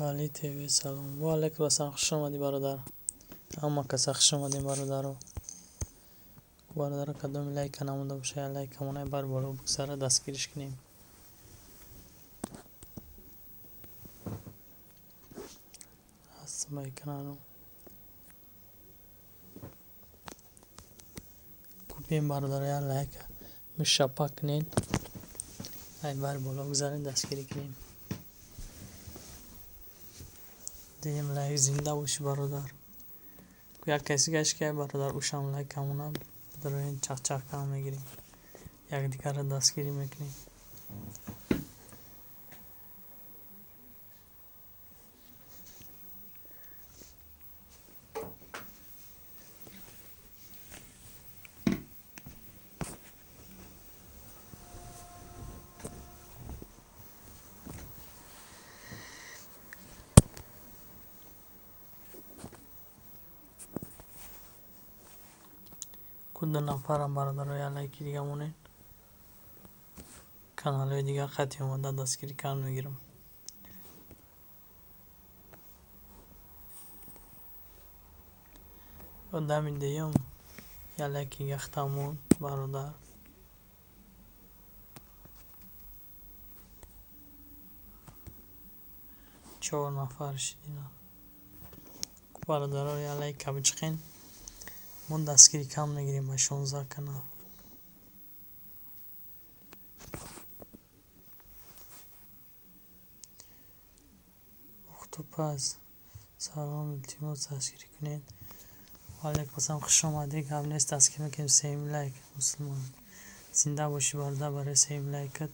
Вали ТВ, салом. Ва алайкум ассалом, хуш омадӣ, бародар. Ҳама каса хуш омадем, бародаро. Бародаро, кадоми лайка намонда боша, лайка монай, бар боло бигзара, дастгириш кунем. Ҳастам экрану. Купем, бародаро, як лайка мушаппа кунед. Ай бар боло бигзаред, дастгирӣ кунем. Дуюм лайк, зинда бошӣ, бародар. Як каси гашт ки, бародар, ушам лайка монам, дароен, чақчақ кам мегирем. Якдигарро дастгирӣ мекунем. Ку ду нафарам, бародаро, як лайки дига монед. Каналҳои дигар қатъи омода дастгирӣ кам мегирам. Одами дуюм як лайки дига хитамон, бародар. Чор нафар шидина. Бародаро, як лайка бичиқен. Мо дастгирӣ кам мегирем ба 16 канал. Пухтупаз, салом, илтимос, дастгирӣ кунед. Ва алайкум ассалом, хуш омадӣ, гап нест, дастгирӣ мекунем. Сеюм лайк, мусулмон. Зинда бошӣ, бародар, барои сеюм лайкат.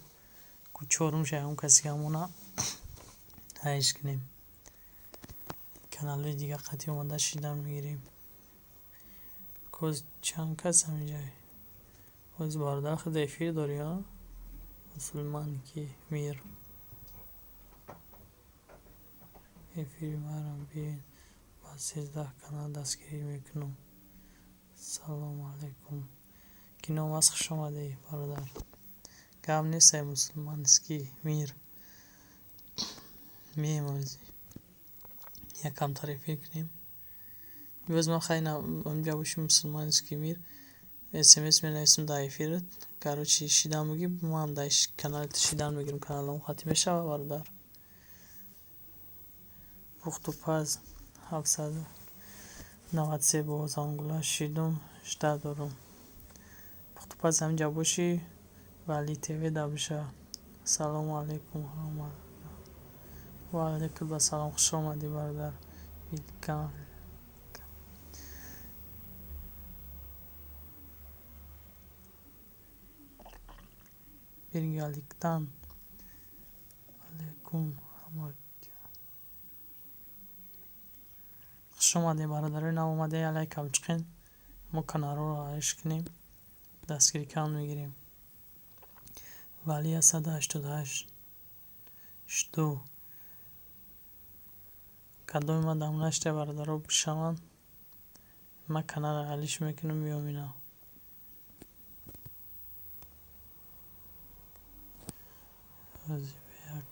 Ку чорумша ягон каси гамона ҳайш кунем. Каналҳои дигар қатъи омода шидан мегирем. Коз чанд кас ҳаминҷа? Боз, бародар, худ эфир дорӣ, а? Мусулманки мир. Эфири марам биёед, ба 13 канал дастгирӣ мекунам. Салому алайкум. Кином аст, хуш омадӣ, бародар. Гап нест, ай мусулманский мир. Меем ози. Як камтар эфир кунем. Боз ман хай ҳаминҷа боши, мусулманский мир. СМС менависам дар эфират. Короче, шидан мегӣ, ман дар канали ту шидан мегирам, каналам хати мешава, бародар. Пухтупаз, 793 бо зангула шидум, жда дорум. Пухтупаз, ҳаминҷа бошӣ, Вали ТВ да биша. Салому алайкум. Ва алайкум ассалом, хуш омадӣ, бародар. Вилкан. Биргаликтан алайкум ҳама. Хуш омадед, бародарои нав омада, як лайка бичиқен. Мо каналҳоро ҳайш кунем, дастгирӣ кам мегирем. Вали 188 жду. Кадоми ман дам нашта, бародаро, бишаванд. Ман каналро алиш мекунам, меём ина. Як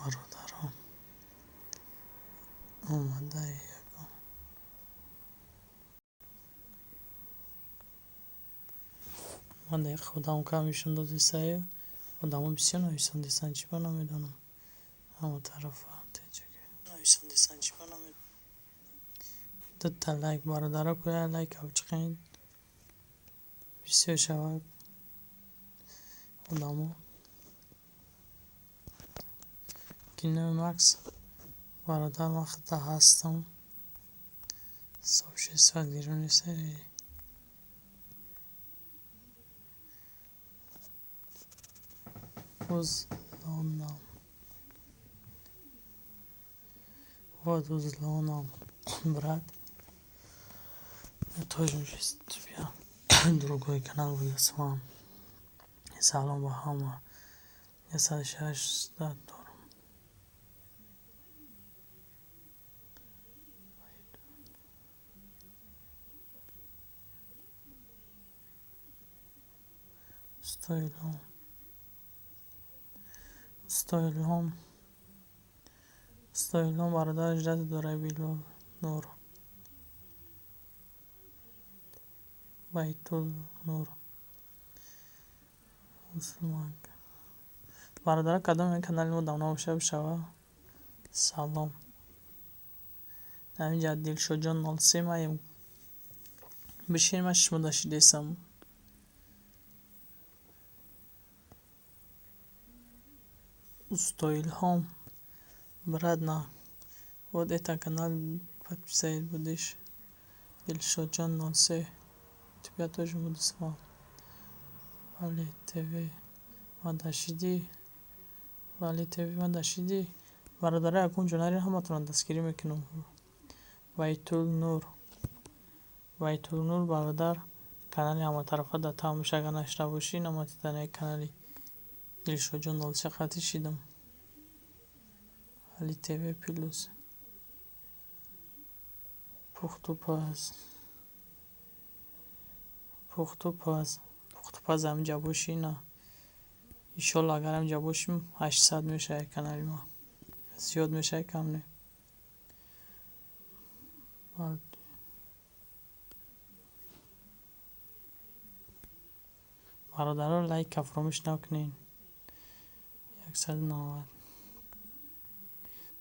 бародарон омада ягон ман дақиқа худам кам нишон додисаю, одамо бисёр нависондисанд, чӣ ба намедонам, ҳама тарафа нависондисанд, чӣ ба намедонам. Дута лайк, бародаро, ку як лайк бичиқед, бисёр шавад одамо. Кинои Макс, бародар, ман худта ҳастам. Сообщество гирён нест. Узлонам. Вот узлонам, брат. Я тоже сейчас тебя другой канал буду с вами. Салом ба ҳама. 160 дорам. Усто Илҳом. Усто Илҳом. Усто Илҳом, бародар, ждать дорай. Билол Нур. Байтул Нур. Мусулманка. Бародаро, кадом канали мо давно боша бишава. Салом. Ҳаминҷа Дилшодҷон 03 маем. Бишин, ман шумо дашидесам. Усто Илҳом. Брат, на. Вот это канал подписать будешь. Дилшодҷон 03. Тебя тоже буду с вами. Вали ТВ. Ма дашидӣ. Вали ТВ ма дашидӣ. Бародаро, ягон ҷо нарин, ҳаматонро дастгирӣ мекунам. Байтул Нур. Байтул Нур, бародар, канали ҳаматарафа дар тамоша, агар нашида бошӣ, намати дар як канали Дилшодҷон 03 қатъӣ шидам. Али ТВ плюс. Пухтупаз. Пухтупаз. Пухтупаз, ҳаминҷа бошӣ на. Иншолло, агар ҳаминҷа бошим, 800 мешавад канали ма. Зиёд мешавад, кам не. Бародаро, лайка фаромӯш накунед. 190.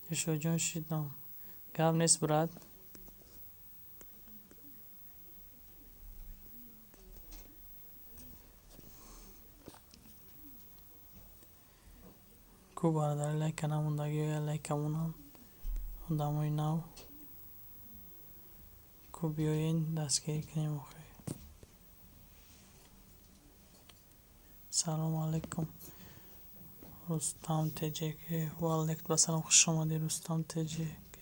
Дилшодҷон, шидам. Гап нест, брат. Ку, бародари, лайка намондагӣ, я лайка монанд. Одамои нав. Ку, биёен, дастгирӣ кунем охир. Салому алайкум. Рустам ТҶК. Ва алайкум ассалом, хуш омадӣ, Рустам ТҶК.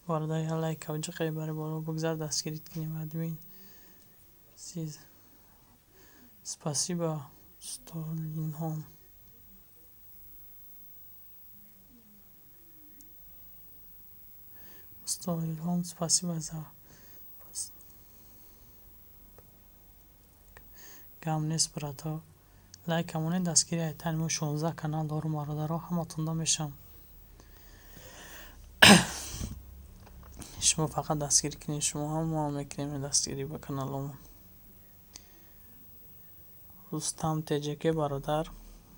Бародар, я лайка ҷиқай бари боло бигзар, дастгирит кунем, админ. Сиз. Спасибо, Усто Илҳом. Усто Илҳом, спасибо за. Гап нест, брато. Лайка монед, дастгири айтани мо 16 канал дорум, бародаро, ҳаматонда мешавам. Шумо фақат дастгирӣ кунед, шумо ҳам, мо ҳам мекунем дастгирӣ ба каналомон. Рустам ТҶК, бародар,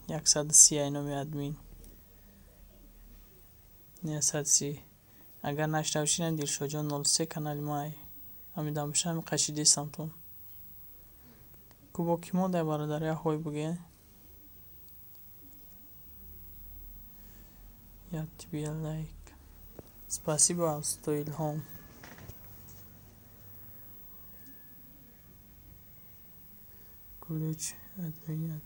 130 ай номи админ. 130. Агар нашида бошӣ, Дилшодҷон 03 канали мо ай. Ҳамида боша, ҳами қашидесамтон. Ку, бо кӣ мондай, бародар, як ҳой буге? Я тебе лайк. Спасибо, Усто Илҳом. Ключ админ.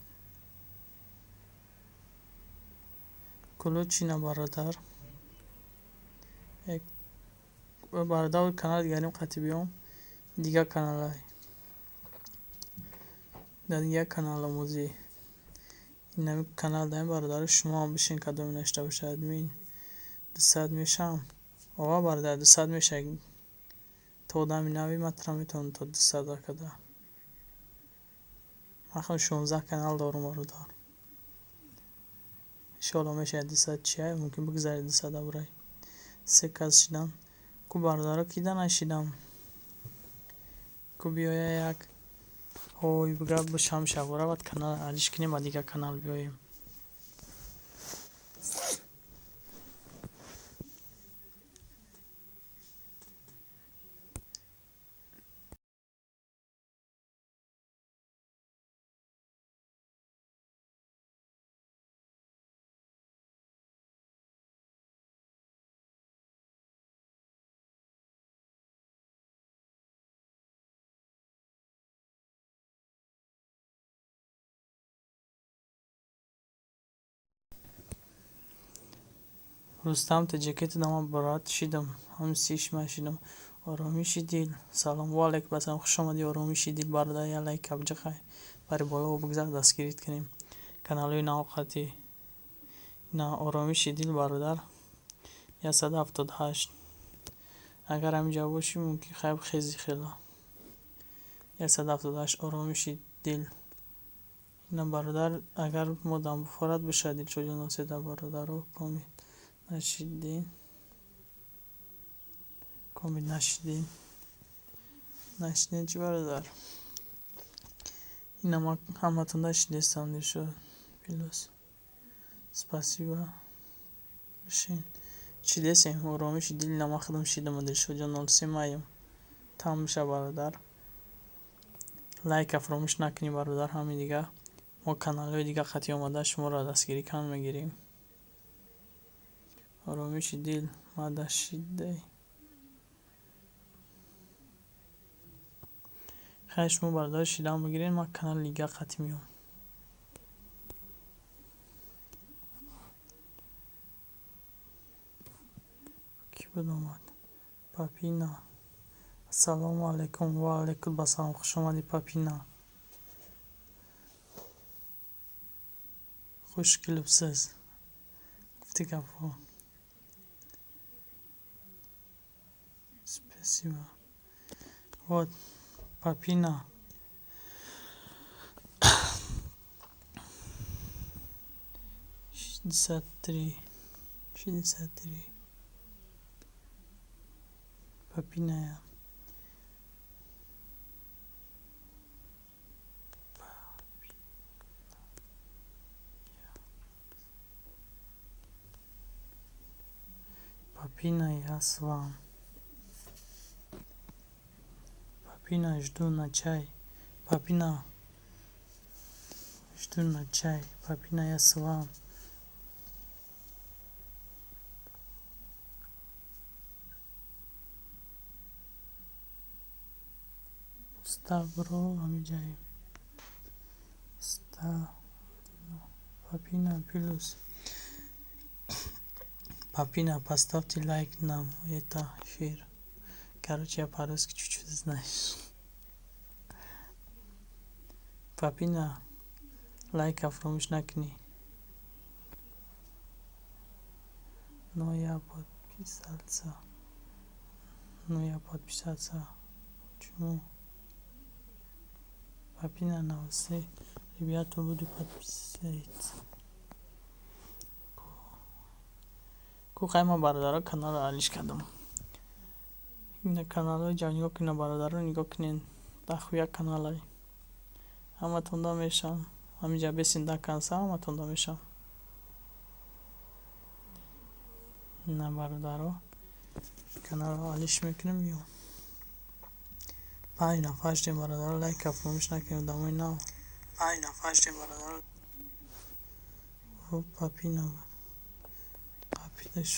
Ключ на, бародар. Бародар, канал дигарим қатъи биём. Дигар каналай. Дар дигар канал омӯзӣ. Инами канал даем, бародаро, шумо ҳам бишин, кадоме нашида бошад, админ. 200 мешавам. Ова, бародар, 200 мешавад. То одами нави ман тура метавонам то 200 када. Ман худам 16 канал дорум, бародар. Иншоалло, мешавад 200 чия, мумкин бигзаред 200 бурай. Се кас шидам. Ку, бародаро, кида нашидам? Ку, биёя, як ҳой бига бишам шабора, баъд канал алиш кунем, ба дигар канал биёем. Рустам Таҷикӣ дама брат шидам. Ҳам сишма шидам. Оромиши дил. Салом ва алайкум ассалом. Хуш омадӣ, Оромиши дил, бародар, я лайк абҷиқай. Бари боло бигзар, дастгирит кунем. Каналҳои навқатӣ. На, Оромиши дил, бародар. 178. Агар ҳаминҷа бошӣ, мумкин хайб хези хела. 178, Оромиши дил. Ина, бародар, агар модам буфорад бошад, Дилшодҷон Носеда, бародаро, комит нашидин. Комит нашидин. Нашидин чӣ, бародар? Ина ма ҳаматонда шидестам, Дилшод. Плюс. Спасибо. Бишин. Шидесем, Оромиши дил, ина ма худам шидам, Дилшодҷон 03 маем. Там биша, бародар. Лайка фаромӯш накунӣ, бародар, ҳамин дига. Мо каналҳои дига қатъӣ омада шуморо дастгирӣ кам мегирем. Оромиши дил мада шидей. Хайр, шумо, бародар, шидан бигиред, ман канали дига қатъӣ меом. Кӣ буд омад? Папина. Ассалому алайкум. Ва алайкум ассалом. Хуш омадӣ, Папина. Хуш келибсиз. Гуфти гапҳо. Спасибо. Вот, Папина. 63. 63. Папина я. Папина, я с вам. Папина, жду на чай. Папина, жду на чай. Папина, я с вам. Ставро ҳамиҷаем. Папина плюс. Папина, поставьте лайк нам, это эфир. Короче, я по-русски чуть-чуть знаешь. Папина, лайка фаромӯш накунӣ. Но я подписался. Ну я подписаться. Почему? Папина на усы. Ребята, буду подписываться. Ку хайма, бародаро, каналро алиш кардам. Ина каналҳои ҷав нигоҳ кунед, бародаро, нигоҳ кунед. Дахуя каналай. Ҳаматонда мешавам. Ҳаминҷа бесин да канса, ҳаматонда мешавам. На, бародаро, каналро алиш мекунем ё. Панҷ нафар шудем, бародаро, лайка фаромӯш накунед, одамои нав. Панҷ нафар шудем, бародаро. Папина. Қапидаш.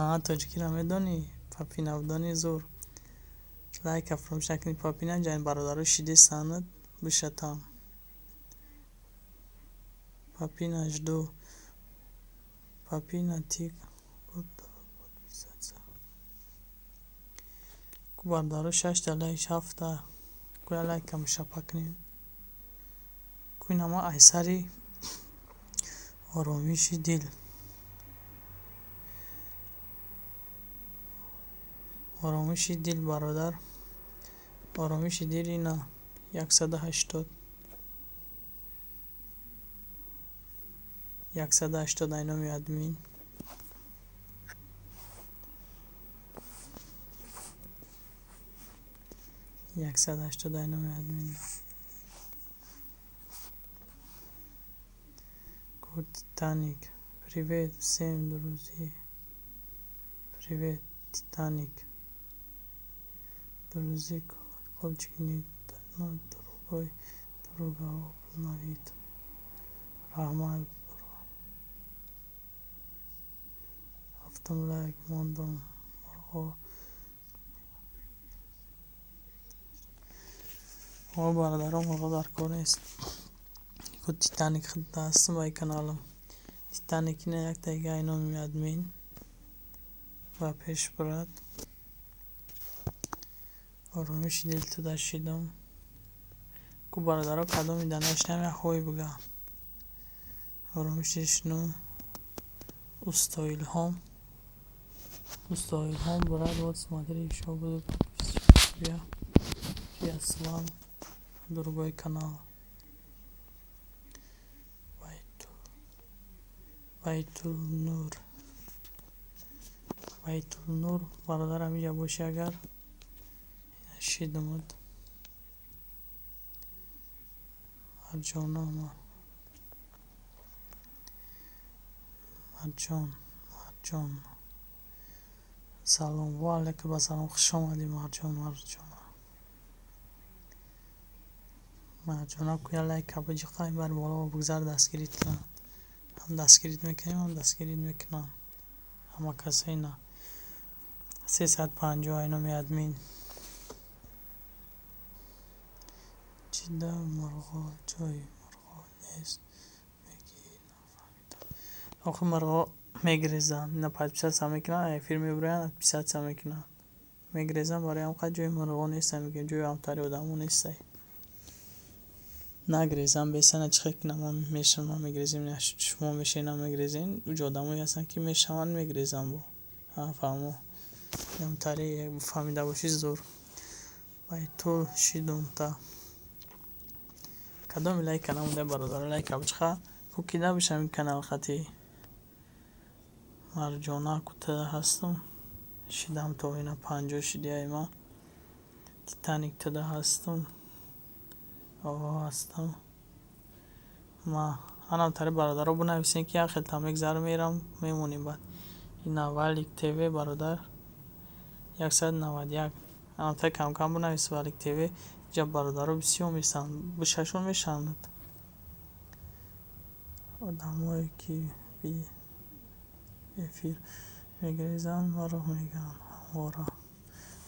Аа, тоҷикиро медонӣ? Папина, донӣ, зур. Лайка фаромӯш накунед, Папина, ҷани бародаро шидесанад бишатам. Папина, жду. Папина, тик подписаться. Ку, бародаро, шашта лайк, ҳафта. Ку я лайка мушапа кунем. Ку ина ма айсари Оромиши дил. Оромиши дил, бародар. Оромиши дил ина 180. 180 айноми админ. 180 айноми админ. Титаник. Привет всем, друзья. Привет, Титаник. Друзья, колокольчик не на другой друга обновит. Раҳмат. Ҳафтум лайк мондам. Мурғо. О, бародарон, мурғо дар кор нест. Ку Титаник ҳастам ба каналам. Титаник ина яктаига айноми админ ба пеш бурад. Оромиши дил туда шидам. Ку бародаро, кадоми данашнам яхой буга. Оромиши шидум. Усто Илҳом. Усто Илҳом, брат, вот смотри, ещё буду подписчик тебя. Я слал другой канал. Байтулнур. Байтулнур, бародар, ҳамиҷа бошӣ агар, шидумуд. Марҷона, Марҷон, Марҷон. Салом. Ва алайкум ассалом. Хуш омадӣ, Марҷон, Марҷона. Марҷона, куя лайка биҷиқа, бар боло бигзар, дастгирит кунанд. Ҳам дастгирит мекунем, ҳам дастгирит мекунанд. Ҳама каса ина. 350 айноми админ. Чида мурғо ҷои мурғо нест мегӣ, нафаҳмидам. Охи мурғо мегирезанд. Ина подписаться мекунанд, эфир мебироянд, подписаться мекунанд. Мегирезанд, барои ҳамқадр ҷои мурғо нестай мегӯем, ҷои ҳамтари одамо нестай. Нагирезанд бесана, чӣ хел ки ма мешавам, ма мегирезем, шумо мешавед, намегирезен. Уҷо одамое ҳастанд, ки мешаванд, мегирезанд бо. Фаҳмо. Ҳамтари фаҳмида бошӣ зур. Байтул шидум та. Кадоми лайка намонда, бародаро, лайка биҷиқа. Ку кида бошам ин канал хати. Марҷона, ку туда ҳастам. Шидам то ина 50 шидияи ма. Титаник, туда ҳастам. О, ҳастам. Ма анам тари бародаро бинависем, ки як хелта мегзарам, мерам, мемонем баъд. Ина Валик ТВ, бародар, 191. Анам тари камкам бинавис Валик ТВ. Иҷа бародаро бисёр местанд. Бишашон мешаванд. Одамое ки би эфир мегирезанд, мурғ мегӯянд ҳамвора.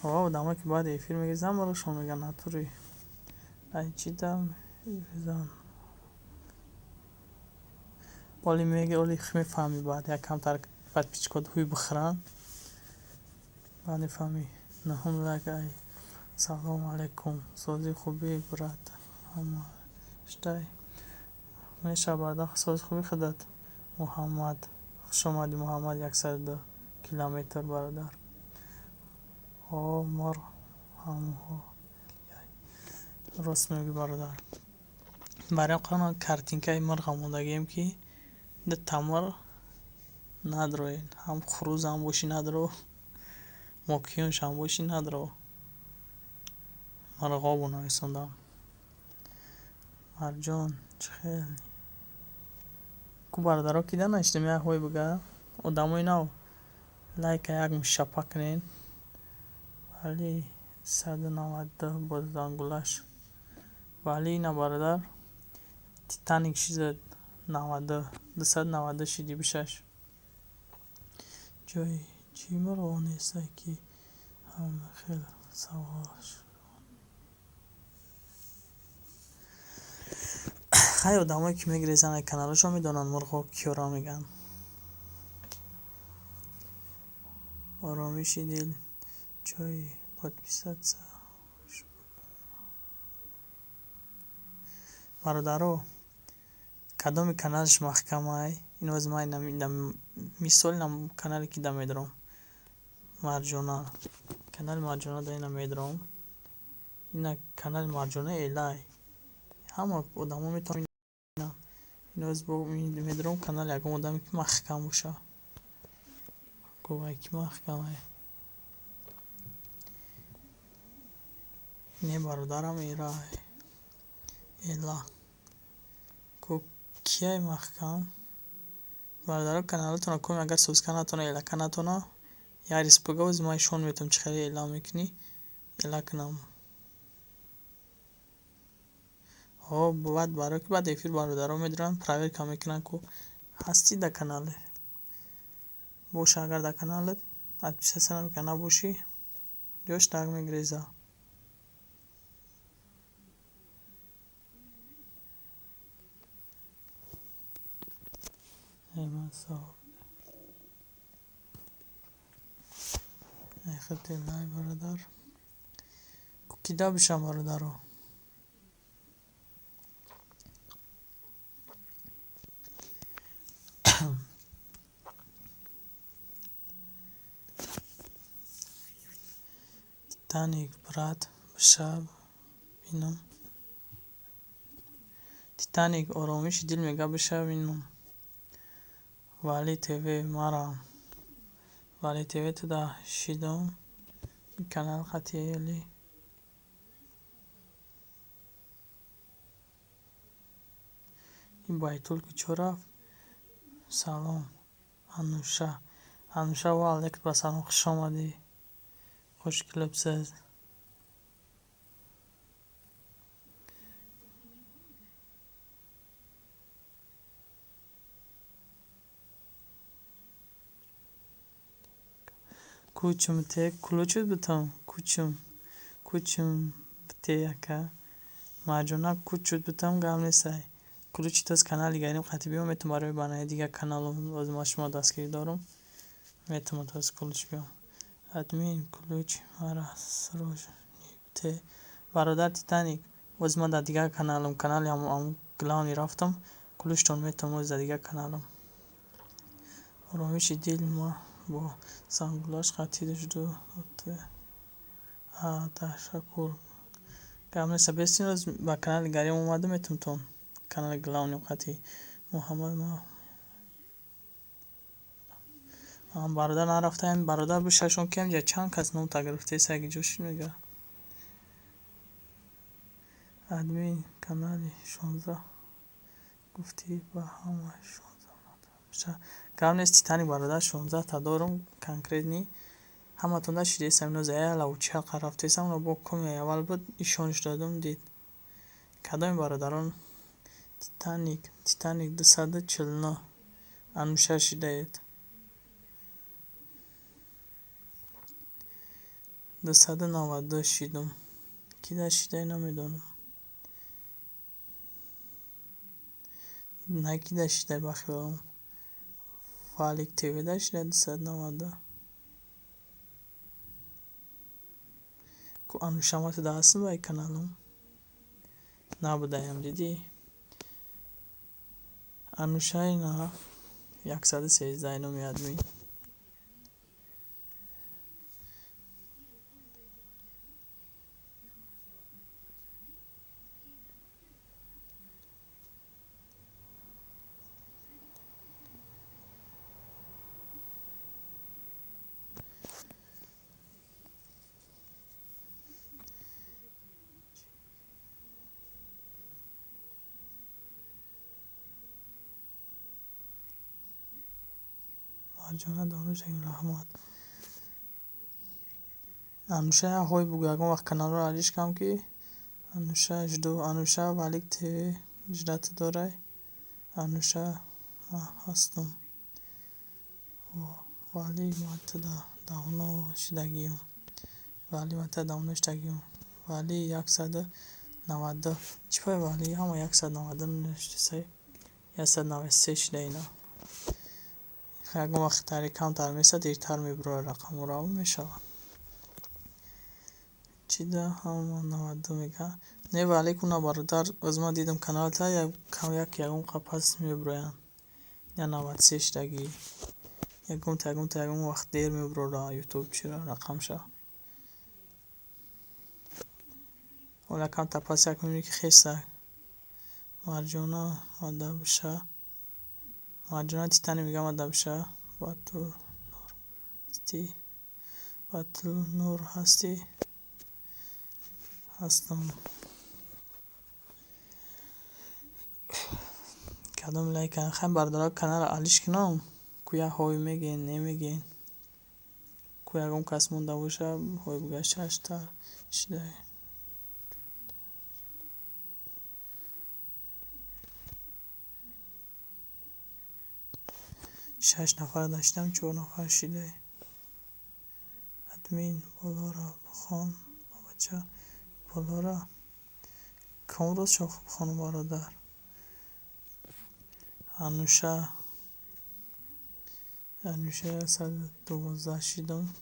О, одамое ки баъди эфир мегирезанд, мурғшон мегӯянд натури. Ай чида мегирезанд? Оли меги, оли мефаҳмӣ баъд як камтар подписчикот ҳуй бихӯранд. Баъд мефаҳмӣ. Нуҳум лайк ай. Салом алейкум. Сози хубӣ, брат. Ҳама штай. Мешавад, бародар, сози хуби худат. Муҳаммад. Хуш омадӣ, Муҳаммад, 102 километр, бародар. О, мурғ ҳамҳо. Рост мегӯӣ, бародар. Барои қонун картинкаи мурға мондагием, ки дута мурғ надроен. Ҳам хурӯзам бошӣ надро, мокиёншам бошӣ надро. Мурғобо нависондам. Марҷон, чӣ хел? Ку бародаро, кида наштем, як ҳой буга. Одамои нав лайка як мушапа кунен. Вали 192 боз зангулаш. Вали ина, бародар, Титаник шизад 92, 292 шиди бишаш. Ҷои чӣ мурғо нестай, ки ҳама хел савол. Хай, одамое ки мегирезанд ай каналашон медонанд мурғо киёро мегӯянд. Оромиши дил ҷои подписаться. Бародаро, кадоми каналаш маҳкамай? Ин ози ман мисол канале ки да медорам. Марҷона. Канали Марҷона да ина медорам. Ина канали Марҷона элай. Ҳама одамо метавонанд. Ин ози медорам канали ягон одаме ки маҳкам боша. Гувай ки маҳкамай. Не, бародарам, эрай. Эла. Ку кияй маҳкам? Бародаро, каналатонро кун, агар созка натона, элака натона, як рис буга, ози ман ишон метавонам чӣ хеле эла мекунӣ, эла кунам. О, баъд барои ки баъд эфир бародаро медоранд, проверка мекунанд, ку ҳастӣ дар канале. Боша агар дар каналат, подписаться намекунад, набошӣ, ҷош так мегиреза. Ай бародар. Кида бишам, бародаро? Титаник, брат, биша бинам. Титаник, оромиши дил мега, биша бинам. Вали ТВ марам. Вали ТВ туда шидам. Канал хатиели. Ин байтул ки чо рафт? Салом, Ануша. Ануша, ва алейкум ба салом, хуш омадӣ. Хуш келибсиз. Кучум те ключ битам. Кучум. Кучум бите яка. Марҷона, кучут битам, гап нестай. Ключи тоз канали гарим қати биём, метавонам барои барномаи дигар каналу боз ма шумо дастгирӣ дорум. Метавонам тоз ключ биём. Админ, ключ мара срочно бите. Бародар Титаник, боз ман дар дигар каналам, канали ҳамун главный рафтам, ключтон метавонам боз дар дигар каналам. Оромиши дил, ма бо зангулаш қатӣ жду. Ташаккур. Гап неста, бестин оз ба канали гарим омадам, метавонам канали главный қатӣ. Муҳаммад ма бародар нарафтаем, бародар бишашон ки ҳамҷа чанд кас номта гирифтеса, ҷо шид мега. Админ, канали 16 гуфтӣ, ба ҳама 16. Гап нест, Титаник бародар, 16та дорум конкретный. Ҳаматон нашидесам, ино заяла учалқа рафтесам, бо коми аввал буд, ишонш додум, дид. Кадоми бародарон? Титаник, Титаник 249. Ануша шидаед. 292 шидум. Ки шидай намедонам. На ки да шидай ба хиёлам. Валик ТВ да шидай 292. Ку Ануша ма туда ҳастам ба каналам. Набудаям, дидӣ? Ануша ина 113 номи админ. Марҷона Дониш, раҳмат. Ануша, ҳой бугӯ, ягон вақт каналро алиш кам ки Ануша жду. Ануша, Валик ТВ ждать дорай. Ануша, ма ҳастам. Вали, ма туда давно шидагиём. Вали, ма туда давно шидагиём. Вали 192. Чӣ пай Вали? Ҳама 192 навиштисай. 193 шида ина. Ягон вақт тари камтар месад, дертар мебурад рақамҳоро, мешавад. Чӣ да ҳама 92 мега? Не, Валик, уна бародар, оз ман дидам каналта як ягон қапас мебуроянд. Я 93 шидагӣ. Ягонта ягонта ягон вақт дер мебурора ютуб чира рақамша. Ола камтар пас як мебинӣ ки хеста. Марҷона мада биша. Марҷона Титаник мега, мада биша. Батул нур ҳастӣ? Батул нур ҳастӣ? Ҳастам. Кадом лайк? Хай бародаро, каналро алиш кунам? Ку як ҳой мегӯен, немегӯен? Ку ягон кас монда боша, ҳой буга, шашта шида. Шаш нафар даштам, чор нафар шида. Админ, болоро бихон, бача, болоро. Ком рост шо бихонам, бародар? Ануша. Анӯша 112 шидам.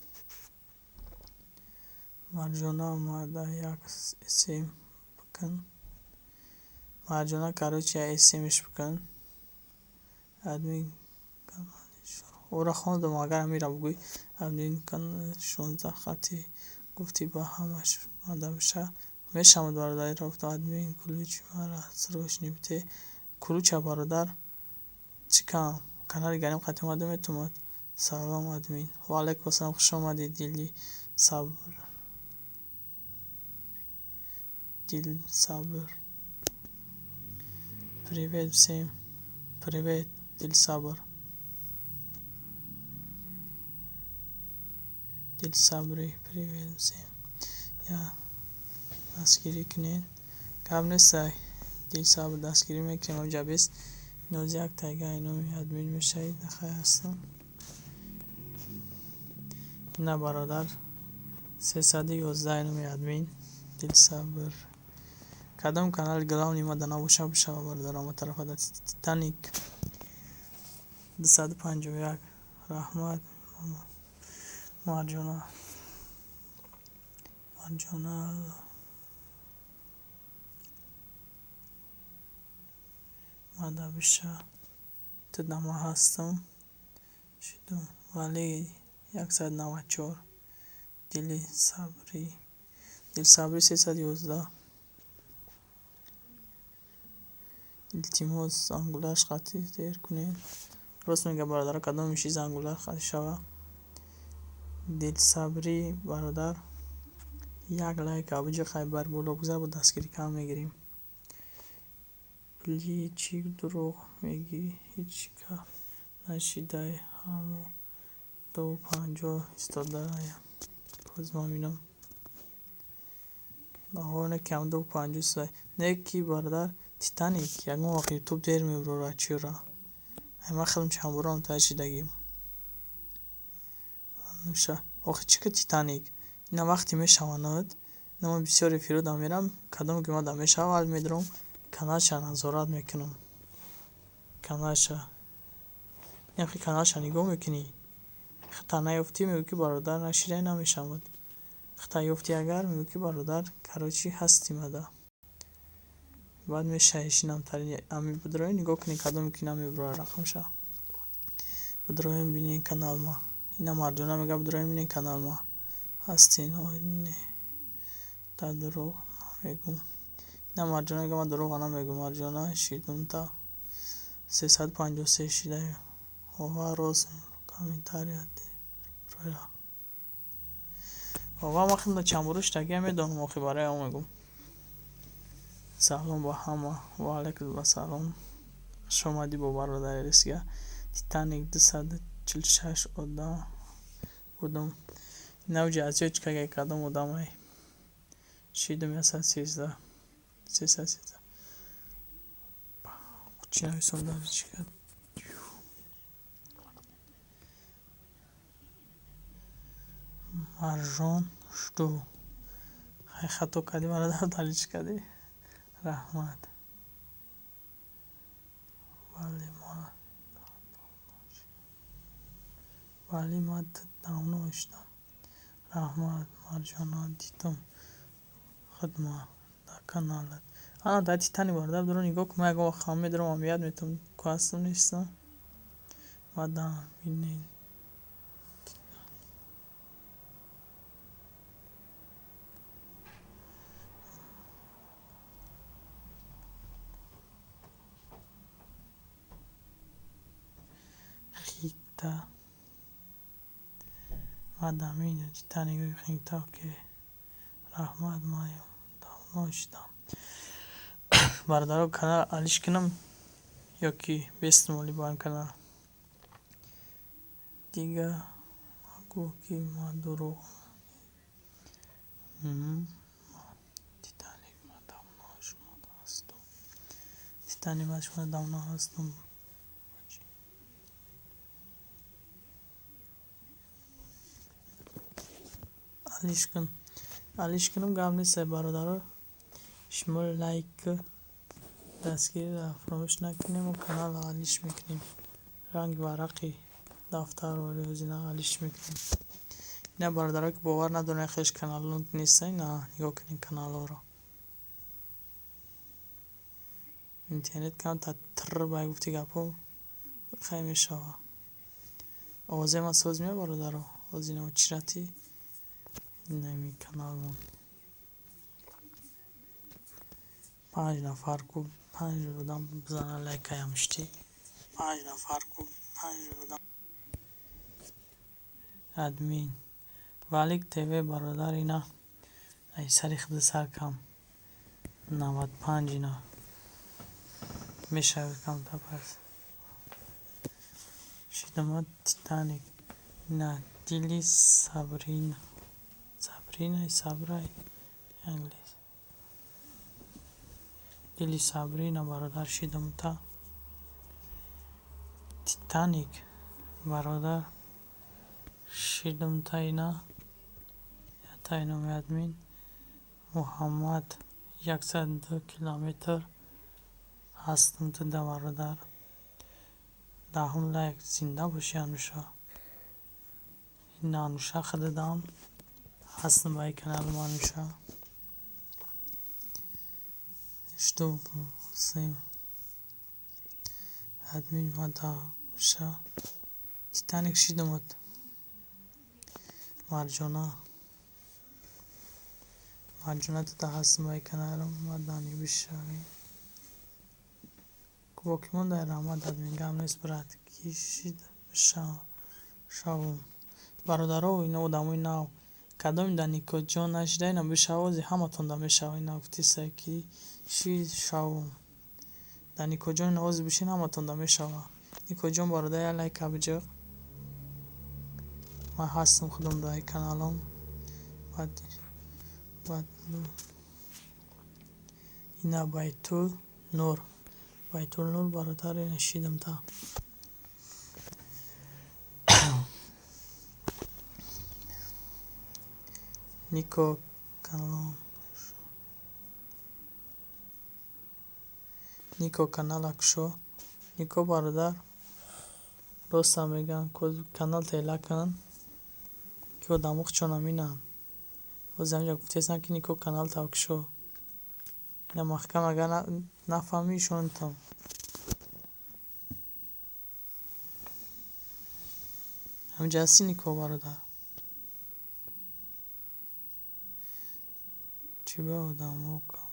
Марҷона омада як см бикун. Марҷона, короче, як смш бикун. Админ ора хондам, агар амира бугӯй, админ канали 16 хати гуфтӣ, ба ҳамаш омада биша мешавад, бародар. Ира гуфтам, админ, ключ мара срочно бите. Ключа, бародар, чӣ кам канали Гарим қати омада метавонад. Салом, админ. Ва алайкум ассалом, хуш омадӣ, дили сабр, Дилсабр. Привет всем. Привет, Дилсабр. Дилсабрӣ, привет всем. Я дастгирӣ кунед. Гап нестай, Дилсабр, дастгирӣ мекунем. Амҷа бест нози як тайга иноми админ мешавед. Нахай, ҳастам. Ина, бародар, 311 иноми админ Дилсабр. Кадом канали главный мада набоша, бишава, бародар, ама тарафа да Титаник 251. Раҳмат, Марҷона. Марҷона мада биша, тудама ҳастам шидум. Вале 194 дили сабрӣ, Дилсабрӣ 311. Илтимос, зангулаш қатӣ зер кунед. Рост мега, бародар, кадом иши зангулаш қатӣ шава. Дилсабрӣ, бародар, як лайк абуҷи қай бар боло гузар, бо дастгирӣ кам мегирем. Бли, чӣ дурӯғ мегӣ, ҳеҷ ка нашидай, ҳамо 2,50 истодаям. Боз ман бинам. Не ки ҳам 2,50 истодай. Не ки, бародар, Титаник ягон вақт Ютуб дер мебурорад чиёра. Ай ман хелм чандборам мутаваҷҷӯҳ шидагим. Анӯша. Охи чӣ ки Титаник? Ина вақте мешаванад, ина ман бисёр эфирҳо мерам, кадом ки мада мешава, вале медурам, каналша назорат мекунам. Каналша. Ин каналша нигоҳ мекунӣ. Хата наёфтӣ, мегӯӣ ки бародар, нашидай, намешавад. Хата ёфтӣ агар, мегӯӣ ки бародар, короче, ҳастӣ мада. Баъд мешавӣ шинамтарин ами бидрои нигоҳ кунӣ, кадоме ки намебурорад рақамша. Бидроем, бинем каналма. Ина Марҷона мега, бидроем, бинем каналма. Ҳастин, не. Да дурӯғ намегӯм. Ина Марҷона мега, ман дурӯға намегӯм. Марҷона, шидум та 353 шидаем. Ова рост комментария роя. Ова ман хеле чандбора шидагиам медонам, охи барои он мегӯм. Салом ба ҳама. Ва алайкум ассалом. Хуш омадӣ бо бародари Русия. Титаник 246 одам будум. Навҷи аз ёд чикага, кадом одамай. Шидум 113. 313. Чӣ нависом дар чика? Маржон жду. Хай, хато кардӣ, бародар, дали чӣ кардӣ? Раҳмат. Вале ман давно шудам. Раҳмат, Марҷона, дидам худма дар каналат. Ана дар Титаник, бародар, дуро нигоҳ кун, ман ягон вақт ҳам медурам, аҳамият метавам, ку ҳастам, нестам. Мада бинед. Хикта. Мада мебинед Титаник хикта ки раҳмат, ман давно шудам. Бародаро, канал алиш кунам ё ки бестимоли бо ҳам канал. Дига нагӯ ки ман дурӯғ. Титаник, ман давно шумода ҳастам. Титаник, ман шумода давно ҳастам. Алиш кун. Алиш кунам, гап нест, бародаро. Шумо лайк дастгириро фаромӯш накунем, мо каналро алиш мекунем. Ранги варақи Дафтар озина алиш мекунем. Ина, бародаро, ки бовар надорем, хеш каналҳо неста, ина нигоҳ кунед каналҳоро. Интернет камтар тр ба гуфти гапҳо хай мешава. Овозаи ман соз меяд, бародаро? Озина чирати инами каналмон. Панҷ нафар ку, панҷ одам бизанад лайкаям шти. 5 нафар ку, панҷ одам. Админ. Валик ТВ, бародар, ина ай сари худи сар кам. 95 ина. Мешавад камтар пас. Шидама Титаник. Ина Дили Сабрина. Сабрина Сабрай англис. Дили Сабрина, бародар, шидамта. Титаник, бародар, шидамта ина. Ята иноми админ. Муҳаммад 102 километр ҳастам туда, бародар. 10-ум лайк, зинда бошӣ, Ануша. Ина Ануша худадам. Ҳастам ба каналам, Ануша. Что всем админ мада боша. Титаник шидамат. Марҷона. Марҷона, туда ҳастам ба каналам мадани бишавӣ. Боқӣ монда раҳмат, админ, гап нест, брат. Ки шид шавум. Бародаро, ина одамои нав. Кадоми да Никоҷон нашида, ина бишава, ози ҳаматон да мешава. Ина гуфтиса ки ши шавум. Да Никоҷон ина ози бишин, ҳаматон да мешава. Никоҷон, бародар, як лайка биҷиқ. Ман ҳастам худам дар каналам. Баъд баъд ина Байтул Нур. Байтул Нур, бародар, ина шидам та. Нико канал. Нико, канала кушо. Нико, бародар, ростам мегӯям, канал эла кун, ки одамо хучона минанд. Боз ҳаминҷа гуфтесам, ки Нико, канал та кушо. Ина маҳкам, агар нафаҳмӣ, ишонтам. Ҳаминҷа ҳастӣ, Нико, бародар? Чӣ ба одамо кам?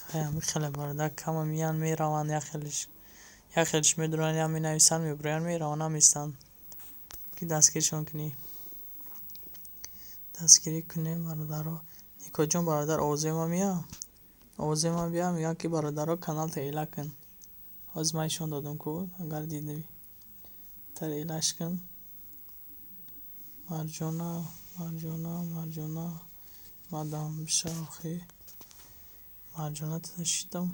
Хай, ҳами хеле, бародар, кама меянд, мераванд, як хелиш медуранд, як менависанд, мебироянд, мераванд, намеистанд. Ки дастгиришон кунӣ. Дастгирӣ кунем, бародаро. Никоҷон, бародар, овозаи ман меяд? Овозаи ман биёяд, мегӯям, ки бародаро, каналта эла кун. Ҳозир ман ишон додам ку, агар дидӣ. Тар элаш кун. Марҷона, Марҷона, Марҷона, мадам бишав охи. Марҷона, туда шидам.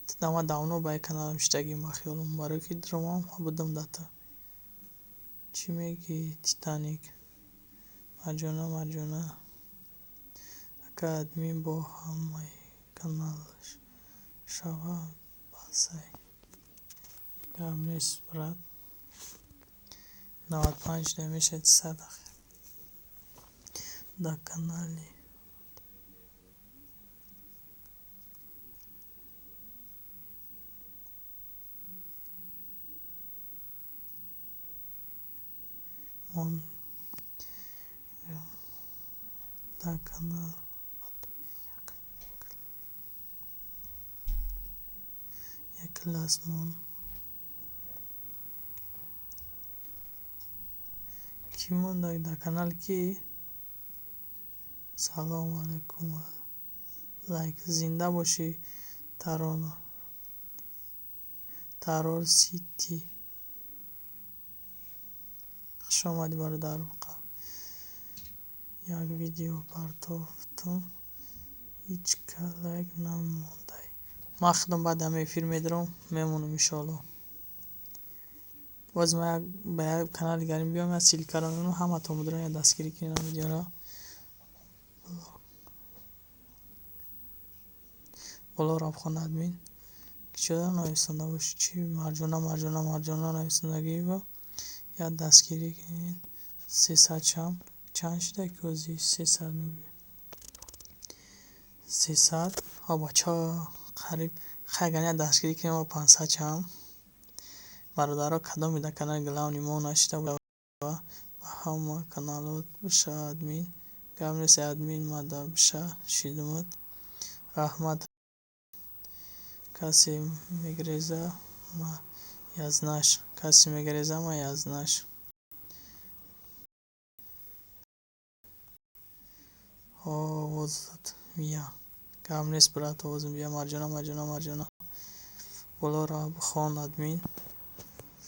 Туда ман давно ба каналам шидагим, ба хиёлам, барои ки дуромам будам да ту. Чӣ мегӣ, Титаник? Марҷона, Марҷона. Ака, админ бо ҳамаи канал шава басай. Гап нест, брат. 95 да мешавад 100 ахир. Дар канали мон дар канал як класс мон. Кӣ монда дар канал, кӣ? Салому алайкум. Лайк, зинда бошӣ, Тарона. Тарор Сити. Хуш омадӣ, бародар. Як видео партофтум, ҳеҷ ка лайк намондай. Ман худам баъди ҳама эфир медарам, мемонам, иншоалло. Боз ман ба як канали дигарим биём, як ссылкаро мемонам, ҳаматон будро як дастгирӣ кунед видеоро. Боло рафт хона, админ. Кичода нависонда бошӣ? Чӣ, Марҷона, Марҷона, Марҷона нависондагиева. Як дастгирӣ кунед. 300 чам. Чанд шида ки ози 300 мегӯӣ? 300. Ҳо, бачаҳо, қариб хай, агар як дастгирӣ кунем, 500 чам. Бародаро, кадоме дар канали главный мо нашида, ба ҳама каналот биша админ. Гап нест, админ мада биша, шидумат. Раҳмат. Касе мегреза ма язнаш. Касе мегреза ма язнаш. Овозат мия. Гап нест, брат, овозам бия. Марҷона, Марҷона, Марҷона. Болоро бихон, админ.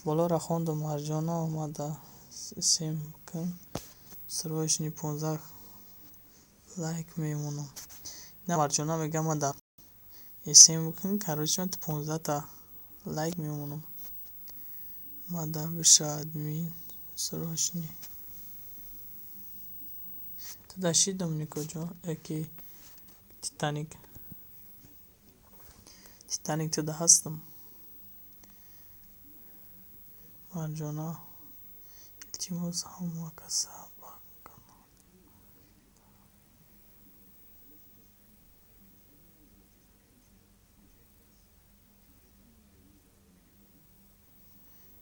Болоро хондум, Марҷона омада. Сем кун. Срочный 15 лайк мемонам. На, Марҷона мега, ма дар эсем бикун, короче, ман 15та лайк мемонам. Мада биша админ срочный. Ту да шидум, Никоҷон, яки Титаник. Титаник, ту да ҳастам. Марҷона, илтимос, ҳама каса ба канал.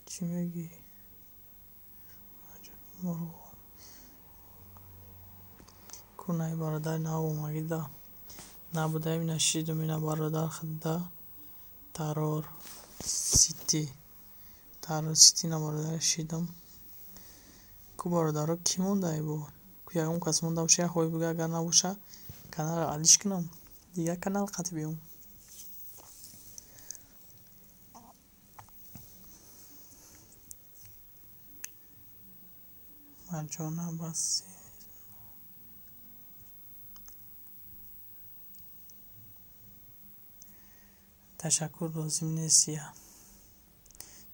Чӣ мегӯӣ? Мурғ. Кунай, бародар, нав омагида. Набуда, ина шидум, ина бародар худда Тарор Сити. Тарор Сити, на, бародар, шидум. Ку, бародаро, кӣ монда бо? Ку ягон кас монда боша, як ҳой бига, агар набоша, каналро алиш кунам. Дигар канал қатъ биём. Марҷона бас. Ташаккур, лозим нест я.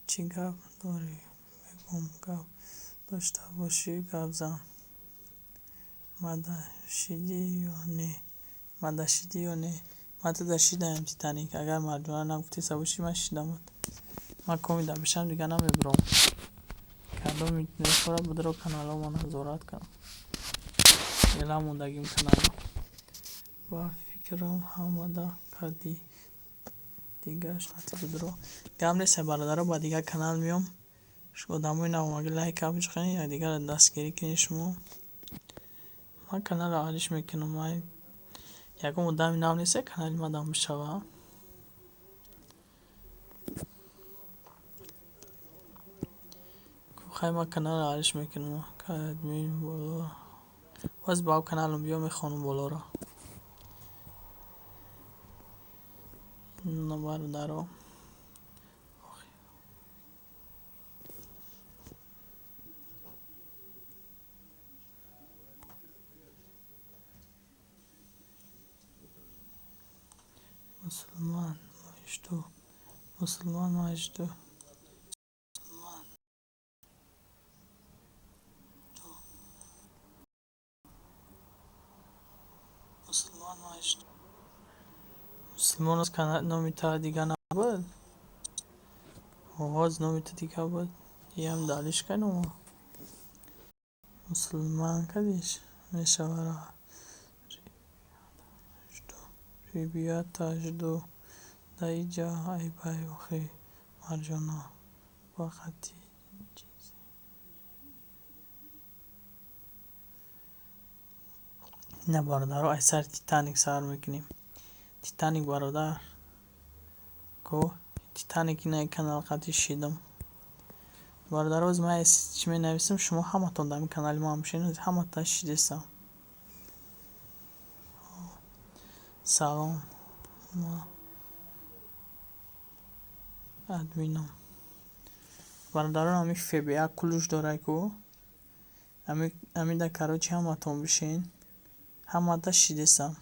Чӣ гап дорӣ, мегӯм, гап дошта бошӣ, гап зан. Мада шидӣ ё не? Мада шидӣ ё не? Ман туда шидаем, Титаник. Агар Марҷона нагуфтеса бошӣ, ман шидамат. Ман комида бишам, дигар намебурам. Кадоми мехоҳад, будро каналҳомо назорат кунам. Эла мондагим каналро. Ба фикрам, ҳамада кади дигаш қатъи будро. Гап нест, бародаро, ба дигар канал меом. Одамои навомагӣ лайк бичиқед, якдигарро дастгирӣ кунед шумо. Ман каналро алиш мекунам. Ман ягон одами нав нест, канали мадам бишава. Хай, ман каналро алиш мекунам. Админ боло. Боз ба каналам биё, мехонам болоро. Бародаро. Мусулман жду. Мусулман ма жду. Мусулман ма жду. Мусулмон номи та дига набуд? Оғоз номи ту дига буд. Иам далиш кай номо. Мусулман кадиш мешавара. Ребята, жду. Да иҷа айбай охи, Марҷона. Ба қати чизе. Ина, бародаро, аз сари Титаник сар мекунем. Титаник, бародар. Ко Титаник, ина канал қати шидам. Бародаро, оз ман чӣ менависам, шумо ҳаматон дар ин канали ман бошед, ҳаматон шидесам. Салом. Ма админам. Бародарон, ҳамин ФБА кулуш дорад ку. Ҳамида, короче, ҳаматон бишен. Ҳамада шидесам.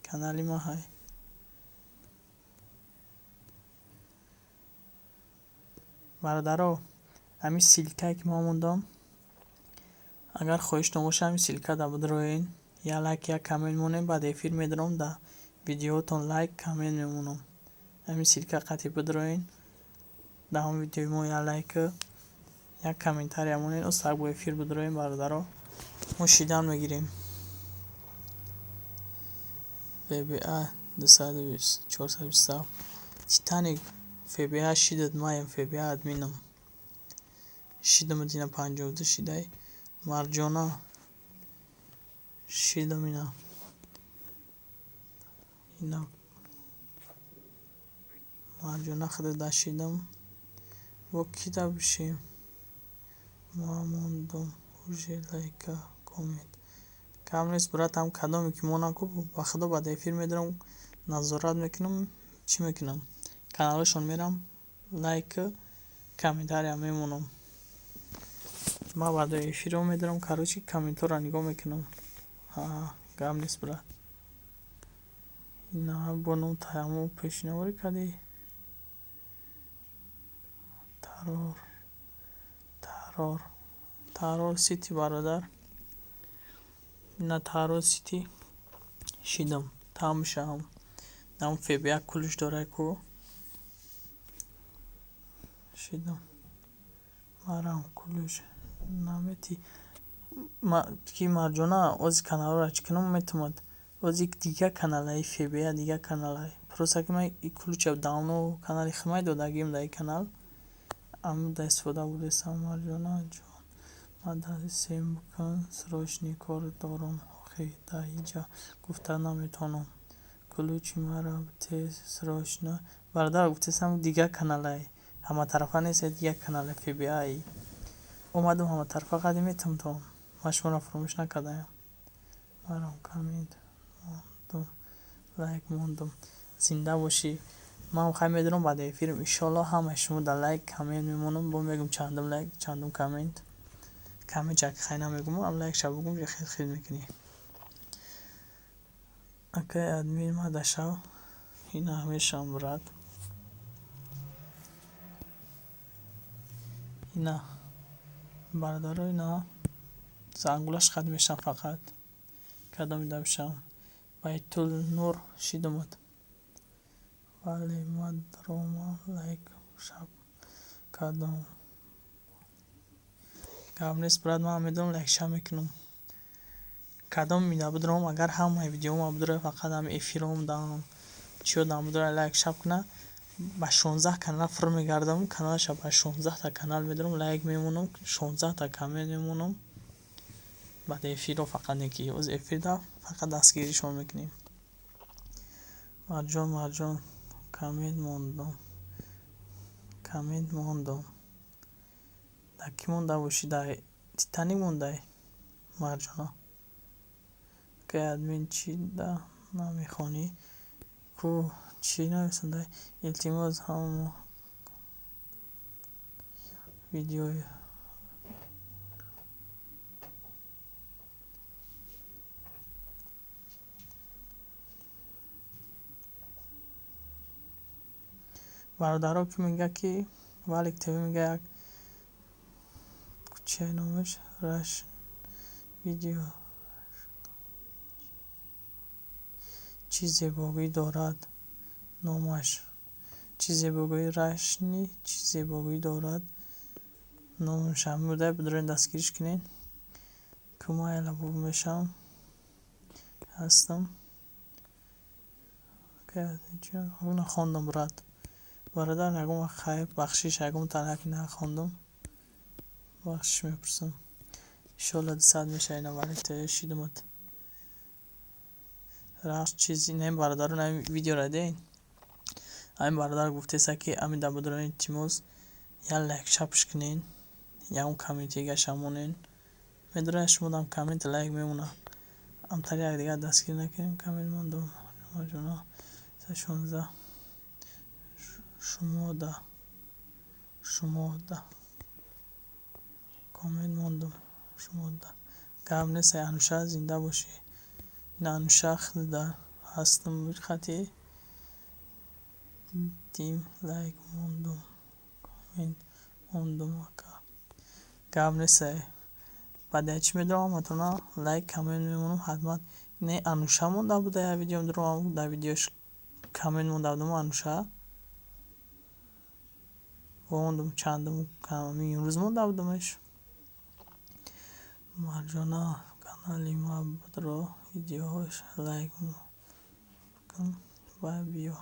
Канали ма ҳай. Бародаро, ҳамин ссылка е ки ман мондам, агар хоҳиштон боша, ҳамин ссылка да бидроен, як лайк, як коммент монед, баъд эфир медорам, да видеоотон лайк, коммент мемонам. Ҳамин ссылка қатъи бидроен. Дар ҳамон видеои мо як лайку, як комментария монед, остак бо эфир бидроем, бародаро. Мо шидан мегирем. ФБА 427 Титаник ФБА шидат, маям ФБА админам. Шидам, дина 52 шидай. Марҷона шидам ина. Ина Марҷона худада шидам. Бо кида бишем? Ма мондум уже лайка, коммент. Кам нест, брат, ҳам кадоме ки монам ку, ба худо, баъд эфир медорам, назорат мекунам, чӣ мекунам? Каналашон мерам, лайку, комментария мемонам. Ман баъди эфирро медорам, короче, комментҳоро нигоҳ мекунам. Ҳа, гап нест, брат. Ина бо ном таяммум пешинаворӣ кардӣ? Тарор, Тарор, Тарор Сити, бародар. Ина Тарор Сити шидам, там мешавам. Нам ФБА ключ дорай ку. Шидам. Марам ключ намети. Ки Марҷона, ози каналҳоро чӣ кунам, метавонад. Ози дигар каналаи ФБА, дигар каналай. Просто ки ман и ключа давно канали химай додагим дар ин канал. Амуда истифода бурдесам. Марҷона ҷон, мада сем бикун, срочный кор дорам, охи дар инҷа гуфта наметавонам. Ключи мара тез, срочно. Бародар, гуфтесам, дигар каналай. Ҳаматарафа нест, дигар каналай ФБАи. Омадам, ҳаматарафа қади метавонам. Ман шуморо фаромӯш накардаям. Марам коммент мондум, лайк мондум. Зинда бошӣ. Ман хай медорам баъди эфирм, иншоалло, ҳамаи шумо дар лайк, коммент мемонам, бо мегӯм чандум лайк, чандум коммент. Коммент чак хай намегӯм, ам лайкша бугум, хел хел мекунӣ. Акай админ, мада шав. Ина мешавам, брат. Ина бародаро, ина зангулаш қад мешавам, фақат. Кадомида бишавам? Байтулнур шидумад. Вале ма дромам, лайк шаб кардам. Гап нест, брат, ман медонам, лайкша мекунам. Кадом мида бидром, агар ҳамаи видеома бидроя, фақат ҳами эфиром дам, чиё дам бидроя, лайк шаб куна, ба 16 канал фур мегардам, каналаша ба 16та канал медорам, лайк мемонам, 16та коммент мемонам. Баъди эфирро фақат не ки оз эфирда фақат дастгиришон мекунем. Марҷон, Марҷон, коммент мондам. Коммент мондам. Дар кӣ монда бошӣ? Дар Титаник мондаи? Марҷона. Акай админ, чӣ да намехонӣ? Ку чӣ нависондай? Илтимос, ҳама видеои бародаро, ки мега, ки Валик ТВ мега, як чия номаш, раш видео чӣ зебогӣ дорад номаш, чӣ зебогӣ рашни, чӣ зебогӣ дорад номаш, ҳамин буда, бидорен, дастгириш кунед. Ку майла мешавам, ҳастам. Хондам, брат, бародар, ягон вақт хайр, бахшиш, ягон тарафи нахондам, бахшиш мепурсам. Иншоалло, 200 мешава. Ина Валик ТВ шидумад. Рақс чизи не, бародарон, ҳамин видеоро дидед? Ҳамин бародар гуфтеса, ки ҳамин дар бидорен, илтимос, як лайк шапш кунед, ягон комментигаша монед. Медонед, шумо дам коммент, лайк мемонад. Амтари якдигар дастгирӣ накунем. Коммент мондам, ҷона, 16 шумода, шумода коммент мондам, шумода. Гап нест, Ануша, зинда бошӣ. Ина Ануша худда ҳастам, хати дим, лайк мондум, коммент мондум, ака. Гап нест, баъд чӣ медорам, ҳаматона лайк, коммент мемонам ҳатман. Не, Ануша монда буда, як видеом дорам, дар видеош коммент монда будам. Ануша. Мондум чандум имрӯз монда будамаш. Марҷона, канали ма будро, видеоҳош лайк кун ва биё.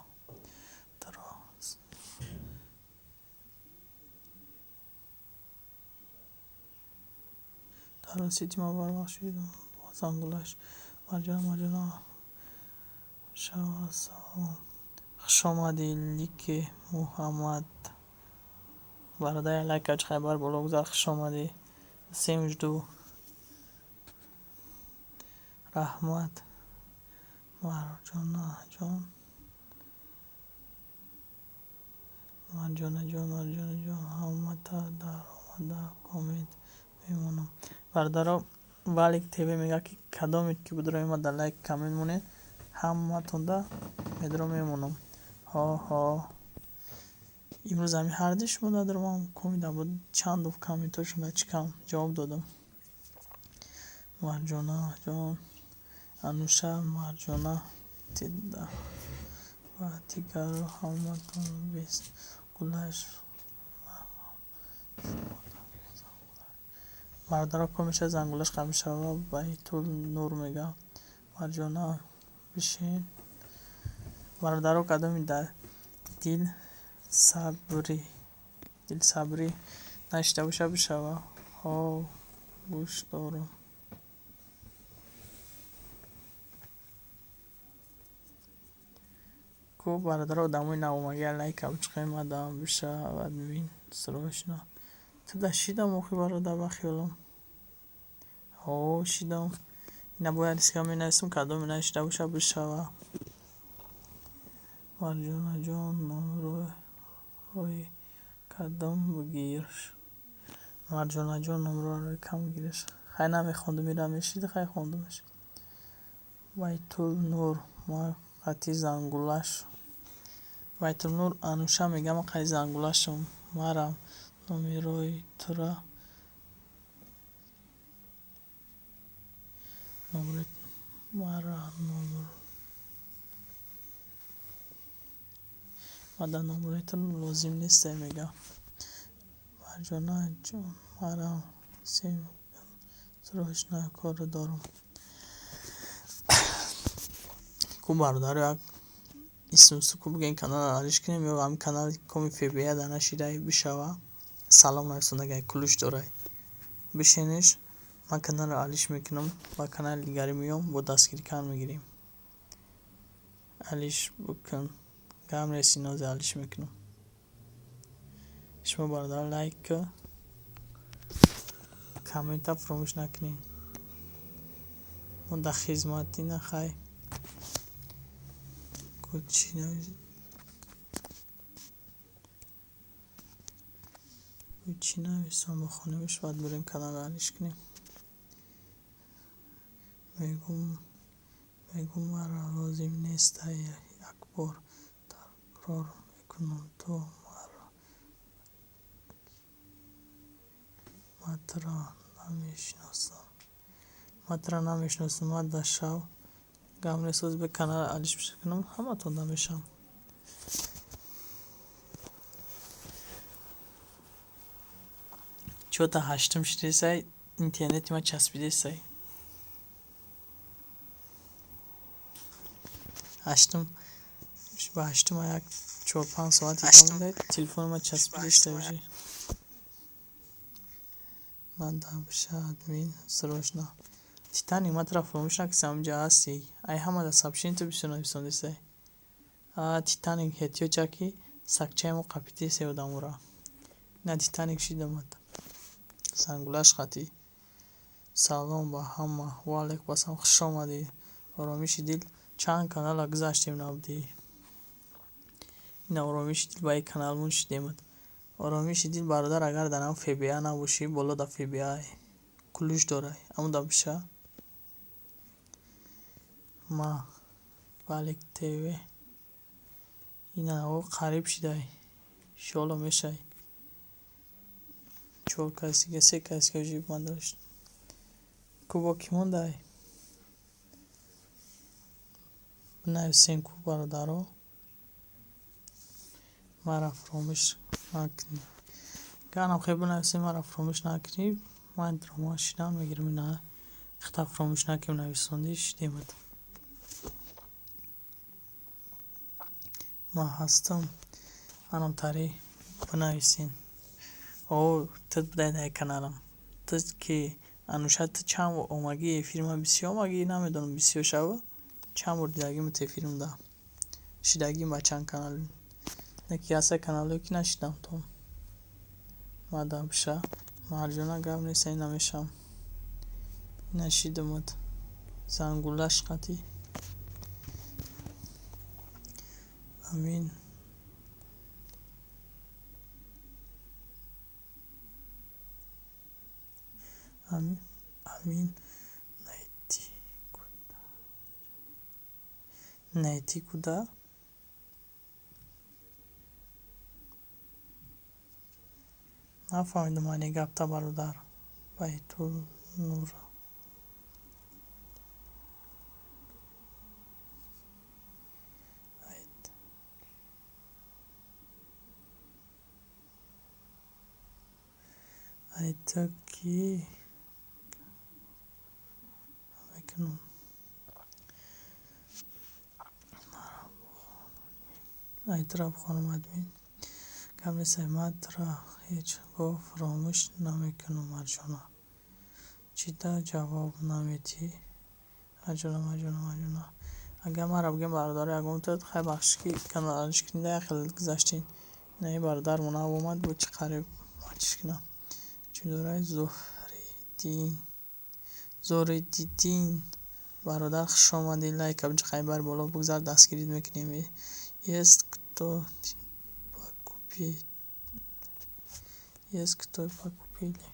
Таросити ма барвақт шудам бо зангулаш. Марҷона, Марҷона шава, салом. Хушомадӣ, Лике Муҳаммад. Бародари лайк ач хайбар боло гузар, хушомадӣ. Всем жду. Раҳмат. Марҷона ҷон. Марҷона ҷон, Марҷона ҷон, ҳамата даромада коммент мемонам. Бародаро, Валик ТВ мегӯяд, ки кадоме ки будро ма дар лайк коммент монед, ҳаматонда медро мемонам. Ҳо, ҳо. Имрӯз ҳами ҳарди шумо дадром комида буд, чанд доф комментҳошонда чӣ кам ҷавоб додам. Марҷона ҷон, Ануша, Марҷона тида ва дигаро ҳаматон без гулаш. Бародаро, комиша зангулаш қамишава Байтул Нур мега. Марҷона бишин. Бародаро, кадоми дар дил сабрӣ дилсабрӣ нашида боша, бишава. Ҳо, гӯш дорам. Ку бародаро, одамои навомагия лайка бичиқем, мадам биша админ срочно. Ту да шидам охи бародар, ба хиёлам. Ҳо, шидам. Ина бояд риска менависам, кадоме нашида боша, бишава. Марҷона ҷон, номрои кадом бигир. Марҷона ҷон, номрои кам бигирш. Хай, намехондум, ира мешиди, хай хондумаш. Байтул Нур, ма қати зангулаш. Байтул Нур Ануша мега, ма қати зангулашам. Марам номерои тура номери мара номер мада номерои ту лозим нестай мега. Марҷона ҷон, марам сем срочно кор дорам. Ку бародаро, як исмсу ку бигӯем, каналро алиш кунем ё ҳамин канали коми ФБА дар нашидай бишава. Салом нарасондагай кулуш дорай. Бишенеш, ман каналро алиш мекунам, ба канали дигаре меём, бо дастгирӣ кан мегирем. Алиш бикун. Гам нест, инозе алиш мекунам. Шумо бародар лайк коммента фаромӯш накунед. Мо дар хизматӣ нахай. Ку чӣ чӣ нависам, бихонемш, баъд бирем каналро алиш кунем. Мегум, мара лозим нестай, як бор такрор мекунам, ту мара ма туро намешиносам. Ма туро намешиносам, ма да шав гап нест, ҳозир ба каналро алиш кунам, ҳаматон да мешавам. Чота ҳаштум шидесай, интернети ма часпидесай. Ҳаштум ба ҳаштума як 4-5 соат идома телефони ма часпидестай уже. Ман да биша админ срочно. Титаник, ма туро фаромӯш накардам, ҳаминҷа ҳастӣ. Ай ҳама да сообщение ту бисёр нависондесай. А Титаник эҳтиёҷа ки сакчаи мо қапидесай одамора. Ина Титаник шидамад. Зангулаш қатӣ. Салом ба ҳама. Ва алайкум ассалом, хуш омадӣ. Оромиши дил, чанд канала гузаштем, набудӣ. Ина Оромиши дил ба ин каналмон шидемад. Оромиши дил бародар, агар дар ҳам ФБА набошӣ, боло да ФБА кулуш дорай. Ҳамон да биша. Ма Валик ТВ. Ина о қариб шидай. Иншоалло мешай. Чор касига, се касига уже ман дошт. Ку бо кӣ мондай? Бинависем ку бародаро. Мара фаромӯш накунед. Гарам хел бинависем, маро фаромӯш накунӣ, ман дрома шидан мегирам, ина хата фаромӯш накунем, нависондӣ шидемад. Ман ҳастам, анам тари бинависен. О, ту будай дар каналам. Ту ки Ануша, ту чанд бор омагӣ эфири ман, бисёр омагӣ, намедонам, бисёр шава. Чанд бор дидагимат эфиримда. Шидагим ба чанд канал. Не ки ҳаста каналҳое ки нашидам то. Мада биша. Марҷона, гап нест, ина мешавам. Ина шидамат. Зангулаш қатӣ. Амин. Амин, найти куда? Найти куда? Нафаҳмидам ани гапта, бародар. Байтулнур. Ай, ту кӣ мекунам? Ай, тура бихонам, админ. Гап нест, ай, ман тура ҳеҷ гоҳ фаромӯш намекунам, Марҷона. Чӣ да ҷавоб наметиҳӣ? Марҷона, Марҷона, Марҷона. Агар маро бигӯем, бародаро, ягон ту хай, бахшиш, ки каналиш кунида, як хел гузаштин. Ина ин бародар нав омад, бо чӣ қариб чиш кунам. Чӣ дорад Зуҳриддин? Зуҳриддин бародар, хуш омадӣ. Лайка биҷиқай, бар боло бигзар, дастгирит мекунем. Есть кто покупит? Есть кто покупили?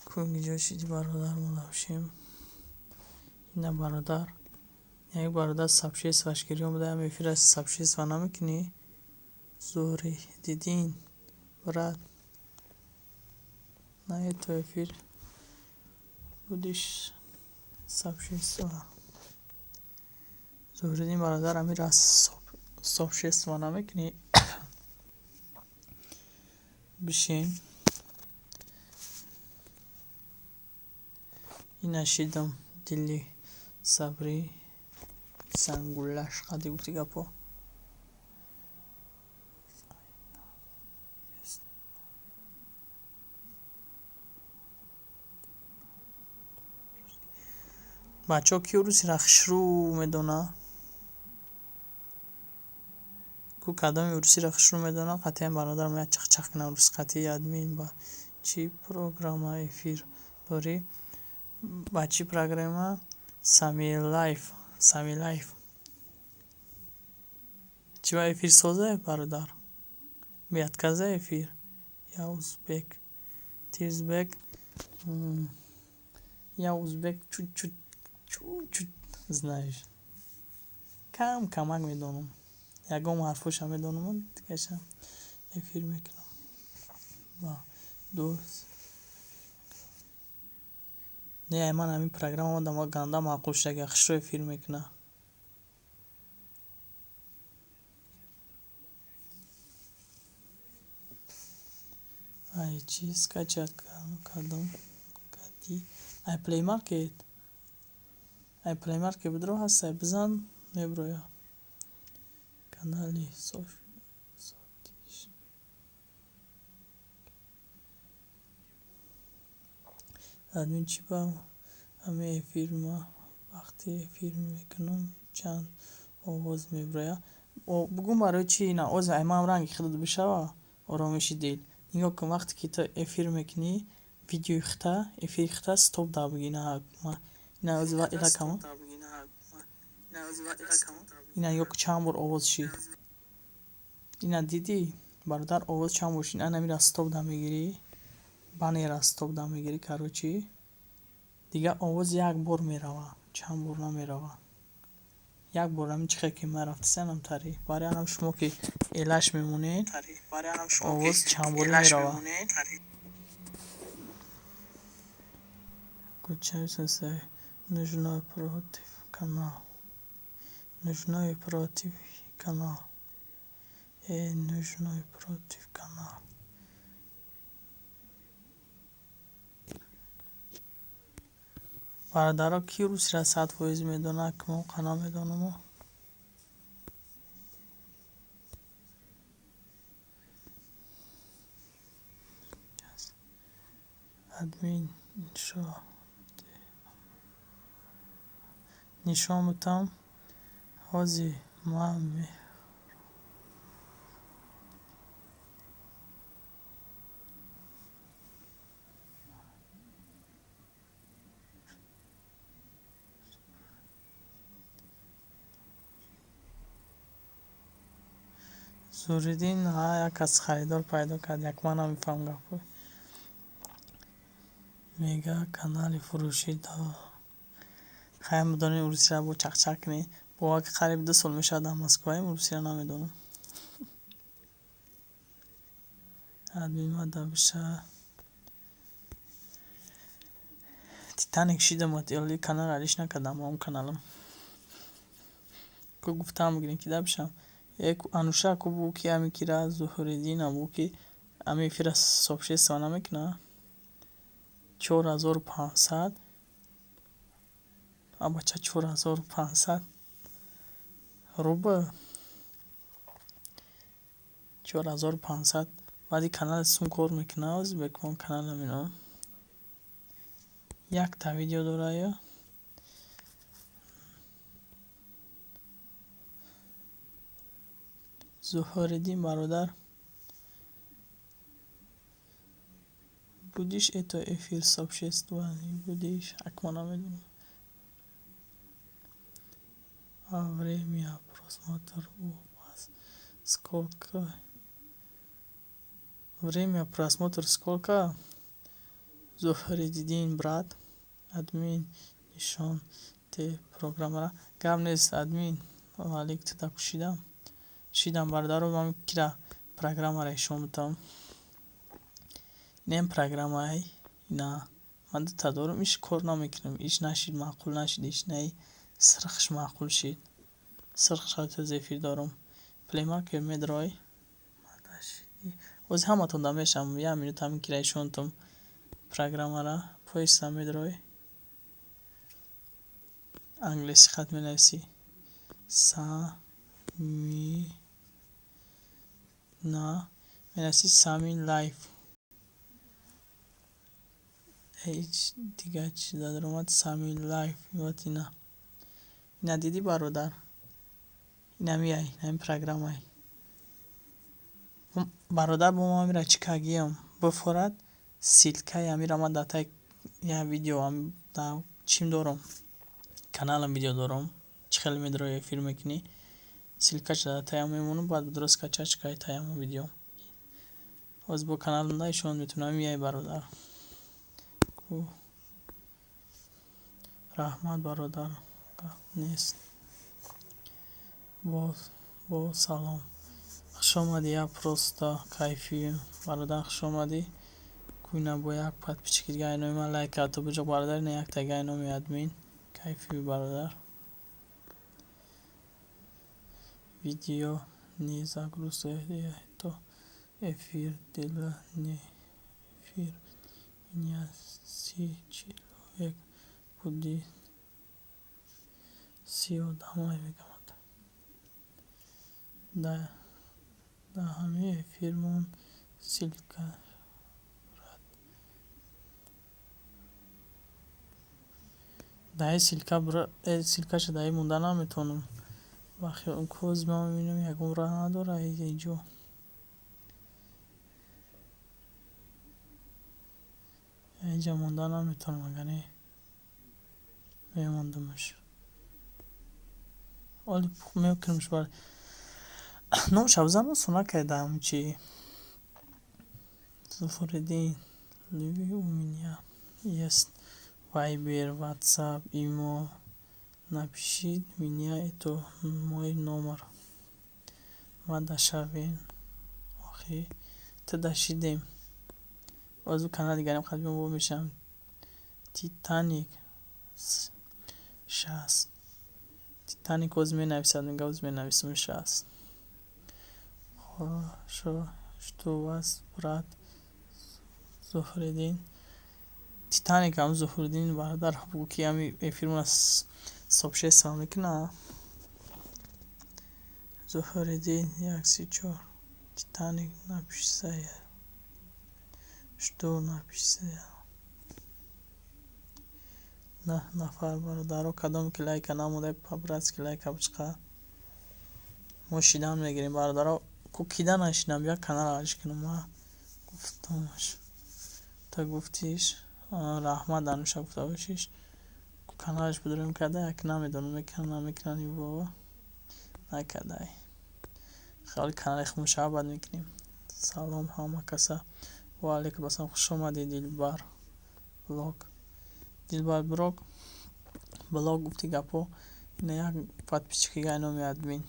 Кунги шиди, бародар, мо навшем. Ина бародар. Як бародар сообществош гирён буда, ам эфира сообщество намекунӣ? Зуҳриддин, брат. На это эфир будешь сообщество. Зуҳриддин бародар, амира сообщество намекунӣ? Бишин. Ина шидам, дили сабри зангулаш қади гуфти гапо. Бачаҳо, ки урусиро хушрӯ медона? Ку кадоми урусиро хушрӯ медона? Қатъиян бародарам як чахчах кунам рус қатъи. Админ, ба чӣ программа эфир дорӣ? Ба чӣ программа? Самилайф, Самилайф. Чӣ ба эфир созе, бародар? Беотказа эфир. Я узбек. Ты узбек? Я узбек чуть-чуть, чуть-чуть знаешь. Кам камак медонам. Ягон ҳарфоша медонам, дигаша эфир мекунам. Ба дӯст. Не, ман ҳамин программа омадам, ганда маъқул шуда, хушрӯ эфир мекуна. Ай, чӣ скачать кардам? Кардӣ? Ай Play Market. Ай Play Market бидро, ҳастай, бизан, меброя. Канали Софтиш. Админ, чӣ ба ҳамин эфир ма вақте эфир мекунам, чанд овоз меброя? Бугум, барои чӣ ина оз ай ман ранги худат бишава, оромиши дил. Нигоҳ кун, вақте ки ту эфир мекунӣ, видеои хита, эфири хита стоп да буги, ина ина оз ила кама. Ина нигоҳ кун, чанд бор овоз шид. Ина дидӣ, бародар, овоз чанд бор шид. Ана мира стоп да мегирӣ, баннера стоп да мегирӣ, короче. Дигар овоз як бор мерава, чанд бор намерава. Як бор ҳамин чихе ки ман рафтисанам тари. Барои анам шумо ки элаш мемонед, овоз чандборӣ мерава. Включайся, нужно против канал. Нужно против канал. Нужной против канал. Бародаро, ки русиро 100% медонад, ки мо қа намедонам? Админ, нишон бутам. Ҳози ман Зуриддин як кас харидор пайдо кард, як ман намефаҳмам гапҳои. Мега канали фурӯшӣ. Хайр, медонем русияро бо чақчақ кунем. Бовар ки қариб 2 сол мешавад дар Москваем, русияро намедонам. Админ мада биша. Титаник шидам, ли канал алиш накардам, он каналам. Ку гуфтам бигирем ки да бишам. Ануша ку бугӯ ки ами кира Зуҳриддинам бугӯ ки ами эфира сообщество намекунад. 4500 абача, 4500 рубл, 4500. Баъди канали сум кор мекунад. Ози бекун канала минам. Якта видео дора ё Зуҳриддин бародар, будешь это эфир сообщества, не будешь? Акма намедонам. А время просмотр у вас сколько? Время просмотр сколько, Зуҳриддин брат? Админ, нишон те программара. Гап нест, админ. Валик, туда кушидам шидам. Бародаро, ман кира программара ишон бутам. Инем программаи ина ман дута дорам, иш кор намекунам, иш нашид, маъқул нашид, иш наи сирхш маъқул шид. Сирхш зефир дорам. Плеймаркет медрой. Ози ҳаматон да мешам, як минут ҳамин кира ишонтум программара. Поиста медрой, англиси хат менависӣ, са ми на менависӣ, Сами Лайф. Ҳеҷ дигар чиз даромад. Сами Лайф, вот ина. Ина дидӣ, бародар? Инамияй, инами программай. Бародар, бо ман амира чӣ кагиям бифорад ссылкаи амира. Ман дар таи як видео дар чим дорам, каналам видео дорам, чӣ хеле медрои, эфир мекунӣ, ссылкаша дар таям мемонам, баъд дуруст скачать каи таяму видео. Ҳозир бо каналам да ишон метавонам. Мияй, бародар. Раҳмат, бародар, гап нест. Бо салом, хушомадӣ. Я просто кайфую, бародар, хушомадӣ. Куина бо як подписчики дига айноми ман лайк кард. То биҷоқ, бародар, ина яктага айноми админ. Кайфую, бародар. Видео не загрузка, это эфир не эфир. Меня 30 человек будет, 30 одамай мегӯям. Да ҳамин эфирмон ссылка, брат. Даи ссылка, ссылкаша даи монда наметавонам. Коз ман мебинам, ягон роҳ надора иҷо. Инҷа монда наметавонам, агар не мемондамаш. Оли мекунамш бар номша бизан, осон накардам чи. Зуҳриддин, у меня есть Вайбер, Ватсап, Имо. Напиши меня, это мой номер. Ма дашавем. Охи, ту дашидем. Озу канал дигарам қадим бо мешавам. Титаник 60. Титаник оз менависад, мега оз менависам 60. Хорошо, жду вас, брат Зуҳриддин. Титаник ҳам Зуҳриддин, бародар, бугӯ, ки ҳами эфирмона сообщество мекуна. Зуҳриддин 134. Титаник написая. Жду написая. 9 нафар бародаро, кадоме ки лайка намода, по-братски лайка бичқа. Мо шидан мегирем, бародаро. Ку кида нашидам, бия канал алиш кунам. Ма гуфтамаш. Та гуфтиш, раҳмат, Ануша, гуфта бошиш. Каналаш бидорем када, як намедонам, мекунам, намекунам, бобо. Накадай. Хеле канали худмон шава, баъд мекунем. Салом ҳама каса. Ва алейкум ассалом, хуш омадӣ, Дилбар блог. Дилбар блог, блог гуфти гапо, ина як подписчик дига, номи админ.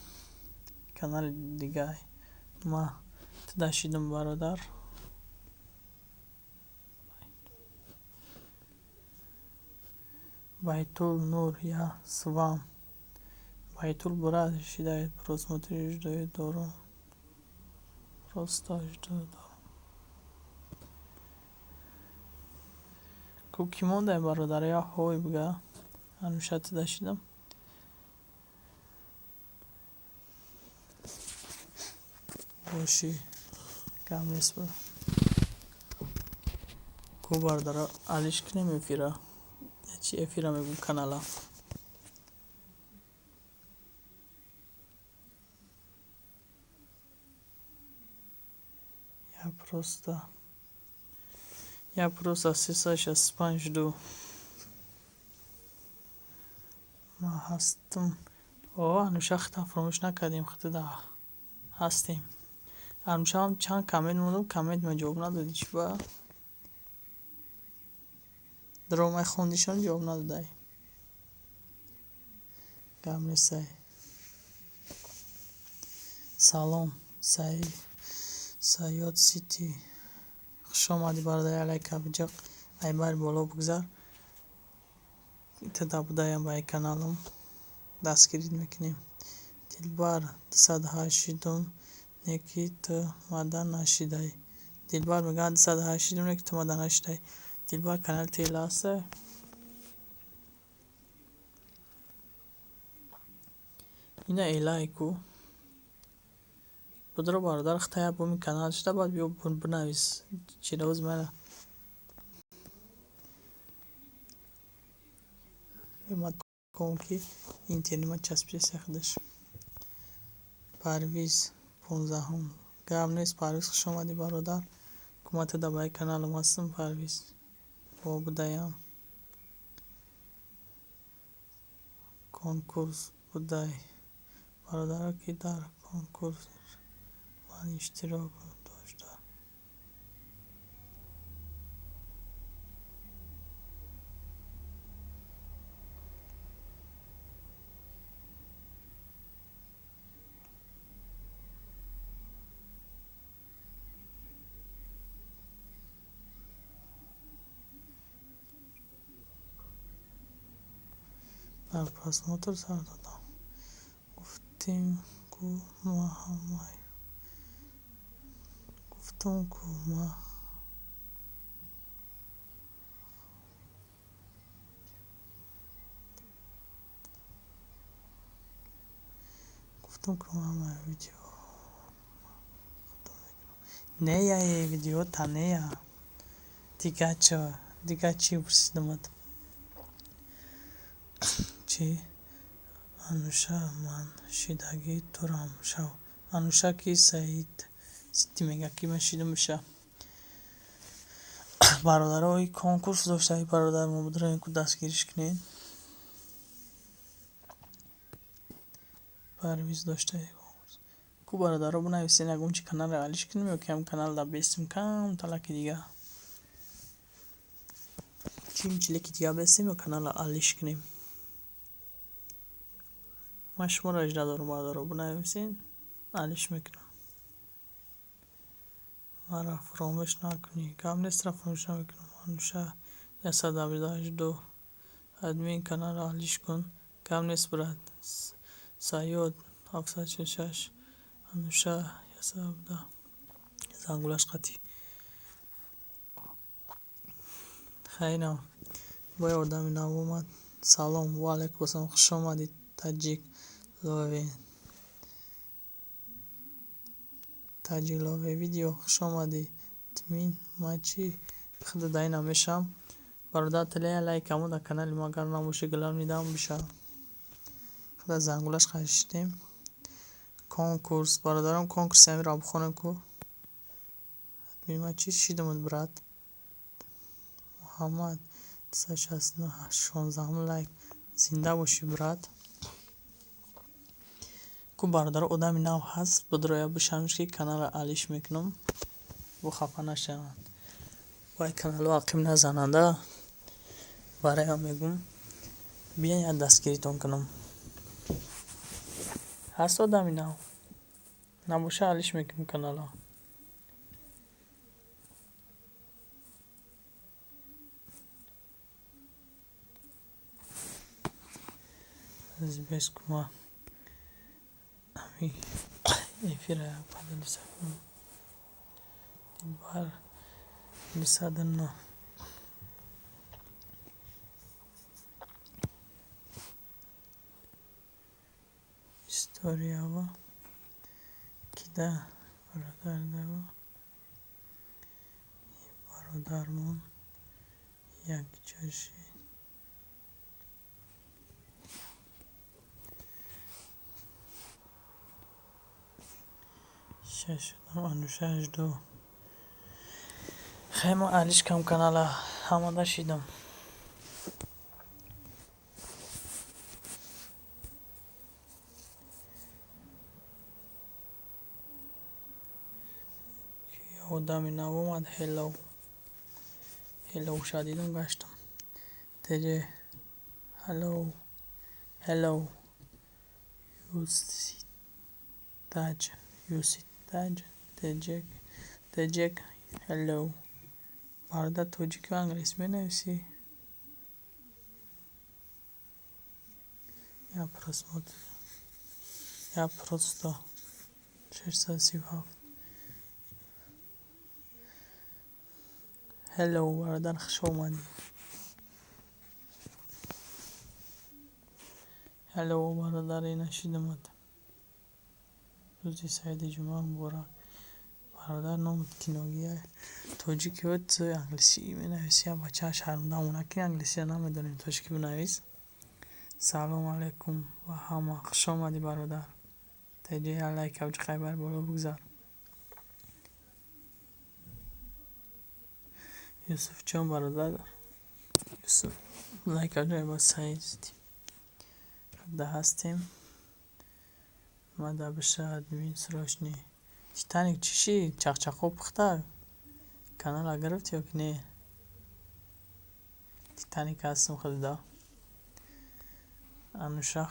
Канали дигай. Ма туда шидам, бародар. Байтул Нур, я с вам. Байтул, брат, шидай просмотри, жду дором. Просто жду дором. Ку кӣ мондай, бародар, я ҳой бига. Ануша, туда шидам. Боши, гап нест, бро. Ку бародаро, алиш кунем эфира. Чи эфира мегӯм, канала. Я просто 365 жду. Ма ҳастам. О, Ануша, хитам фаромӯш накардем, хитида ҳастем. Анушаам чанд коммент мондам, коммент ма ҷавоб надодӣ, чӣ ба? Дромай хондишон, ҷавоб надодай. Гап нестай. Салом, Сайёд Сити. Хуш омадӣ, бародари, алайка биҷақ. Айбар боло бигзар. Туда будаям ба каналам. Дастгирӣ мекунем. Дилбар, 208 шидум, не ки ту мада нашидай. Дилбар мегӯяд, 208 шидум, не ки ту мада нашидай. Дилбар, канали тела ҳастай? Ина элай ку. Будро, бародар, хитая буми канал шуда, баъд биё бинавис. Чироз мана. Ком ки интернет ма часпида худаш. Парвиз 15-ум. Гап нест, Парвиз, хуш омадӣ, бародар. Ку ман туда ба каналам ҳастам, Парвиз. Бо будаям. Конкурс будай. Бародаро, ки дар конкурс ман иштирок дошта. Дар просмотр сар додам. Гуфтем ку ма ҳамаи. Гуфтум ку ма гуфтум ку ҳамаи видео нея, видео та нея. Дига чо? Дига чӣ пурсидамат? Чӣ? Ануша, ман шидагӣ турам, шав. Ануша, ки Саид Сити мега, ки ман шидам биша. Бародаро, конкурс доштаи бародар мо, будроем ку дастгириш кунед. Парвиз доштаи конкурс. Ку бародаро, бинависен, ягон чи каналро алиш кунем ё ки ҳам каналда бестим кам талаки дига. Чим чилеки дига бестем ё каналро алиш кунем? Ман шуморо ажда дорам, бародаро, бинависен, алиш мекунам. Маро фаромӯш накунӣ. Гап нест, ра фаромӯш намекунам. Ануша 178. Админ, каналро алиш кун. Гап нест, брат. Сайёд 746. Ануша. 17. Зангулаш қатӣ. Хайна бо одами нав омад. Салом, ва алайкум ассалом, хуш омадед, Таҷик Лове. Таҷик Лове видео, хуш омадӣ. Админ, ма чӣ худа даи намешавам. Бародар, тилая лайк амо дар канали мо, агар набошӣ, главный дам биша. Худа зангулаш қашидем. Конкурс, бародарам, конкурси ҳамиро бихонем ку. Админ, ма чӣ шидамуд, брат? Муҳаммад 269, 16-ум лайк. Зинда бошӣ, брат. Ку бародаро, одами нав ҳаст, бидроя бишавем, ки каналро алиш мекунам. Бо хафа нашаванд. Вай каналҳо ақиб назананда. Барои мегӯм, биён, як дастгиритон кунам. Ҳаст одами нав? Набоша, алиш мекунем каналро. Азизбес ма ҳами эфира поделиться кунам. Дилбар 209. Историява кида бародардаво бародармон якҷо шид. Шашудам Ануша жду. Хай, ма алиш кам канала, ҳамада шидам. Одами нав омад. Hello. Hello ша дидам, гаштам. Теже hello. Hello. Юситаҷ. Юситаҷ. Теҷек. Теҷек. Hello. Бародар, тоҷикӣ англис менависӣ? Я просмотр. Я просто 637. Hello, бародар, хуш омадӣ. Hello, бародар, ина шидамад. Рӯзи саиди ҷумъа муборак. Бародар, номат киногия тоҷики англисӣ менависӣ, бача шарманда ки англисиро намедонем, тоҷикӣ бинавис. Салом алайкум ба ҳама, хуш омадӣ, бародар. Теҷа як лайк авҷи бар боло бигзар. Юсуфҷон, бародар Юсуф, лайк авҷи ба саид да ҳастем. Мада биша админ срочный. Титаник чӣ шид? Чақчақо пухта? Каналро гирифт ё ки не? Титаник ҳастам худда. Ануша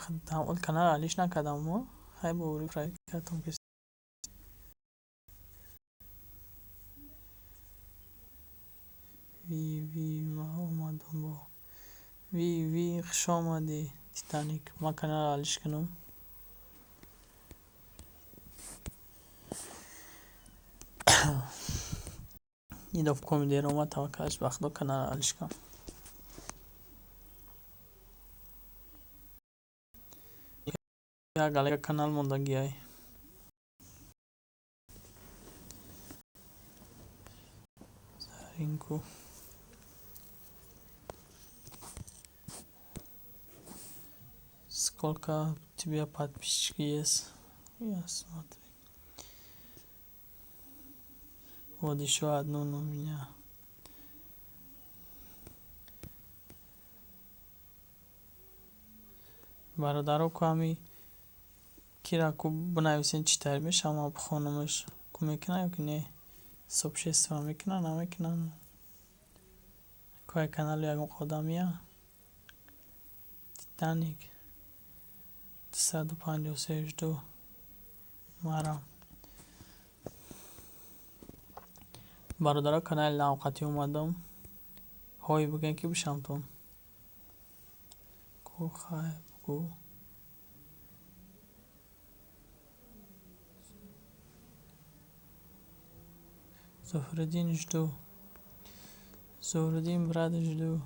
каналро алиш накардам мо. Хай, бо проекткатон ки ви ви ма омадам бо ви ви, хуш омадӣ, Титаник. Ман каналро алиш кунам. Идоф коми дер омад, таваккалаш ба Худо, каналро алиш кунам. Як алайка канал мондагиай. Заринку. Сколько у тебя подписчики есть? Я смотрю. Вот еще одну у меня. Бародаро, ку ҳами кира ку бинависен, чӣ тари мешавам, ма бихонамаш, ку мекунам ё ки не? Сообщество мекунам, намекунам? Ку каналу ягон одамия? Титаник 253 жду. Марам. Бародаро, канали навқатӣ омадам. Ҳой бигӯем, ки бишавамтон. Ку хай бугӯ. Зуҳриддин, жду. Зуҳриддин, брат, жду.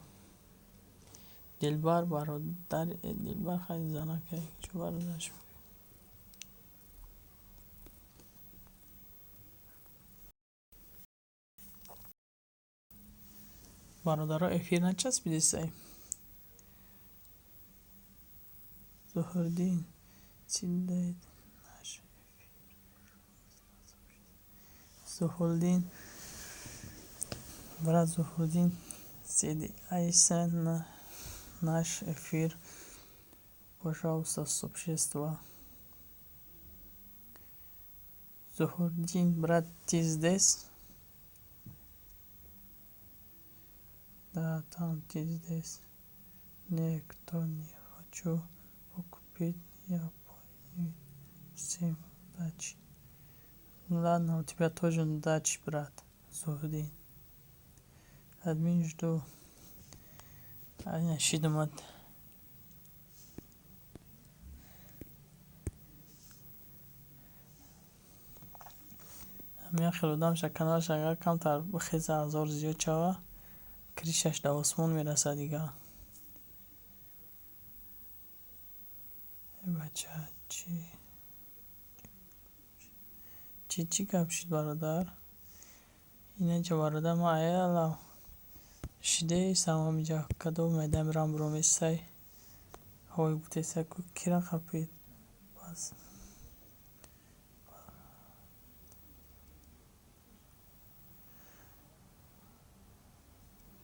Дилбар, бародар, Дилбар хай занакай, чӯ бародараш. Бародаро, эфир начаспидисай. Зуҳриддин, сидает наш эфир. Зуҳриддин, брат Зуҳриддин, соединяйся на наш эфир, пожалуйста, сообщество. Зуҳриддин, брат, ты здесь? Да, там ты здесь. Не, кто не хочу покупить, я понял. Всем удачи. Ну ладно, у тебя тоже удачи, брат Зуҳриддин. Админ, жду. Шидумад. Ҳамин хел одамша, каналаш агар камтар бихеза, ҳазор зиёд шава, крышаш дар осмон мерасад дига. Бача, чӣ гап шид, бародар? Инаҷа, бародар, ман аяла шидаистам, ҳаминҷа кадом майдан мирам, биромесай. Ҳой, гуфтеса, кира қапид? Пас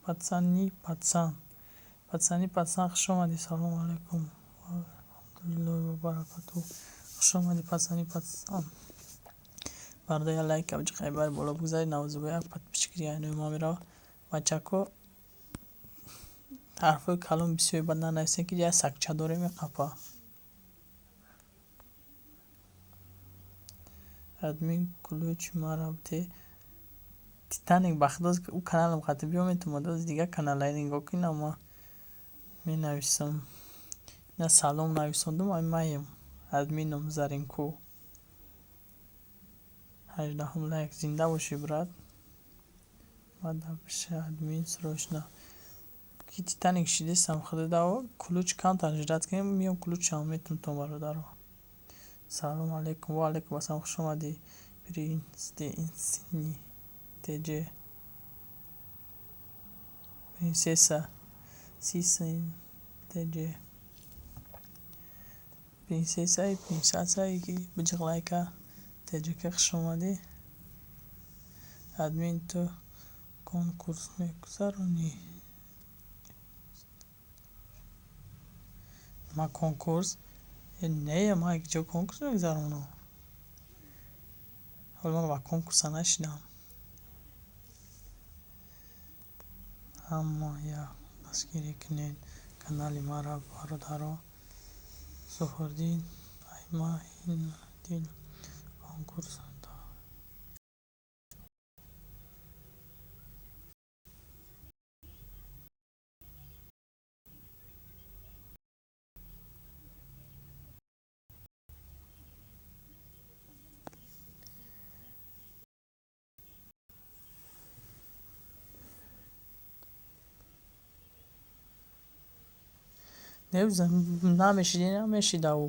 пацани, пацан, пацани, пацан, хуш омадӣ. Салому алайкум ва раҳматуллоҳи ва баракатуҳ. Хуш омадӣ, пацани, пацан. Бародар, я лайк ҷиқай бар боло бигзаред, 91 подписчик дига ма мерава. Бачако, ҳарфҳои калон бисёр бад нанависем, ки як сагча дорем, меқапа. Админ, ключ мара бите. Титаник, ба худо, ӯ каналам қати биё, метавонад ози дигар каналай нигоҳ кунам, ма менависам. Ина салом нависондум, ай маем админом Заринку. 18-ум лайк, зинда бошӣ, брат. Баъд пиши админ срочно. Ки Титаник шидесам, худо ключ камтар ждать кунем, миём, ключам метунтон, бародаро. Салом алейкум, ва алейкум ассалом, хуш омадӣ. Принсни тж. Принсесса Сисин тж. Принсессаи, принсессае ки биҷиқ лайка. ТЖК, хуш омадӣ. Админ, ту конкурс мегузаронӣ? Ман конкурс? Не, ман ҷо конкурс мегузаронам? Ҳоло ман ба конкурса нашидам. Ҳама як дастгирӣ кунед канали маро, бародаро. Зуҳриддин, ай ма дил конкурс. Намешиди, намешида ӯ.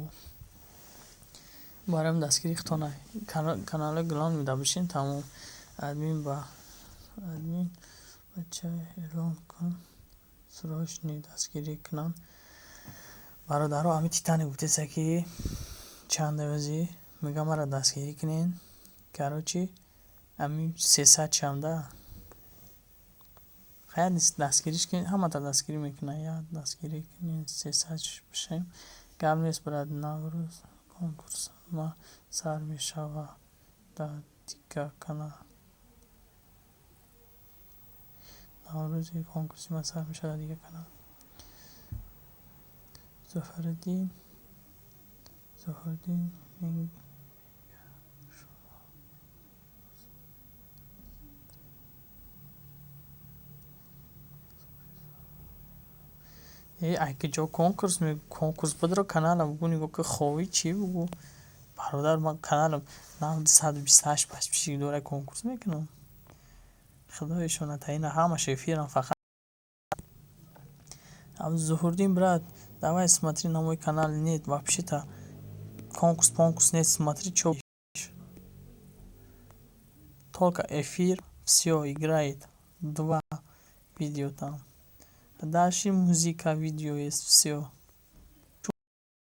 Барои дастгирии худтон каналҳои главный да бишин, тамом. Админ, ба админ бача эълон кун, срочно дастгирӣ кунанд. Бародаро, ҳамин Титаник гуфтеса, ки чанд ози мега маро дастгирӣ кунед. Короче, ҳамин 300 шавда. Хайр, дастгириш кунед, ҳамата дастгирӣ мекунад. Як дастгирӣ кунед, 300 бишем. Гап нест, брат, Наврӯз конкурс ма сар мешавад дар дигар канал. Наврӯзи конкурси ма сар мешавад дар дигар канал. Зуҳриддин, Зуҳриддин. Ай ки ҷо конкурс, конкурс бидро каналам, бугӯ, нигоҳ ки ховӣ чӣ, бугӯ, бародар, ман каналам 928 подписчик дора, конкурс мекунам. Худоишона таина ҳамаш эфирам фақат. Зуҳурдин, брат, давай смотри на мой канал. Нет, вообще-то конкурс понкурс нет, смотри, чё, только эфир, всё играет, два видео там. Дальше музыка, видео есть, всё.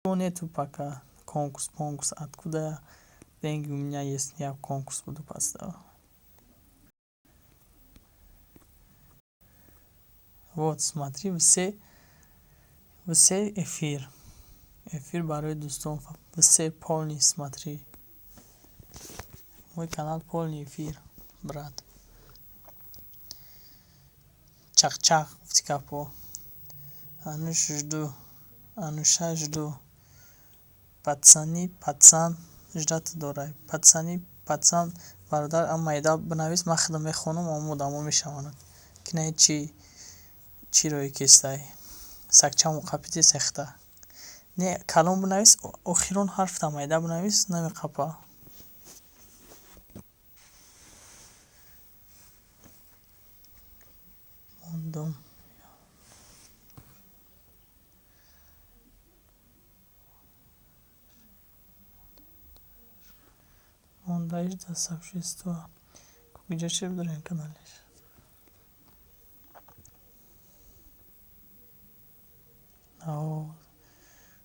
Нету пока конкурс понкурс. Откуда деньги у меня есть, я конкурс буду поставить? Вот смотри, все эфир. Эфир барои дӯстон, все полный, смотри. Мой канал полный эфир, брат. Чақ-чақ гуфти гапҳо. Ануш жду, Ануша жду. Пацани, пацан ждать дорай. Пацани, пацан, бародар, ам майда бинавис, ман худам мехонам, ам одамо мешаванд. Ки на чи чӣ рое кистай. Сагчамо қапиди сехта. Не, калон бинавис, охирон ҳарфта майда бинавис, намеқапа. Мондум. Мондаиш да сообщества. Куҷа чӣ дорем каналеш? О,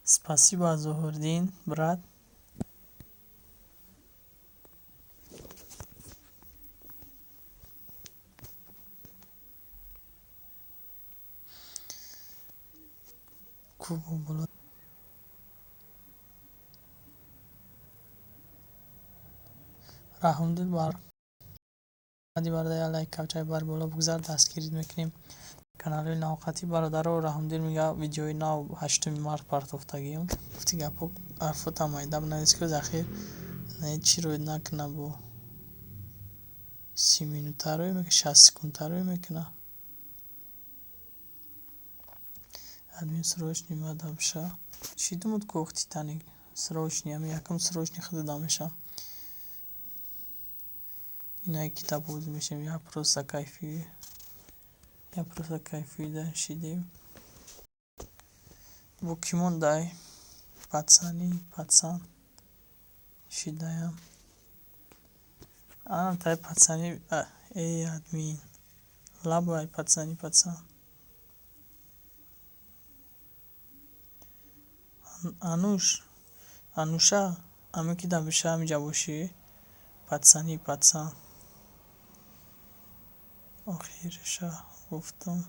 спасибо, Зуҳурдин, брат. Ку боло Раҳмдил бар бародари лайк кавчай бар боло бигзар, дастгирӣ мекунем. Каналҳои навқатӣ бародаро. Раҳмдил мега, видеои нав 8 март партофтагиам. Гуфти гапҳо, ҳарфота майда бинавис, ки захир на чӣ рӯй накуна, бо 30 минута рӯй мекуна, 60 секунда рӯй мекуна. Админ, срочный мада биша. Чӣ думуд ку Титаник? Срочный, ами якум срочный худуда меша. Инаи китоб бозӣ мешавем. Я просто кайфую. Я просто кайфую да шидем. Бо кӣ мондай? Пацани, пацан. Шидаям. Ана тай пацани, эй, админ. Лабай пацани, пацан. Ануш, Ануша, ами ки да биша ҳамиҷа бошӣ? Пацани, пацан. Охириша гуфтам,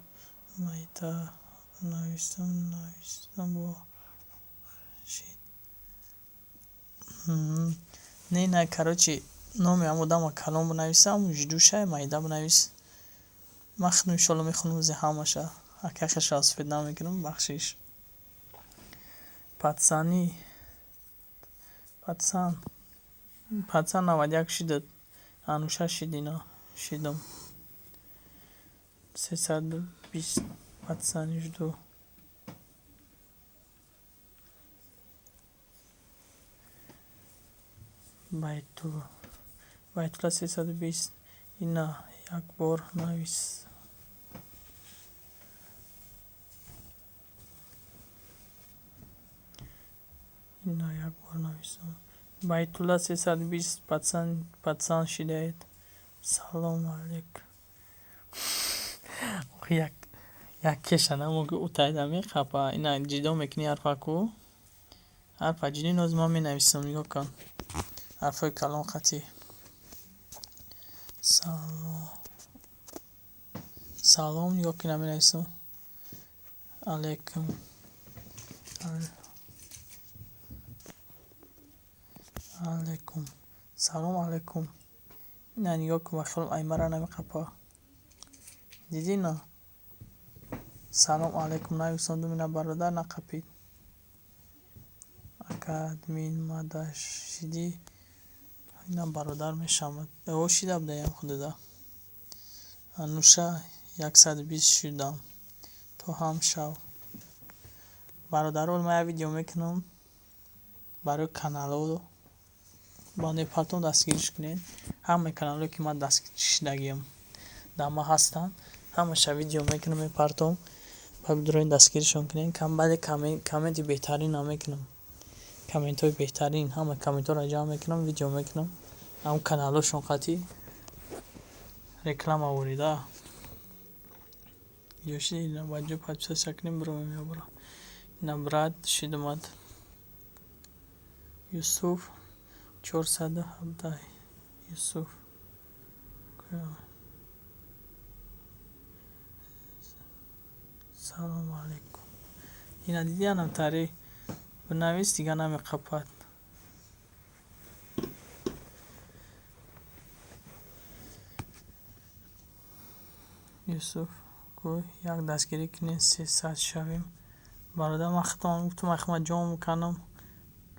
майда навистам, навистам бо шид. Не, на, короче, номи ҳам одама калон бинависам, ждушай майда бинавис. Ман худам иншоалло мехонам ози ҳамаша. Ака хеша сафед намекунам, бахшиш. Пацани, пацан, пацан 91 шидад. Ануша шидина, шидам. 320 пацани жду. Байтулла. Байтулла 320. Ина як бор навис. Ина як бор нависам. Байтулла 320, пацан, пацан шидаед. Салом алейк. Як як кеша намо ки утайда мехапа. Ина ҷидо мекунӣ ҳарфа ку. Ҳарфа ҷидӣ ноз ман менависам, нигоҳ кун. Ҳарфҳои калон қатӣ. Салом. Салом, нигоҳ кун, менависам. Алейкум. Алейкум. Салом алейкум. Ина нигоҳ кун, ба хиёлам аймара намеқапа. Дидӣ на? Салом алейкум нависондум, ина бародар нақапид. Ака админ мада шидӣ? Ина бародар мешавад. О, шида будаям худуда. Ануша 120 шудам. То ҳам шав. Бародаро, ман як видео мекунам барои каналҳо. Ба непалтон дастгириш кунед. Ҳамаи каналҳое ки ман дастгиришдагиам. Дар ма ҳастанд, ҳамаша видео мекунам, мепартом, баъд бидуроен дастгиришон кунем. Баъде комменти беҳтаринам мекунам, комментҳои беҳтарин, ҳама комментҳоро ҷамъ мекунам, видео мекунам, ҳам каналҳошон қатъи реклама ворида. Ёши ина баҷо подписаться кунем, биромем ябора. Ина брат шидумад Юсуф 417 Юсуф. Салому алайкум. Ина диди, анам тари бинавис, дига намеқапад. Юсуф гӯй, як дастгирӣ кунед, 300 шавем. Бародар, ман худам гуфтам, ахма ҷом кардам,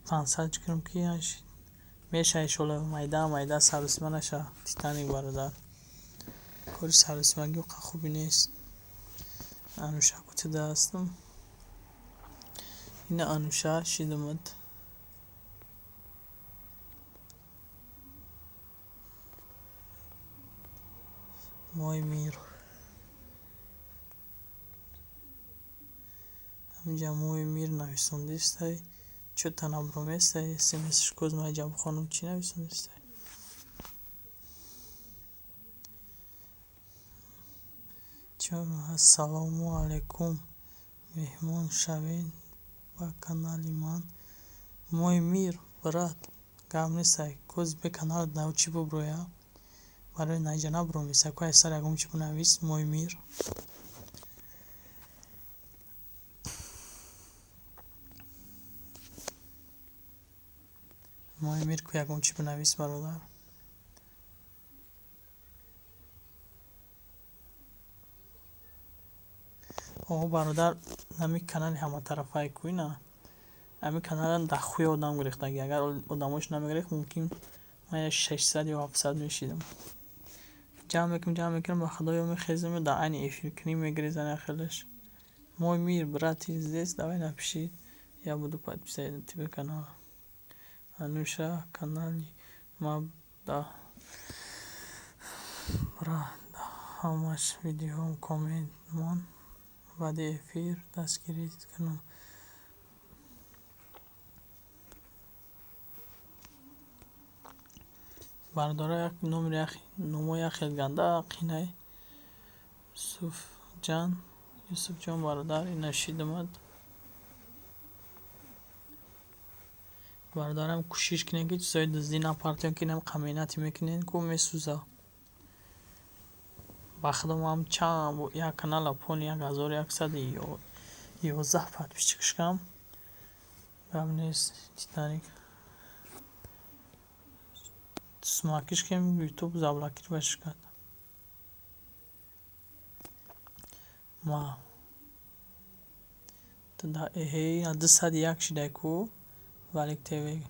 500 кунам, ки меша, иншолло, майда майда, сарусима наша. Титаник бародар, кори сарусимагӣ оқа хубӣ нест. Ануша кутида ҳастам. Ина Ануша шидумад. Мой мир. Ҳаминҷа мой мир нависондистай. Чӯта наброместай смсш коз майҷа бихонам, чӣ нависондистай? Ассалому алайкум, меҳмон шавед ба канали ман. Мой мир, брат, гап нестай, кози бе каналат нав чӣ буброя? Барои наиҷа наброместай, ку ай сар ягон чӣ бинавис, мой мир. Мой мир, ку ягон чӣ бинавис, бародар. О бародар, ҳами канали ҳаматарафае ку, ина ҳами каналам дахуя одам гирифтагӣ. Агар одамош намегирифт, мумкин ман я 600 ё 700 мешидам. Ҷамъ мекунам, ҷамъ мекунам, ба худо, ё мехезам, ё дар айни эфиркунӣ мегирезан яхелаш. Мой мир, брат, ты здесь? Давай напиши, я буду подписать тебе канал. Ануша, канали ма да бра, ҳамаш видеоам коммент мон, баъди эфир дастгирӣ кунам. Бародаро, як номери номо як хел ганда қинай. Юсуфҷан, Юсуфҷон бародар, ина шидумад. Бародарам, кӯшиш кунед, ки чизҳои дуздӣ напартоед, ки инам қаминате мекунед, ку месӯза. Ба худо, ман чанд як канала пони 1111 подписчик шудам. Гап нест, Титаник. Сумакиш ки Ютуб заблокировать кард. Ма эҳе, 201 шидай ку Валик ТВ.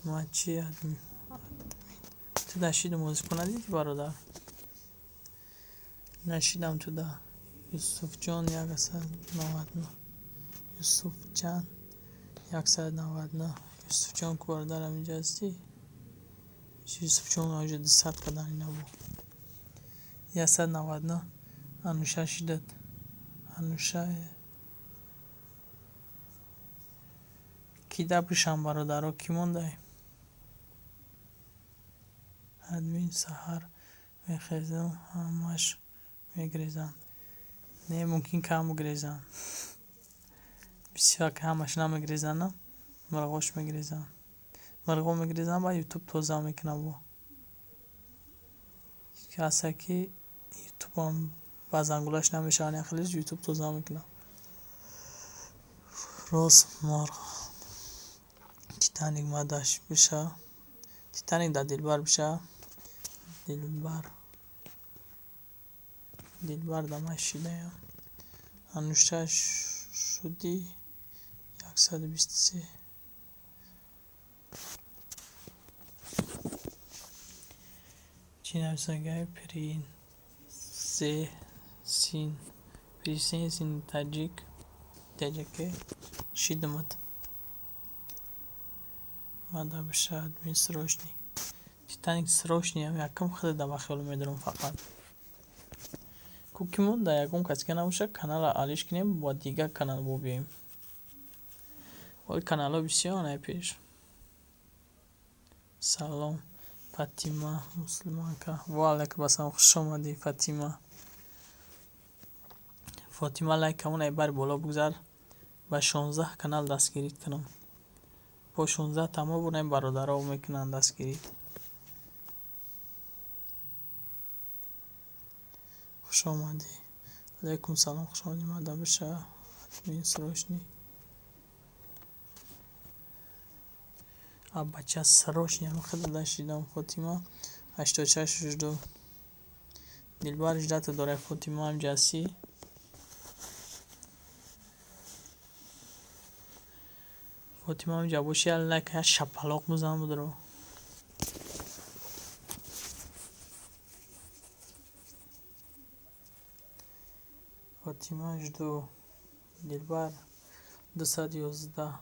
Ма чи туда шидум, музику надидӣ, бародар? Нашидам туда. Юсуфҷон 199. Юсуфҷан 199. Юсуфҷон ку, бародар, ҳаминҷа ҳастӣ? Юсуфҷон уже 200 кардан ина бу. 199. Ануша шидат. Ануша кида бишам, бародаро, кӣ мондай? Админ, саҳар мехезам, ҳамаш мегирезанд. Не, мумкин кам бигирезанд. Бисёр ҳамаш намегирезанд, мирғош мегирезанд. Мирғо мегирезанд, баъд Ютуб тоза мекунад бо. Ҳаста ки Ютубам баъзан гулаш намешавад, яхелиш Ютуб тоза мекунад. Рост морғ Титаник мадаш биша. Титаник дар Дилбар биша. Дилбар. Дилбар да ман шидаям. Ануша шудӣ 123. Чӣ нависагай? Принцессин. Принцессин таҷик. Таҷике шидумад. Мада биша админ срочный. Титаник, срочный якум худат ба хиёл медорам фақат. Ку ки монда, ягон кас дига набошад, каналро алиш кунем, ба дигар канал бо биёем. Оли каналҳо бисёранд ай пеш. Салом, Фатима мусулманка. Ва алайкум ассалом, хуш омадӣ, Фатима. Фотима, лайкамон ай бари боло бигзар, ба 16 канал дастгирӣ кунам. Бо 16 тамом бурем, бародаро мекунанд дастгирӣ. Хуш омадӣ. Алайкум салом, хуш омадӣ, мадам биша. Админ, срочный. А бача, срочный ҳам хеле дашидам. Фотима, 86 жду. Дилбар, ждать дорай. Фотима, ҳамҷа ҳастӣ? Фотима, ҳамҷа боши, як лайк, як шапалоқ бизан, будро. Фотима, жду. Дилбар, 211.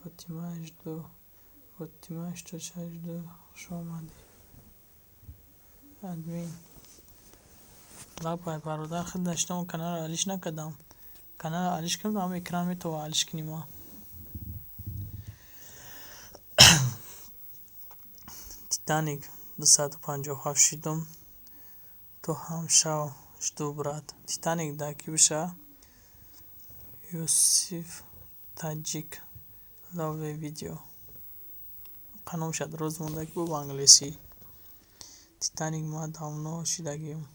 Фотима, жду. Фотима, 86 жду. Хуш омадӣ. Админ. Лапай, бародар, хеле даштам, каналро алиш накардам. Каналро алиш кунам, ҳама экран метава алиш кунӣ ма. Титаник, 257 шидум. Ту ҳам шав, жду, брат. Титаник да ки биша? Юсиф Таҷик лове видео. Қаном шад рӯз монда ки бо англисӣ. Титаник, ма давно шидагием.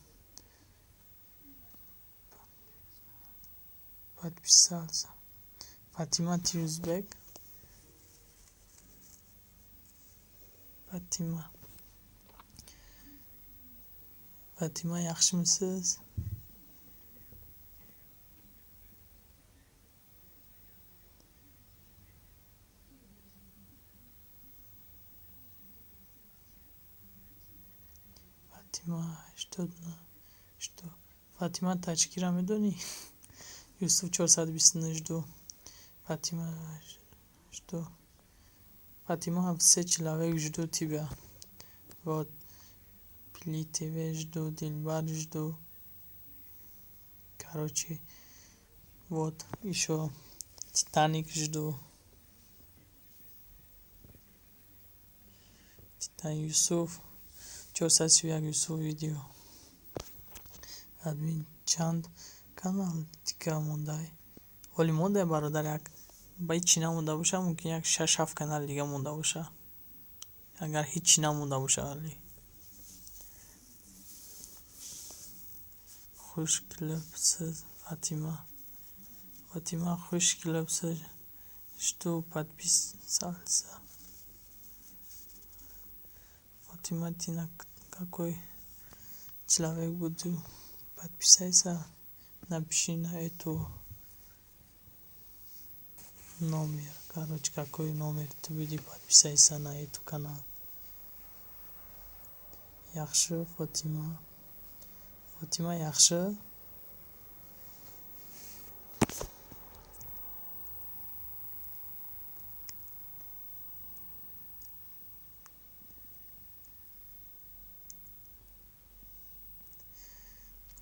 Подписался. Фатима, ты узбек? Фатима. Фатима, yaxshimisiz? Фатима, что? Фатима, таҷикиро медонӣ? Юсуф, 429 жду. Фатима, что? Фатима, все человек жду тебя. Вот. Пли ТВ жду, Дилбар жду. Короче, вот, еще Титаник жду. Титан Юсуф, 431 Юсуф видео. Админ, чанд канал дига мондай? Оли мондай, бародар, як ба ҳичи намонда боша, мумкин як шаш ҳафт канали дига монда боша. Агар ҳичи намонда боша али. Хуш келибсиз, Фатима. Фатима, хуш келибсиз. Что подписался? Фатима, ты на какой человек буду подписаться? Напиши на эту номер. Короче, какой номер ты будешь подписаться на эту канал? Yaxshi, Фотима. Фотима, yaxshi?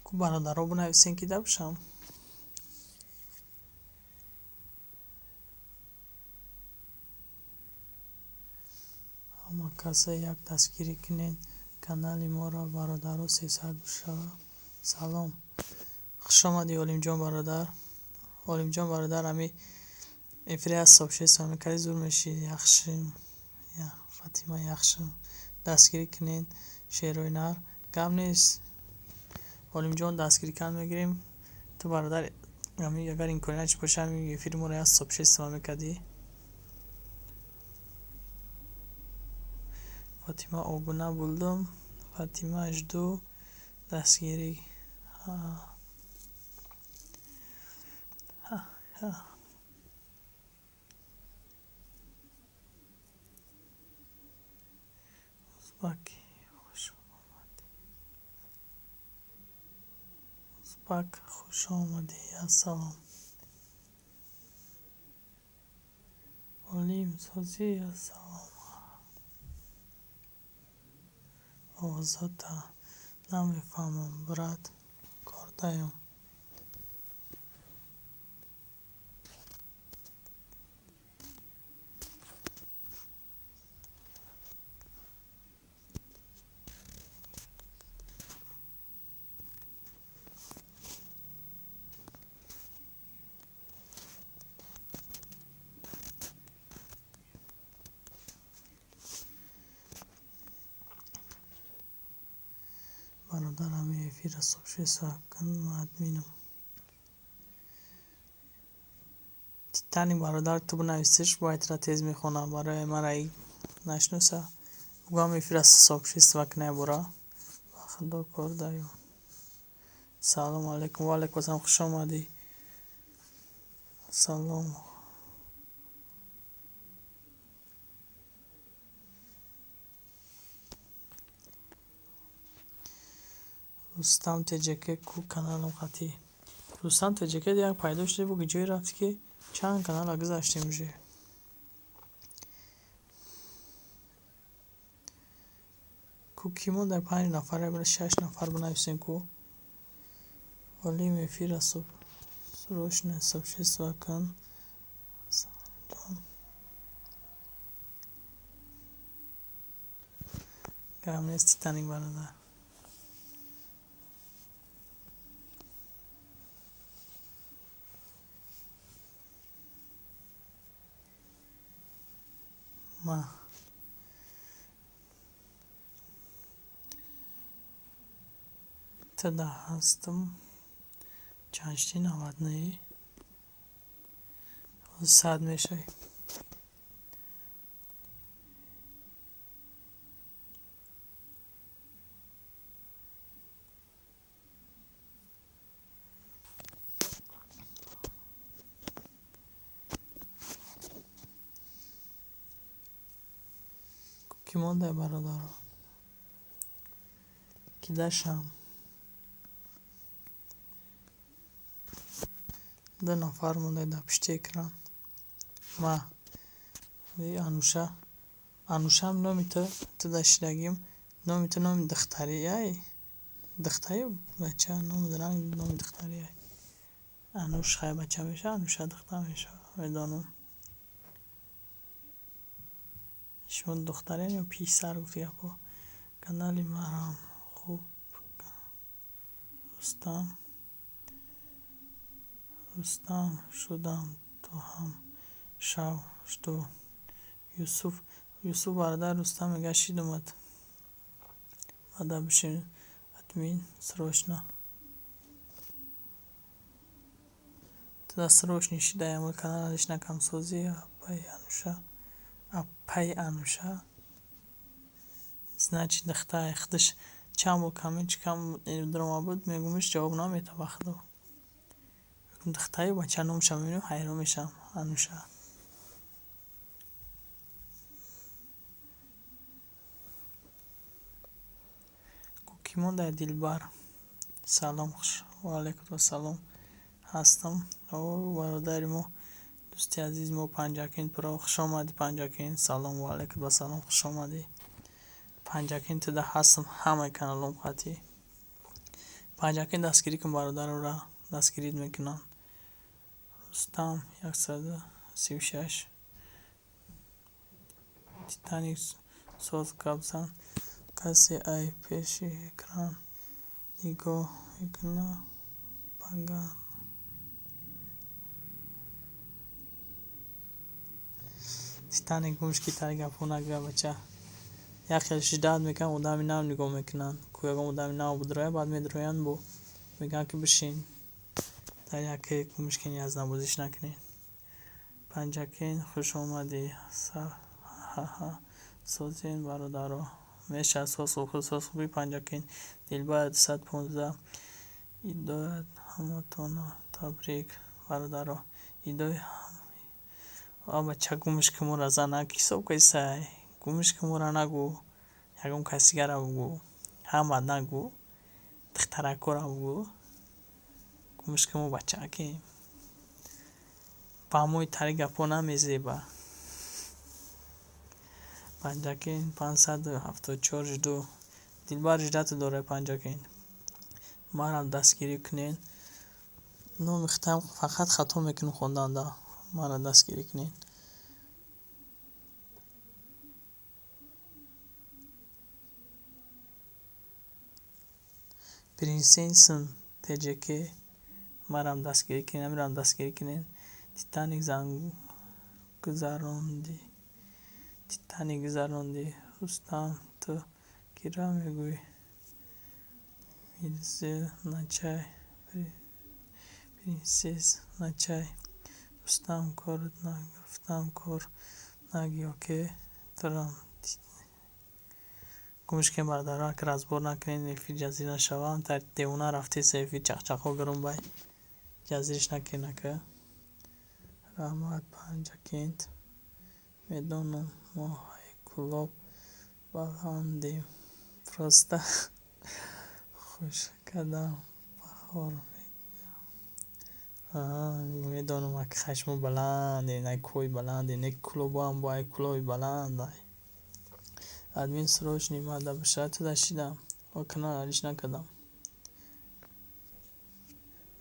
Ку бародаро бинависен ки дабошам. Ҳама каса як дастгирӣ кунед канали моро, бародаро, 300 душа. Салом. Хуш омадӣ, Олимҷон бародар. Олимҷон бародар, ами эфири аз сообщество мекардӣ, зур мешӣ. Яхши. Фатима, яхши. Дастгирӣ кунед шерои нар. Гап нест. Олимҷон, дастгирӣ кард мегирем. Ту, бародар, ами агар имкониятш боша, ами эфири моро аз сообщество мекардӣ. Фотима, обуна булдум. Фатима, жду дастгирӣ. Ҳа. Ҳа. Узбаки, хуш омадӣ. Узбак, хуш омадӣ. Ассалом. Олим, созӣ? Ассалом. Овозота намефаҳмам, брат, кордаём. Бародар, ҳамин эфирро сообщество кун, ман админам. Титаник, бародар, ту бинависиш, бояд тра тез мехонам, барои мара нашиноса. Бугӯ ҳам эфирро сообщество кунай бора. Ба худо, кордаём. Салому алайкум, ва алайкум ассалом, хуш омадӣ. Салом. Рустам ТҶК ку каналам қатӣ. Рустам ТҶК як пайдо шуда буд, ҷое рафт, ки чанд канала гузаштем уже. Ку кӣ монда? Панҷ нафар, шаш нафар бинависем ку. Олим, эфирро срочно сообщество кун. Ҷон. Гап нест, Титаник бародар. Ма туда ҳастам. Чанд шудӣ? 99? 100 мешавӣ. Кӣ монда, бародаро? Ки дашам? Ду нафар монда дар пушти экран. Ма Ануша. Анушам, номи ту, ту дар шидагим. Номи ту номи духтарӣ ай? Духтарӣ бача, номи ранг номи духтарӣ ай. Ануш хай бача мешавад, Ануша духтар мешавад. Медонам. Шумо духтарен ё писар, гуфти гапҳо. Канали марам хуб, Рустам. Рустам шудам, ту ҳам шав, что? Юсуф, Юсуф бародар, Рустам мега, шидумад. Мада бишин админ срочно. Туда срочно шидаям, канал накам созӣ, апай Ануша. Апай Ануша. Значит, духтар худаш чанд бор коммент кам дрома буд, мегумиш, ҷавоб намедиҳад, ба худо. Духтари бача номаша мебинам, ҳайрон мешавам. Ануша. Кӣ монда, Дилбар? Салом, ва алайкум ассалом. Ҳастам. О, бародари мо, дӯсти азизи мо Панҷакент про, хуш омадӣ, Панҷакент. Салом, ва алайкум ассалом, хуш омадӣ. Панҷакент, туда ҳастам ҳамаи каналом қатӣ. Панҷакент, дастгирӣ кун бародарора, дастгирит мекунанд. Рустам 136. Титаник, соз гап зан. Касе ай пеши экран нигоҳ мекунад, паган. Титаник, гумш ки тари гапҳо нагӯя, бача. Як хел ждать мекунанд, одами нав нигоҳ мекунанд. Ку ягон одами нав бидрояд, баъд медроянд, бо мегӯянд, ки бишин. Дар яке гумш кини, аз набозиш накунед. Панҷакент, хуш омадӣ. Ха-ха, созен, бародаро. Мешавад, соз соз хубӣ, Панҷакент. Дилбар 215. Идоят ҳаматона табрик, бародаро. Идои а бача, гумш ки мора занак ҳисоб кардисай. Гумш ки мора нагӯ. Ягон каси дигара бугӯ. Ҳама нагӯ. Духтаракҳоро бугӯ. Гумш ки мо бачаакем. Ба мои тари гапҳо намезеба. Панҷакент 574, жду. Дилбар ждать дора Панҷакент. Марам дастгирӣ кунед. Номи хитам фақат хато мекунем хонданда. Мара дастгирӣ кунед. Принсессм ТҶК марам дастгирӣ кунед, амирам дастгирӣ кунед. Титаник занггузарондӣ. Титаник гузарондӣ. Рустам, ту кира мегӯӣ? Мирзо начай. Принсесс начай. Рустам корат нагирифтам кор нагӣ окей. Турам гумш кунед бародаро, ака разбор накунед, эфир ҷазир нашава. Дар девона рафтеса эфир чақчақҳо гирум бай. Ҷазирш накунед ака. Раҳмат Панҷакент. Медонам мо ҳай Кӯлоб баландем. Просто хуш кардам баҳор мегӯям. Медонам ака хай шумо баландед, ай кӯҳи баландед, не Кӯлобам бо ай кӯлоби баланд ай. Админ срочный мада бошад туда шидам. О канал алиш накардам.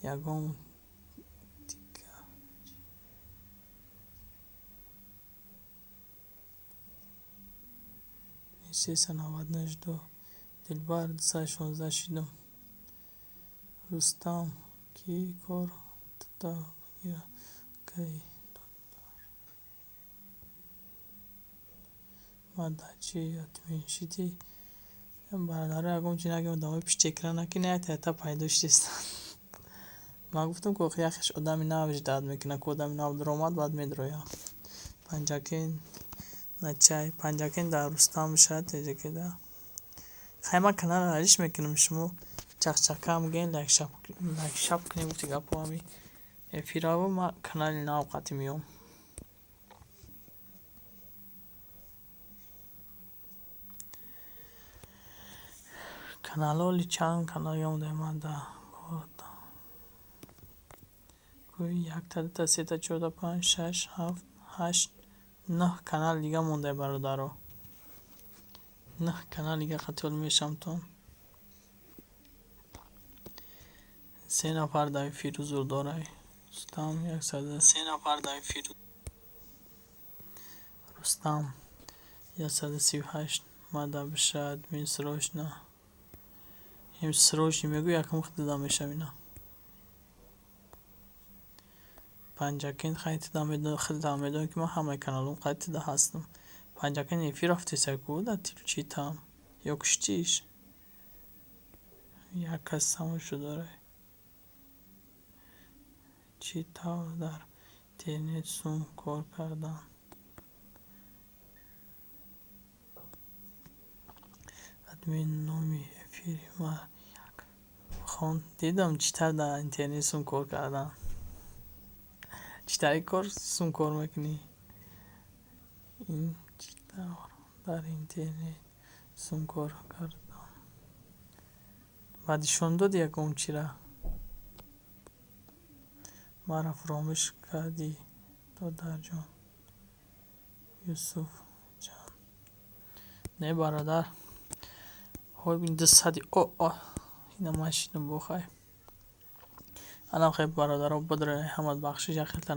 Ягон тика Принсесса 99 Дилбар 216 шидам. Рустам кӣ кор туда бигира акаи додар. Мада чӣ админ шидӣ? Бародаро ягон чи нагӯям одамои пишти экран накунед, якта якта пайдо шудистанд. Ман гуфтам ки яхеш одами нав ждать мекунад, ки одами нав даромад, баъд медрояд. Панҷакент начай. Панҷакент дар Рустам бошад, ТҶКда. Хай ман каналро алиш мекунам, шумо чақчака мегӯед, лайкшап кунед гуфти гапҳо ҳами эфираву ман канали нав қатъи меём. Каналҳо чанд канал ёмда ман да гӯй якта, дута, сета, чорта, панҷ, шаш, ҳафт, ҳашт, нӯҳ канал дига монда бародаро. Нӯҳ канал дига қатъи мешавам. Се нафар дар эфир ҳузур дорай. Рустам яксаду Рустам 138 мада бошад админ срочно. Ин срочный мегӯ якум худида мешавам ина. Панҷакент хай туда худатам медонӣ ки ман ҳамаи каналҳом қайд туда ҳастам. Панҷакент эфир рафтеса ку дар чи там ё куштиш? Як кас тамошо дорай. Чӣ тавр дар интернет сум кор кардан? Админ номи эфири ман як хон дидам чӣ тавр дар интернет сум кор кардан. Чӣ таври кор сум кор мекунӣ? Ин чӣ тавр дар интернет сум кор кардан? Баъд нишон додӣ ягон чира? Маро фаромӯш кардӣ, додарҷон. Юсуфҷан. Не бародар. Ҳой дусади о о ина ман шидам бохай. Анам хел бародаро бидроед ҳамат бахшиш як хелта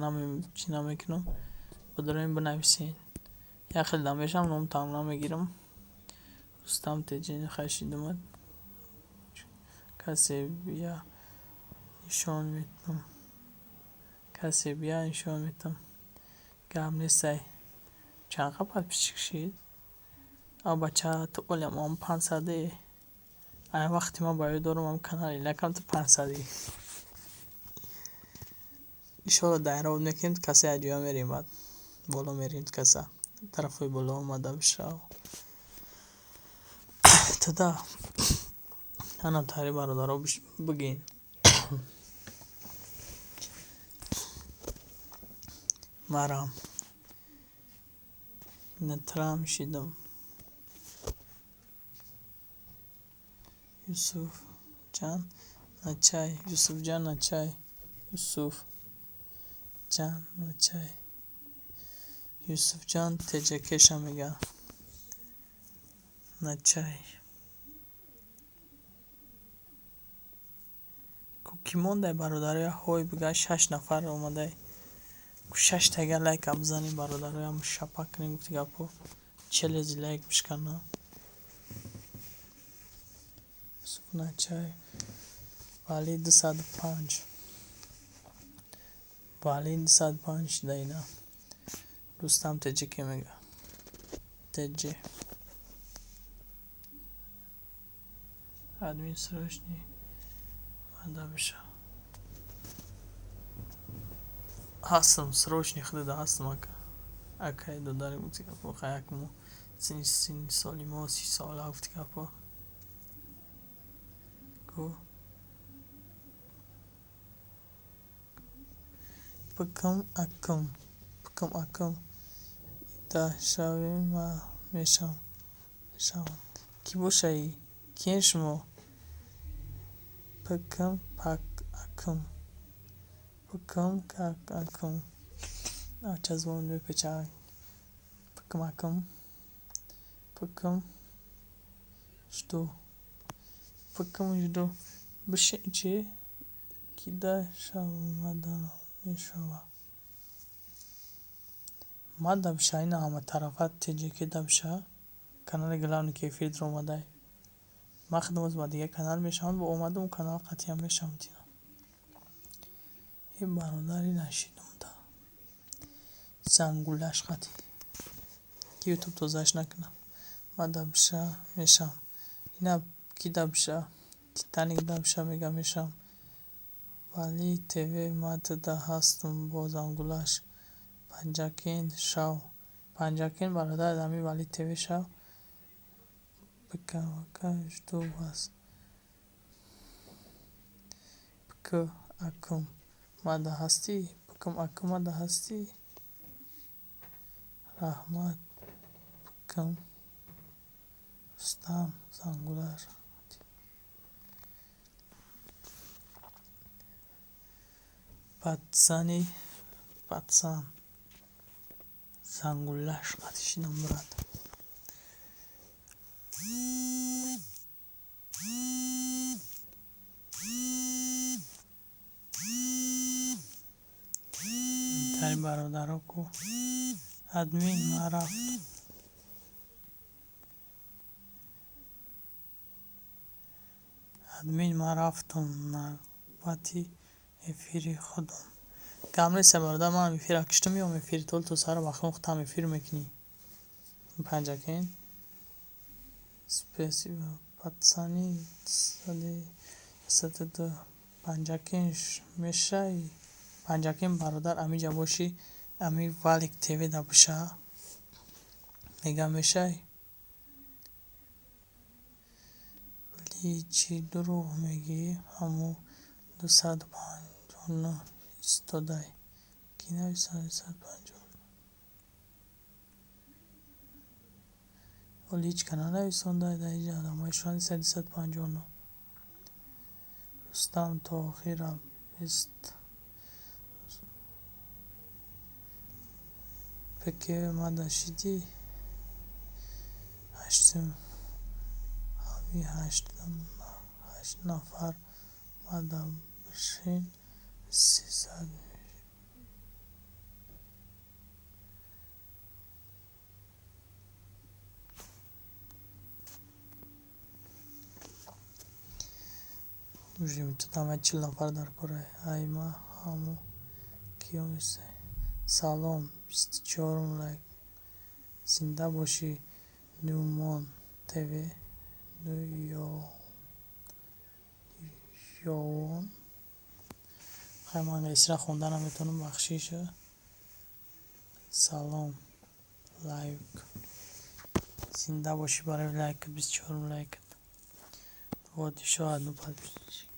чӣ намекунам. Бидроем бинависед. Як хел дамешам номтам намегирам. Рустам Теҷини хай шидумад. Касе бия нишон метам. Касе бия нишон метам. Гап нестай. Чанд қа подписчик шид? А бача ту олям ам 500-е. Ай вақти ман ба ёд дорам ам канали накам ту 500-и. Иншоалло дайра мекунем касе аҷоя мерем баъд. Боло мерем каса. Тарафҳои боло омада бишав. Туда анам тари бародаро бигин. Марам. Ина трам шидам. Юсуфҷан начай. Юсуфҷан начай. Юсуфҷан начай. Юсуфҷан ТҶКша мега. Начай. Ку ки мондай, бародароя? Ҳой бига, шаш нафар омадай. Ку шаштага лайка бизанем, бародароям, шапак кунем. Гуфти гапҳо, челези лайк бишкана. Юсуф Начай, вали 205, вали 205 шида. Ина Рустам Теҷике мега, теҷи админ, срочный мада биша. Ҳастам, срочный худада ҳастам, ака, акай додари. Гуфти гапҳо, якмо синни соли мо 30 сола. Гуфти гапҳо ку пкм акм пкм акм ида шавем, ма мешавам. Кӣ бошаи? Киен шумо? Пкм пак акм пкм как акм ача забон мепеча. Пкм акм пкм жду, пкм жду. Бишин чи кида шавмада мешава, мада биша. Ина ҳаматарафа теҷеке да биша. Канали главный ки эфир омадай, ман худам боз ба дигар канал мешавам, бо омадам канал қатъиян мешавам. Тина е бародари нашидам да зангулаш қатъи ки ютуб тозааш накунам. Мада биша, мешавам. Ина ки да биша, Титаник да биша, мега мешавам. Вали ТВ мадда ҳастам бо зангулаш. Панҷакент шав, Панҷакент, бародар, ами Вали ТВ шав. Пкмк жду вас, пк акм мада ҳастӣ, пкм акм мада ҳастӣ. Раҳмат, пкм Рустам зангулаш. Пацани, пацан, зангулаш қатъи шидам, брат. Тари бародаро ку админ, ма рафтам. Админ, ма рафтам навбати эфири худам. Гап нест, бародар, манам эфира киштам, меом эфири тол то саҳар вақтон худтам эфир мекунӣ. Панҷакент, спасибо, пацани. Саду Панҷакент мешавӣ? Панҷакент, бародар, амиҷа бошӣ, ами Валик ТВ да биша, мега мешавӣ? Бли, чӣ дурӯғ мегӯӣ? Ҳамун 259 истодай. Кӣ нависад 259? Ҳоло ҳеҷ ка нанависонда дар инҷа, одамои шуна 259. Рустам то охира бест пк мада шидӣ. Ҳаштум ҳами ҳашт нафар мада бишин, 300. Тудам 40 нафар дар кора. Ай ма ҳаму киё месай. Салом, 24-ум лайк. Зинда бошӣ, Нӯмон ТВ. Ёвон. Хай, ман англисиро хонда наметавонам, бахшиш. Салом, лайк. Зинда бошӣ барои лайкат, 24-ум лайкат. Вот ещё одну подписчик.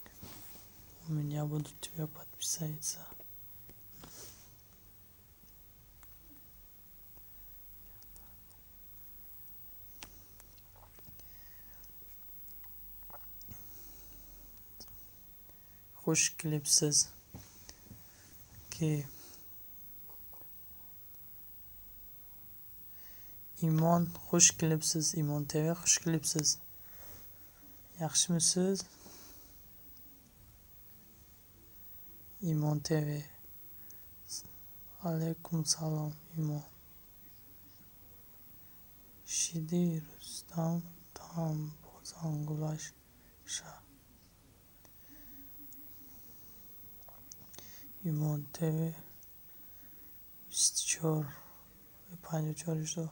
У меня будут тебя подписаться. Хуш келибсиз. Ки? Имон, хуш келибсиз. Имон ТВ, хуш келибсиз. Yaxshimisiz? Имон ТВ. Алейкум салом, Имон. Шиди, Рустам, там бозангулаш ша. Имон ТВ 24 54 что?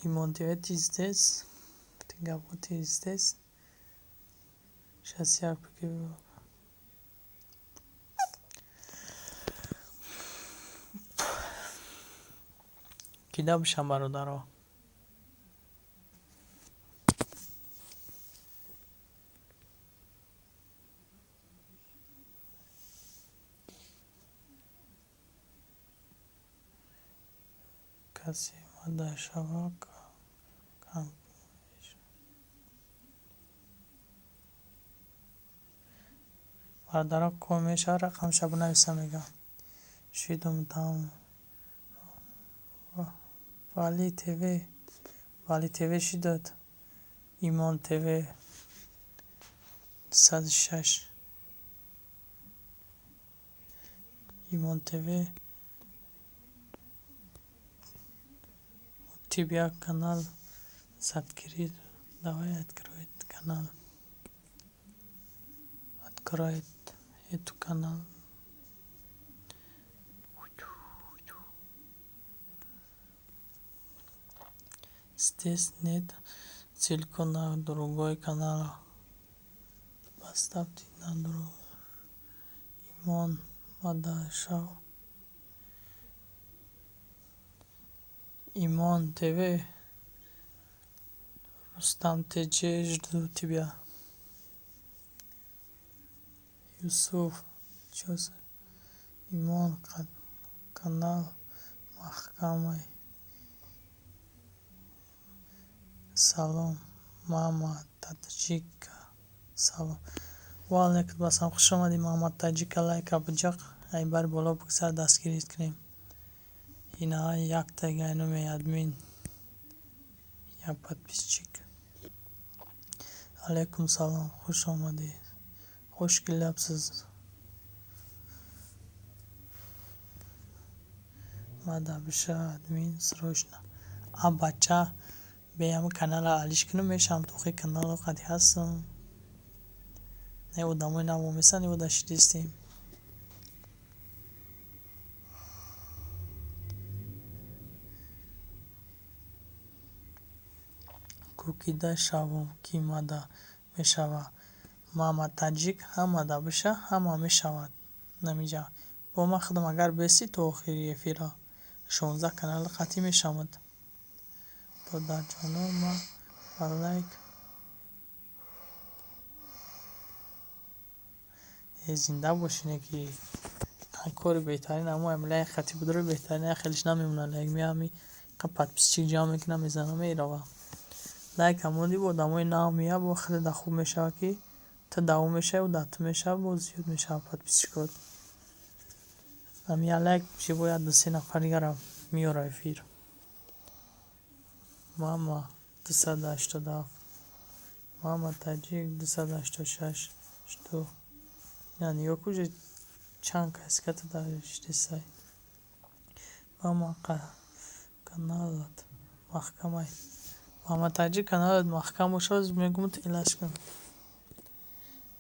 Имон ТВ, ты здесь? Ты гапо, ты здесь? Сейчас я покажу. Кида бишам, бародаро? Касе мада шава кам. Бародаро, ко мешава, рақамша бинависа, мегам. Шидум там. Вали ТВ. Вали ТВ шидод. Имон ТВ. 106. Имон ТВ. У тебя канал закрыт. Давай откроет канал. Откроет эту канал. Здесь нет, ссылку на другой канал. Поставьте на другой. Имон Мадашав. Имон ТВ. Рустам ТЖ, жду тебя. Юсуф. Чё за? Имон канал маҳкамай. Салом, мама таджика. Салом. Ва алейкум ассалом. Хуш омадӣ, мама таджика. Лайка биҷақ. Ай бар боло бигзар, дастгирит кунем. Ина яктага номи админ. Як подписчик. Алейкум салом. Хуш омадӣ. Хуш келапсиз. Мада биша админ срочно. А бача беям канала алиш кунам, мешавам, тохи канало қади ҳастам. Не одамои наво месан, не дашидистем. Кукида шавум, ки мада мешава. Мама таҷик, ҳамада биша, ҳама мешавад. Намиҷа. Бо ман худам агар беси то охири эфира 16 канал қатъӣ мешавад. Додарҷоно, ма ба лайк зинда бошине, ки кори беҳтарин амо лайк қатъӣ будро беҳтарин, хелиш намемонад лайк, меами подписчик ҷамъ мекунам, мезанам, мерава. Лайк ҳамоди бо одамои нав меяд, бо хеле да хуб мешавад, ки ту давом мешавӣ, да ту мешавад, боз зиёд мешавад подписчикот. Ами я лайк чи бояд ду се нафар дигара меёра эфир. Мама 287. Мама таҷик 286. Что? Ина нигоҳ кун, чанд каска ту даштесай. Мама каналат маҳкамай. Мама таҷик, каналат маҳкам бошад, мегӯм элаш кун.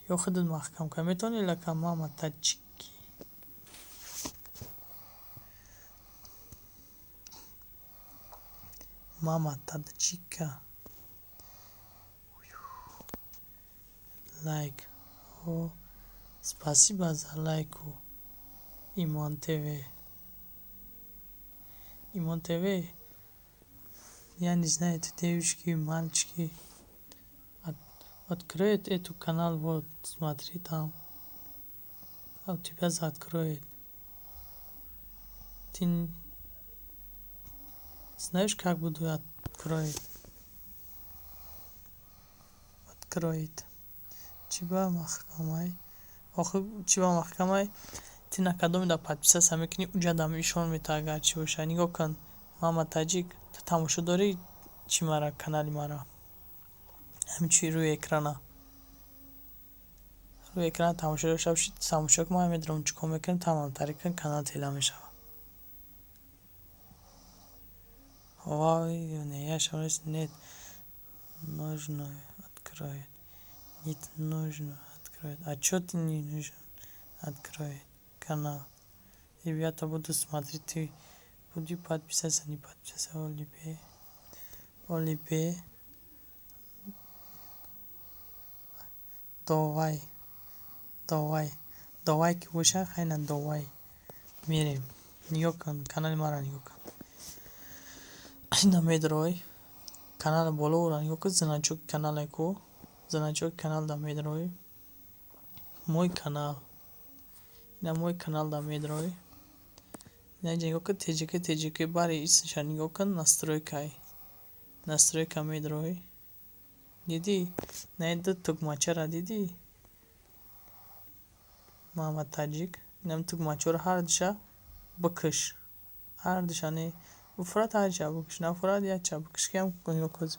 Ё худат маҳкам кун. Метавонӣ лака мама таҷики. Мама таджика. Лайк. О, спасибо за лайку. Имон ТВ. Имон ТВ. Я не знаю, это девушки, мальчики. Откроет эту канал, вот, смотри там. А у тебя закроет. Ты знаешь, как буду откроет? Откроет. Чиба маҳкамай? Охи чиба маҳкамай? Ти на кадоме да подписаться мекунӣ, уҷа дам ишон мета, агар чӣ боша. Нигоҳ кун, мама таҷик, ту тамошо дорӣ чӣ мара, канали мара? Ҳамин чи рӯи экрана. Рӯи экран тамошо дошта бошед, тамошо кун, ман медонам чӣ кор мекунем, тамам тариқ кун, канал тела мешавад. Вай, не, я шарис нет. Нужно откроет. Нет, нужно откроет. А чё ты не нужен? Откроет канал. Ребята будут смотреть, ты буди подписаться, не подписаться, Олипе. Олипе. Давай. Давай. Давай ки боша, хайна давай. Мерем. Нигоҳ кун, канали маро нигоҳ кун. Ина медрой. Канали болоро нигоҳ кун, значок канале ку. Значок канал да медрой. Мой канал. Ина мой канал да медрой. Ина инҷа нигоҳ кун, ТЖК, ТЖК бари исмша нигоҳ кун, настройкай. Настройка медрой. Дидӣ? На ин ду тугмачаро дидӣ? Муҳаммад Таҷик. Инам тугмачаро ҳар душа бикаш. Ҳар душа не. Буфурад ҳар бикаш, нафурад якча бикаш, ки ҳам нигоҳ кун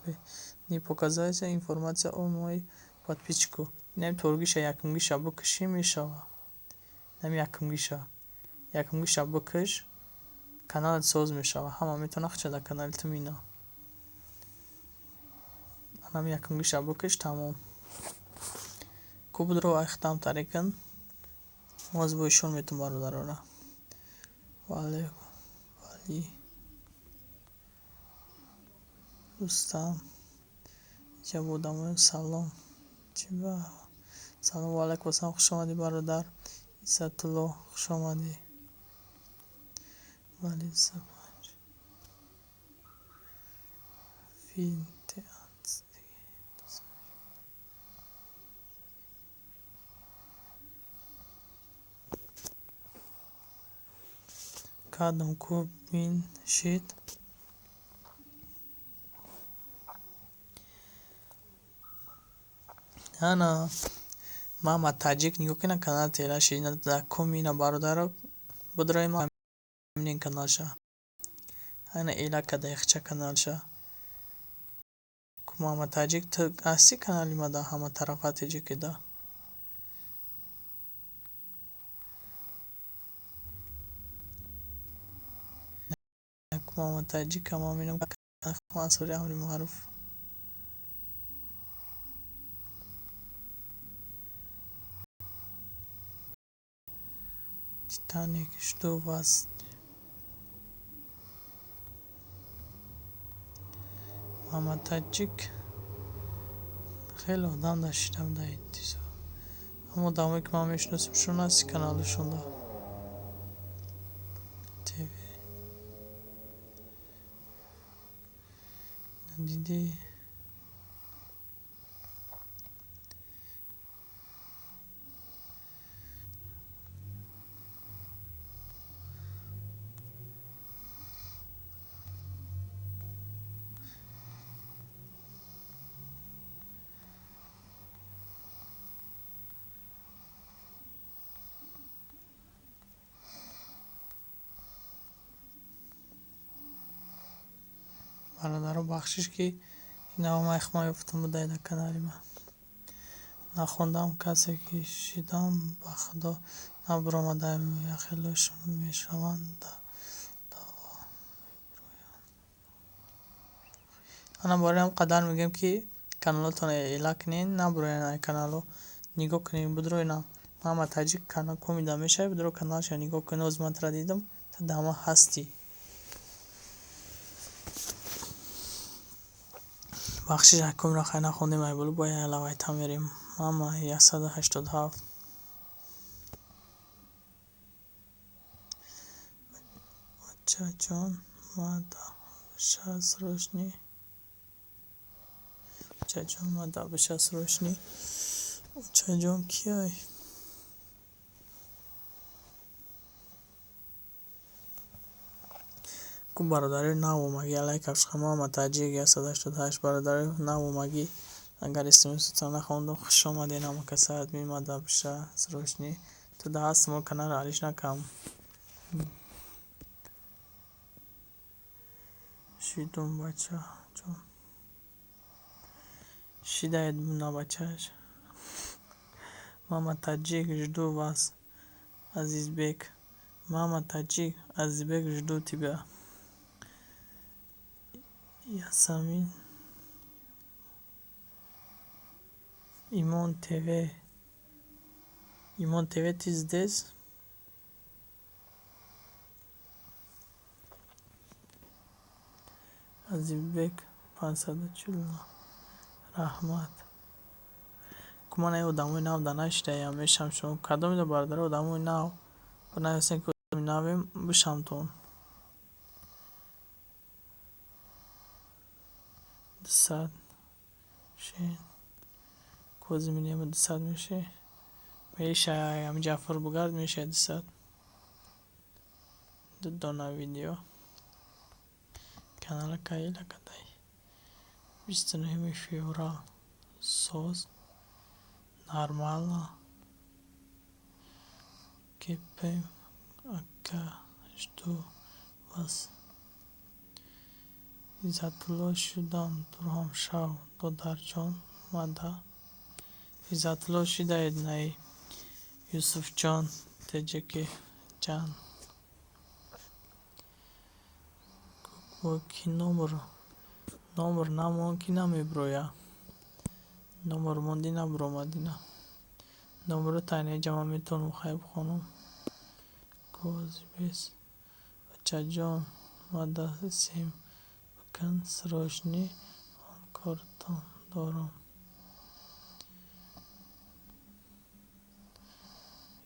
не показаться информация о мои подписчику. Инам торгиша якумгиша бикашӣ мешава. Инам якумгиша. Якумгиша бикаш, каналат соз мешава. Ҳама метавонад худша дар канали ту бинад. Анам якумгиша бикаш, тамом. Ку будро айхтам тариқ кун. Моз бо ишон метум бародарора. Валейкум. Вали. Рустам. Инҷа бо одамои салом. Чӣ ба? Салом ва алайкум ассалом, хуш омадӣ бародар. Иззатулло, хуш омадӣ. Вали 25. Финте. Кардам ку бин шид. Ана Муҳаммад Таҷик нигоҳ кунед, канал тела шид. Ина дар коми ина бародаро будрои ма бинен каналша. Ана эла када яхча каналша. Муҳаммад Таҷик, ту ҳасти канали ма дар ҳама тарафа теҷикида. Муҳаммад Таҷик ма минам асори амри маъруф. Титаник, что вас Муҳаммад Таҷик хеле одам дар шидам дар интизор. Аммо одамое ки ман мешиносамшон ҳасти каналашонда. ТВ. Дидӣ? Бародаро, бахшиш ки инава ман ихма ёфтам будай дар канали ман. Нахондам, касе ки шидам, ба худо набуромадаем, яхелош мешаванд. Ана барои ҳам қадар мегӯем ки каналотонро эла кунед, набуроянд ай канало. Нигоҳ кунед, будро ина Муҳаммад Таҷик канал комида мешавад, будро каналша нигоҳ кун, ҳозир ман тура дидам, ту дар ман ҳастӣ. Бахшиш ҳакумро хай нахондем, ай боло бояд лавайта мерем. Мама 187. Очаҷон, ма да срочный. Очаҷон, ма да биша срочный. Очаҷон кияй? Ку бародари нав омагӣ, алайк афшқа Муҳаммад Таҷик 188 бародари нав омагӣ. Агар смсатон нахондам, хуш омадед ҳама каса, админ ма да биша срочный. Ту да ҳастам, мо каналро алиш накам. Шидум бачаҷон. Шидаед на бачааш. Мама Таджик, жду вас. Азизбек. Мама Таджик, Азизбек, жду тебя. Ясамин. Имон ТВ. Имон ТВ, ты здесь? Азизбек 549. Раҳмат. Куман ай одамои нав да нашидаям, мешам шумо. Кадомида, бародаро, одамои нав? Нависем, ки одами навем, бишамтон. 200 шен. Кози минема 200 меше. Меша ами Ҷафар бугард, меша 200. Ду дона видео. Канала кайла кадай. 29 феврал. Соз. Нормально. Кепем ака, жду вас. Иззатулло шудам, турҳом шав, додарҷон мада. Иззатулло шидаед, наи Юсуфҷон Теҷаки ҷан. Ки номер намон, ки намеброя. Номер монди, набуромадина. Номеро тайнаи ҷама метавонам хай бихонам. Козибес. Бачаҷон, мада сем бикун, срочный он кортон дорам.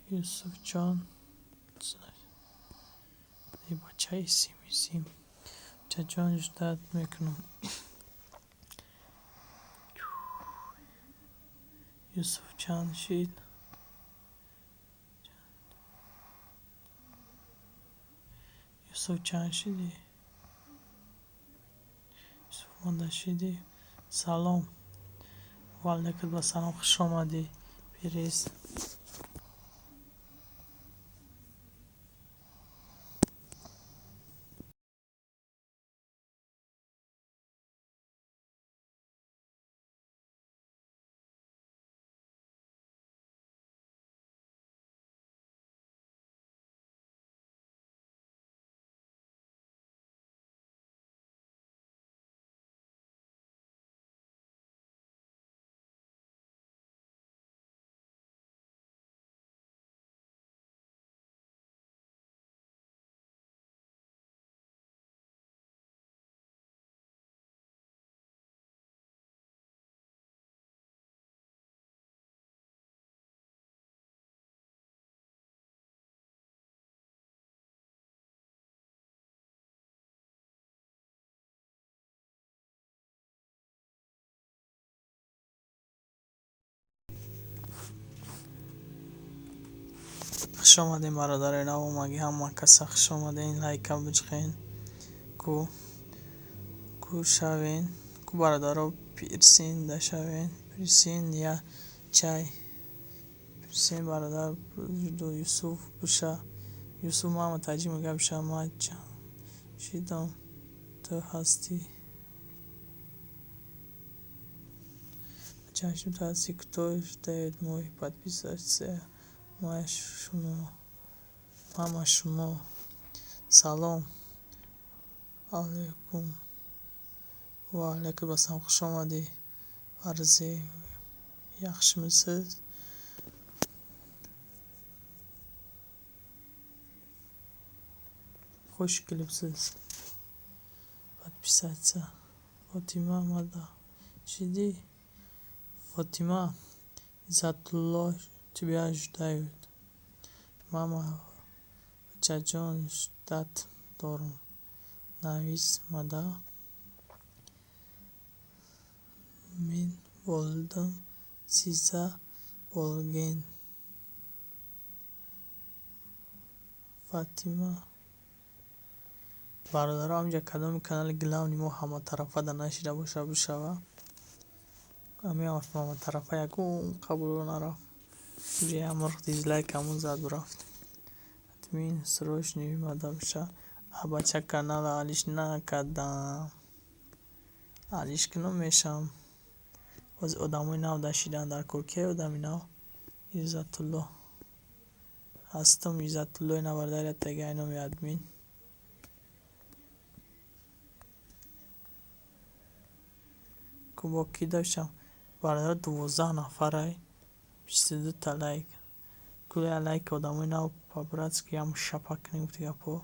Юсуфҷон. Бача исим исим. Бачаҷон, ждать мекунам. Юсуф чанд шид? Юсуф чанд шидӣ? Юсуф монда шидӣ? Салом. Ва алайкум ассалом, хуш омадӣ. Пирис. Хуш омадем, бародарои навомагӣ, ҳама каса хуш омадем. Лайка биҷиқен. Ку шавен. Ку бародаро пирсин да шавен. Пирсин я чай. Пирсин бародар жду Юсуф биша. Юсуф мама таҷик мега биша ма чанд шидам ту ҳастӣ. Чанд шидам ту ҳастӣ. Кто ждает мой подписаться? Моя шумо. Мама шумо. Салом. Алайкум. Ва алайкум ассалом, хуш омадӣ. Арзе yaxshimisiz? Xush kelibsiz. Подписаться. Фотима мада шидӣ? Фотима Иззатулло, тебя ждают. Мама бачаҷон, ждать дорам. Навис мада. Men bo'ldim siza bo'lgan. Фатима. Бародаро, ҳамҷа кадоми канали главный мо ҳаматарафа да нашида боша, бишава. Ами ҳаматарафа ягон қабуло нарафт. Уҷа як мурғ дизлайк ҳамон зад рафт. Админ срочный мада биша. А бача, канала алиш накардам. Алиш кунам, мешам. Боз одамои нав дашидаанд дар кор. Ке одами нав? Иззатулло ҳастам. Иззатулло ина бародари тега айноми админ. Бо кӣ доштам? Бародар, 12 нафарай, 22-та лайк. Кулая лайк одамои нав по-братски ям шапак кунем, гуфти гапҳо.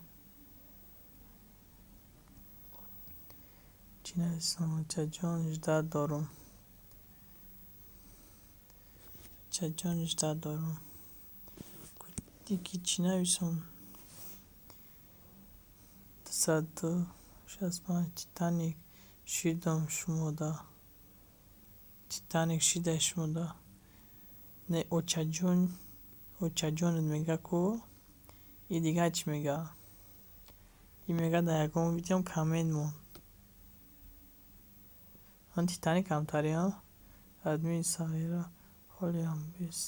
Чӣ нависам, очаҷон, ждать дорум. Очаҷон, ждать дорум. Ки чӣ нависам? 265 Титаник шидам шумода. Титаник шидай шумода. Не, очаҷон, очаҷонат мега ку, и дига чӣ мега? И мега дар ягон видеом коммент мон. Ман Титаник камтариам. Админ сағира ҳолиам бес.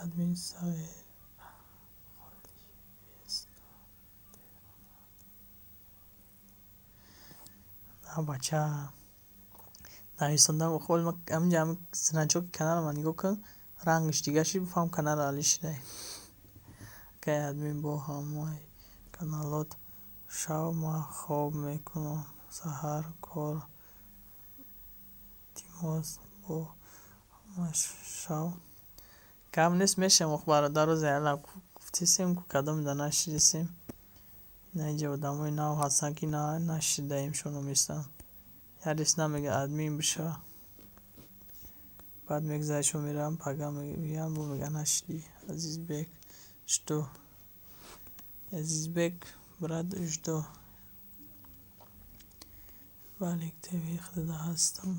Админ сағира ҳоли бес. На, бача. Нависондам охи ҳаминҷа значоки каналама нигоҳ кун, рангаш дига шид, бифаҳм канал али шидай. Акай админ, бо ҳамаи каналот шав, ман хоб мекунам, саҳар кор, илтимос, бо ҳамаш шав. Гап нест, мешавем ох бародар, рӯзе ала гуфтесем ку кадомида нашидесем. На, инҷа одамои нав ҳастанд, ки нашидаем шоно местанд. Ярес намега админ биша. Баъд мегзаришон меравам, пага мегӯям, бо мега нашидӣ. Азизбек, жду. Азизбек, брат, жду. Валик ТВ худода ҳастам.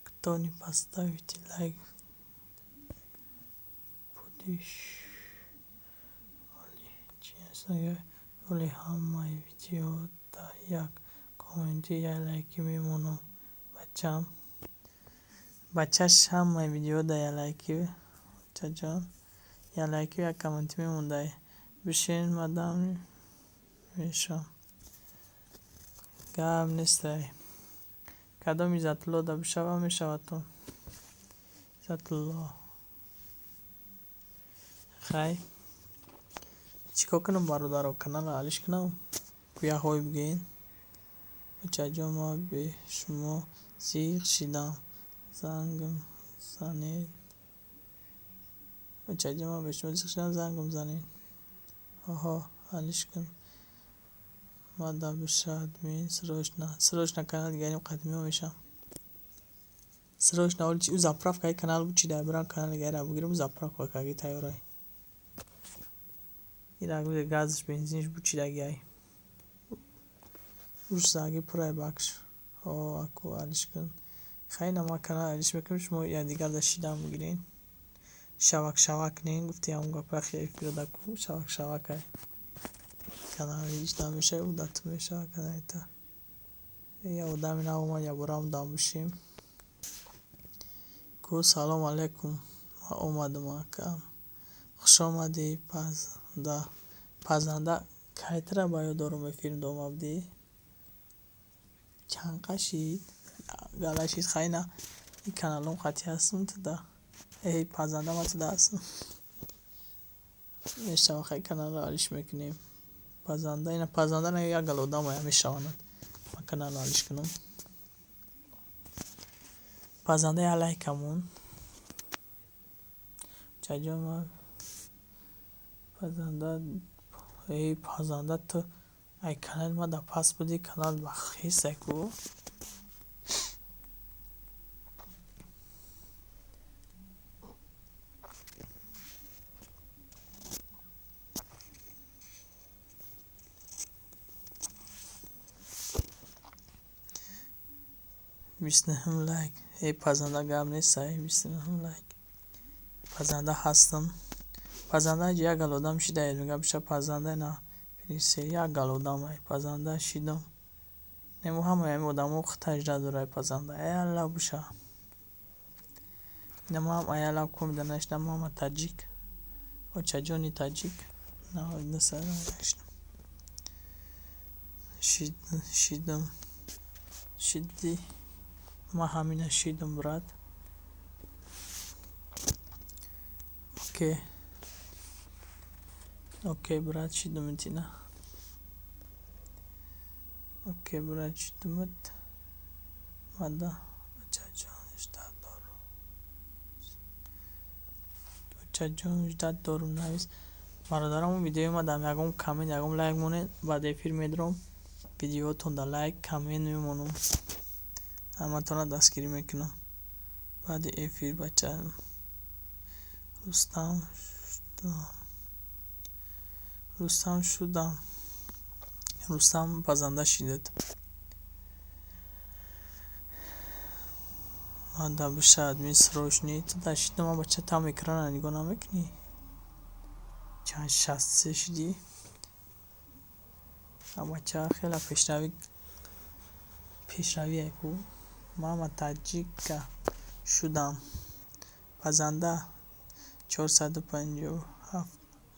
Кто не поставите лайк, будешь оли ҳамаи видео да як комменти, як лайки мемонам, бачам. Бачаш ҳамаи видео да як лайки, бачаҷон, як лайки, як комменти мемондай. Бишин, мадам мешавам. Гап нестай. Кадом Иззатулло да бишава, мешавад то. Иззатулло. Хай. Чӣ кор кунам, бародаро, каналро алиш кунам? Куяҳой бигӯен. Очаҷон, ман бе шумо зиқ шидам. Зангм занед. Очаҷон, ман бе шумо зиқ шидам, зангм занед. Оҳо, алиш кун. Мада биша админ, срочно. Срочно канал дигарим қадимиҳо мешавам. Срочно оли ӯ заправкаи канал бучидай, бирам канали дигареро бигирам, заправка карги тайёрай. Ира газаш, бензинаш бучидагиай. Уш заги пурай бакш. О, аку алиш кун. Хай, на, ман канал алиш мекунам, шумо якдигар да шидан бигирен. Шавак шавак кунен, гуфти ҳамон гапа хеле пиёда ку, шавак шавакай. Канал ҳеҷ намешава, ӯ да ту мешава каналита. Я одами нав омад, яборам дам бишем. Ку салом алейкум. Ман омадам, акам. Хуш омадӣ, пазанда. Пазанда, кайтра ба ёд дорум, эфир дома будӣ? Чанд қашид? Гала шид, хай на. Ин каналом қатъи ҳастам туда. Эй, пазанда, ман туда ҳастам. Мешава, хай, каналро алиш мекунем. Пазанда, ина пазанда на, як гал одам ая мешаванад. Ман каналро алиш кунам. Пазанда, як лайкамон. Чаҷон, ман пазанда, эй, пазанда, ту ай канали ма да паст будӣ, канал ба хесай ку. 29-ум лайк. Эй, пазанда, гап нестай, 29-ум лайк. Пазанда ҳастам. Пазанда, як гал одам шидаед, мега биша пазанда, на принсе, як гал одам ай пазанда шидам. Нему ҳамаи ҳамин одамо хитажда дорай пазанда. Ай алла биша. Ина ман аялам комида нашидам, мама таҷик. Очаҷони таҷик. 99 нашидам. Шидам, шиддӣ, ман ҳамина шидам, брат. Окей, окей, брат, шидамат ина. Окей, брат, шидамат. Мада бачаҷон, ждать дорум. Бачаҷон, ждать дорум, навис. Бародарам, видеои ма дам ягон коммент, ягон лайк монед, баъд эфир медорам. Видеоотон да лайк, коммент мемонам. Ҳаматонро дастгирӣ мекунам. Баъди эфир, бача. Рустам шудам. Рустам шудам. Рустам пазанда шидад. Мада биша админ срочный. Ту да шидам, бача, там экрана нигоҳ намекунӣ? Чанд 63 шидӣ? Бача, хеле пешравӣ, пешравие ку. Мама таджика шудам. Пазанда 457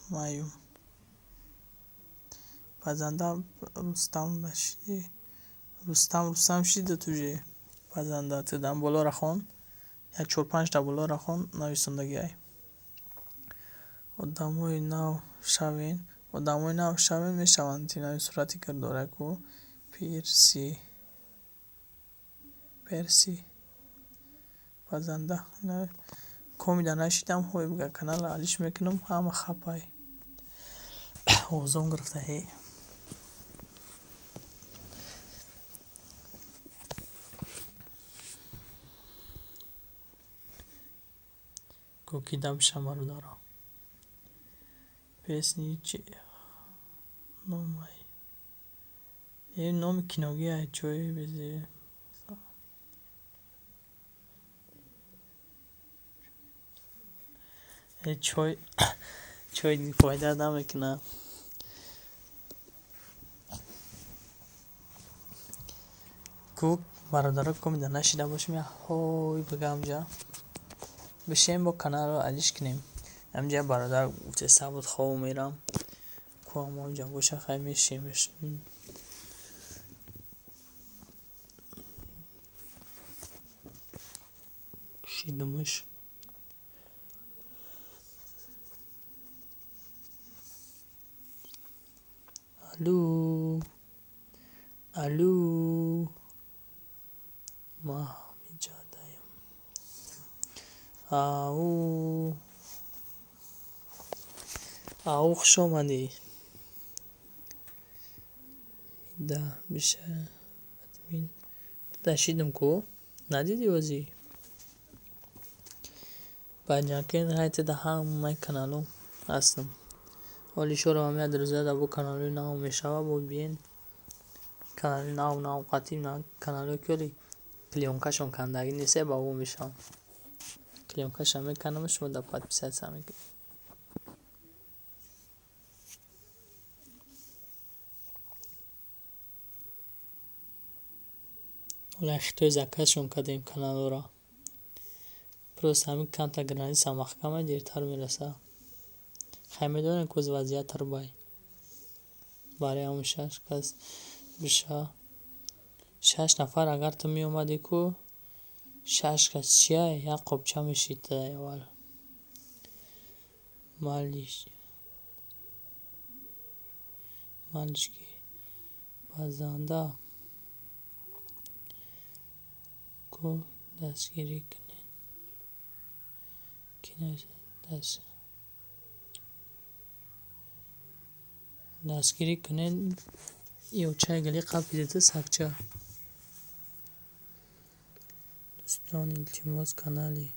маюм. Пазанда Рустам да шидӣ? Рустам, Рустам шидат уже. Пазанда, ту дам болоро хон. Як чор панҷта болоро хон, нависондагиай. Одамои нав шавен. Одамои нав шавен, мешаванд. Тинави сурати кирдора ку. Пирси. Перси. Пазанда. Комида нашидам, ҳой бига, каналро алиш мекунам, ҳама хапай. Овозон гирифта ҳе. Кокида бишам, бародаро. Песни чи номай? Э, номи киногия чой безе. Э, чой, чой фоида намекунад. Ку бародаро, комида нашида бошем, я ҳой бигам ҷа. Бишем, бо каналро алиш кунем. Ҳамҷа бародар гуфтеста буд, хоб мерам. Ку ҳамонҷа боша, хай мешем. Шидамаш. Алло. Алло. Ма ҳамиҷадаям. Ау. Ау, хуш омадӣ. Да биша админ. Да шидам ку? Надидӣ озӣ? Панҷакент ҳайта да ҳамаи каналҳо ҳастам. Ҳоли шоро ҳам як рӯза да бо каналҳои нав мешава, бо биен канали нав, нав қатъи каналҳое ки ҳоли плёнкашон кандагӣ нест, ба во мешавам. Плёнкаша меканам, шумо да подписаться мекунед. Ҳола хитой заказшон кардем каналҳоро. Просто ҳамин камта граница маҳкама, дертар мераса. Хай, медонем, ки вазъият тарбай. Барои ҳамон шаш кас биша. Шаш нафар агар ту меомадӣ ку, шаш кас чия, як қопча мешид аввал. Малиш. Малишки. Пазанда. Ку дастгирӣ кунед. Ки нависад? Дастгирӣ кунед, ё чай гали қапидида сакча. Дӯстон, илтимос, канали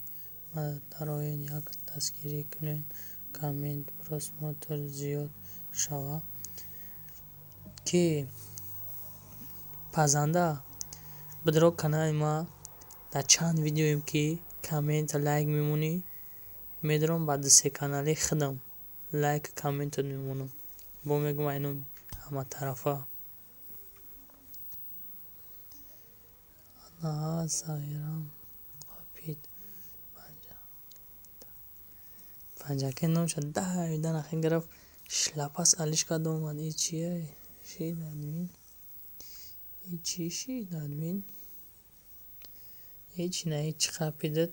ма дароед, як дастгирӣ кунед, коммент, просмотр зиёд шава. Ки пазанда, бидро канали ма, дар чанд видеоем ки коммент, лайк мемонӣ, медорам ба дусе канали худам лайк, комментат мемонам. Бо мегӯм, айно ҳаматарафа. Анаҳа, сағирам қапид. Панҷакент номша давида нахе гирифт, шлапас алиш кард, омад. И чия? Шид админ. И чӣ шид, админ? Ҳеҷ на, ҳеҷ қапидат.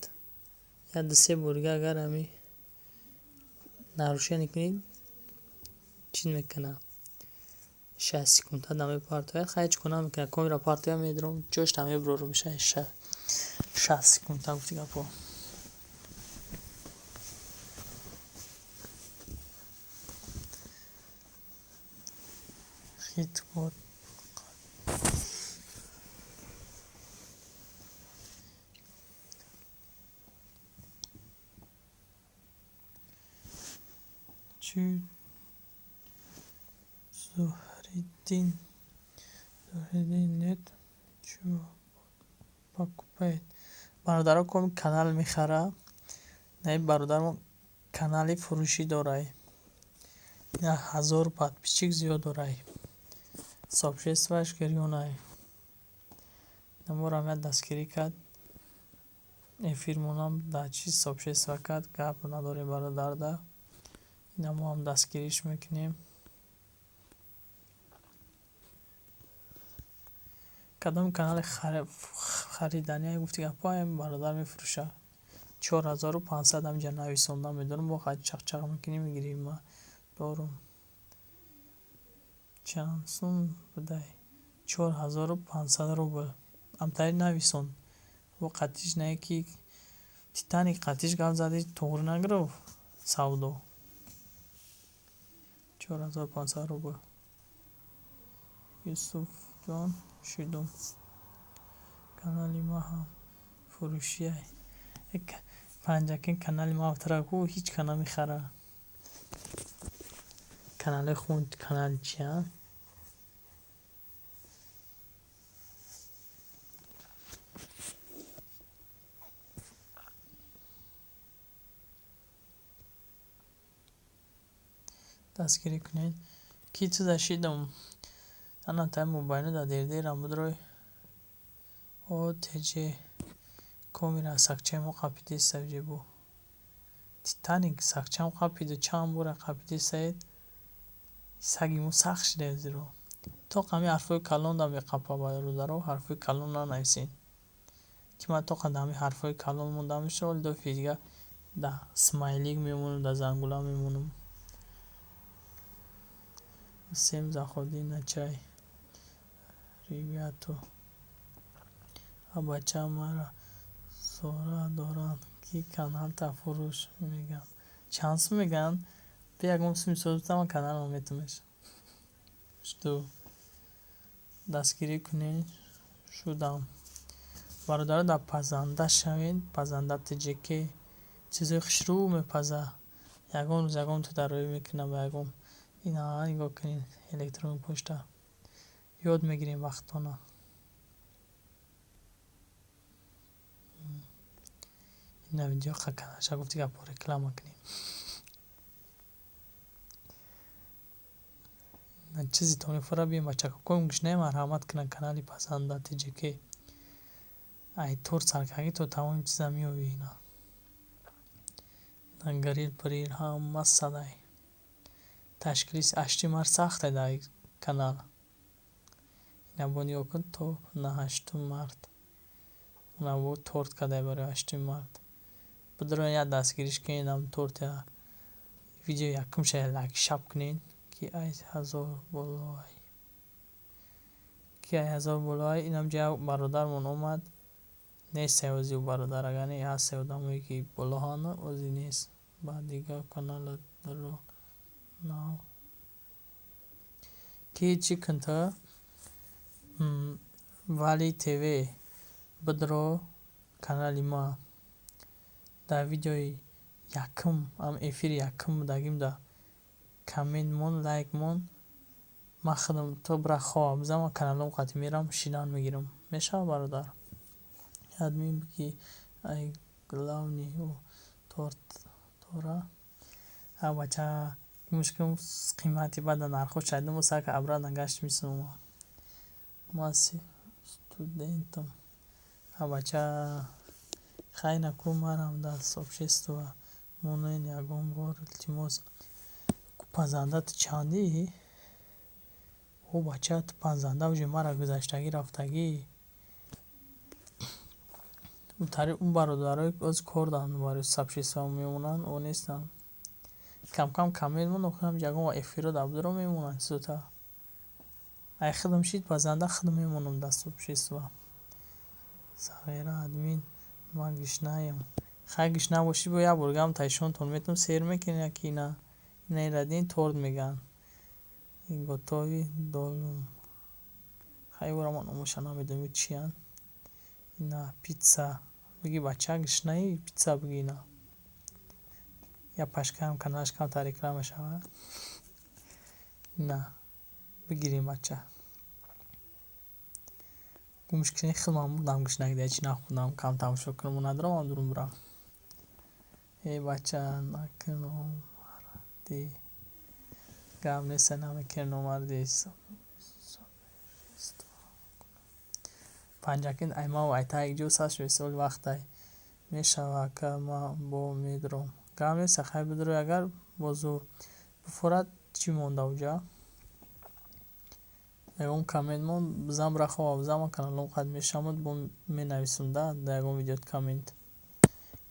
Як ду се борига агар ҳами нарушение кунӣ, чӣ мекунад? 60 секунда да мепартояд. Хай, ҳеҷ кор намекунад, камера партояд, медурам, ҷошта мебурорам. 60 секунда гуфти гапҳо. Хит бод. Чӣ, Зуҳриддин? Зуҳриддин нет, чё покупает? Бародаро, ком канал мехара. Наи бародармо канали фурӯшӣ дорай. 1000 подписчик зиёд дорай. Сообществоаш гирёнай. Наморам як дастгирӣ кард. Эфирмонам дар чиз сообщество кард. Гап надорем бародарда. Ина мо ҳам дастгириш мекунем. Кадом канали харидания гуфти гапҳо, бародар мефурӯшад. 4500 ҳаминҷа нависонда медорам, бо чақчақ мекунӣ, мегирӣ. Ма дорум. Чанд сум будай? 4500 рубл. Амтари нависон. Бо қатиш не ки Титаник қатиш гап зади, туғри нагирифт савдо. 4500 рубл. Юсуфҷон, шидум. Канали ма ҳам фурӯшиай. Панҷакин канали ма автора ку ҳеҷ ка намехара. Канали хун канали чиян? Дастгирӣ кунед. Ки туда шидам? Ана тай мобайну да дердерам будрой. О теҷ комира сакчаи мо қапидеста ҷебу. Титаник сакчаам қапиду, чанд бора қапидестаед. Саги мо сахт шида зиро. Тоқ ҳами ҳарфҳои калон да меқапа, бародаро, ҳарфҳои калон нанависед. Ки ман тоқа да ҳами ҳарфҳои калон монда мешавад, вале дофи дига да смайлик мемонам, да зангула мемонам. Всем заходи на чай. Ребята. А бача мара зора доранд, ки каналта фурӯш мегӯянд. Чанд сум мегӯянд? Бе ягон суми созбита, ман каналам метумеш. Жду. Дастгирӣ кунед, шудам. Бародаро, дар пазанда шавед, пазанда ТҶК чизои хушрӯ мепаза. Ягон рӯз ягон ту дароӣ мекунад ба ягон. Ина нигоҳ кунед, электронный почта. Ёд мегирем вақтона. Ина видео каналша гуфти гапҳо реклама кунем. Чизи то мефура, бием, бачако, ком гушнаи марҳамат кунанд канали пазанда ТҶК. Ай торт саркагӣ то тамоми чиза меёвӣ ина. Грил прил ҳама садай. Ташкили ҳашти март сахте дар канал. Ина бо нигоҳ кун, то на ҳаштум март. Ина бо торт кадай барои ҳаштуми март. Бидроен, як дастгириш кунед, ам торт видео якумша лайк шап кунед, ки ай ҳазор болоай. Ки ай ҳазор болоай, инам ҷа бародармон омад. Нест ози бародар, агар не ҳаст одамое ки болоҳанд, ози нест. Ба дигар каналро нав. Ки чӣ кун ту? Вали ТВ бидро канали ма. Дар видеои якум, ам эфири якум будагим, да коммент мон, лайк мон. Ман худам то бира хова бизан, ман каналом қати мерам, шидан мегирам. Мешавад, бародар? Админ бигӣ ай главный торт тора. А бача мушкил қимати бада нархҳо шайдум, сака обратно гашт мисумам. Ман студентам. А бача хай наку, марам дар сообщество монен ягон бор, илтимос. Пазанда ту чандӣ? О бача, ту пазанда уже мара гузаштагӣ рафтагӣ. Ун бародарое оз кор доранд, барои сообщество мемонанд, о нестанд. Камкам коммент мон, охир ҳамҷа ягон эфиро дар будро мемонанд чизота. Ай худам шид пазанда, худам мемонам дар сообщество. Сағира админ, ман гушнаям. Хай, гушна бошӣ, бо як бор гам тайшонтон метавон сер мекунӣ яки ина. Ина ирадин торт мегӯянд. Готови долум. Хай, ӯра ман номоша намедонам, чиянд. Ина питса. Биги бача, гушнаи, питса биги ина. Я пашкаам каналаш камтар реклама шавад. Ина бигирем, бача. Гумш кунӣ, худам бурдам гушнагӣ, дар чӣ нахӯрдам, кам тамошо кунам, надорам ам дурун бурам. Э бача, накун номардӣ. Гап нест, намекунем номардӣ. Панҷакент аймаву айтаи ҷо сар шуд, соли вақтай. Мешава, ака, ман бо медурам. Гап нест, хай бидурӯй, агар бозу бифорад, чӣ монда уҷа? Ягон коммент мон бизан, бира хова бизан, ман каналом қад мешавам, бо менависам да дар ягон видеот коммент.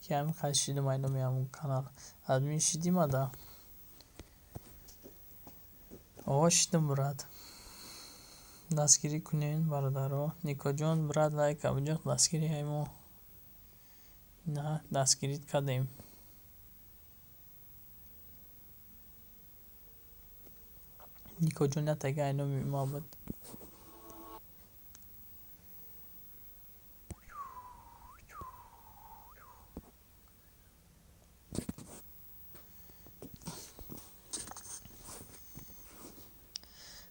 Ки ҳамин қад шидим ай номи ҳамон канал. Админ шидим ада? О, шидим, брат. Дастгирӣ кунед, бародаро. Никоҷон, брат, лайк абиҷон, дастгирӣ ай мо. На, дастгирит кардем. Никоҷон ятага ай номи ма буд.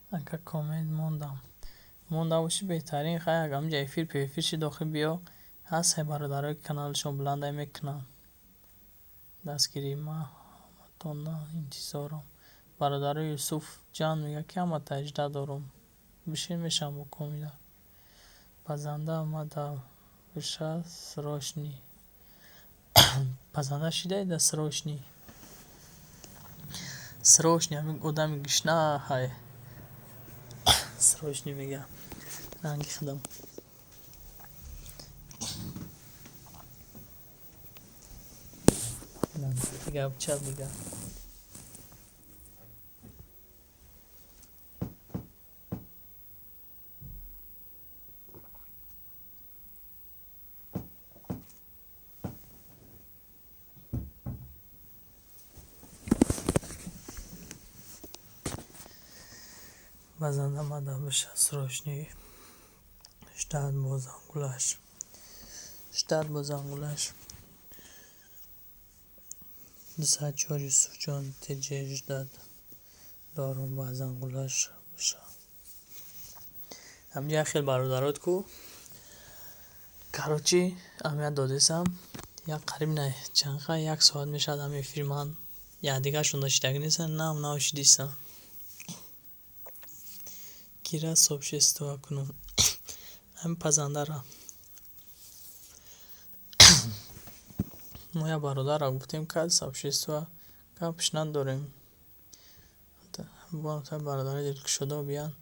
Ака, коммент мондам. Монда бошӣ, беҳтарин. Хай, ҳаминҷа эфир пеэфир шид, охир биё. Ҳаст бародарое ки каналашон баландай мекунанд. Дастгирӣ ман ҳаматона интизорам. Бародари Юсуфҷан мегӯяд, ки ҳама таҷда дорум. Бишин, мешавам бо комида. Пазанда мада биша срочный. Пазанда шидаи да срочный. Срочный ҳамин одами гушна ҳай. Срочный мега. Ранги худам. Дига ча дига. Пазанда мада биша срочный. Ждать бо зангулаш. Ждать бо зангулаш. 204 Юсуфҷон теҷе ждать дорум, ба зангулаш биша. Ҳаминҷа як хел бародарот ку. Короче, аҳамият додесам, як қариб на чанд як соат мешавад ҳамин эфири ман. Якдигаршон дошидаги нестанд, нав нав шидистанд. Кира сообщество кунам? Ҳамин пазандара. Мо як бародарро гуфтем, ка сообщество гапш надорем. Бо бародари дилкушода биян.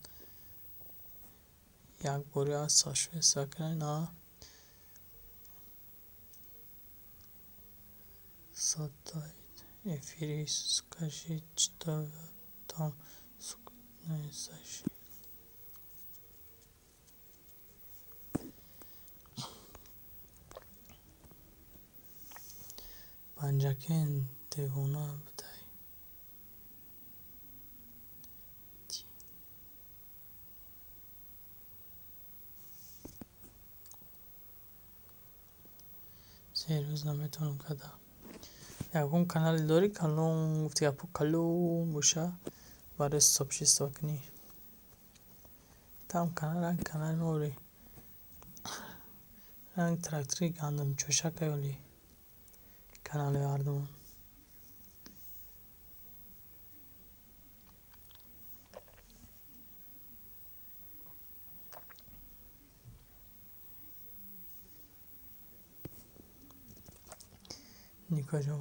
Як бори сообщество кунем, на. Создать эфири, скажи, что там зашли. Панҷакент девона будай. Се рӯз наметавонам када. Ягон канале дорӣ, калон, гуфти гапҳо калон боша, барои сообщество кунӣ? Там канал ранг канали мо ранг трактори гандумчӯшака ёли канали ҳардумон. Никоҷон,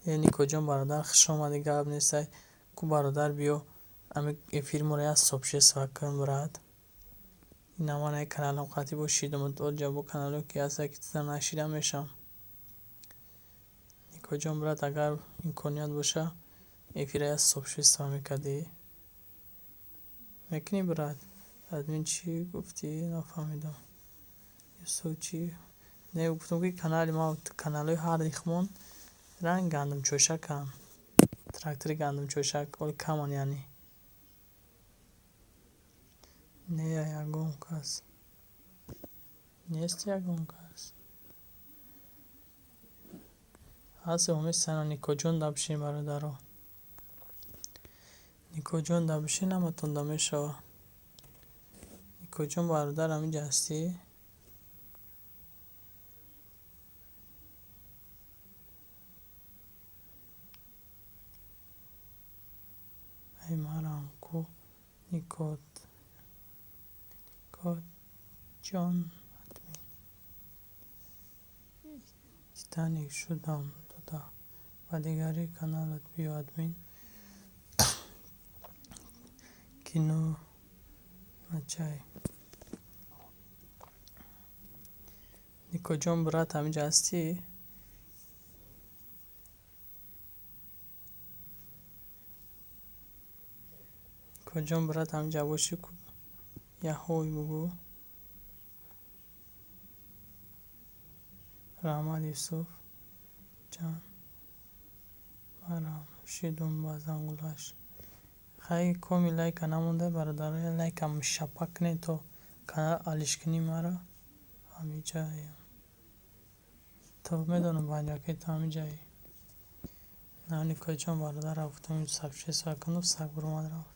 э Никоҷон, бародар, хуш омадӣ, гап нестай. Ку бародар, биё. Ами эфири моро як сообщество кун, брат. Ина ман ай каналам қатъӣ бо шидам, оҷа бо каналҳое ки ҳаста, ки тида нашида мешавам. Никоҷон, брат, агар имконият боша, эфира як сообщество мекардӣ. Мекунӣ, брат? Админ, чӣ гуфтӣ, нафаҳмидам. Юсуф, чӣ? Не, гуфтам, ки канали ма, каналҳои ҳар дихмон ранг гандумчошаканд. Трактори гандумчошак, оли каман, яъне. Не, ягон кас. Нест ягон кас. Ҳаст, оместана. Никоҷон, да бишин, бародаро. Никоҷон, да бишин, ҳаматон да мешава. Никоҷон, бародар, ҳаминҷа ҳастӣ? Ай, марам ку, Никоҷон, админ. Титаник шудам дода. Ба дигари каналат биё, админ. Кино начай. Никоҷон, брат, ҳаминҷа ҳастӣ? Никоҷон, брат, ҳаминҷа бошӣ, як ҳой бугӯ. Раҳмат, Юсуф ҷан. Марам шидум ба зангулаш. Хай, коми лайка намонда, бародаро, як лайка мушаппа кунед, то канал алишкунӣ мара ҳамиҷаем. То медонам, банҷаки, ту ҳамиҷаи. На, Никоҷон, бародар, гуфтам, сообщество куну, саг буромад рафт.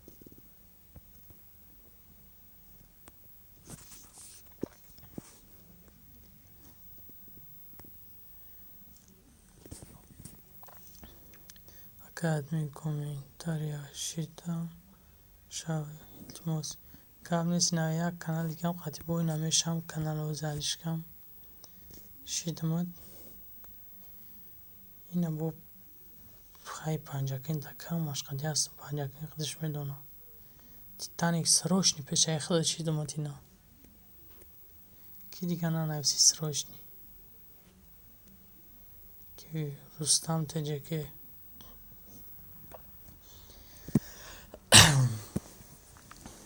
Акай админ, комментария шидам шав, илтимос. Гап нест, ина як канали дигам қатъи бо ина мешавам, канал ози алишкам. Шидамад. Ина бо хай панҷакин да камаш қади ҳастам, панҷакин худаш медонад. Титаник, срочный пешаи худат шидамад ина. Ки дига нанависи срочный? Ки Рустам ТҶК.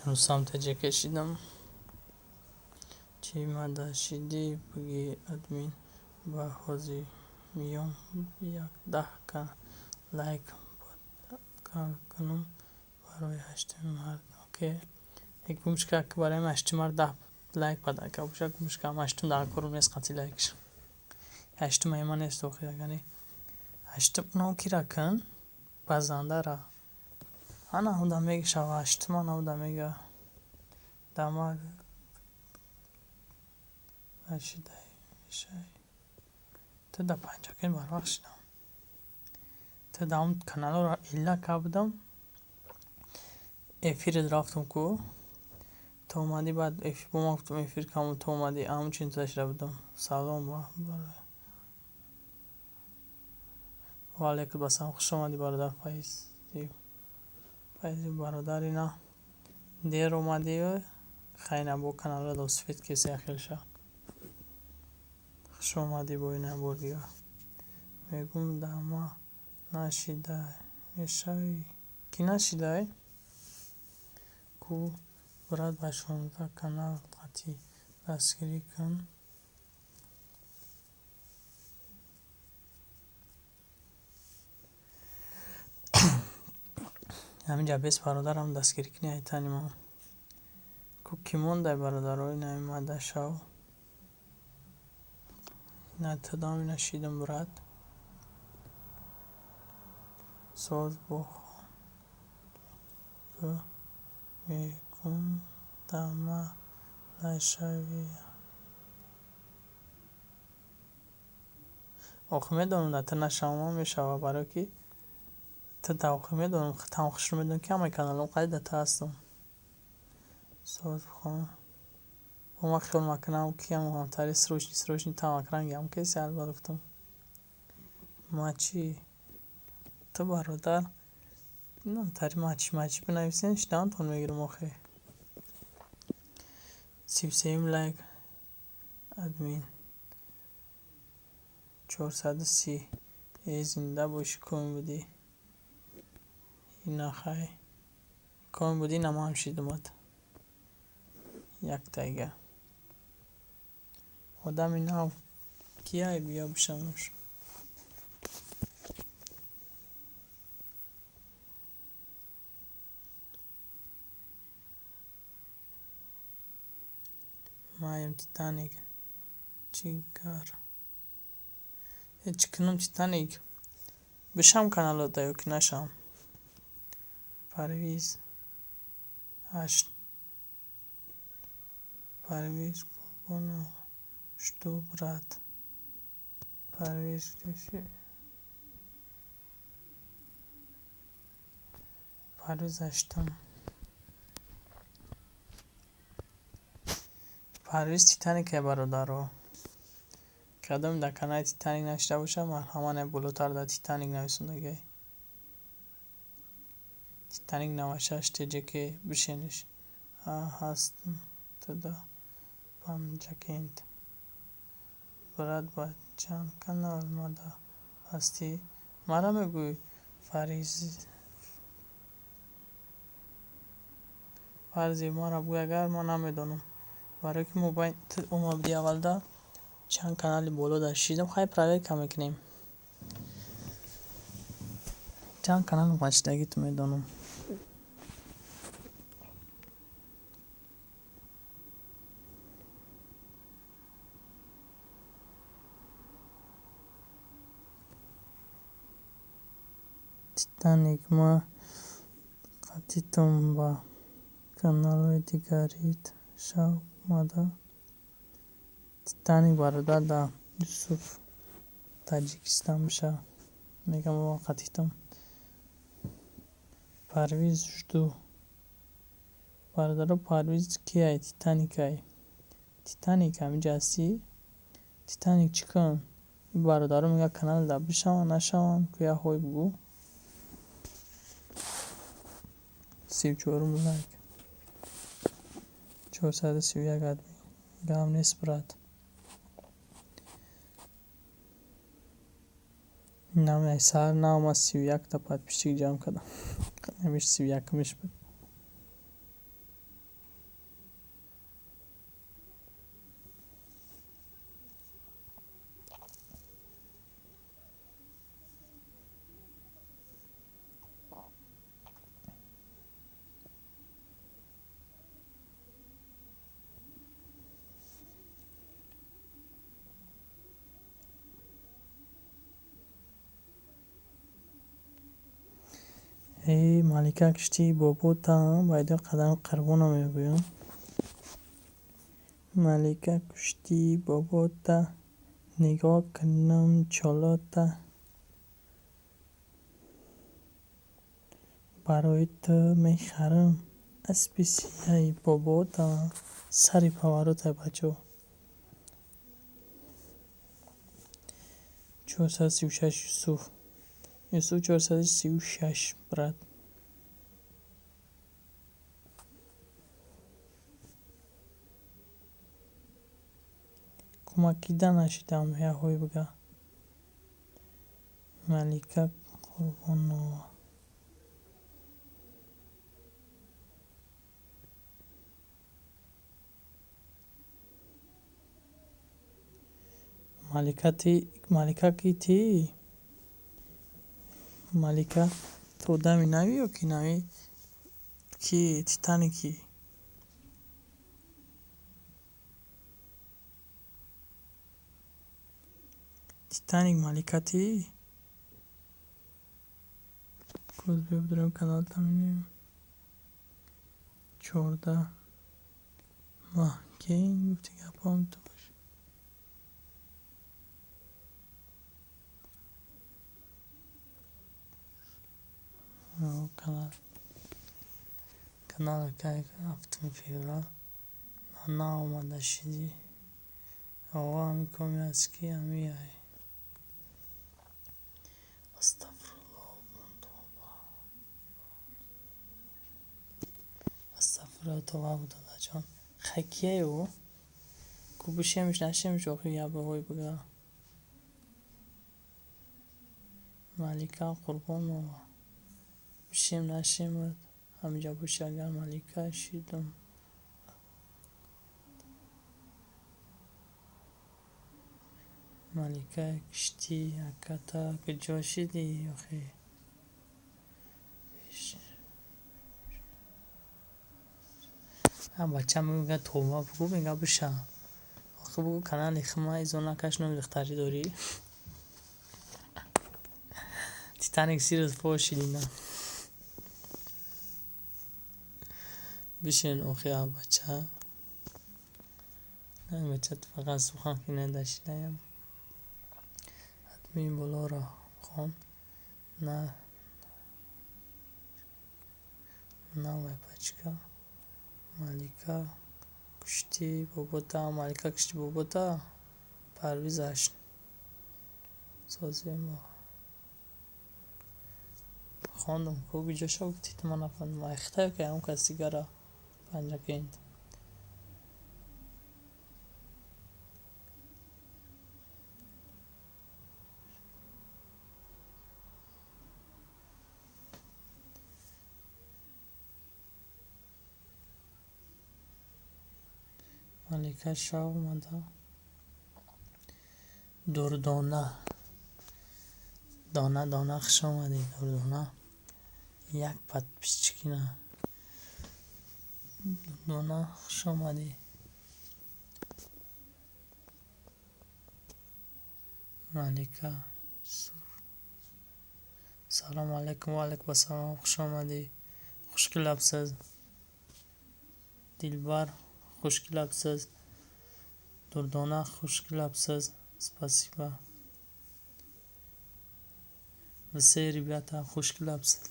Рустам ТҶК шидам. Чӣ мада шидӣ, буги, админ, ба ҳозир миём, як 10 ка лайк кунум барои 8-уми март. Окей. Гумшка, барои 8-уми март 10 лайк падарка боша, гумшка, ҳаштум дар корум нест қатъи лайкш. 8-ум ма нест охир, агани. 8-ум унам кира кун? Базандара. Ана уда мешава 8-ум, ана уда мега. Дама нашидай мешавӣ. Ту да панҷакин барвақт шидам. Ту да он каналҳоро илла кардам. Эфират рафтум ку. Ту омадӣ, баъд бо ман гуфтум, эфир кам, ту омадӣ, ҳамчин туда шида будам. Салом ва алайкум ассалом, хуш омадӣ, бародар Файзи. Файзи, бародар, ина дер омадӣ, хайна бо каналро досфит кеси ахилша. Хуш омадӣ бо ина бор дига. Мегум, дама нашида мешавӣ. Кӣ нашидай? Ку, брат, ба 16 канал қатъӣ дастгирӣ кун. Ҳаминҷа бес, бародарам, дастгирӣ кунӣ айтани мо. Ку кӣ мондай, бародаро, ина мада шав. Ина тудам, ина шидам, брат. Соз бохон. Ку мегум, дама нашавӣ. Охир медонам, да ту нашавам мешава, барое ки ту да охир медонам, там хушро медонам, ки ҳамаи каналҳом қади да ту ҳастам. Соз бихон. Бо ман хиёл макунам, ки ҳамтари срочный срочный там акранги ҳам кеси албат гуфтам. Ма чӣ? Ту, бародар, Тари мачи бинависен, шидаантон мегирам охе. 33-юм лайк админ. 430. Э, зинда бошӣ, коми будӣ. Инахай. Коми будӣ, намам шидумад. Яктайга. Одами нав кияй, биё бишавмуш. Маем Титаник. Чӣ гар? Э, чӣ кунам, Титаник? Бишам каналота ё ки нашам? Парвиз ҳашт. Парвиз Қурбонов. Что, брат? Парвиз. Парвиз ҳаштум. Парвиз Титаникае, бародаро. Кадом дар канали Титаник нашида бошад, марҳамат, болотар дар Титаник нависондагиай. Титаник 96 ТЖК, бишениш. Ҳастм туда Панҷакент. Брат, ба чанд канал омада ҳастӣ? Мара мегӯй, фарзи мара бигӯй, агар ман намедонам. Барое ки мо омадӣ аввалда чанд канали боло дар шидам, хай, проверка мекунем. Чанд канал омадшидагӣ ту медонам. Титаник, ма қатитум ба каналҳои дигарит шав омада. Титаник, бародар, да Юсуф Таҷикистон биша. Мегам, ма қатитум. Парвиз жду. Бародаро, Парвиз кияй? Титаникай. Титаник, ҳаминҷа ҳастӣ? Титаник, чӣ кун? Бародаро мегӯяд, каналда бишаванд, нашаванд, ку як ҳой бугӯ. 34-ум лайк. 431 админ. Гап нест, брат. Намеай саҳар нав ман 31-та подписчик ҷамъ кардам. Ҳамиш 31-умиш буд. Эй, Малика, киштии бобота байдо қадам қурбона мегӯям. Малика, куштии бобота, нигоҳ кунам чолота. Барои ту мехарам аспи сияи бобота. Сари поворотай, бачо. 436 Юсуф. Юсуф 436, брат. Кӯмакида нашидам, яҳой бига. Малика Қурбонова. Малика, ти Малика ки ти? Малика, ту одами навӣ ё ки навӣ ки Титаникӣ? Титаник, Малика ти? Боз биё бидорем каналта мебинем. 14 маҳ ки гуфти гапҳоам ту бош. Канал канал кай 7 феврал наомада шидӣ. Оғо, ҳами коми аст ки ҳами ай. Астағфируллоҳ. Това буд, дадаҷон. Хай, кияю ку, бишемш, нашемш, охи ябаҳои бига. Малика Қурбонова, бишем, нашем, ҳаминҷа боши. Агар Малика шидум. Малика киштӣ, аката куҷо шидӣ охи? Бача мега, това бугӯ, мега биша. Охи бугӯ, канали хима изо накаш, номи духтарӣ дорӣ. Титаник сирус фошидина. Бишен охи, бача. Бача фақат сухан кинадашидаям. Админ болоро хон на новая пачка. Малика кушти бобота, Малика кушти бобота. Парвизаш созем. Хондум ку, куҷоша гуфтед, ман нафаҳмидам. Айхтаю ки ягон кас дигара Панҷакент. Малика шав омада. Дурдона. Дона, дона, хуш омадӣ, Дурдона. Як подписчикина. Дурдона, хуш омадӣ. Малика. Салому алайкум, ва алайкум ассалом, хуш омадӣ. Хуш келабсиз. Дилбар, хуш келабсиз. Дурдона, хуш келабсиз. Спасибо. Все ребята, хуш келабсиз.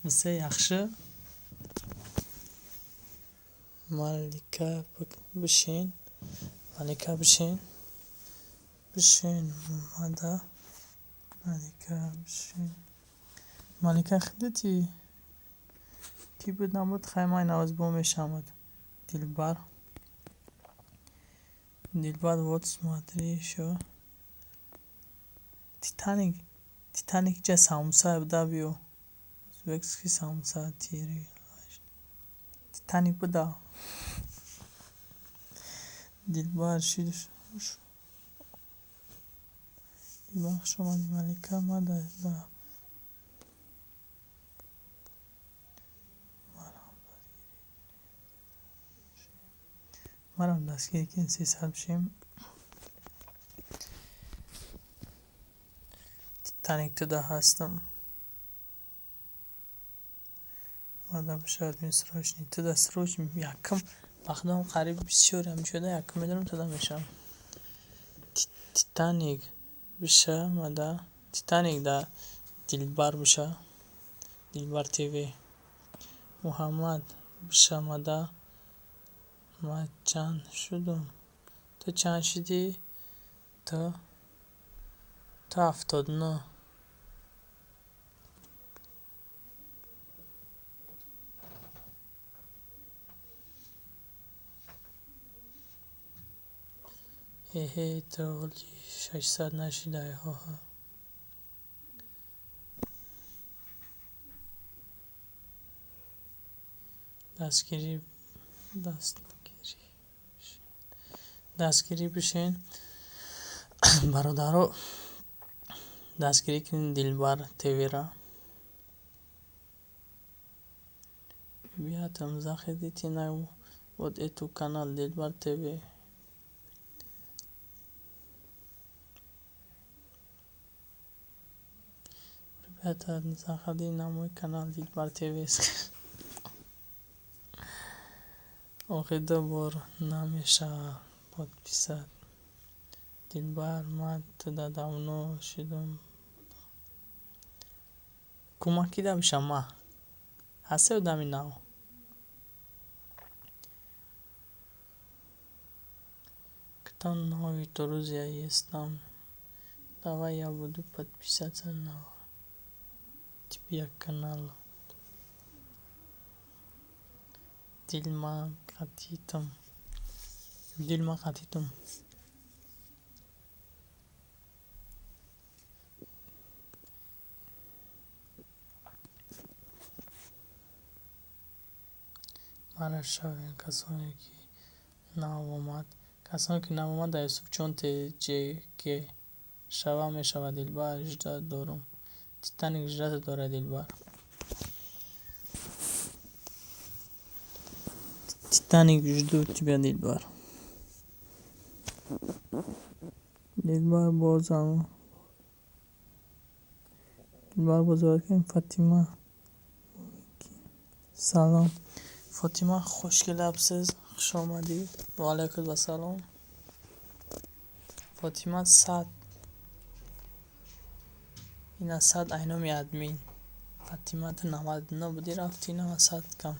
Все yaxshi. Малика бишин. Малика бишин. Бишин омада. Малика бишин. Малика худати? Кӣ буд, набуд? Хай, ман навоз бо мешавад. Дилбар. Дилбар, вот смотри ещё. Титаник. Титаник ҷа самуса буда биё. Узбекский самуса тири. Титаник буда. Дилбар шид. Дилбар, хуш омадӣ, Малика мада да. Марам дастгирӣ кунед, 300 бишем. Титаник туда ҳастам. Мада бошад срочный. Туда срочный якум вақтам қариб бисёр ҳамишуда якум медонам туда мешавам. Титаник биша мада. Титаник да Дилбар биша. Дилбар ТВ. Муҳаммад биша мада. Ман чанд шудум? Ту чанд шидӣ? Ту 79. Эҳе, ту ҳоли 600 нашидаи, ҳо-ҳо. Дастгирӣ, дастгирӣ, дастгирӣ бишен. Бародаро, дастгирӣ кунед Дилбар ТВ-ра. Ребята, заходите на вот эту канал Дилбар ТВ. Ребята, заходи на мой канал Дилбар ТВ. Охи ду бор намешавад подписать. Дилбар, ман туда давно шидум. Кӯмак кида бишам ма? Ҳасте одами нав? Кто новый друзья есть там? Давай я буду подписаться на. Тебя канал. Дил ман қатитам. Дил ман қатитам. Мара шавем, касоне ки нав омад. Касоне ки нав омад, дар Юсуфҷон ТҶГ шава мешавад, Дилбар, ждать дорум. Титаник ждать дорад, Дилбар. Титаник, жду тебя, Дилбар. Дилбар, бозам. Дилбар, боз Фатима. Салом. Фотима, хуш келапсиз, хуш омадӣ. Ва алайкум ассалом. Фотима 100. Ина 100 айноми админ. Фатима, ту 99 будӣ, рафтӣ, ина 100 кам.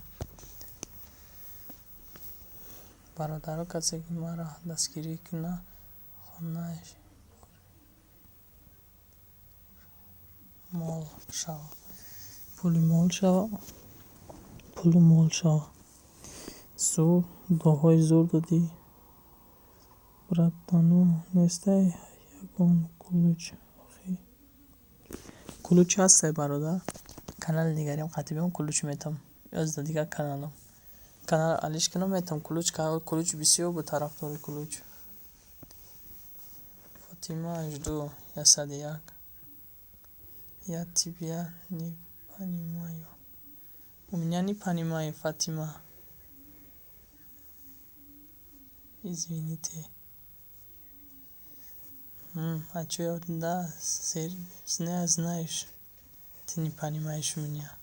Бародаро, касе ки маро дастгирӣ кунад, хонааш мол шава. Пули мол шава. Пулу мол шава. Зур, дуоҳои зур додӣ. Братану, нестай ягон ключ охи? Ключ ҳастай, бародар. Канали дигарим қатъи биём, ключ метам. Ёзда дигар каналам. Канал алиш кунам, метам ключ, ключ бисёр буд тарафдори ключ. Фотима, жду 101. Я тебя не понимаю. У меня не понимаю, Фатима. Извините. А чё я, да, знаешь, ты не понимаешь меня.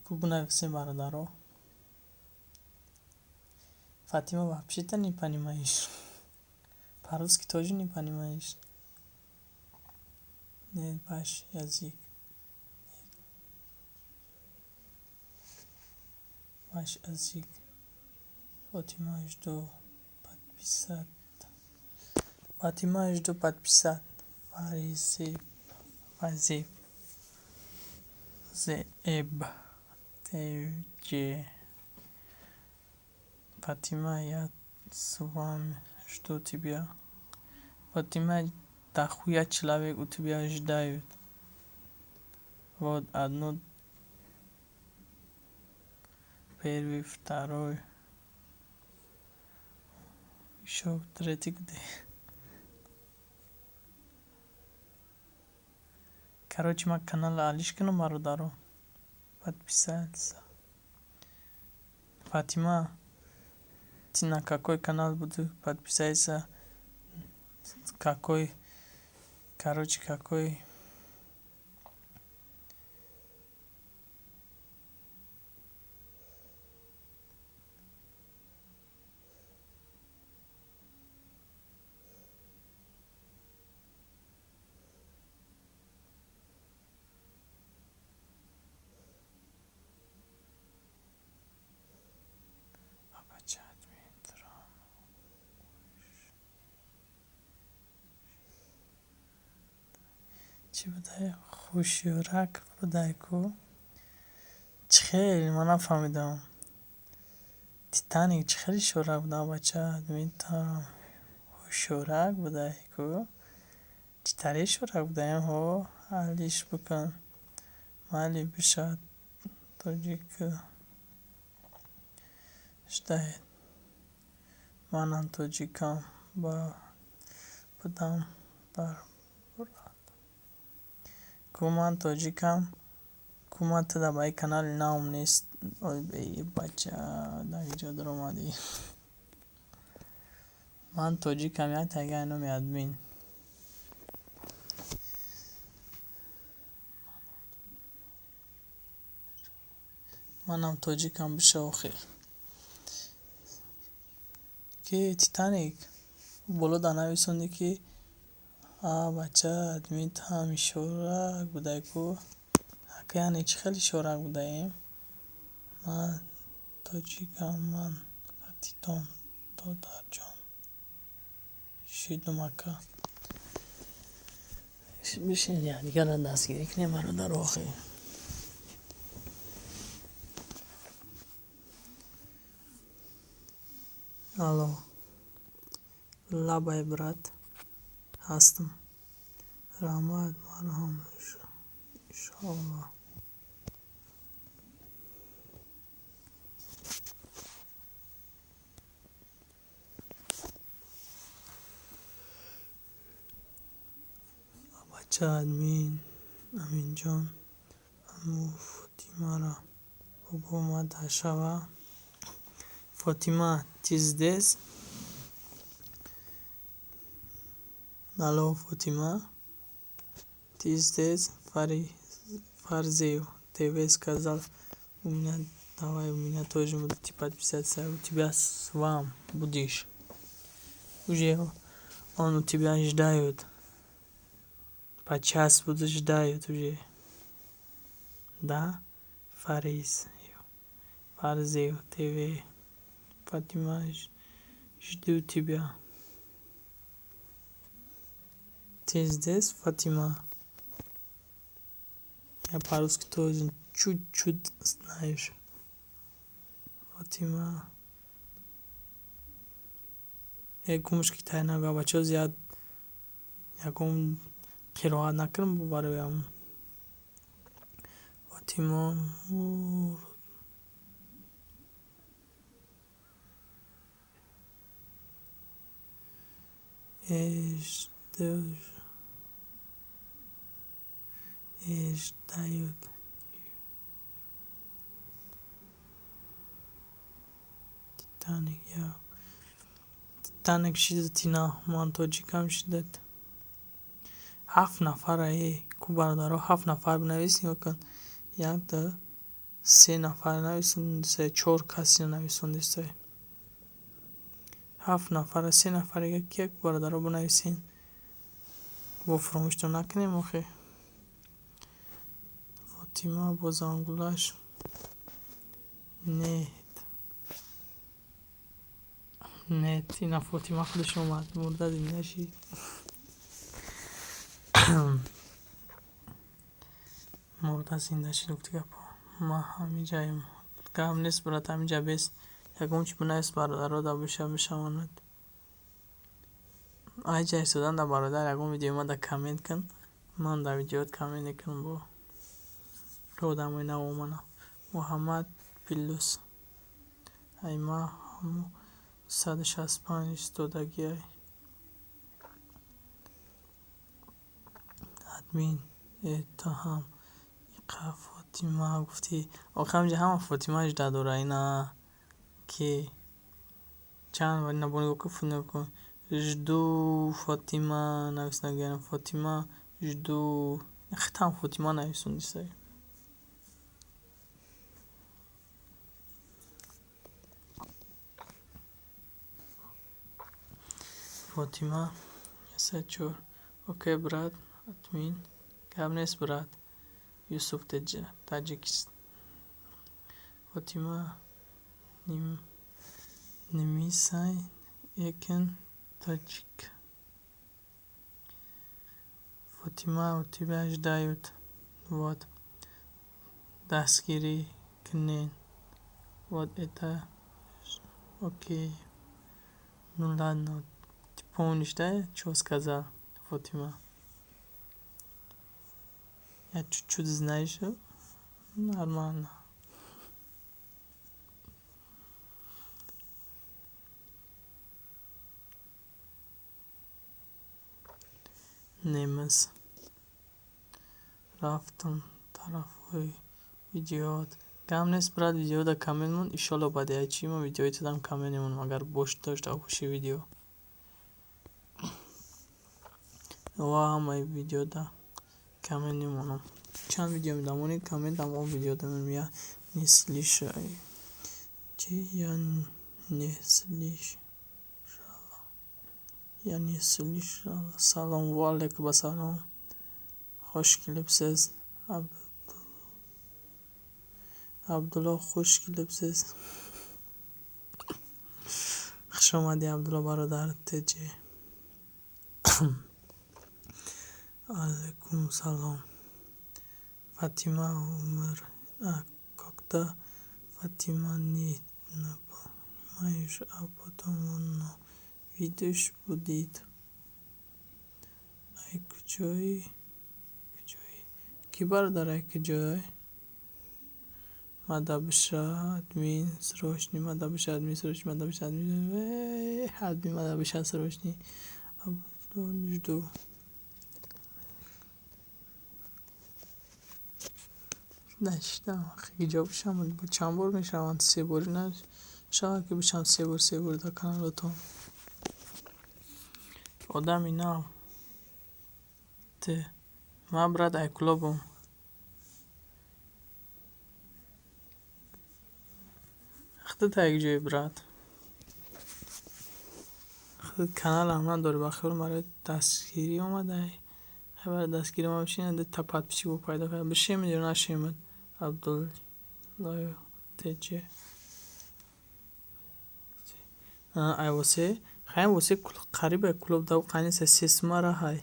Бунависем, бародаро. Фатима, вообще-то не понимаешь. По-русски тоже не понимаешь. Нет, ваш язык. Ваш язык. Фатима, жду подписать. Фатима, жду подписать. Фаризеб. Фазеб. Зеэб. ТЖ. Фатима, я с вами жду тебя. Фатима, дохуя человек у тебя ждают. Вот одну, первый, второй, еще третий где? Короче, ман канал алиш кунам, бародаро. Подписаться. Фатима, ты на какой канал буду подписаться? Какой? Короче, какой? Бача админ. Чӣ будай? Хушёрак будай ку? Чӣ хел? Ман нафаҳмидам. Титаник, чӣ хеле шӯрак буда, бача админ ҳушёрак будай ку? Чӣ таре шӯрак будаем ҳо? Алиш бикун. Майли, бишавад, тоҷик ждает. Манам тоҷикам будам бар брат. Ку ман тоҷикам, ку ман туда ба ин канали навм нест. Ой, бача, дар ҷо даромадӣ. Ман тоҷикам, як тайга номи админ. Манам тоҷикам, бишав охир. Ки Титаник боло дар нависондӣ, ки а бача админ ҳам ишорак будай ку? Ака, яъне чӣ хел ишора будаем? Ман тоҷикам, ман қатитон додарҷон шидум, ака. Бишин, якдигарро дастгирӣ кунем, бародару охир. Алло, лабай, брат, ҳастам. Раҳмат, марҳам, иншоалло. Бача, админ Аминҷон, аму Фотимаро бугӯ мада шава. Фотима, ты здесь? Алло, Фотима, ты здесь? Фарзею ТВ сказал, у меня, давай, у меня тоже будете подписаться, у тебя с вам будешь. Уже он у тебя ждает. По час будут ждать уже. Да? Фарзею ТВ. Фатима, жду тебя. Ты здесь, Фатима? Я по-русски тоже чуть-чуть знаешь. Фатима. Э, гумш ки тай нага, бачаҳо, зиёд ягон қироат накунам бароям. Фотима мурд. Ждают. Титаник, я. Титаник шидат ина, ман тоҷикам шидат. Ҳафт нафара, э, ку бародаро, ҳафт нафар бинавис, нигоҳ кун. Як, ду, се нафар нависондисай, чор каси нависондисай. Ҳафт нафара, се нафарига кия, бародаро, бинависен. Бо фуромӯштон накунем охе. Фотима бо зангулаш нет. Нет, ина Фотима худаш омад, мурда зинда шид. Мурда зинда шид, гуфти гапо. Ман ҳамиҷаем. Гап нест, брат, ҳамиҷа бес. Ягон чи бинавис, бародаро, да биша бишавонад. Айҷа истодан да, бародар, ягон видеои ма да коммент кун. Ман дар видеоат коммент мекунам бо одамои нав омана. Муҳаммад плюс. Ай ма ҳаму 165 истодагиай. Админ, э, ту ҳам иқа Фотима гуфтӣ. Охир ҳамиҷа ҳама Фотима жда дора, ина ки чанд ина бо нигоҳ кун, нигоҳ кун. Жду Фотима нависонагиам, Фотима жду. Хитам Фотима нависондисай. Фотима 104. Окей, брат, админ. Гап нест, брат. Юсуф Таҷикистон. Фотима немисай экин таҷик. Фотима, у тебя ждают. Вот. Дастгирӣ кунен. Вот это окей. Ну ладно. Ты помнишь, да, что сказал Фотима? Я чуть-чуть знаешь, нормально. Немис. Рафтам тарафҳои видеоат. Гап нест, брат, видеода коммент мон, иншолло баъди ай чӣ ман видеои тудам коммент мемонам, агар бош дошта боши видео. Ва ҳамаи видеода коммент мемонам. Чанд видео медамонӣ, коммент ҳам он видеода мемонам. Я не слышаю. Чи я не слышала. Я не слышала. Салом, ва алейкум ассалом. Хуш келибсиз. Абдулло, хуш келибсиз. Хуш омадӣ, Абдулло бародар. Тж. Алайкум салом. Фатима умр. Когда Фатима не понимаешь, а потом оно видишь будет. Ай куҷоӣ? Куҷоӣ? Кӣ, бародар, ай куҷоӣ? Мада биша админ срочный, мада биша админ срочный, мада биша админ, админ мада биша срочный. Жду. Нашидам, киҷо бишам? Чанд бор мешаванд? Се бори нашавад, ки бишам се бор, се бор дар каналатон. Одами нав. Т. Ман, брат, ай Кӯлобам. Худат ай куҷоӣ, брат? Худат каналам надорӣ, ба хиёлам барои дастгирӣ омадаӣ. Барои дастгирӣ омада бошӣ, дута подписчик бо пайдо карда. Бишемед ё нашемед? Абдуллоев ТЧ. Ай восе? Хайм восе қариб ай Кӯлоб да қайниса се сума раҳай.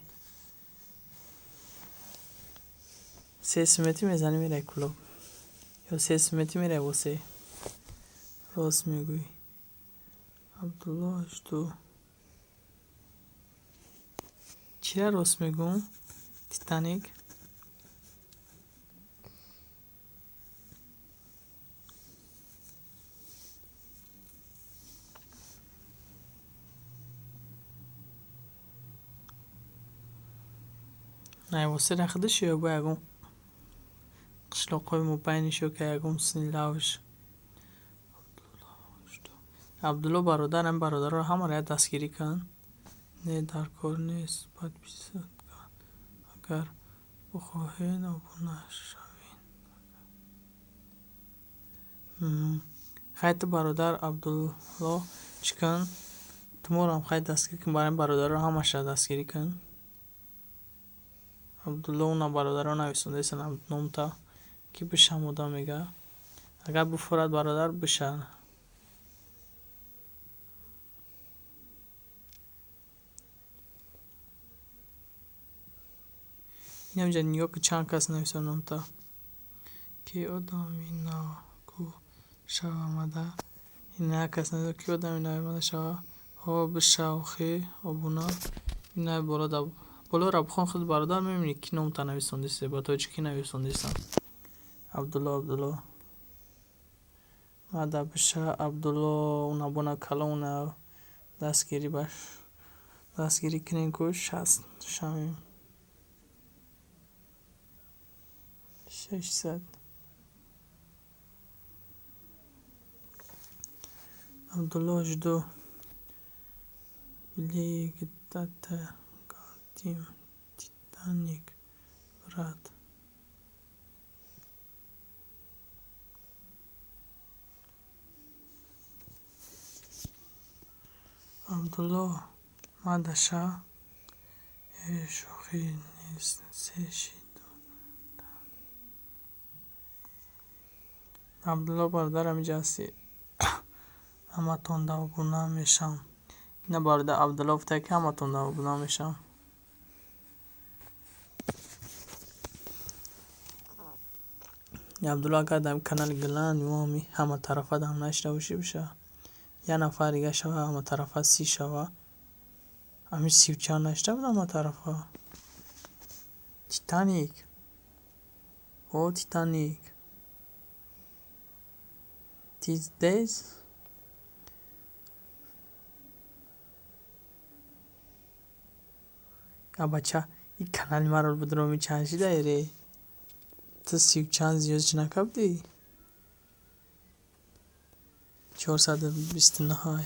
Се суметӣ мезанӣ, мерай Кӯлоб. Ё се суметӣ мерай восе. Рост мегӯӣ. Абдулло, жду. Чира рост мегӯм? Титаник. Ай восера худаш ё бо ягон қишлоқҳои мобайниш ё ки ягон сини лавш. Абдулло бародар, ҳамин бародарро ҳамаро як дастгирӣ кун. Не, дар кор нест подписать, агар бихоҳед обуна шавед. Хай, ту, бародар Абдулло, чӣ кун? Ту морам хай дастгирӣ кун, барои бародарро ҳамаша дастгирӣ кун. Абдулло, уна бародаро нависондаистанд номта, ки бишам одам мега. Агар бифурад, бародар, биша. Инамҷа нигоҳ ки чанд кас нависа номта. Ки одами нав ку шавамада? Ина як кас нависа, ки одами навимада шава? Ҳо, бишав хе обуна. Ина боло да болоро бихон худ, бародар, мебинӣ, ки номта нависондист, ба тоҷикӣ нависондистанд. Абдулло, Абдулло. Мада биша Абдулло, уна бона калон, уна дастгирӣ баш дастгирӣ кунем ку 60 шавем. 600. Абдулло, жду. Где-то Тим Титаник, брат. Абдулло, мадаша. Шӯхӣ нест, се шид. Абдулло бародар, ҳамиҷа ҳастӣ? Ҳаматонда обуна мешавам. Ина бародар Абдулло гуфта, ки ҳаматонда обуна мешавам. Абдулло, агар дар канали главный мо ҳама тарафа дам нашида бошӣ, биша. Як нафар дига шава, ҳама тарафа 30 шава. Ҳамин сию чанд нашида буд ҳама тарафа. Титаник. О, Титаник. These days. Я бача, ин канали маро бидроми чанд шида эре? Ту сию чанд зиёд чӣ накардӣ? 429.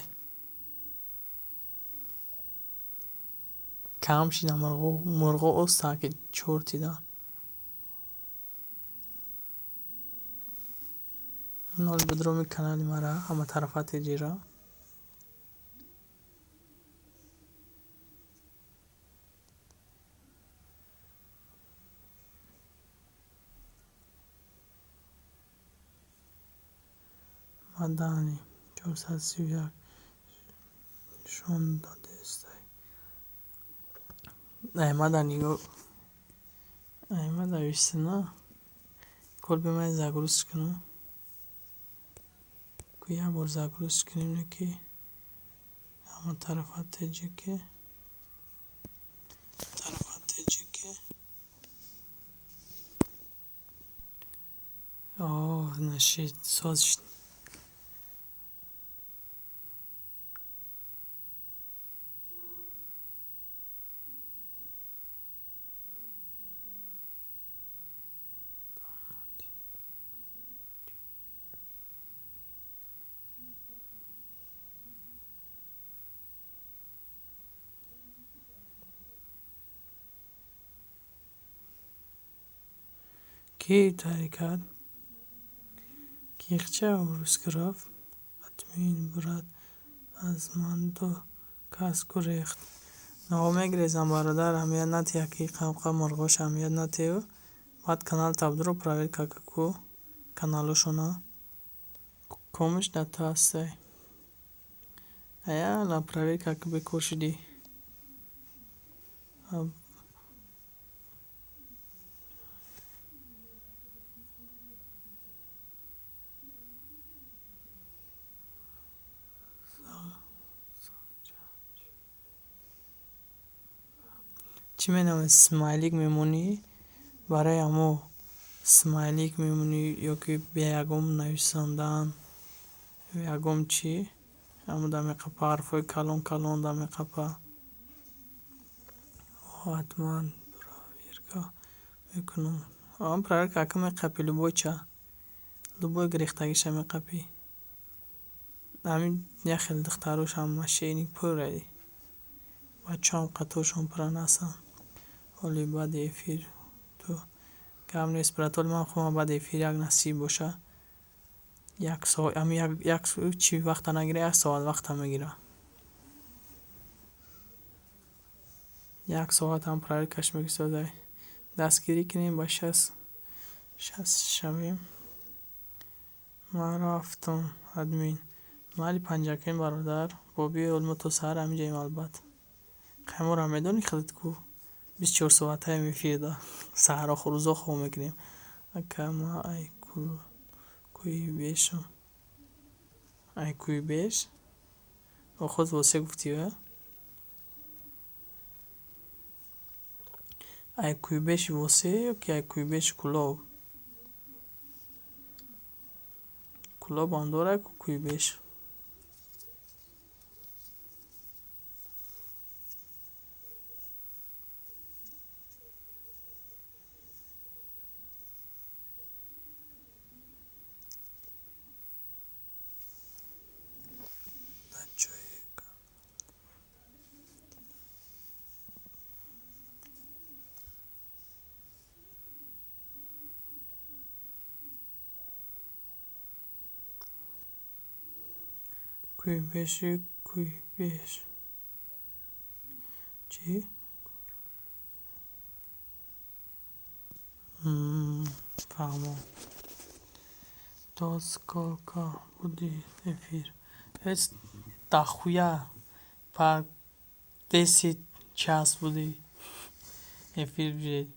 Кам шида, мурғо останд, ки чор тидан. Нол бидроми канали мара ҳама тарафа теҷира. Мадани 431 нишон додестай. Аймада нигоҳ, аймада висина кор бимай загруз кунам. Ку як бор загруз кунем, не ки ҳама тарафа теҷике. Тарафа теҷике. О, нашид, соз шид. Ки таҳрик кард? Кихча урус гирифт? Админ брат, аз ман ду кас гурехт. Наво мегирезам, бародар, аҳамият натиҳ, ки қамқа мурғош аҳамият натиҳ. Баъд канал табдуро проверка ку каналошона. Комиш дар та ҳастай. Аяла проверка ку, бекор шудӣ. Чӣ меномед, смайлик мемонӣ, барои ҳамо смайлик мемонӣ ё ки бе ягон нависондан, ягон чӣ, ҳамо дар меқапа, ҳарфҳои калон калон дар меқапа. Ҳатман проверка мекунам. Проверка ка меқапӣ, любой ча, любой гирехтагиша меқапӣ. Ҳамин як хел духтарошам мошенник пурай. Бачаҳам қаторшон пуран ҳастанд. Ҳоли баъди эфир ту гап нест, брат, ҳоли ман худам баъди эфир як насиб боша. Як соат, ҳамин як чӣ вақта нагира, як соат вақта мегира. Як соат ҳам проверкаш мегисозай. Дастгирӣ кунем, ба 60 шавем. Ман рафтам, админ. Майли, панҷакем, бародар. Бо биё, мо то саҳар ҳаминҷаем, албатта. Хай, моро медонӣ худат ку 24 соатаем эфирда. Саҳаро рӯзо хоб мекунем. Ака, ман ай кӯи бешам. Ай кӯи беш? Худ восе гуфтӣ, а? Ай кӯи беши восе ё ки ай кӯи беши Кӯлоб? Кӯлобам дорад ку кӯи беш. Дар ҷои кӯи беши кӯи беш. Чӣ? Фаҳмом. До сколько будет эфир? Эс дохуя, по 10 час будет эфир будет.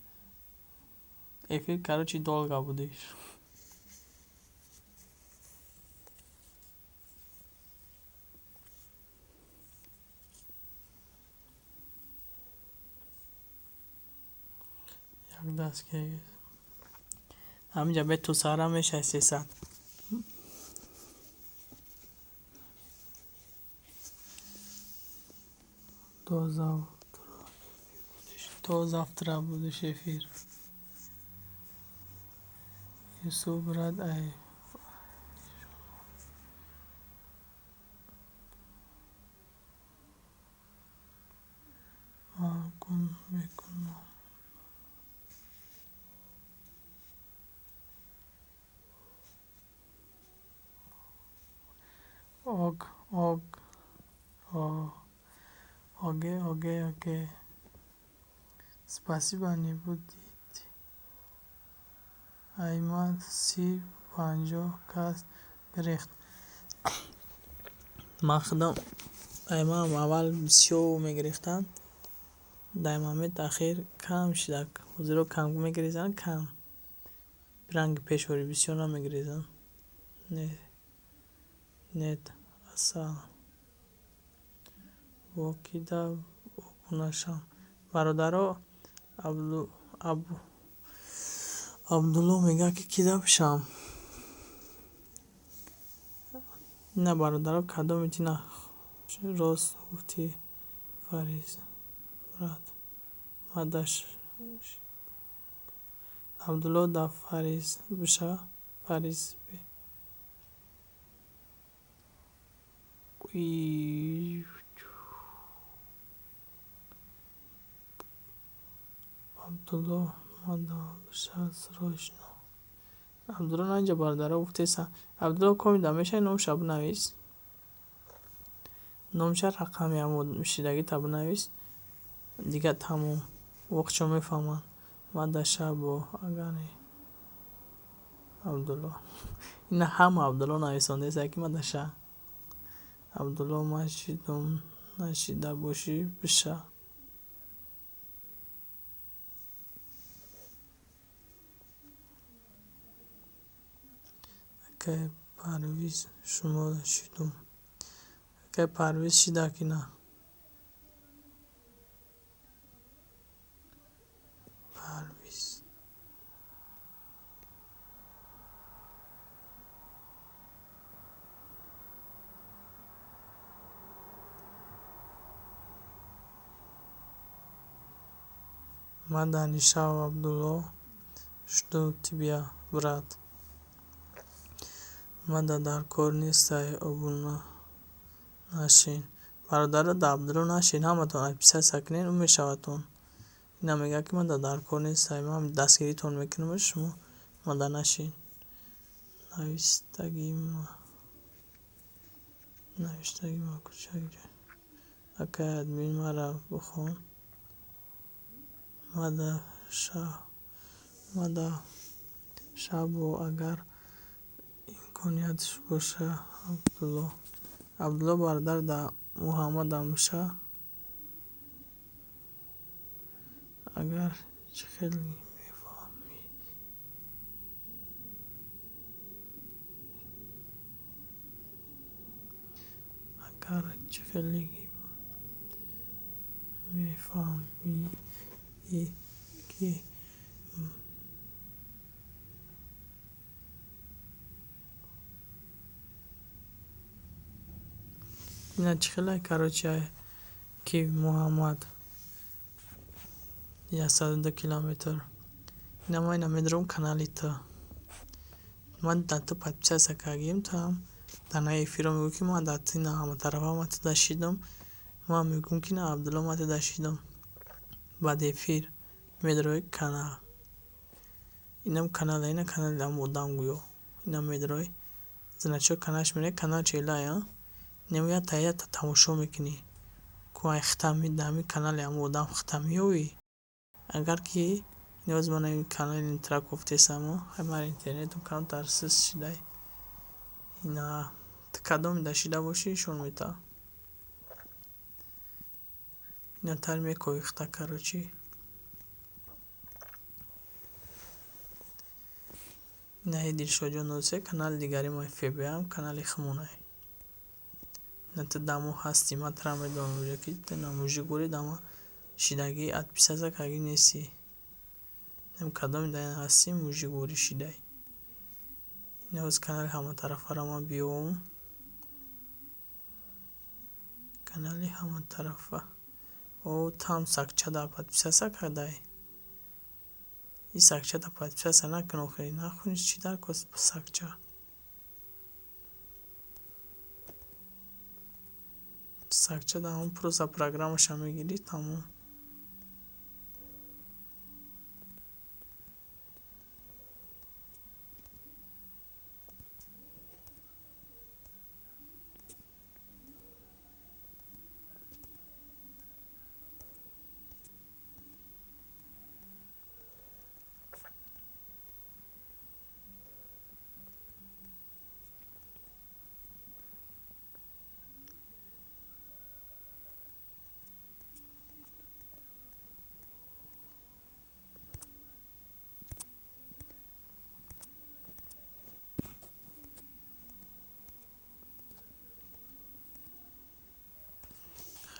Эфир, короче, долго будешь. Як дастгирӣ. Ҳаминҷа бе то саҳара мешавад 3 саат. До завтра. До завтра будешь эфир. Юсуф брат, ай ман гум мекунам. Ог, ог, о, оге, оге, оге. Спасибо, не будете. Аймад 30-50 кас гирехт. Ман худам аймам аввал бисёр мегирифтам, дар момент ахир кам шидак. Ҳозиро кам мегирезанд, кам. Ранги пешворӣ бисёр намегирезанд. Не, нет, асал. Вокида обунашам. Бародаро, Абдулло мегӯяд, ки кида бишам. На, бародаро, кадоме тина рост гуфтӣ, Фариз брат. Мадаш Абдулло да Фариз биша, Фариз. Абдулло мада биша срочно. Абдулло на инҷа бародаро гуфтеса. Абдулло комида мешавӣ, номша бинавис. Номша рақами ҳамо шидагита бинавис. Дигар тамом. Воқчо мефаҳманд. Мада шабо агар не. Абдулло. Ина ҳама Абдулло нависондеса, ки мада ша. Абдулло ман шидум, нашида бошӣ биша. Акай Парвиз шумо шидум. Акай Парвиз шида ки на? Парвиз. Мада нишав, Абдулло. Жду тебя, брат. Мада дар кор нестай, обуна нашин. Бародаро, да Абдулло нашин, ҳаматон отписаться кунед, ӯ мешавадтон. Ина мегӯяд, ки мада дар кор нестай, ман дастгиритон мекунам, шумо мада нашин. Навиштагима кучак ҷой. Акай админ мара бихон. Мада шабо агар имкониятш боша, Абдулло. Абдулло бародар да Муҳаммадам муша. Агар чӣ хел мефаҳмӣ? Агар чӣ хеле мефаҳмӣ, ки ина чӣ хеле, короче, ки Муҳаммад 102 километр. Ина ман ина медорам канали ту. Ман дар ту подписаться кардагием, ту ҳам дар наи эфиро мегӯӣ, ки ман дар ту ина ҳаматарафа ман туда шидам. Ман мегӯям, ки на, Абдулло, ман туда шидам. Баъди эфир медарои канал. Инам канала, ина канали ҳам одам гӯё. Ина медарои значок каналаш меравӣ, канал челай, а? Инам ята ята тамошо мекунӣ. Ку ай хита дар ҳамин канали ҳам одам хита меёвӣ. Агар ки ниёз ман ин канали тра гуфтесам, ҳай ман интернетам камтар суст шидай. Ина ту кадоме да шида бошӣ, нишон метаҳад. Ина тар мекови хита, короче. Ина Дилшодҷон 03 канали дигари мо ФБ канали хумонай. Ина ту дамо ҳастӣ, ман тура медонам уже, ки ту на мужик бурӣ, дама шидагӣ отписаться кардагӣ нестӣ. Инам кадоме да ҳастӣ, мужик бурӣ шидай. Ина ҳоз канали ҳаматарафаро ман биёвам. Канали ҳаматарафа. О, там сакчада подписаться кардай. Ин сакчада подписаться накун охи, нахуниш чӣ дар кор сакча. Сакчада ҳамон просто программаша мегирӣ, тамом.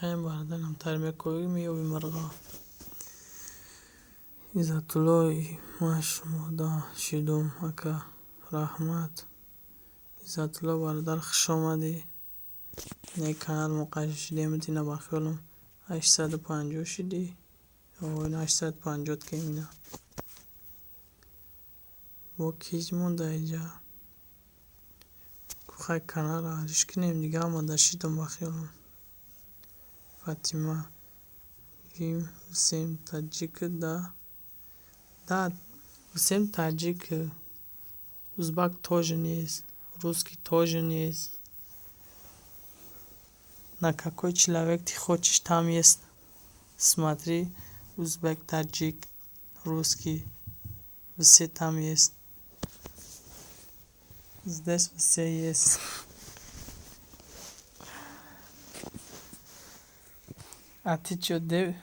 Хайм бародар, намтар мекови, меёби мирға. Иззатулло, ман шумода шидум, ака, раҳмат. Иззатулло бародар, хуш омадӣ. Инаи канал мо қаши шидем, ина ба хиёлам 850 шидӣ. 850 кем ина. Бо киҷ монда иҷа? Хай, каналро ариш кунем, дига омада шидум ба хиёлам. Фатима, им всем таджик, да? Да, всем таджик, узбак тоже нест, русский тоже нест. На какой человек ты хочешь, там есть. Смотри, узбек, таджик, русский, все там есть. Здесь все есть. А ты чё, да,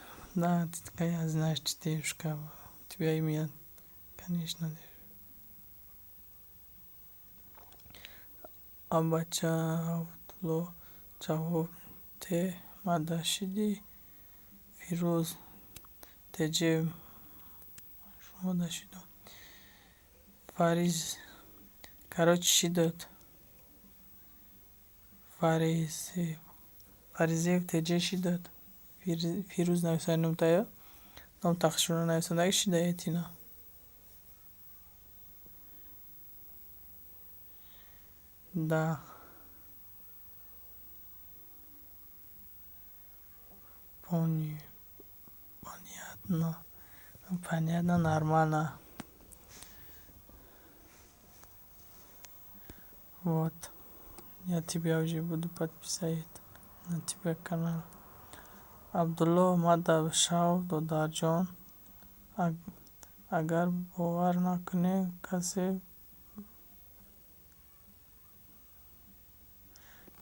ты, я знаю, что девушка, у тебя имя, конечно. Абача Абдулло, ҷавоб те, мада шидӣ? Фирӯз теҷе, шумода шидум. Фариз, короче, шидод. Фаризеев теҷе шидод. Фирӯз нависани номтая? Ном тахшуна нависандаги шида этина. Да. Понятно. Понятно, нормально. Вот. Я тебя уже буду подписать на тебя канал. Абдулло, мада шав, додарҷон. Агар бовар накунед, касе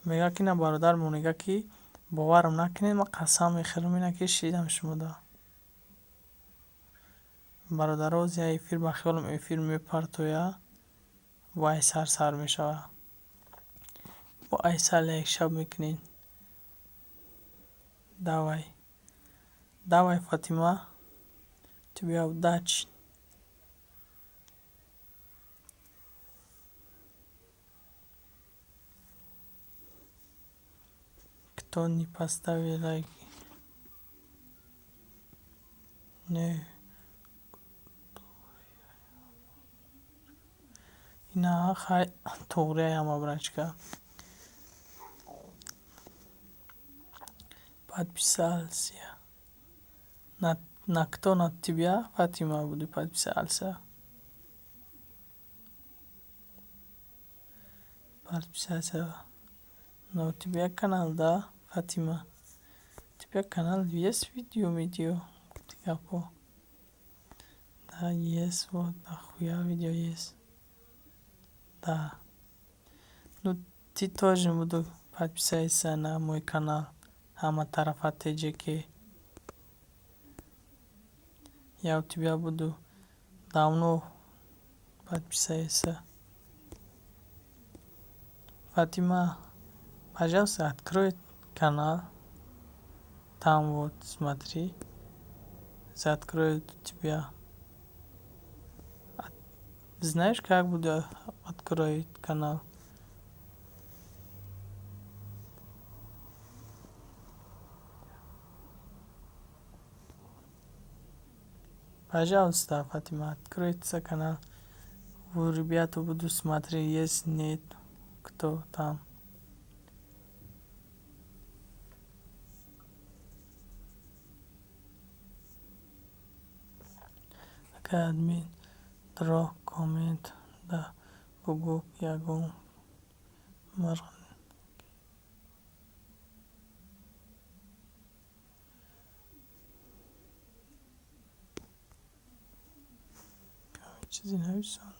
мегӯяд, ки на, бародармон мегӯяд, ки боварам накунед, ман қасам мехӯрам, ина ки шидам шумода. Бародаро, оз як эфир, ба хиёлам, эфир мепартоя, бо айсар сар мешавад. Бо айсар як шаб мекунем. Давай. Давай, Фатима. Тебе удачи. Кто не поставил лайк? Не. Ина хай, туғрия ҳама брачка. Подписался. На кто, на тебя, Фатима, буду подписался. Подписался. Но у тебя канал, да, Фатима? У тебя канал есть видео, видео? Гапо. Да, есть, вот, нахуя видео есть. Да. Ну, ты тоже буду подписаться на мой канал. Ҳама тарафа ТЖК. Я у тебя буду давно подписаться. Фатима, пожалуйста, открой канал. Там вот, смотри. Откроет у тебя. Знаешь, как буду откроить канал? Пожалуйста, Фатима, откроется канал. У ребята буду смотреть, есть, нет, кто там. Акай админ, дро коммент да бугӯ, ягон мирғ чизе нависонд.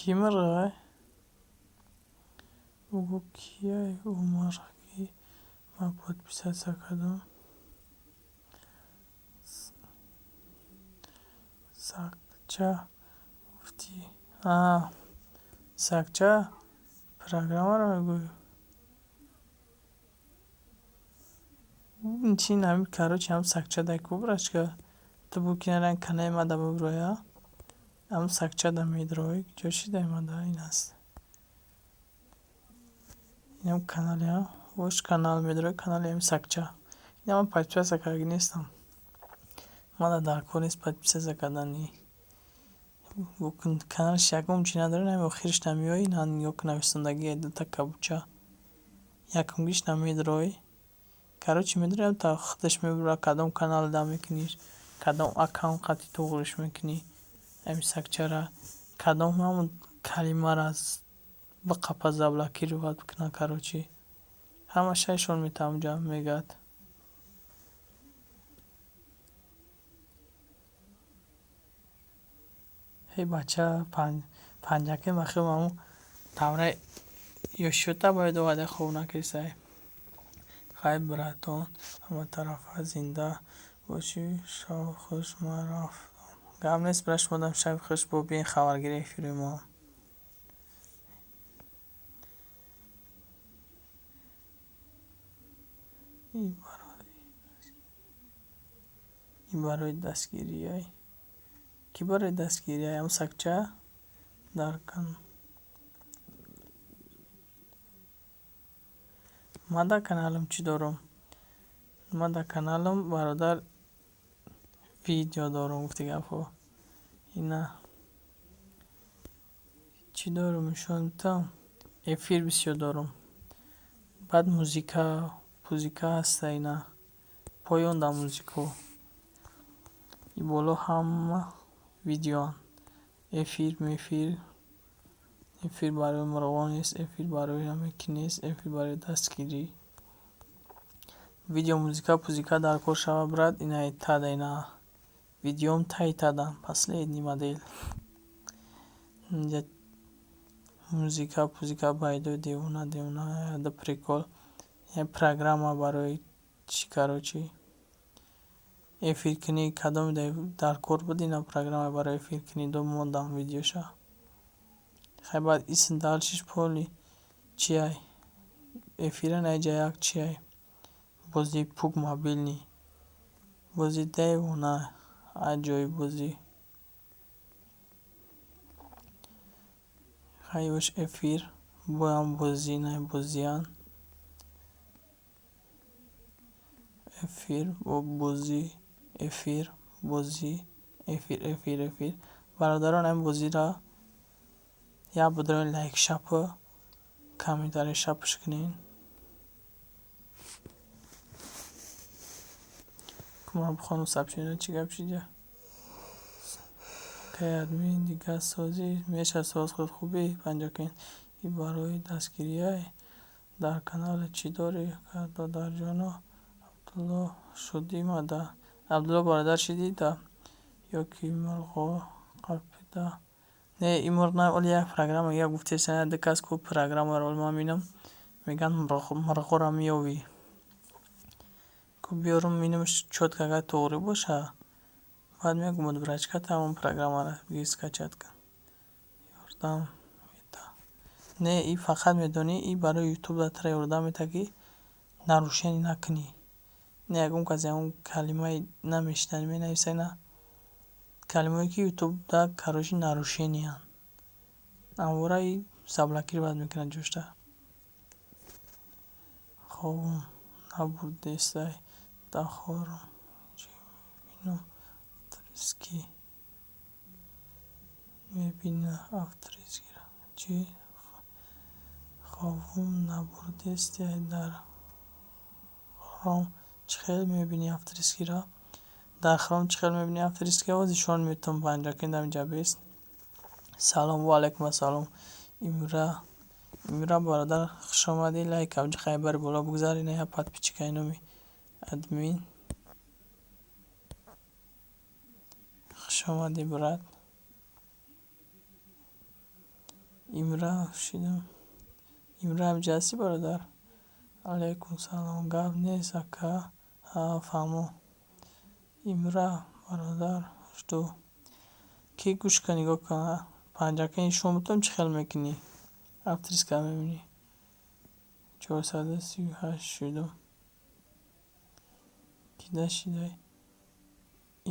Кӣ мурғай? Бугӯ, кияй ӯ мурғ, ки ман подписаться кардам? Сагча гуфтӣ? Аа, сагча программаро мегӯӣ? Чи нами, короче, ҳам сагча дай ку, брачка. Ту бу ки ранг канали мада буброя. Ҳам сагча да медрои, ҷо шидай мада ин аст. Инам канали, вош канал медрои, канали ҳами сагча. Ина ман подписаться кардаги нестам. Мада дар кор нест подписаться кардани. Каналш ягон чи надорад, нами охириш намеои, на нигоҳ кун, нависондагие дута кабуча. Якумгиш намедрои. Короче, медрои, та худаш мебура, кадом канал да мекуниш, кадом аккаунт қати туғриш мекунӣ, ҳами сагчара, кадом ҳамун калимара биқапа, заблокировать бикуна, короче. Ҳамаша ишон метавон ҷамъ мегӯяд. Ҳей бача, панҷаке махӯм, ҳамун давраи ёшиёта бояд оварда хоб накарисай. Хай, братон, ҳаматарафа зинда бошӣ, шав хуш, ман рафтам. Гап нест, бира, шумодам шаби хуш, бо биен хабаргири эфири мо. И барои дастгириай. Кӣ барои дастгириай? Ҳам сагча дар кан. Ман дар каналам чӣ дорам? Ман дар каналам, бародар, видео дорам, гуфти гапҳо. Ина чӣ дорам, нишон дитам? Эфир бисёр дорам. Баъд музика, пузика ҳаста ина. Поён дар музико. И боло ҳама видеоанд. Эфир, мефир, эфир барои мурғон нест, эфир барои ҳаме ки нест, эфир барои дастгирӣ. Видео, музика, пузика дар кор шава, брат, ина тада, ина. Видеом таи тадан, последний модель. Инҷа музика, пузика, байдои девона, девона, да прикол. Як программа барои чӣ, короче. Эфиркунӣ кадоме дар кор буд, ина программа барои эфиркунӣ ду мондам видеоша. Хай, баъд исм дальшиш поли чиай? Эфира наиҷа як чиай? Бозии пук мобильный. Бозии девона, аҷоиб бозӣ. Хай, ёш эфир, боям бозӣ, най бозиян. Эфир, бо бозӣ, эфир, бозӣ, эфир, эфир, эфир. Бародарон, ҳамин бозиро як бидроин, лайк шапу, комментарий шапш кунед. Ман бихонам сообщение, чӣ гап шида? Кай админ дига созӣ меша соз худ хубӣ, панҷакент. И барои дастгириай дар канале чӣ дорӣ, додарҷоно? Абдулло шудӣ мада? Абдулло бародар, шидӣ да ё ки мурғо қапида? Не, ин мурғ на, оли як программа як гуфтеса, ду кас ку программаро оли ман бинам, мегӯянд мурғоро меёвӣ. Ку биёрум минам чётко, агар туғрӣ боша, баъд мегӯм, брачка, тамом программаро бигир, скачать кун. Ёрдам мета. Не, и фақат медонӣ, и барои ютуб да тара ёрдам мета, ки нарушение накунӣ. Не ягон кас ягон калимаи намешинавӣ менависа, на калимаое ки ютуб да, короче, нарушениянд. Амвора и заблокировать мекунад ҷошта. Хобам набурдестай, дахорам чӣ мебинам авторский мебина авторскийро чӣ хобам набурдестай, дар хром чӣ хел мебинӣ авторскийро? Дар хром чӣ хел мебинӣ авторскийро? Оз ишон метавон, панҷакент ҳаминҷа бест. Салом, ва алайкум ассалом. Имра, Имра бародар, хуш омадӣ. Лайк авҷи хайбари боло бигзар, ина як подписчикаи номи админ. Хуш омадӣ, брат. Имра шидам. Имра, ҳамҷа ҳастӣ, бародар? Алайкум салом. Гап нест, ака. Ҳа, фаҳмо. Имра, бародар, жду. Ки гӯш кун, нигоҳ кун. Панҷака нишон бутам, чӣ хел мекунӣ? Авторская мебинӣ. 438 шудум. Кида шидай?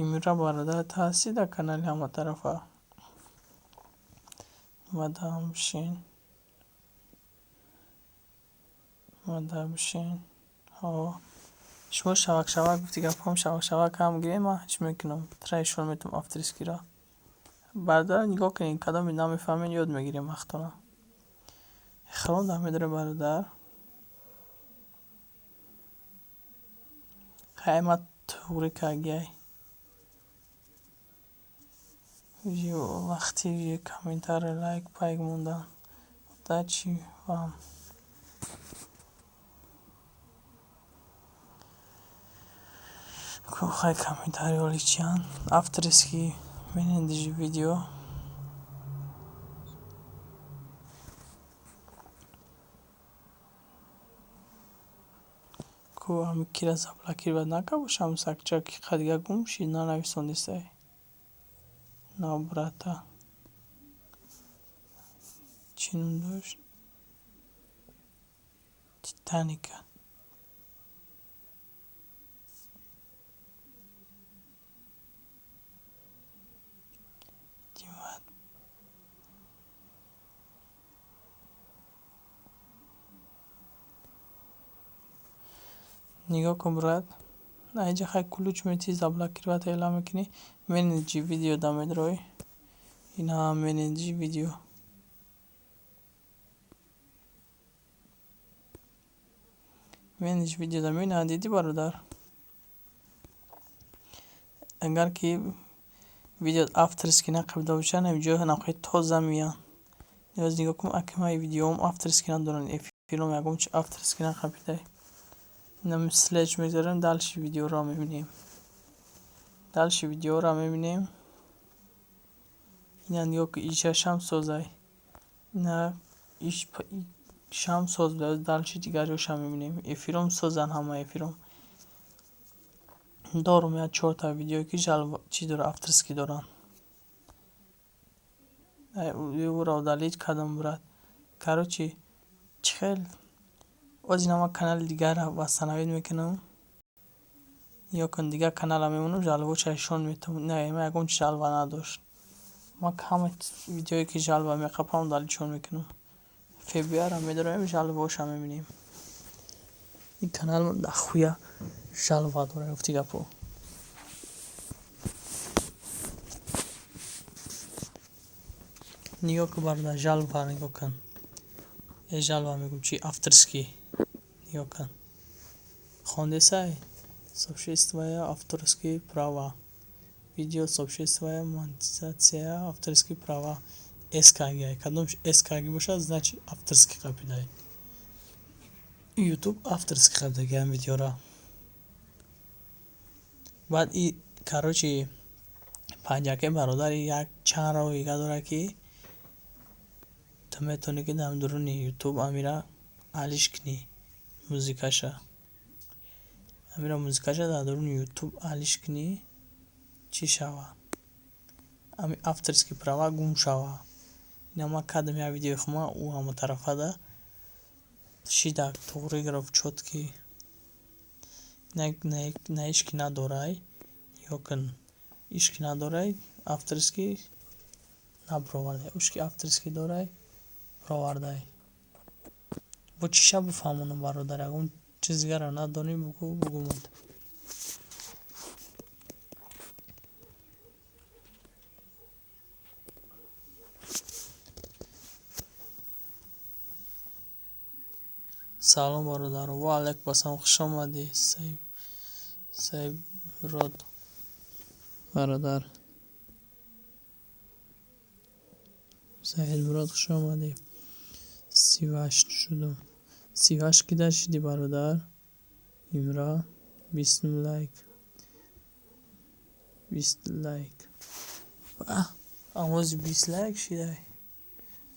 Имра, бародар, ту ҳастӣ дар канали ҳаматарафа? Мадам бишин. Мада бишин. Ҳо. Шумо шавак шавак гуфти гапҳом, шавак шавак ҳам гирем, ман чӣ мекунам? Тра ишон метавам авторскийро. Бародар, нигоҳ кунед, кадоме намефаҳмед, ёд мегирем вақтона. Хронда медорем, бародар. Хай, ма туғри кагиай. Вақти комментарий, лайк пайк мондан. Удачи вам. Хай, комментарий оли чиянд? Авторский менеджер видео. Ку ҳами кира заблокировать накард бошам, сакча ки қадига гум шид, нанависондистай. На, брата. Чӣ ном дошт? Титаника. Нигоҳ кун, брат. Айҷа хай ключ мети, заблокировать эълон мекунӣ. Менеҷи видео да медрои. Ина менеҷи видео. Менеҷ видео да мебинӣ, дидӣ, бародар? Агар ки видео авторский нақабида бошад, ҳаминҷо нақҳои тоза меянд. Ниёз нигоҳ кун, акмаи видеоам авторский надоранд, эфиром ягон чи авторский нақабидай. Инам слеш мегзарем, дальше видеоро мебинем. Дальше видеоро мебинем. Ина нигоҳ кун, ишашам созай. Ина иш шам соз буда, дальше дигарёшам мебинем. Эфиром созанд ҳама эфиром. Дорум як чорта видеое ки жалоба чӣ дора, авторский доранд. Ӯро удалить кардам, брат. Короче, чӣ хел боз ина ман канали дигарро восстановить мекунам. Нигоҳ кун, дигар каналро мемонам, жалобаҳоша нишон метавам. Не, ман ягон чи жалоба надошт. Ман ҳама видеое ки жалоба меқапам, удалитьшон мекунам. ФБР-ро медорем, жалобаҳоша мебинем. Ин канал дохуя жалоба дорад, гуфти гапҳо. Нигоҳ кун, бародар, жалоба нигоҳ кун. Э, жалоба мегӯм, чи авторский. Нигоҳ кун. Хондесай? Сообщество, авторские права. Видео сообщество, монетизация, авторские права. СКГ. Кадомш СКГ бошад, значит, авторский қапидай. YouTube авторский қапидаги ҳам видеоро. Баъд и, короче, панҷаке, бародар, як чанд роҳи дига дорад, ки ту метавонӣ, ки дар дуруни YouTube амира алиш кунӣ музикаша. Амира музикаша дар дуруни YouTube алиш кунӣ, чӣ шава? Ами авторский права гум шава. Ина ман кардам як видеои хума, ӯ ҳаматарафада шида, туғри гирифт, чёткий. На ҳеҷ ки надорай. Нигоҳ кун, ҳеҷ ки надорай, авторский набировардай. Уш ки авторский дорай, бировардай. Бо чӣ ша бифаҳмонам, бародар? Ягон чиз дигарро надонӣ, бугӯ, бугӯмад. Салом, бародаро. Ва алайкум ассалом, хуш омадӣ, Саиброд бародар. Саидмурод, хуш омадӣ. 38 шудум. 38 кида шидӣ, бародар? Имра, 20 лайк. 20 лайк. Овози 20 лайк шидай.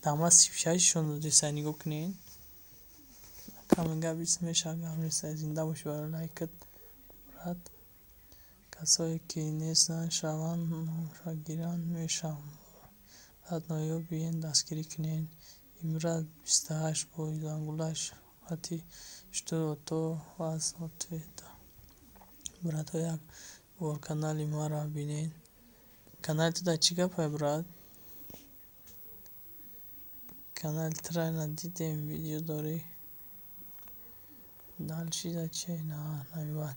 Дама 36 нишон додеса, нигоҳ кунед. Каминга 20 мешавад, гап нест. Зинда бошӣ барои лайкат, брат. Касое ки нестанд, шаванд, номша гиранд, мешавам. Брат, ноёб биен, дастгирӣ кунед. Имра 28 бо зангулаш хати жду от вас ответа. Братҳо, як бор канали маро бинед. Канали ту дар чӣ гапае, брат? Канали туро надидем, видео дорӣ? Дальше да чи? На, намебад.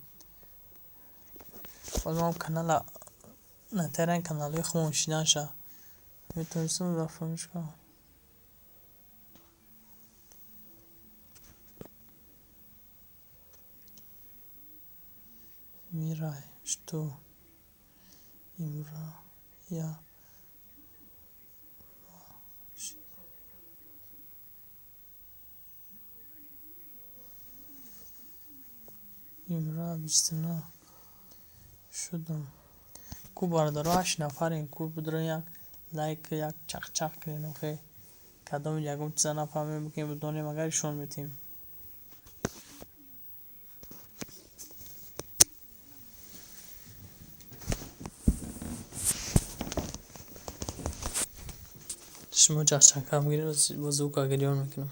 Боз ман канала натаран, каналҳои худмон шиданша. Метавонистам рафтамш кунам. Мира, что? Имра, я Имра 29 шудам. Ку бародаро, ҳашт нафарем, ку бидорен, як лайк, як чақчақ кунед охе. Кадоми ягон чиза нафаҳмем, бигем, бидонем, агар ишон метиҳем. Шумо чақчақам гиред, бо звука гирён мекунам.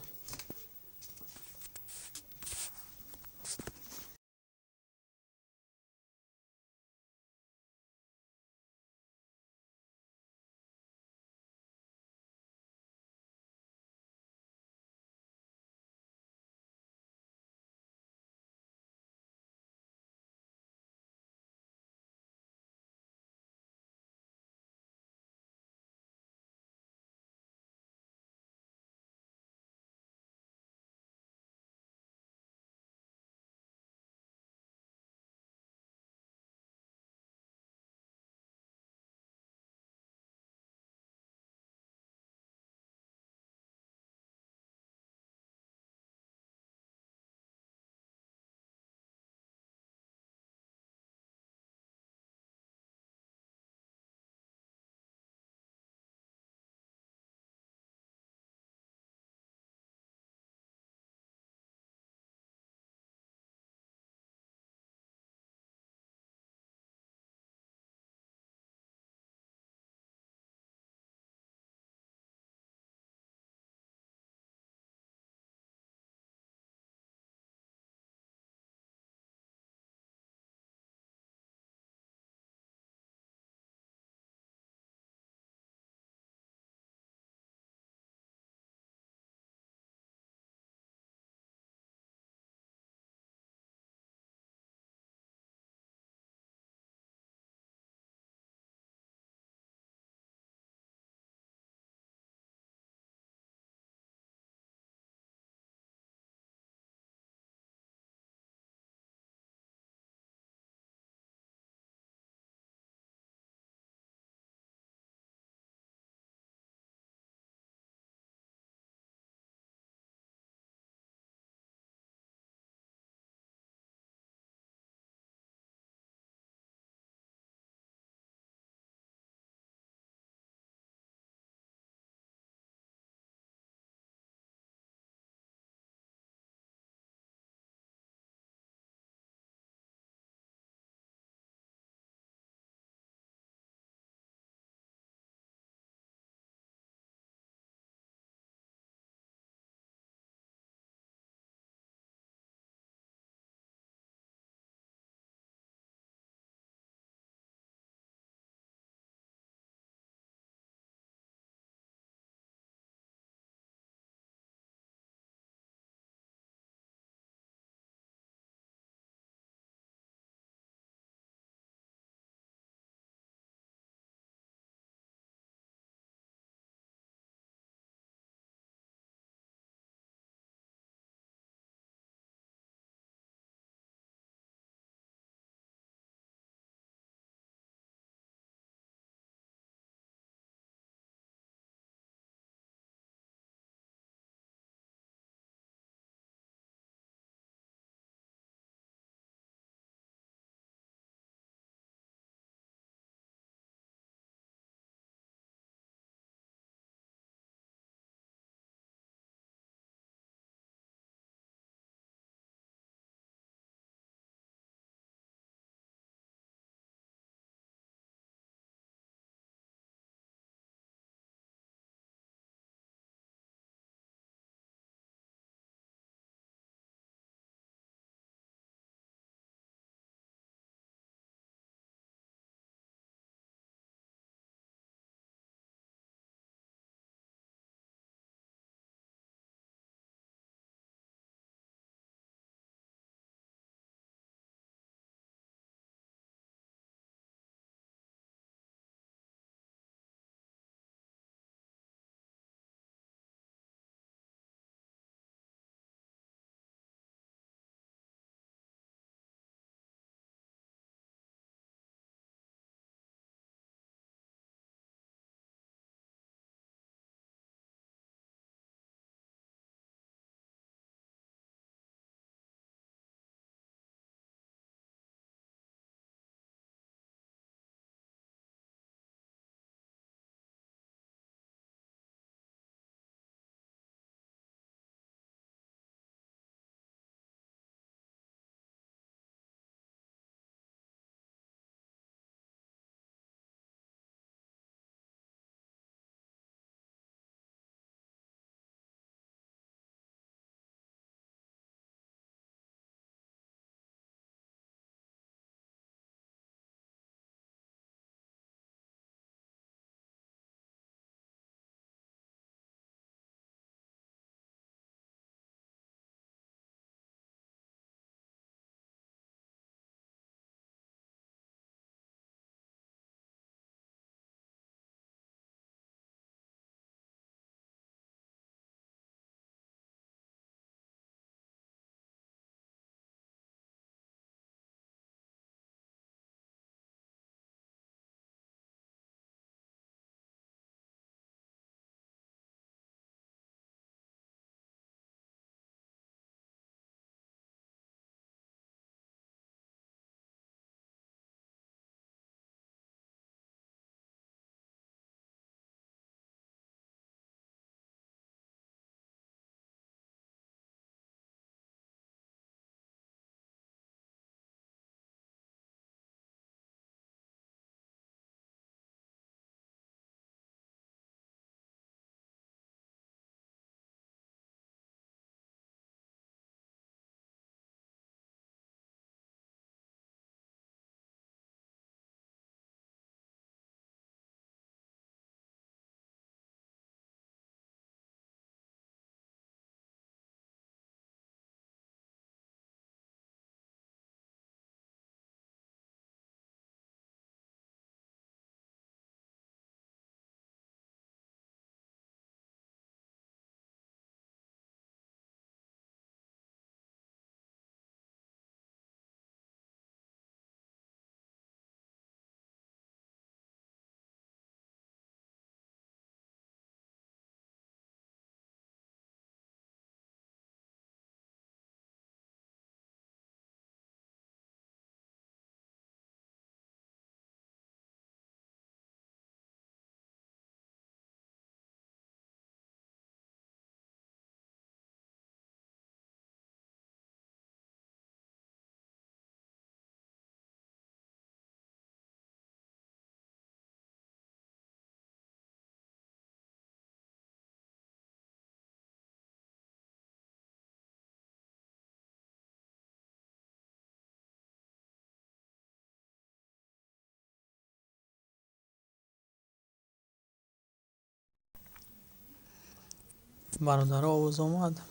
Бародаро, овоз омад?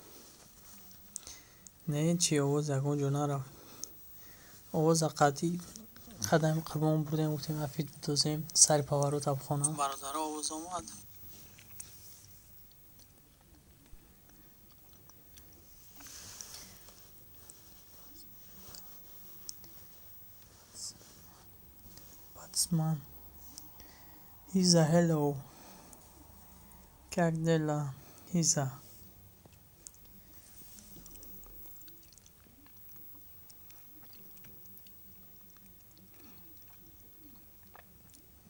Не, чи овоз ягон ҷо нарафт. Овоза қатъи қадами Қурбон бурдем, гуфтем, афид бидозем, сари поворота бихона. Бародаро, овоз омад? Батсман Иза, hello, как дела, Иза?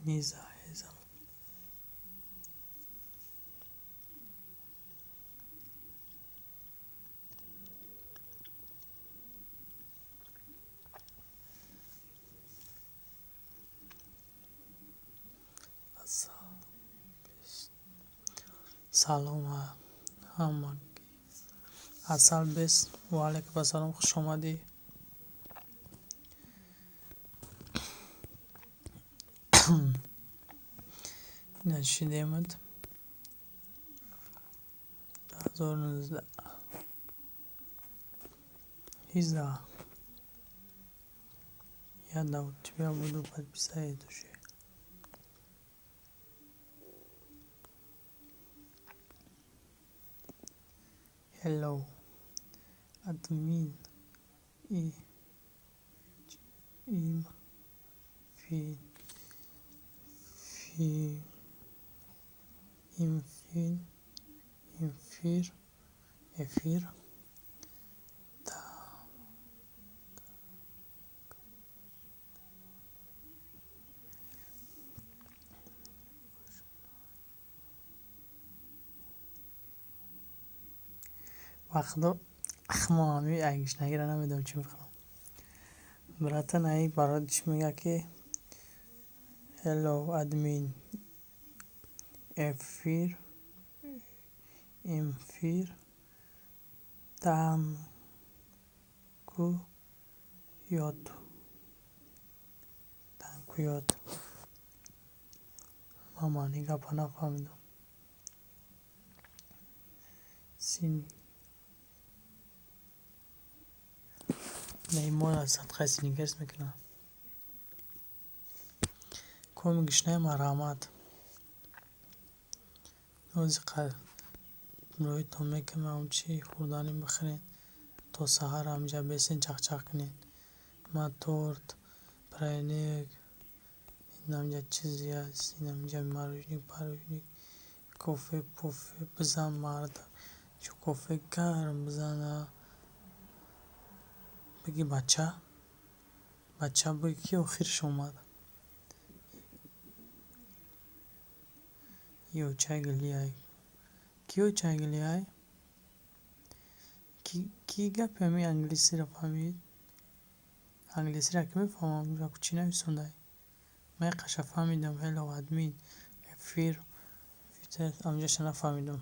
Низа, Иза. Салом ҳамагӣ. Асал бес, ва алайкум ассалом, хуш омадӣ. Ина шидемад 2019. Иза, я да у тебя буду подписать уже. Hello, админ и им фи фи имфин эфир эфир. Та вақто мо ҳами айгишнагиро намедонам чӣ бихӯрам. Братан, аи барои чӣ мега, ки hello, админ, эфир имфир танкуёт танкуёт. Ман маънии гапа нафаҳмидам. Син мо садқаи синикерс мекунам. Коми гишнаи, марҳамат. Ози роҳитон мекунам, чи хӯрданӣ бихӯред, то саҳар ҳаминҷа бесен, чақчақ кунед. Ма торт, пряник, инамҷа чизе аст, инамҷа мороженое, парожник, кофе, пофе бизан, мард, чу кофе гарм бизана. Биги бача, бача, биги, ки охирш омад. Ё чай гулиай? Ки чай гулиай? Ки гапи ҳами англисиро фаҳмид? Англисиро ки мефаҳмам, чӣ нависондай? Ман қаша фаҳмидам: hello, админ, эфир. Амҷаша нафаҳмидам.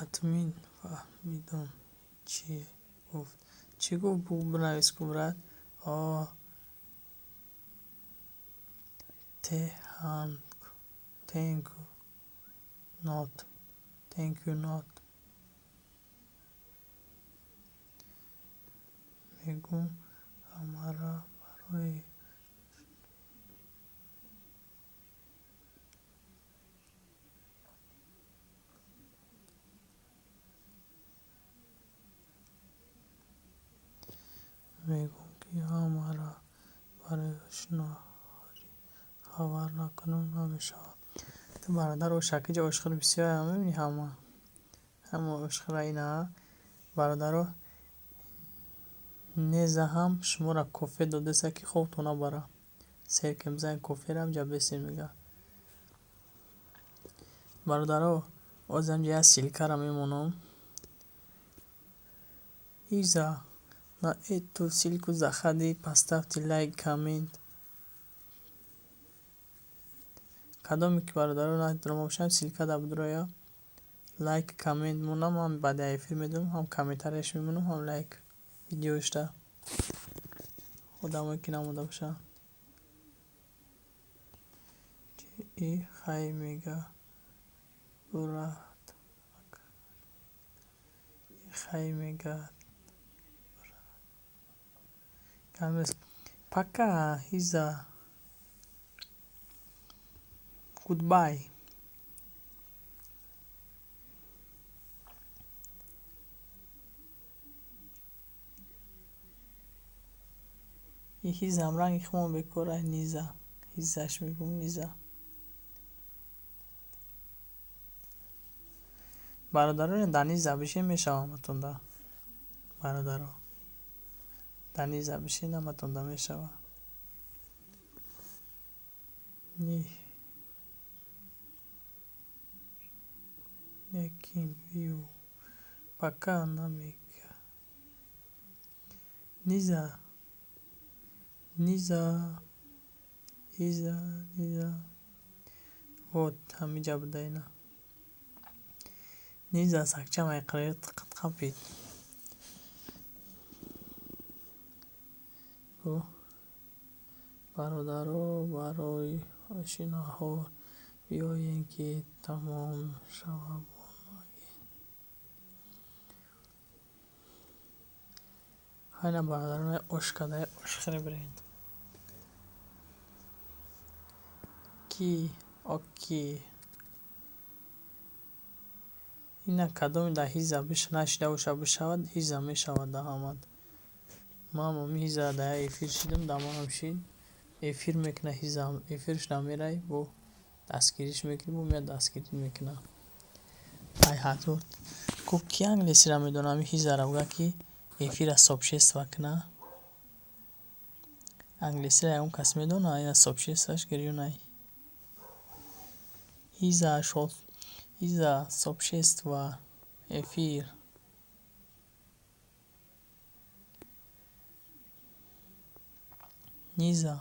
Админ, фаҳмидам, чӣ гуфт. Чӣ гуфт? Бинавис ку, брат. О thank not, thank you not. Мегӯм ҳамаро барои мегӯм, ки ҳамаро барои ошнохӯрӣ хабар накунам, намешавад. Ту, бародар, ошакиҷа ошхӯри бисёр мебинӣ, ҳама ҳама ошхӯра ина. Бародаро, неза ҳам шуморо кофе додеса, ки хобтон набара. Сер кем бизанед коферо, ҳамҷа бесен, мега. Бародаро, оз ҳамҷа як ссылкаро мемонам. Иза, на эту ссылку заходи, поставьте лайк, коммент. Кадоме ки, бародаро, надирома бошам, ссылка да бидроя, лайк, коммент монам. Ҳам баъди эфир медонам, ҳам комментарияш мемонам, ҳам лайк видеошда. Одамое ки намонда бошанд и хай мега. Хай мегӯяд. Пока, Ҳиза. Goodbye. И ҳизам ранги хумон бекора, Низа. Ҳизаш мегӯм, Низа. Бародароне, дар Низа бишин, мешавам ҳаматонда. Бародаро. Дар Низа бишин, ҳаматонда мешава. Ни. Некин виу. Пока намега. Низа. Низа. Ҳиза, Низа. Вот, ҳамиҷа буда ина. Низа сакчам айқирит қапид. Бародаро, барои оши наҳор биёен, ки тамом шава. Хайна, бародарон, ош кадай, ош хӯре бирен. Ки оки. Ина кадоме дар ҳиза нашида боша, бишавад, ҳиза мешавад дар ҳамат. Ман ҳами ҳиза дар як эфир шидам, дар манам шид. Эфир мекуна ҳиза, эфирш намерай, бо дастгириш мекунӣ, бо меяд дастгирӣ мекуна. Ай ҳазор. Ку ки англисиро медона, ҳами ҳизаро буга, ки эфира сообщество куна. Англисиро ягон кас медона, ина сообществош гирёнай. Ҳиза шод, ҳиза сообщество эфир. Низа.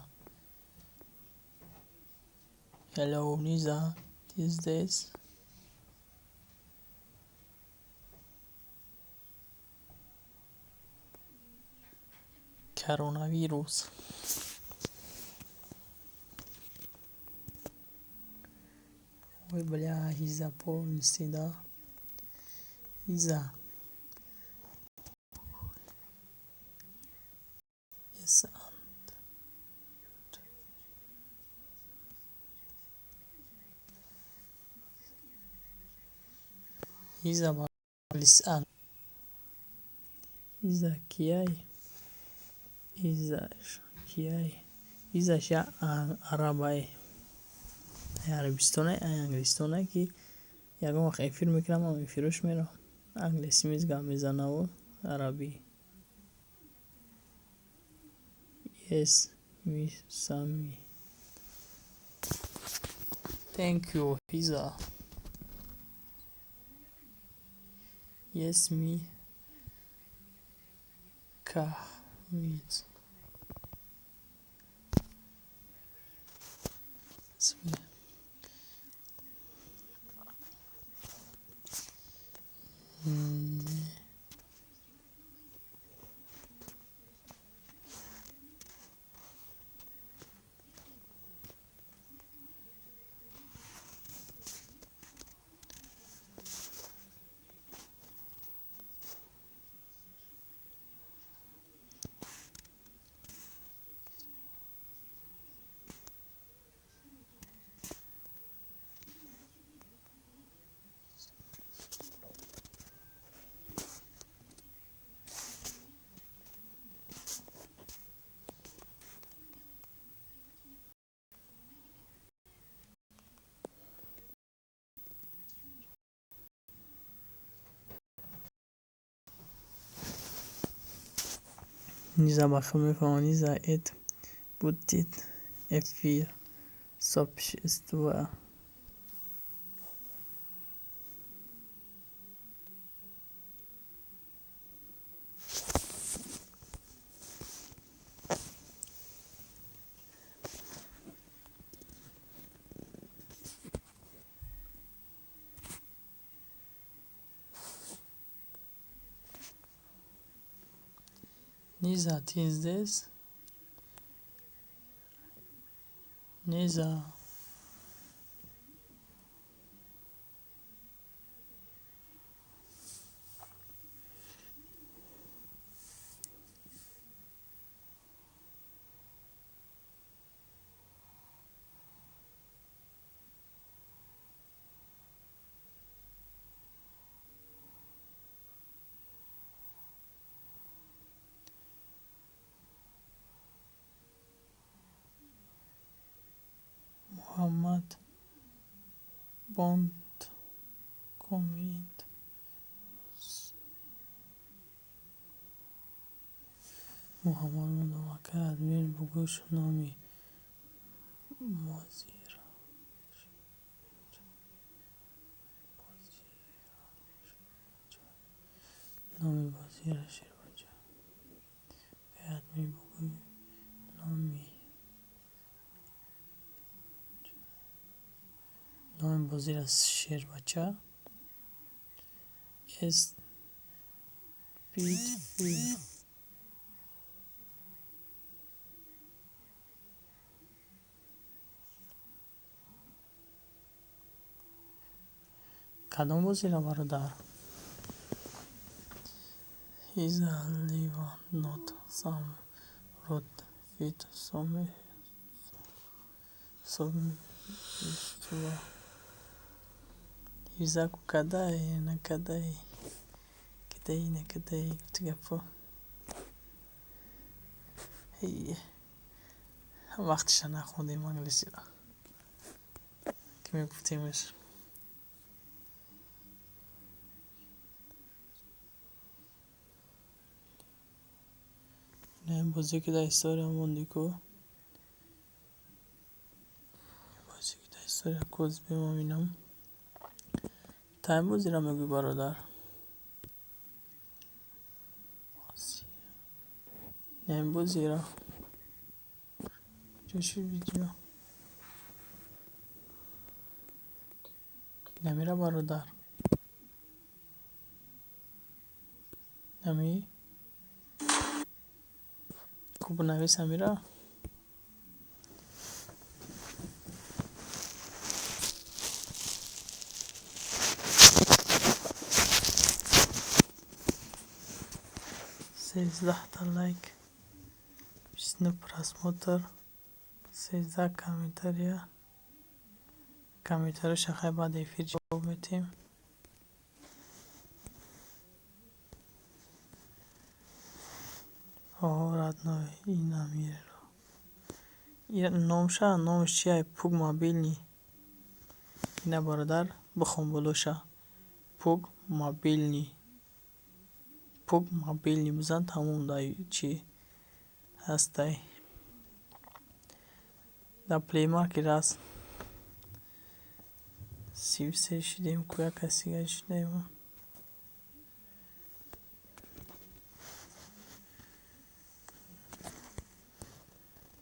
Hello, Низа. Ты здесь? Коронавирус. Ой, бля, Ҳиза полностью, да? Ҳиза. Yes, and Ҳиза ба англисан. Ҳиза кияй? Ҳизаш кияй? Ҳизаш я арабай. Ай Арабистонай, ай Англистонай, ки ягон вақт эфир мекунам, ам эфирош меравам. Англисӣ миз гап мезанаву арабӣ. Yes, ми сами. Thank you, Ҳиза. Yes, ми кахмид. Низа ба худ мефаҳмад. Низа эт будет эфир сообщества. Низа, ты здесь? Низа. Бонд коммент. Муҳаммад мондам, акай админ, бугӯш номи бозира. Номи бозира Шербача. Акай админ, бугӯй номи бозира Шербача. Спидфир. Кадом бозира, бародар? He's a liver, not some rot fit совместство. Ҳифзаку кадай, накадай, кадай, накадай, гуфти гапҳо. Вақтиша нахондем англисиро, ки мегуфтемш. Ин бозе ки дар история монди ку. Бозе ки дар история коз бемобинам. Та ин бозиро мегӯй, бародар? Ин бозиро. Куҷо шуд видео? Намира, бародар. Нами? Ку бинавис амира? 13та лайк, 29 просмотр, 13 комментария. Комментарияша хай баъди эфир ҷавоб медиҳем. О, родной, ин амирро. Номша, номаш чия? Пуг мобильный. Ина, бародар, бихон болоша. Пуг мобильный. Пуг мобильный бизан, тамом, дар чи ҳастай. Дар Play Market аст. 33 шидем, ку як кас дига шидаем.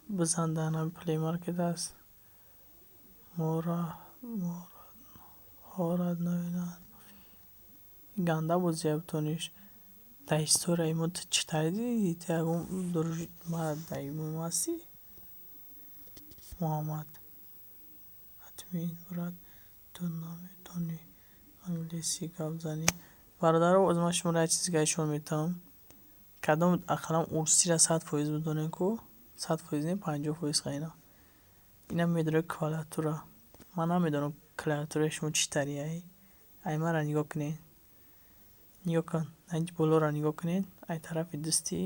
Бизан, дар ҳами Play Market аст. Мора ҳо, родной, ганда бозия бутониш. Дар историяи мо ту чӣ тари дидӣ? Ту ягон дар мо ҳастӣ? Муҳаммад. Админ, брат, ту наметавонӣ англисӣ гап занӣ? Бародаро, боз ман шуморо як чиз дига ишора метавонам. Кадом ақаллан урусиро 100% бидонед ку, 100% не, 50% хайна. Ина медоред клавиатура. Ман намедонам, клавиатураи шумо чӣ тарияй. Ай маро нигоҳ кунед. Нигоҳ кун, инҷ болоро нигоҳ кунед, ай тарафи дасти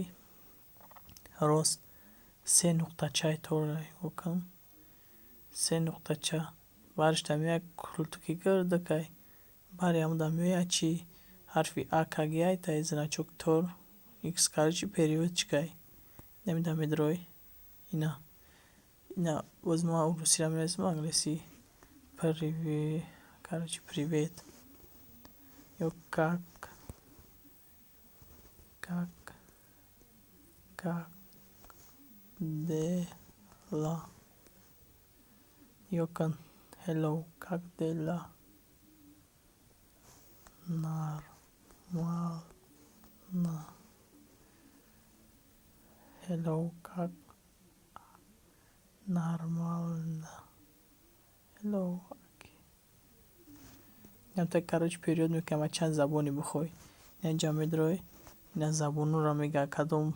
рост се нуқтачаи торро нигоҳ кун. Се нуқтача. Барш дар меояд култуки гирдакай. Бари ҳамон дар меояд чи ҳарфи А кагиай, таи значок тор X, короче, переводчикай. Инами дар медрой. Ина. Ина боз ман урусиро менависам, англисӣ. Привет, короче, привет. Ё как дела? Нигоҳ кун. Hello, как дела? Нормально. Hello, как нормально. Hello. Инам, короче, перевод мекунам, аз чанд забоне бихоҳӣ. Ина инҷа медрой, ина забонҳоро мега, кадом: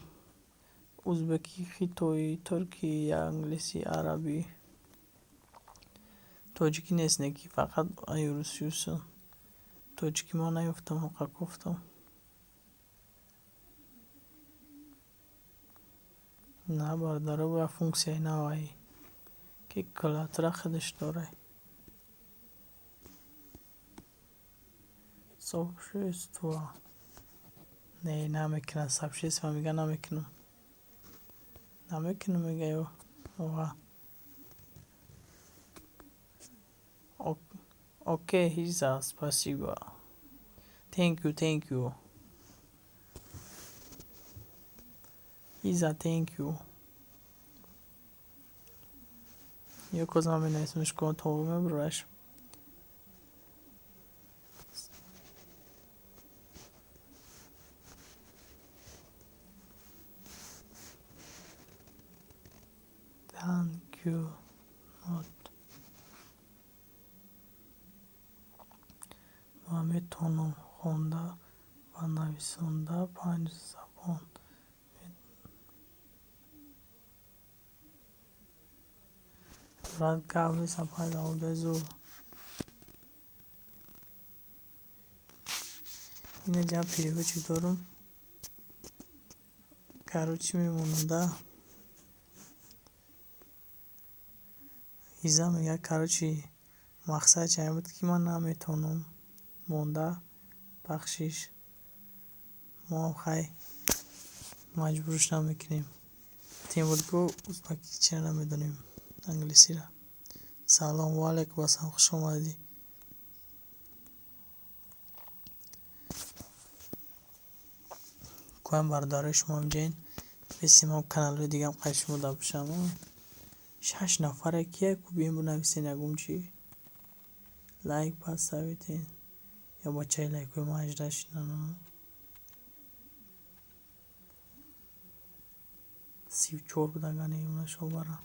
узбекӣ, хитоӣ, туркӣ, англисӣ, арабӣ. Тоҷикӣ нест, не ки фақат ай русиюсу. Тоҷикӣ ман наёфтам, ҳамқа гуфтам. На, бародаро, бояд функсияи навай, ки клавиатура худаш дорад. Сообщество не намекунад, сообщество мега, намекунам, намекунам, мега ё оға. Окей, Ҳиза, спасибо. Thank you, thank you. Ҳиза, thank you. Ё коз ман менависамш, кон то мебураш. Thank you not. Ман метавонам хонда ва нависонда панҷ забон. Брат, гап нестам, панҷ забон безур. Ина ҷа переводчик дорум. Короче, мемонам да. Ҳиза мега, короче, мақсад чунин буд, ки ман наметавонам монда, бахшиш. Моам хай маҷбурш намекунем. Тем более ки узбаки чира намедонем, англисира. Салом, ва алайкум ассалом, хуш омадӣ. Коям бародарои шумо инҷаин. Бесим ҳам каналҳои дигам қайд шумо да бошам. Шаш нафаре кия ку биём бинависен ягон чӣ. Лайк поставите. Ё бачаи лайкҳои ман 18 шидан. 34 буд, агар не нашобара.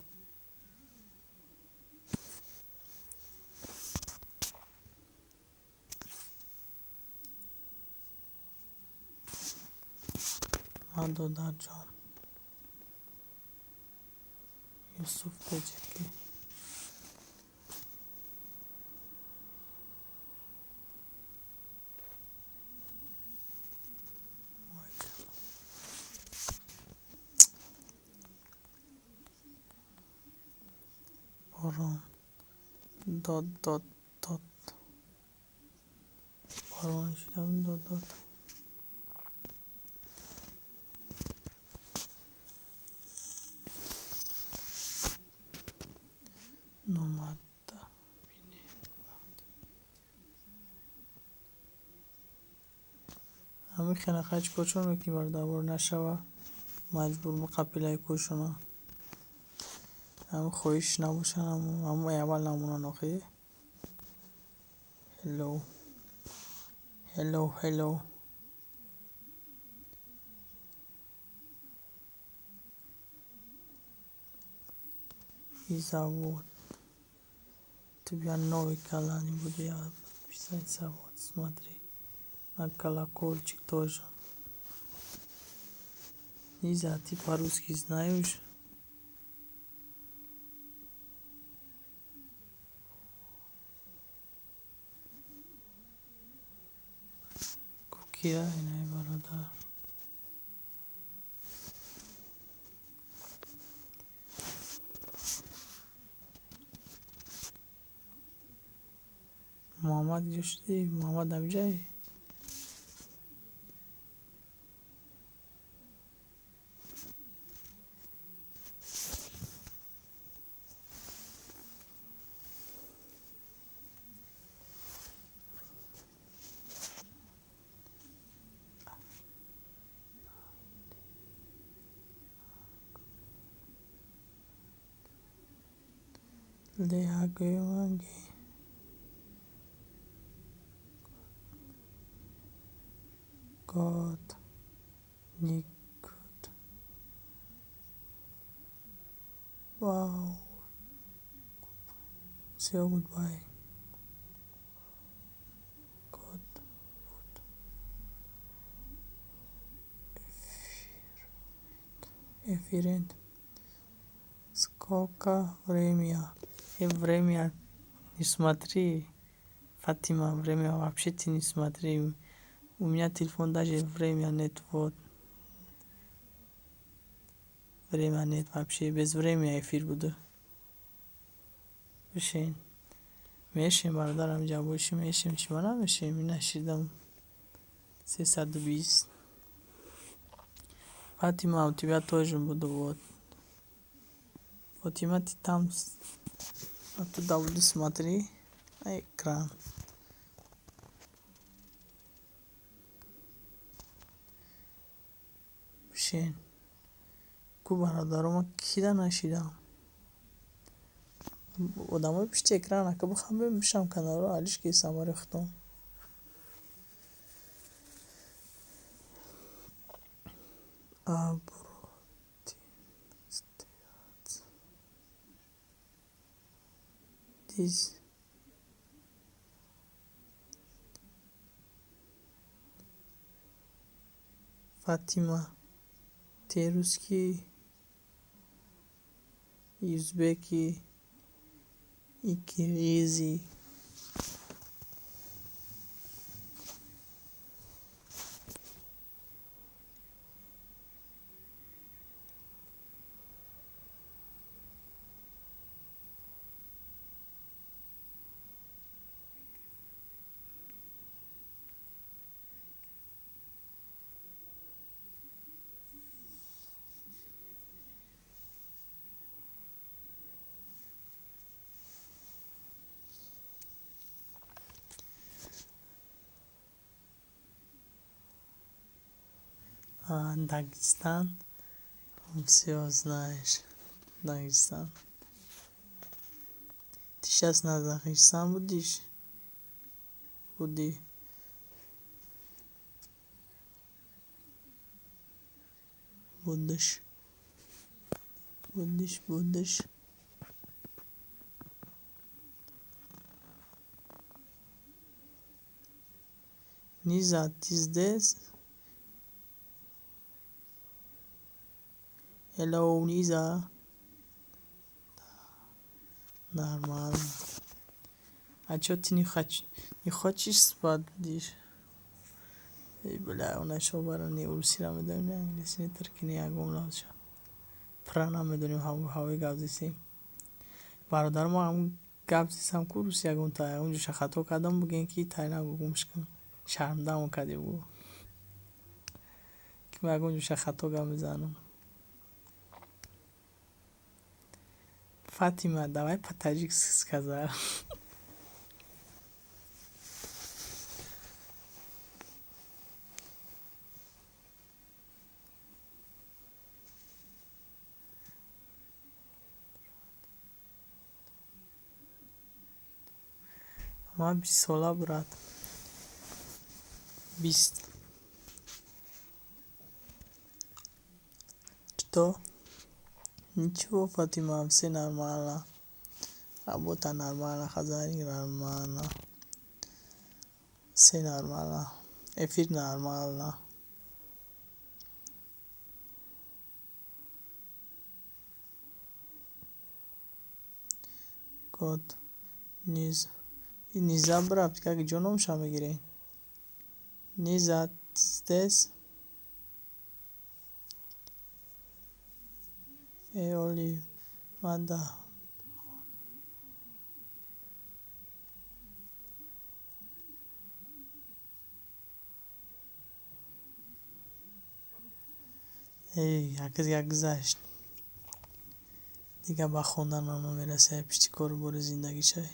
Ман додарҷон. Юсуф Тоҷикӣ. Борон дод дод дод. Борон шудам дод дод. Номада бинем. Ҳамин хела хай чикор чон мекунӣ, бародарвор нашава, маҷбур меқапи лайкҳошона. Ҳамин хоҳиш набошад, ҳамон аввал намонанд охи. Hello. Hello, hello. И зовут. Тебя новый канал, не буду я подписаться. Вот, смотри. На колокольчик тоже. Лиза, ты по-русски знаешь? Кира инаи бародар. Муҳаммад ҷо шудӣ? Муҳаммад ҳамҷай? Ле ҳагӯи год никуд. Вау. Всё, goodbye. God good. Эфирент. Сколько время? Время не смотри, Фатима, время вообще ты не смотри. У меня телефон даже время нет, вот. Время нет вообще, без времени эфир буду. Бишин. Мешем, бародарам, ҷа боши, мешем, чима намешем, ина шидам. 320. Фатима, у тебя тоже буду, вот. Фатима, ты там оттуда буду смотри на экран. Бишин. Ку бародаро, ман кида нашидам? Одамои пишти экран ака бихам бишам, каналро алиш кесам барои худом. Диз Фатима, ты русский, узбеки и киргизи? А, Дагестан? Все знаешь. Дагестан. Ты сейчас на Дагестан будешь? Буди. Будешь. Будешь, будешь. Низа, ты здесь? Hello, Низа. Нормально. А чё ты не хочешь спать будешь? Эй, бля, у нашо бара не урусиро медонем, не англиси, не турки, не ягон лавзша. Пра намедонем, ҳавои гап зисем. Бародар, мо ҳам гап зисам ку руси ягон та, ягон ҷоша хато кардам, бигӯем ки тай нагӯ, гумш кун. Шармдамо кардӣ, бугӯ. Ки ман ягон ҷоша хато гап мезанам. Фатима, давай по-таджикски сказал. Ман 20 сола, брат. 20. Что? Ничего, Фатима, все нормально. Работа нормально, хозяин нормально. Все нормально. Эфир нормально. Год. Низ. Низа брафт, как ҷо номша мегирем? Низа, ты здесь? Эй, Оли, мада. Эй, як як гузашт. Дига ба хонданам намерасад, пишти кору бори зиндагишай.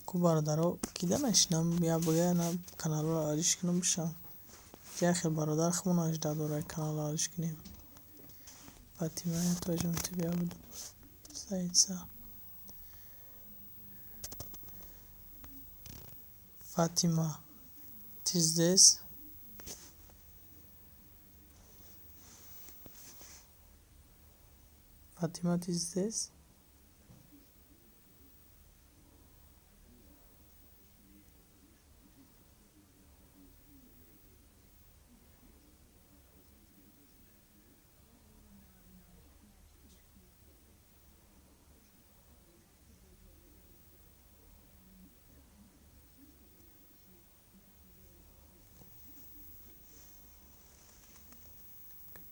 Ку бародаро, кида нашинам, я бигӯя на каналро алиш кунам, бишам. Як хел бародар хумон ажда дорад, каналро алиш кунем. Фатима, я тоже у тебя буду зайца. Фатима, ты здесь? Фатима, ты здесь?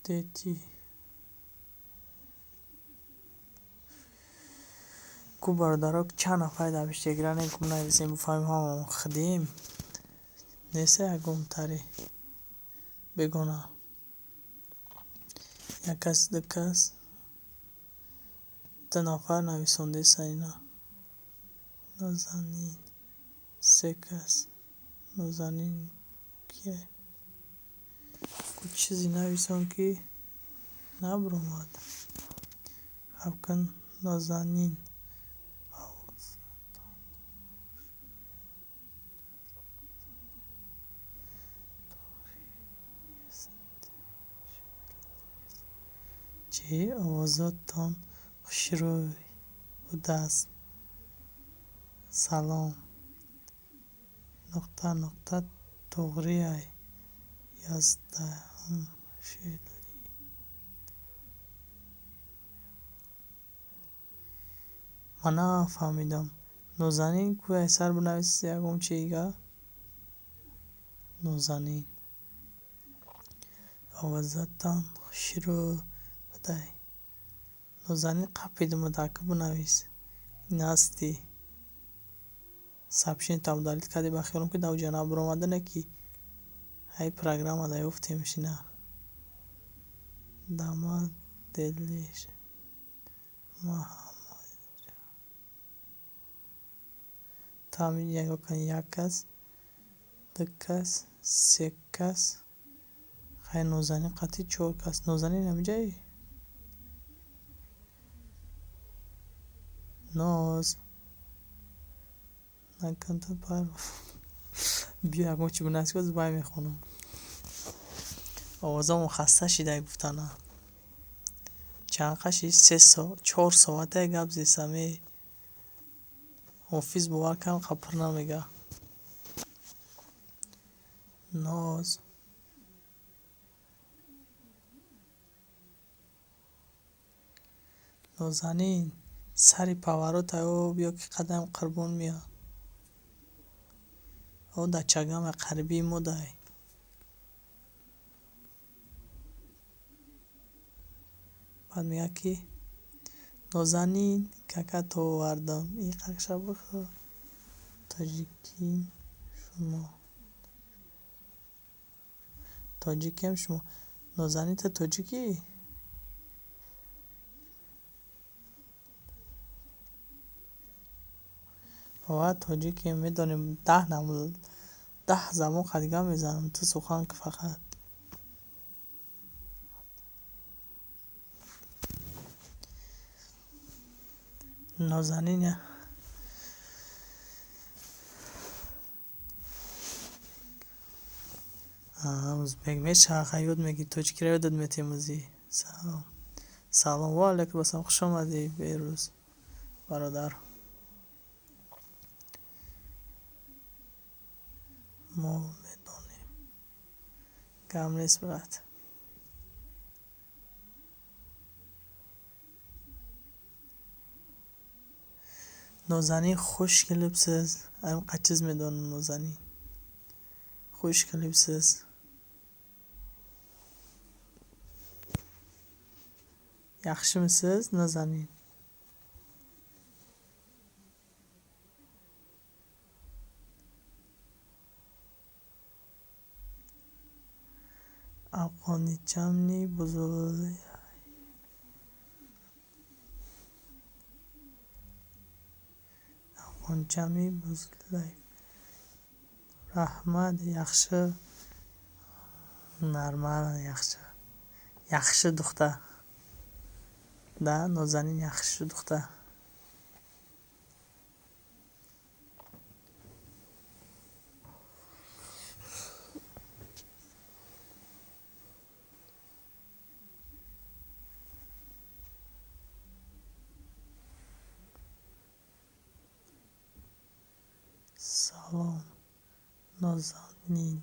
Где ты? Ку бародаро, чанд нафар дар пишти экранем, ку нависем, бифаҳмем ҳамамон худем. Неста ягон тари бегона. Як кас, ду кас, ду нафар нависондеса ина. Нозанин, се кас. Нозанин кие? Ку чизе нависон, ки набуромад. Хаб кун, Нозанин. Чӣ? Овозотон хушрӯй будааст. Салом. Нуқта нуқта туғрияй. 11-ум шели. Ман нафаҳмидам. Нозанин ку, сар бинавис ягон чига. Нозанин. Овозатон хушрӯй будай. Нозанин, қапидимад, ака, бинавис. Ин ҳастӣ. Сообщение удалить кардӣ, ба хиёлам, ки дар ҷа набуромада, не ки ҳай программа да ёфтемш ина. Дама делиш. Ма ҳама нигоҳ кун: як кас, ду кас, се кас. Хай, Нозанин қатъи чор кас. Нозанин, ҳамиҷаи? Ноз. Накун ту пар. Биё, ягон чи бинавис, ки вай мехонам. Овозамон хаста шидай гуфтана. Чанд қаши? 3 соат, 4 соате гап зесам е. Ҳофиз, бовар кам қапр намега. Ноз. Нозанин, сари поворот ай, биё, ки қадам қурбон меяд. О, дар чагама қарибии мо дай. Баъд мегӯяд, ки Нозанин, какато овардам. Ин қақша бихӯр. Тоҷиким шумо. Тоҷикем шумо. Нозанин, ту тоҷикӣ? Ова, тоҷикем, медонем, 10 намуд, 10 забон қадига мезанам, ту сухан ки фақат. Нозанин, узбек мешавад, хай, ёд мегирӣ, тоҷикиро ёдат метиҳем ӯзи. Салом. Салом, ва алайкум ассалом, хуш омадӣ, Беҳрӯз бародар. Мо медонем. Гап нест, брат. Нозанин, хуш келибсиз. Ҳамин чиз медонам, Нозанин. Хуш келибсиз. Yaxshimisiz, Нозанин? Афғоничамни бузул. Афғончами бузулай. Раҳмат, yaxshi. Нормально, yaxshi. Yaxshi духтар. Да, Нозанин yaxshi духтар. Салом, Нозанин.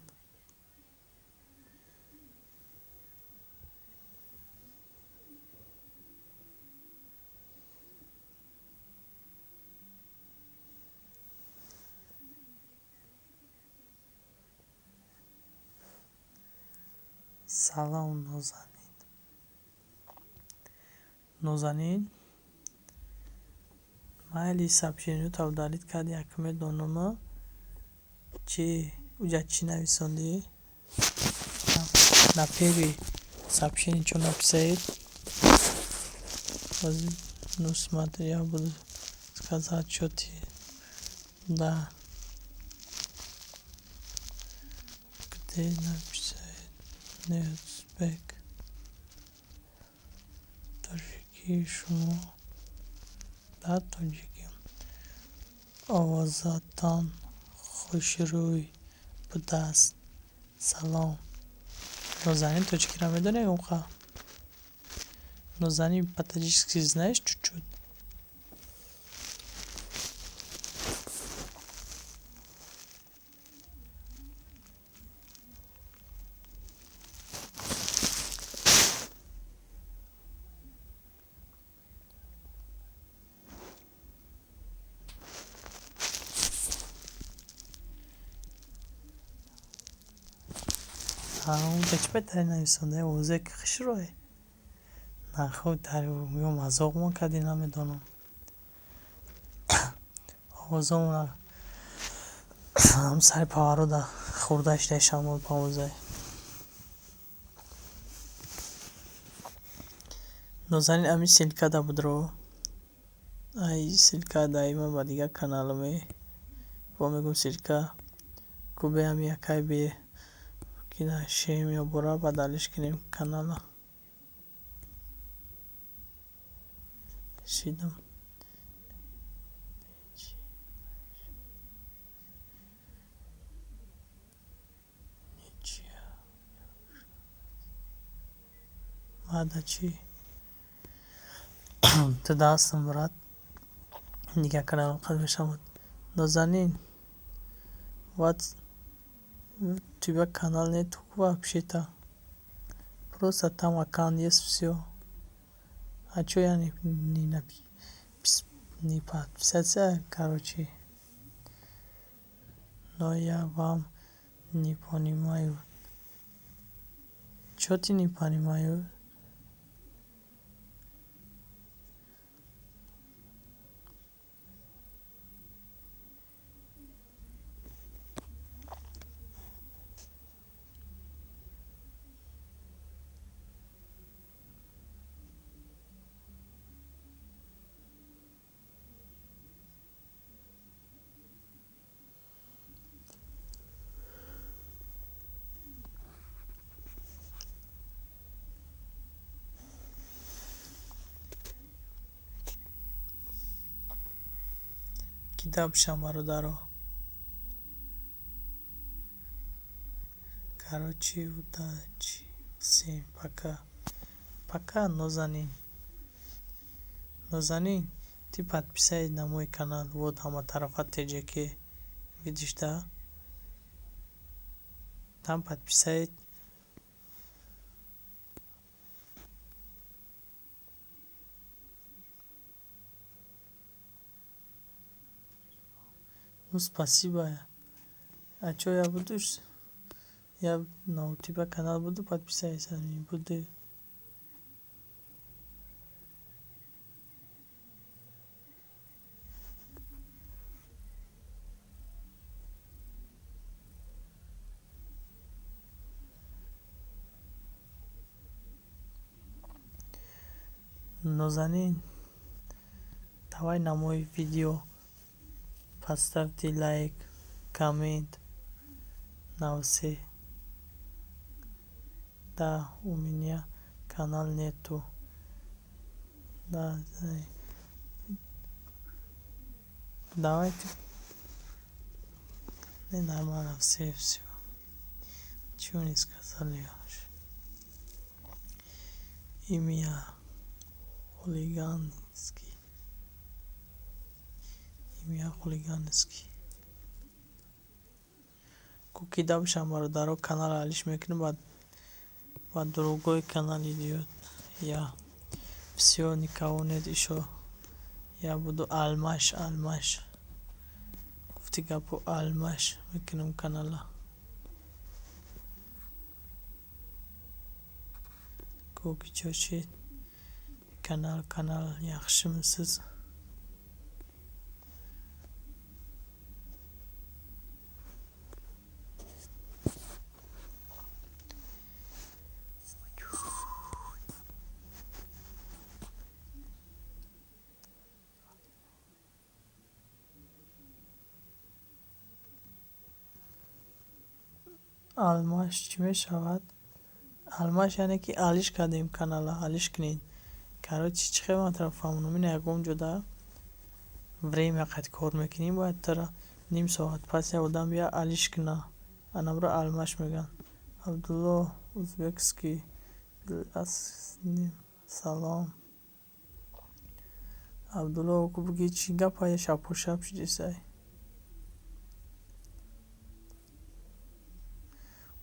Салом, Нозанин. Нозанин, Майли, сообщениёта удалить карди, як медонам, чи уҷа чӣ нависондӣ. На первый сообщение чё написает? Ну смотри, я буду сказать, что ты, да, где написать не узбек, тоҷикӣ шумо, да, тоҷикӣ. Овозатон хушрӯй будааст. Салом. Нозанин, тоҷикиро медонӣ онқа? Нозанин, по-таджикски знаешь чуть-чуть? Унҷа чӣ бетаре нависонда? Овозе ки хушрӯй. Нахӯ, ё мазоқмон кардӣ, намедонам. Овозомона ҳам сари паварода хӯрда шидаи шамол ба овозае. Нозанин, ами ссылкада будро. Ай ссылка даима ба дигар каналаме. Бо мегӯм ссылка ку бе ами якай бе ки шем ё бора бадалиш кунем канала. Шидам. Баъда чӣ? Ту дастам, брат. Дигар каналам қад мешавад. Нозанин, вот у тебя канал нету вообще-то. Просто там аккаунт есть, всё. А чё я не подписаться, короче? Но я вам не понимаю. Чё ты не понимаю? Кида бошам, бародаро. Короче, удачи всем, пока. Пока, Нозанин. Нозанин, ты подписай на мой канал. Вот ҳама тарафа ТЖК. Видишь, да? Там подписать. Ну, спасибо. А чё я буду? Я на у тебя канал буду подписаться, не буду. Нозанин, давай на мой видео поставьте лайк, коммент на все. Да, у меня канал нету. Да, давайте. Не, нормально, все, все. Чего не сказали вообще? Имя хулиганский. Имя хулиганский. Ку кида бошам, бародаро, канал алиш мекунем, ба другой канал идёт. Я всё, никого нет ещё. Я буду алмаш, алмаш. Гуфти гапу, алмаш мекунем канала. Ку ки чо шид? Канал, канал, yaxshimisiz? Алмаш чӣ мешавад? Алмаш яъне ки алиш кардем канала, алиш кунед. Короче, чӣ хел ман туро фаҳмонам? Ина ягон ҷода время қад кор мекунӣ, бояд туро ним соат пас як одам бия алиш куна. Анамро алмаш мегӯянд. Абдулло узбекский салом. Абдулло, буги, чӣ гапае, шабпошаб шудисай?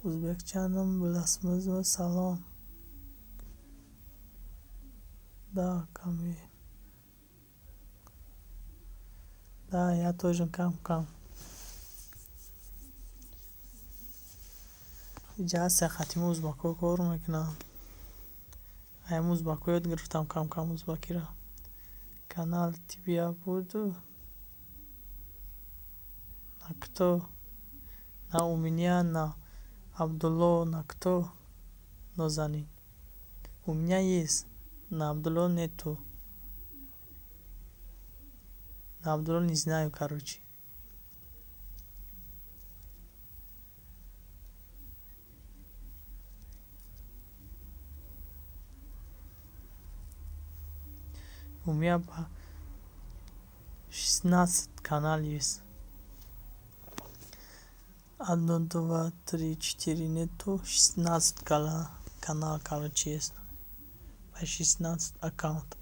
Узбекчанам биласмизми? Салом. Да, каме. Да, я тоже кам кам. Иҷа ҳаст хатими узбакҳо кор мекунанд. Аям узбакҳо ёд гирифтам кам кам узбакиро. Канал тебя буду? На кто? На у меня, на Абдулло, на кто? Нозанин. У меня есть, на Абдулло нету. На Абдулло не знаю, короче. У меня 16 канал есть. Одно, два, три, четыре, нету. 16 канал, короче, есть. По 16 аккаунт.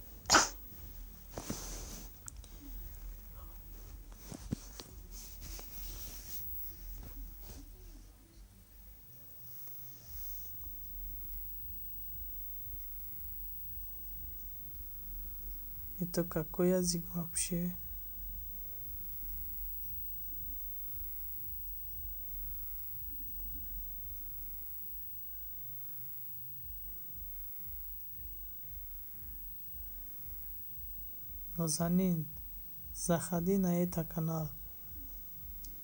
Это какой язык вообще? Нозанин, заходи на это канал.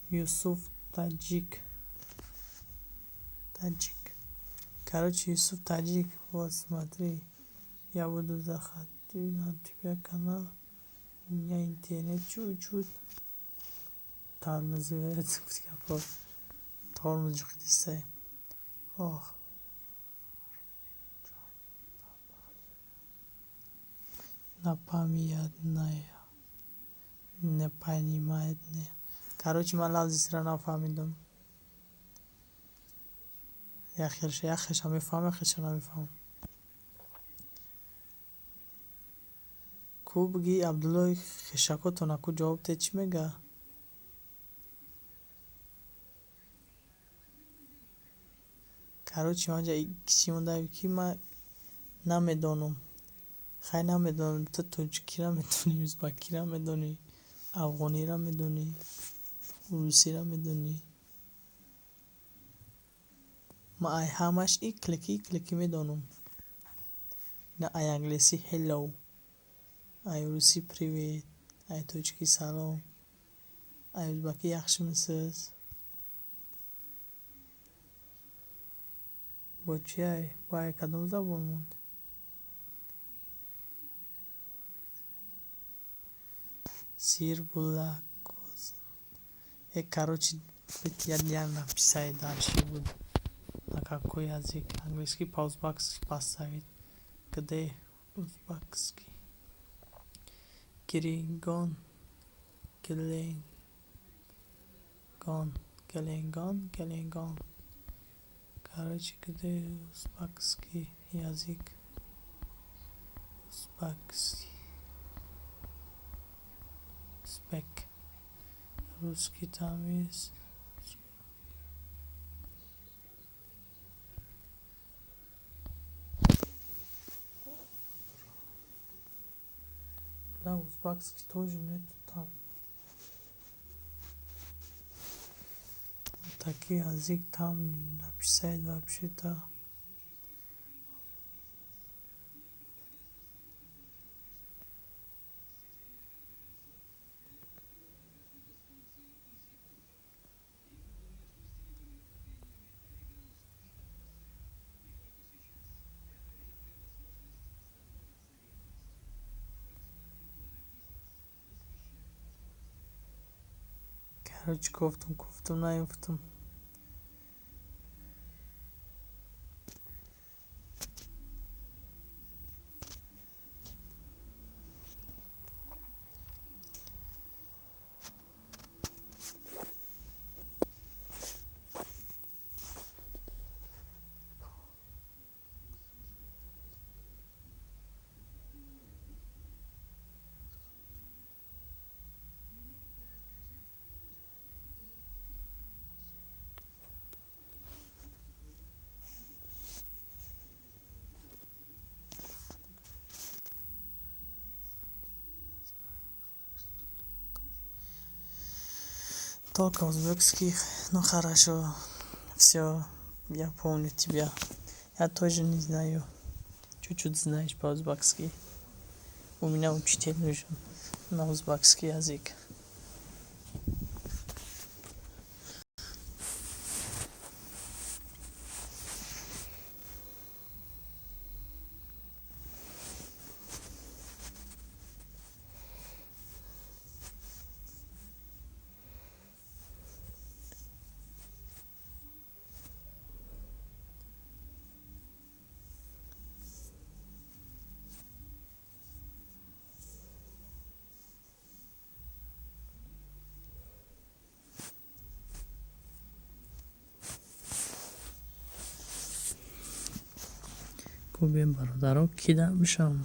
Юсуф Таджик. Таджик. Короче, Юсуф Таджик. Вот, смотри. Я буду заходить на тебя канал. У меня интернет чуть-чуть тормозит. Тормоз дисай. Ох. Напоминает. Не понимает. Не. Короче, ман лафзи нафаҳмидам. Як хелша мефаҳмам, як хелша намефаҳмам. Ку буги, Абдуллои, хешакотона ку, ҷавоб те, чӣ мега? Короче, манҷа чӣ монда, ки ман намедонам. Хай, намедонам, ту тоҷикиро медонӣ, узбакиро медонӣ, афғониро медонӣ, русиро медонӣ. Ман ай ҳамаш иклики иклики медонам. На ай англисӣ hello, ай русӣ привет, ай тоҷикӣ салом, ай узбакӣ яхшимисиз. Бо чи ай? Бо ай кадом забон монд? Сир булак. Короче, я написать дальше буду. На какой язык? Английский по-узбекски поставить. Где узбекский? Гиригон. Геленгон. Геленгон. Геленгон. Короче, где узбекский язык? Узбекский. Узбек. Русский там есть. Да, узбекский тоже нету там. Такие язык там не написать вообще-то. Короче, кофтум, кофтум, наёфтум. Только узбекский. Ну хорошо, всё, я помню тебя. Я тоже не знаю. Чуть-чуть знаешь по-узбекски. У меня учитель нужен на узбекский язык. Гӯем, бародаро, кида бишавам?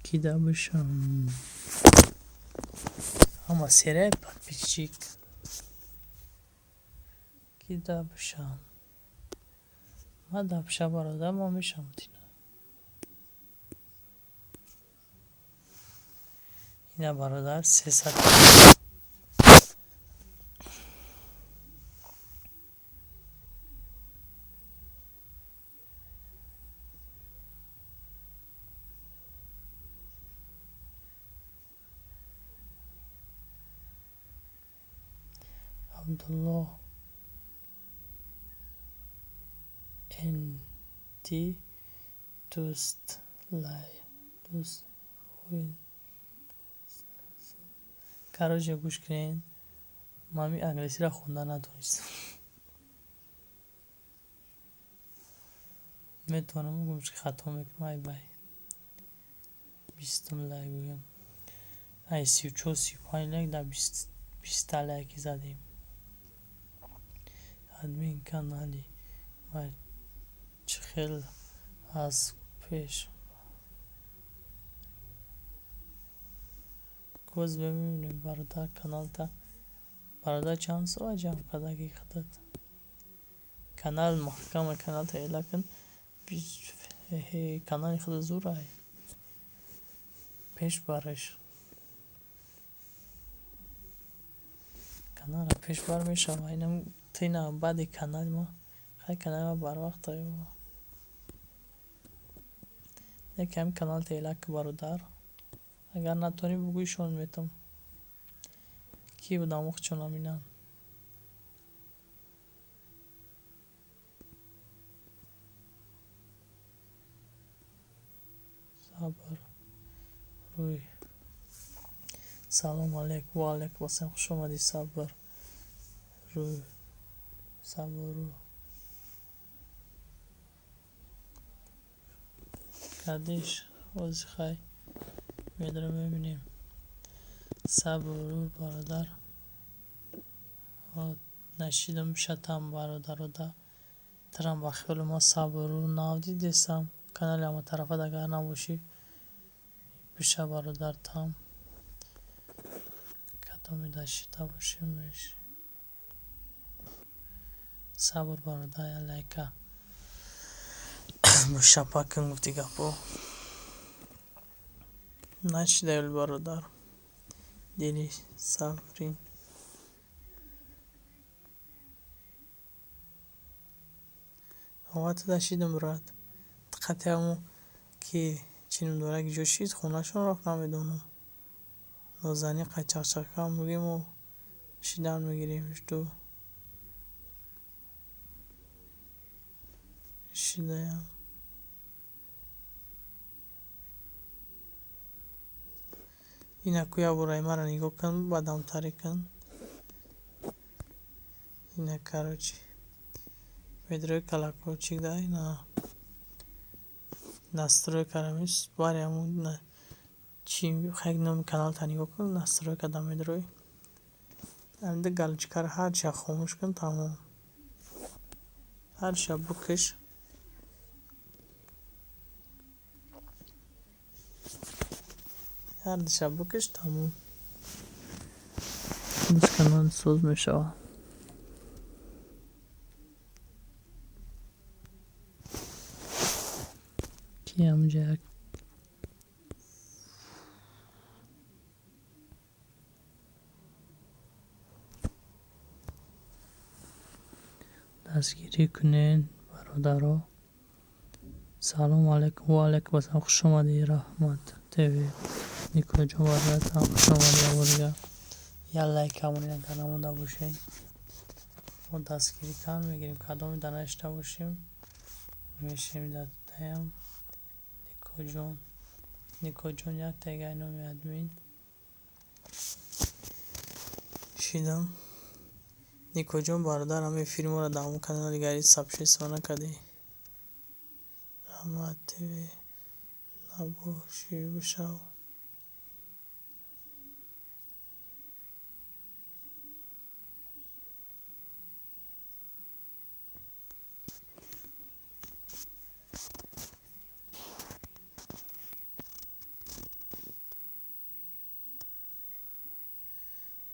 Кида бишавам? Ҳама серия подписчик. Кида бишавам? Ман да биша, бародар, ман мешавам тина. Ина, бародар, 300. Абдулло НТ дӯст лай дӯст. Короче, гӯш кунед, ман ами англисиро хонда натонистам. Метавонам гӯм, ки хато мекунам. Ай бай 20-ум лайк гӯям. Ай 34, 35 лайк дар 20-та лайки задем. Админ канали ма чӣ хел аз пеш боз мебинем, бародар, каналта. Бародар, чанд соат ҷамъ кардаги худат? Канал маҳкама, каналта эла кун. Канали худа зурай, пеш бараш. Каналра пеш бар мешава. Инам тина баъди канали ма. Хай, канали ма барвақт. Якам каналта эла ку, бародар. Агар натонӣ, бугӯ, метам ки будам ухчонам инан. Сабр рӯй. Салом алейк. Ва алейкум ассалом, хуш омадӣ, Сабр рӯй, Сабру кардиш. Ҳози хай медорем, мебинем. Сабру, бародар, нашидам бишатам, бародарода. Тарам ба хиёли ма Сабру нав дидесам. Канали ҳаматарафа агар набошӣ, биша, бародар. Там кадоме дашида бошем. Сабр, бародар, я лайка шапа кун. Гуфти гапо нашидаёл, бародар. Дили сабрин. Ҳовата дашидам, брат. Диққати ҳамо ки чӣ ном дорад, ҷо шид, хонашон рафт, намедонам. Нозанин қайчақчақам мегӯем, шидан мегирем. Жду шидаям. Ина ку, як бор маро нигоҳ кун, баъдамтаре кун. Ина, короче, медрои колокольчик да, ина настройка ра бари ҳамун чи хай номи каналта нигоҳ кун, настройка да медрои. Ҳамида галочка ро ҳарча хомӯш кун, тамом. Ҳарча бикаш. Ҳардуша бикаш, тамом. Боз канал соз мешавад. Ки ҳамунҷа як Дастгирӣ кунед, бародаро. Салому алайкум, ва алайкум ассалом, хуш омадӣ, Раҳмат ТВ. Никоҷон, бародарам, хуш омадӣ як дигар. Як лайк камонед, агар намонда бошед. Мо дастгирӣ кам мегирем, кадоме да нашида бошем, мешинем даям. Никоҷон, Никоҷон, як тагай номи админ. Шидам. Никоҷон, бародар, ҳамаи эфири моро дар ҳамон канали дигари сабшество накардӣ. Раҳмат ТВ набошӣ бишав.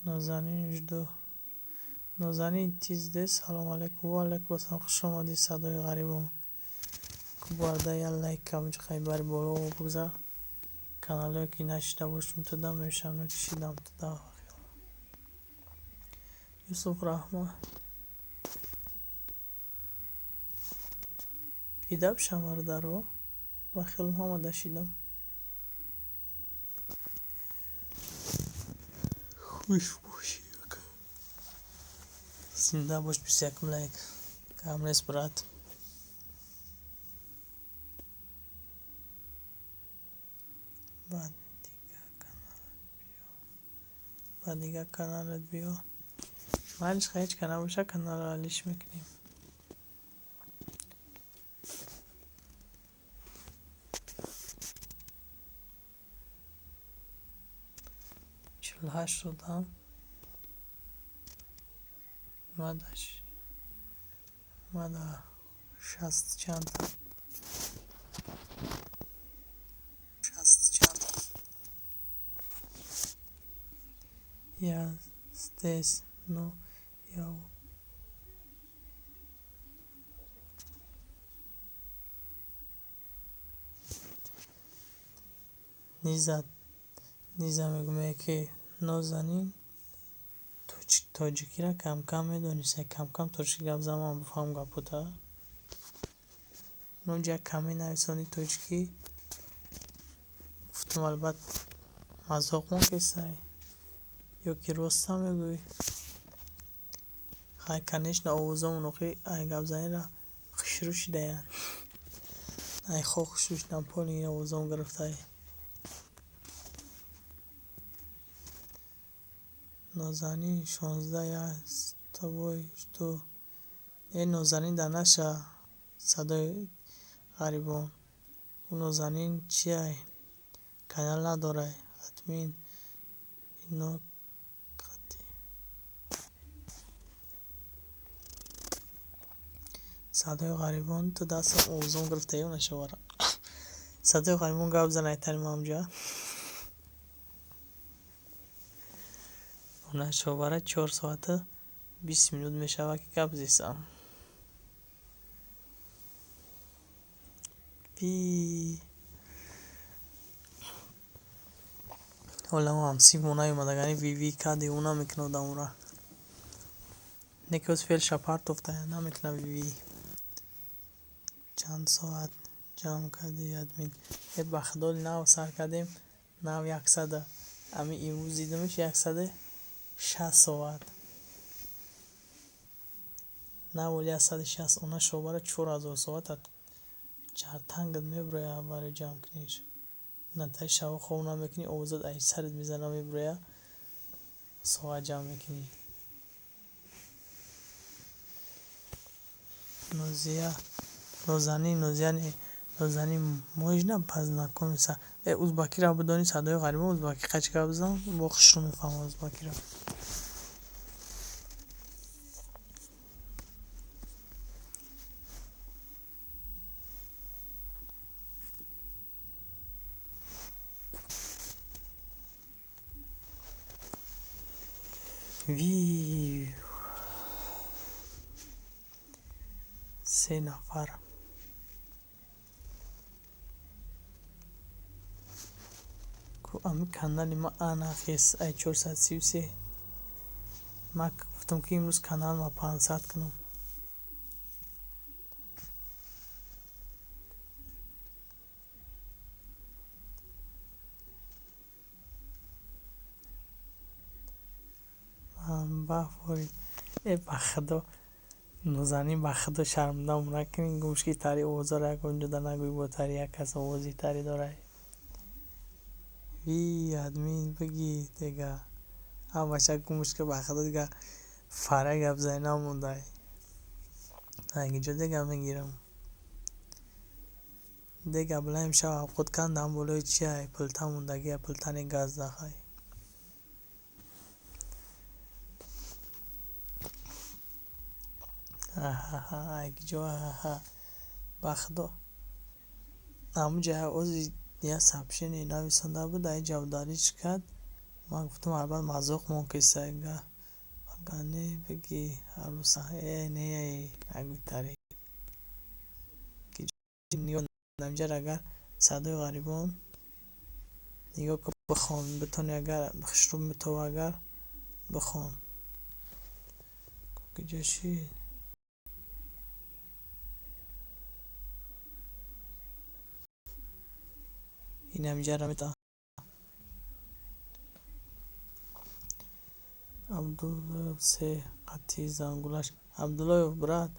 Нозанин жду. Нозанин ты здесь? Салом алайкум, ва алайкум ассалом, хуш омадӣ, садои ғарибон. Бародар, як лайк камҷиқай бари боло бигзар. Каналҳое ки нашида бошем, туда мешавам, ки шидам туда. Юсуф Раҳмат. Кида бишам, бародаро? Ба хиёлам ҳама дашидам. Хуш бошӣ, ака. Зинда бош, 21-ум лайк. Кам нест, брат. Ба дигар каналат биё. Ба дигар каналат биё. Майлиш, ҳеҷ ка набоша, каналро алиш мекунем. 48 одам. Мада 60 чанда. 60 чанда. Я здесь, но я Низа, Низа мегӯям, ки Нозанин тоҷикиро кам-кам медонистай, кам-кам тоҷикӣ гап зан, ман бифаҳмам гапота. Онҷо як каме нависони тоҷикӣ. Гуфтам, албатта, мазоқ мокесай ё ки ростам мегӯӣ. Хай, конечно, овозомон охи ай гапзаниро хушрӯ шидаянд. Ай хо хушрӯ шидан, поли овозом гирифтай. Нозанин 16, я с тобой жду. Э, Нозанин да наша, садои ғарибон. Ӯ Нозанин чиай? Канал надорай. Админ ино қати. Садои ғарибон, ту дастам овозом гирифта ё нашавара. Садои ғарибон гап зан айтани мамҷа. Нашовара 4 соата 20 минут мешавад, ки гап зесам. Ви. Ҳола ҳамсифмо наёмадагани виви кади ӯ намекунад одамора. Не ки оз фелша партофтая намекунад виви. Чанд соат ҷамъ кардӣ, админ? Э, ба худо, нав сар кардем, нав 100, ами имрӯз дидамш 160 соат. Нав оли 160, она шобара 4000 соат чартангат меброя барои ҷамъ куниш. Натаи шабо хоб намекунӣ, овозат ай сарат мезана, меброя, соат ҷамъ мекунӣ. Нозия, Нозанин, Нозия не, Нозанин, можно познакомиться? Э, узбакиро бидонӣ, садои ғарибон, узбаки қач гап зан, бо хушрӯ мефаҳмам узбакиро. Ви се нафар. Ами канали ма ана хес ай 433. Ма гуфтам, ки имрӯз канал ма 500 кунам. Шанба форид. Э, ба худо, Нозанин, ба худо, шармандам накунӣ. Гумшки тари овозаро ягон ҷода нагӯй, бо тари як кас овози тари дорай. Ви, админ, бигӣ дега. Ҳамаша гумшка, ба худо, дига фара гап зани намондай. Ягиҷо дега мегирам. Дега билаем шав авқот кандам болои чиай пилта мондагия, пилтани газ дахай. Аҳаҳа, ягиҷо, аҳаҳа. Ба худо. Ҳамуҷа ози я сообщение нависонда буд, аиҷа удалить кард. Ман гуфтам, албат мазоқ мон кисайга. Ага, не, бигӣ аруса. Э, не, нагӯй тари. Инҷа агар садои ғарибон нигоҳ кун, бихон, битони, агар хушрӯ метова, агар бихон. Куҷо шид? Инамҷара мета. Абдуллоев се қатъи зангулаш. Абдуллоев, брат,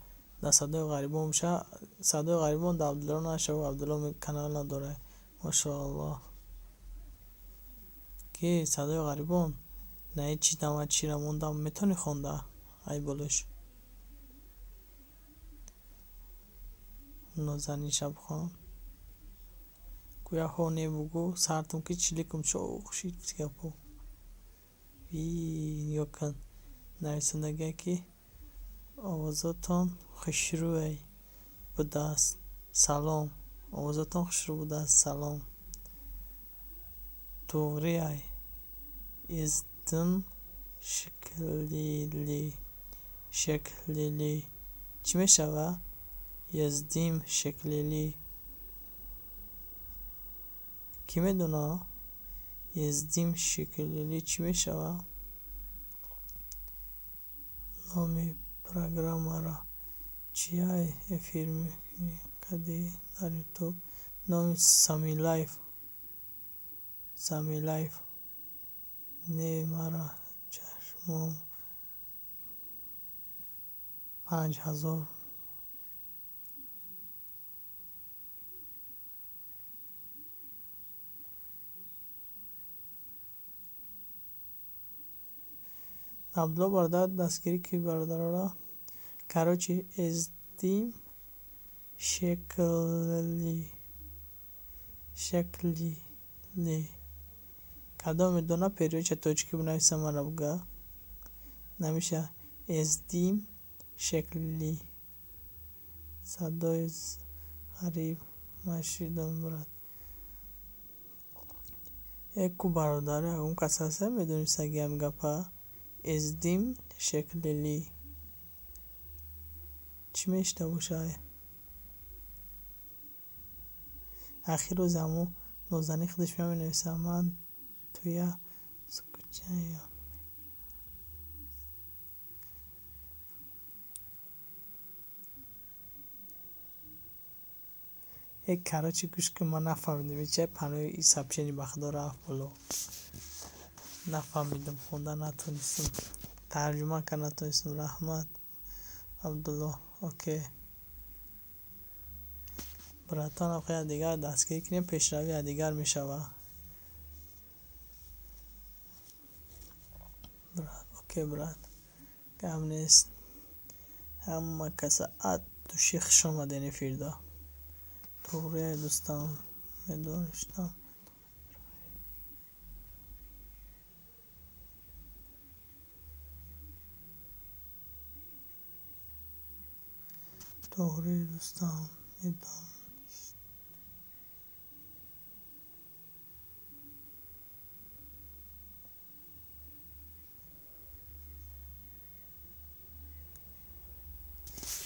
дар садои ғарибон ша, садои ғарибон дар Абдулло нашава, Абдулло канал надорад. Машоаллоҳ. Ки садои ғарибон? На, чи дама чира мондам, метавонӣ хонда? Ай болош. Нозанин шабхон. Гӯя ҳо не бугӯ, сартум ки чиликум чоқ шид гапо. Ви, нигоҳ кун. Нависондагие ки овозотон хушрӯй будааст. Салом. Овозотон хушрӯ будааст. Салом. Туғриай. Ездим шиклили. Шеклили. Чӣ мешава? Ездим шеклили. Кӣ медона? Ездим шеклили чӣ мешава? Номи программара чия эфир мекунӣ кадӣ дар ютуб? Номи Самилайф. Самилайф. Не, мара чашмом 5000. Абдулло бародар, дастгирӣ ки бародарора. Короче, ездим шеклили. Шеклили. Кадом медона, переводча тоҷикӣ бинависа, мара буга. Намеша ездим шеклили. Садои ғариб машидам, брат. Э, ку бародари, ягон кас ҳаста, медонистаги ҳам гапа? Ездим шеклили. Чӣ мешида бошад? Ахир рӯзи ҳамун Нозанин худаш меменависад, ман туя скучаю. Э, короче, гӯш кун, ман нафаҳмидам чия панои и сообщение, ба худо, рафт боло. Нафаҳмидам, хонда натонистам. Тарҷума карда натонистам. Раҳмат, Абдулло. Окей. Братан, охир дигар дастгирӣ кунем, пешравӣ дигар мешавад. Окей, брат. Гап нест. Ҳама каса ад души хуш омаден эфирда. Туғрия, дӯстам, медоништам. Туғри, дӯстам, медоништ.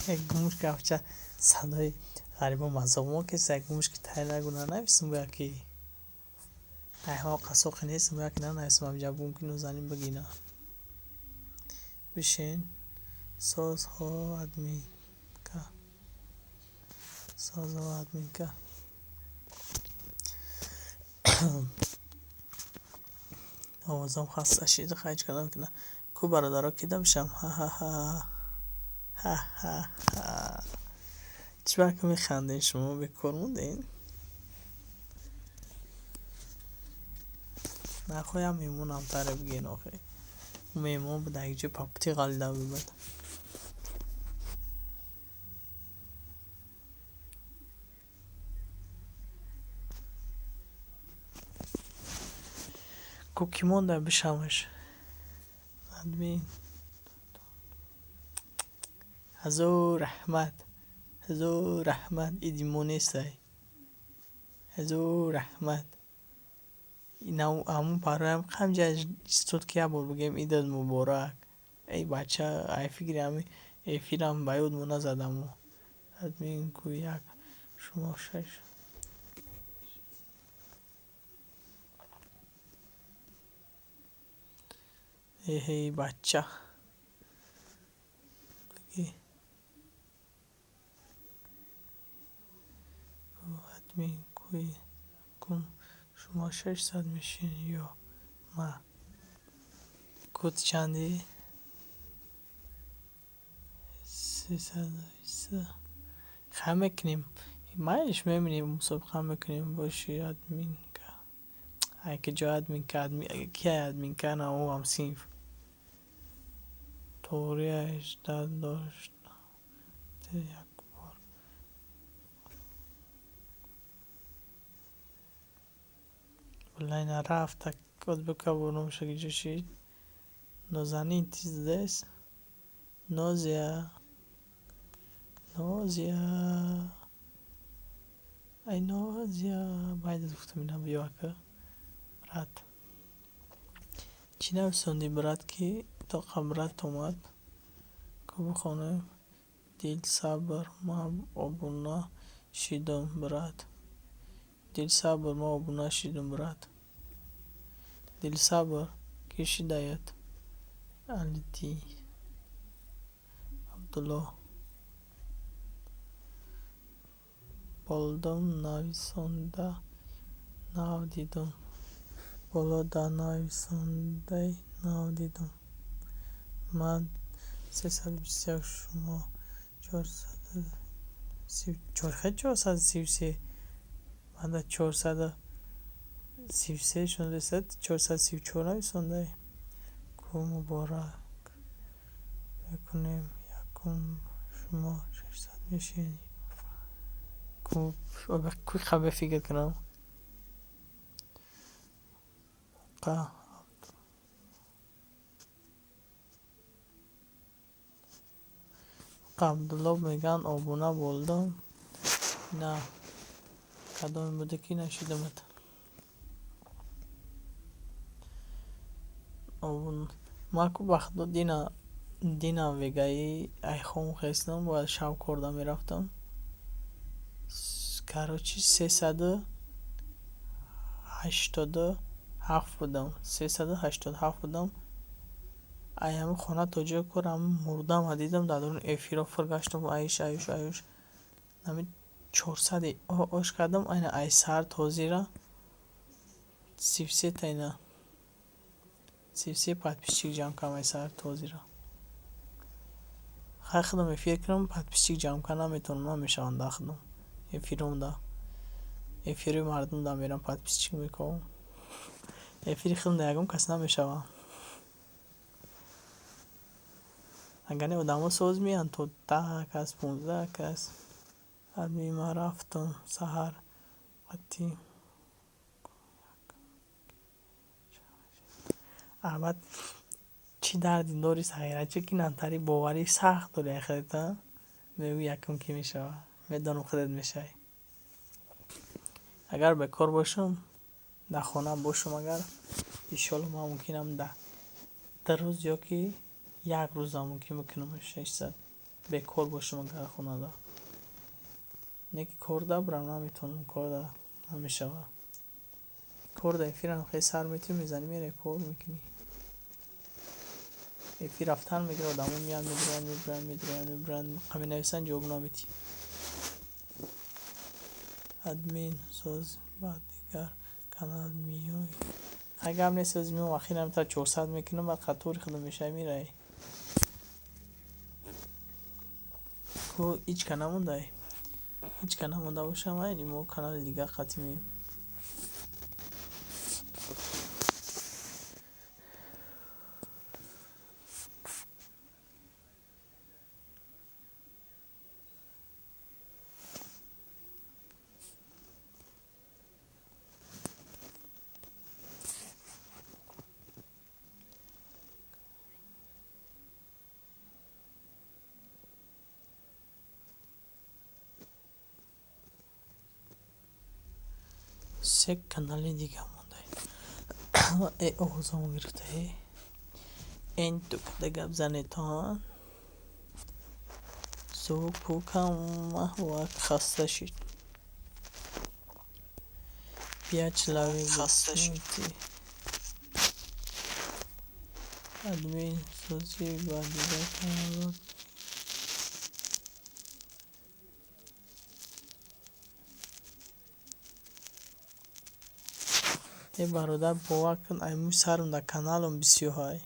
Як гумш гапча садои ғарибон мазоқ кеса, як гумш ки тай нагу нанависм, бояд ки ай ҳама қасоқи нестм, бояд ки нанависм, ҳамҷа бугум ки Нозанин бигина. Бишин. Созҳо, админка. Созҳо, админка. Овозам хаста шид, хайч кардам ки. Ку бародаро, ки дамшам? Ҳа-ҳа-ҳа, ҳа-ҳа-ҳа. Чӣ ба ки механдед шумо, бекор мондед? Нахоям меҳмонам таре бигӯен охе. Меҳмон буда, як ҷо папути ғалида буд. Ку кӣ монда бишамаш? Админ. Ҳазор раҳмат. Ҳазор раҳмат. Иди мо нестай. Ҳазор раҳмат. Ҳамун бароям қанҷа истод, ки як бор бигӯем идат муборак. Эй бача, ай фикри ҳами эфирам ба ёдмо назадамо. Админ ку як шумо шаш. Эҳей бача. Бигӣ. Админ кум шумо 600 мешин ё ма? Код чанди? 320. Хай мекунем. Майлиш, мебинем, мусобиқа мекунем. Боши админка. Ай ки ҷо админка, кия админка на ӯ ҳамсинф. Тоғри 18 дошт. Як бор. Валлай нарафта. Код бика бурномша ки ҷо шид. Нозанин, ты здесь? Нозия. Нозия. Ай Нозия. Байдат гуфтам ина биё ака. Брат. Чӣ нависондӣ, брат, ки тоқа брат омад? Ку бихонем. Дил сабр, ман обуна шидам, брат. Дил сабр, ман обуна шидам, брат. Дилсабр, кӣ шидаят? Алиди. Абдулло. Болдом нависонда нав дидум. Боло да нависондаи нав дидум. Ман 321, шумо 434. Хе 433. Ман 433 шундесад, 434 нависондаи. Ку муборак мекунем якум шумо 600 мешин. Ку хабе фикр кунам. Қа Абдулло мегӯянд обуна болдам. На кадоме буде ки нашидамад. Ман ку ба худо дина вегаи айхом хестам, бояд шаб корда мерафтам. Короче, 387 будам. 387 будам. Ай ҳамин хона то ҷои кор ҳамин мурдама дидам, дар даруни эфиро фир гаштам, айш аюш аюш. Ҳамин 400 ош кардам, айна ай саҳар то ҳозира 33 та ина. 33 подписчик ҷамъ кардам ай саҳар то ҳозира. Хай худам эфир кунам, подписчик ҷамъ карда наметавонам, намешаванд дар худам. Эфиромда. Эфири мардумда мерам подписчик мекунам. Эфири худамда ягон кас намешавад. Агар не, одамо соз меянд то 10 кас, 15 кас. Адми ман рафтам саҳар қатӣ. Аҳмад, чӣ дарди дори сағирача, ки натари боварӣ сахт дори ай худат, а? Мегӯӣ якум кӣ мешавад? Медонам, худат мешавӣ. Агар бекор бошам, дар хона бошам агар, иншоалло ман мумкинам дар 2 рӯз ё ки як рӯзам мумкин мекунам 600. Бекор бошам агар хонада. Не ки корда бирам наметавонам, корда намешавад. Корда эфирам хеле сар метавӣ, мезанӣ, меравӣ кор мекунӣ. Эфир рафтан мегирад, одамо меянд, медироянд, мебироянд, медироянд, мебироянд, менависанд, ҷавоб наметиҳӣ. Админ соз ба дигар канал меоӣ. Хай, гап нест, ози меом, ахир ҳамитар 400 мекунам, баъд қатори худам мешавӣ, мираӣ. Ку ҳичка намондай? Ҳичка намонда боша, майли, мо канали дигар қатъӣ меем. Се канали дига мондай. Э, овозамо гирифтаи. Эн ту када гап занетон. Звук ҳама хаста шид. Пять человек хаста шид. Админ созӣ ба дигар каналҳо. Э, бародар, бовар кун, ай мӯи сарам дар каналам бисёрҳай.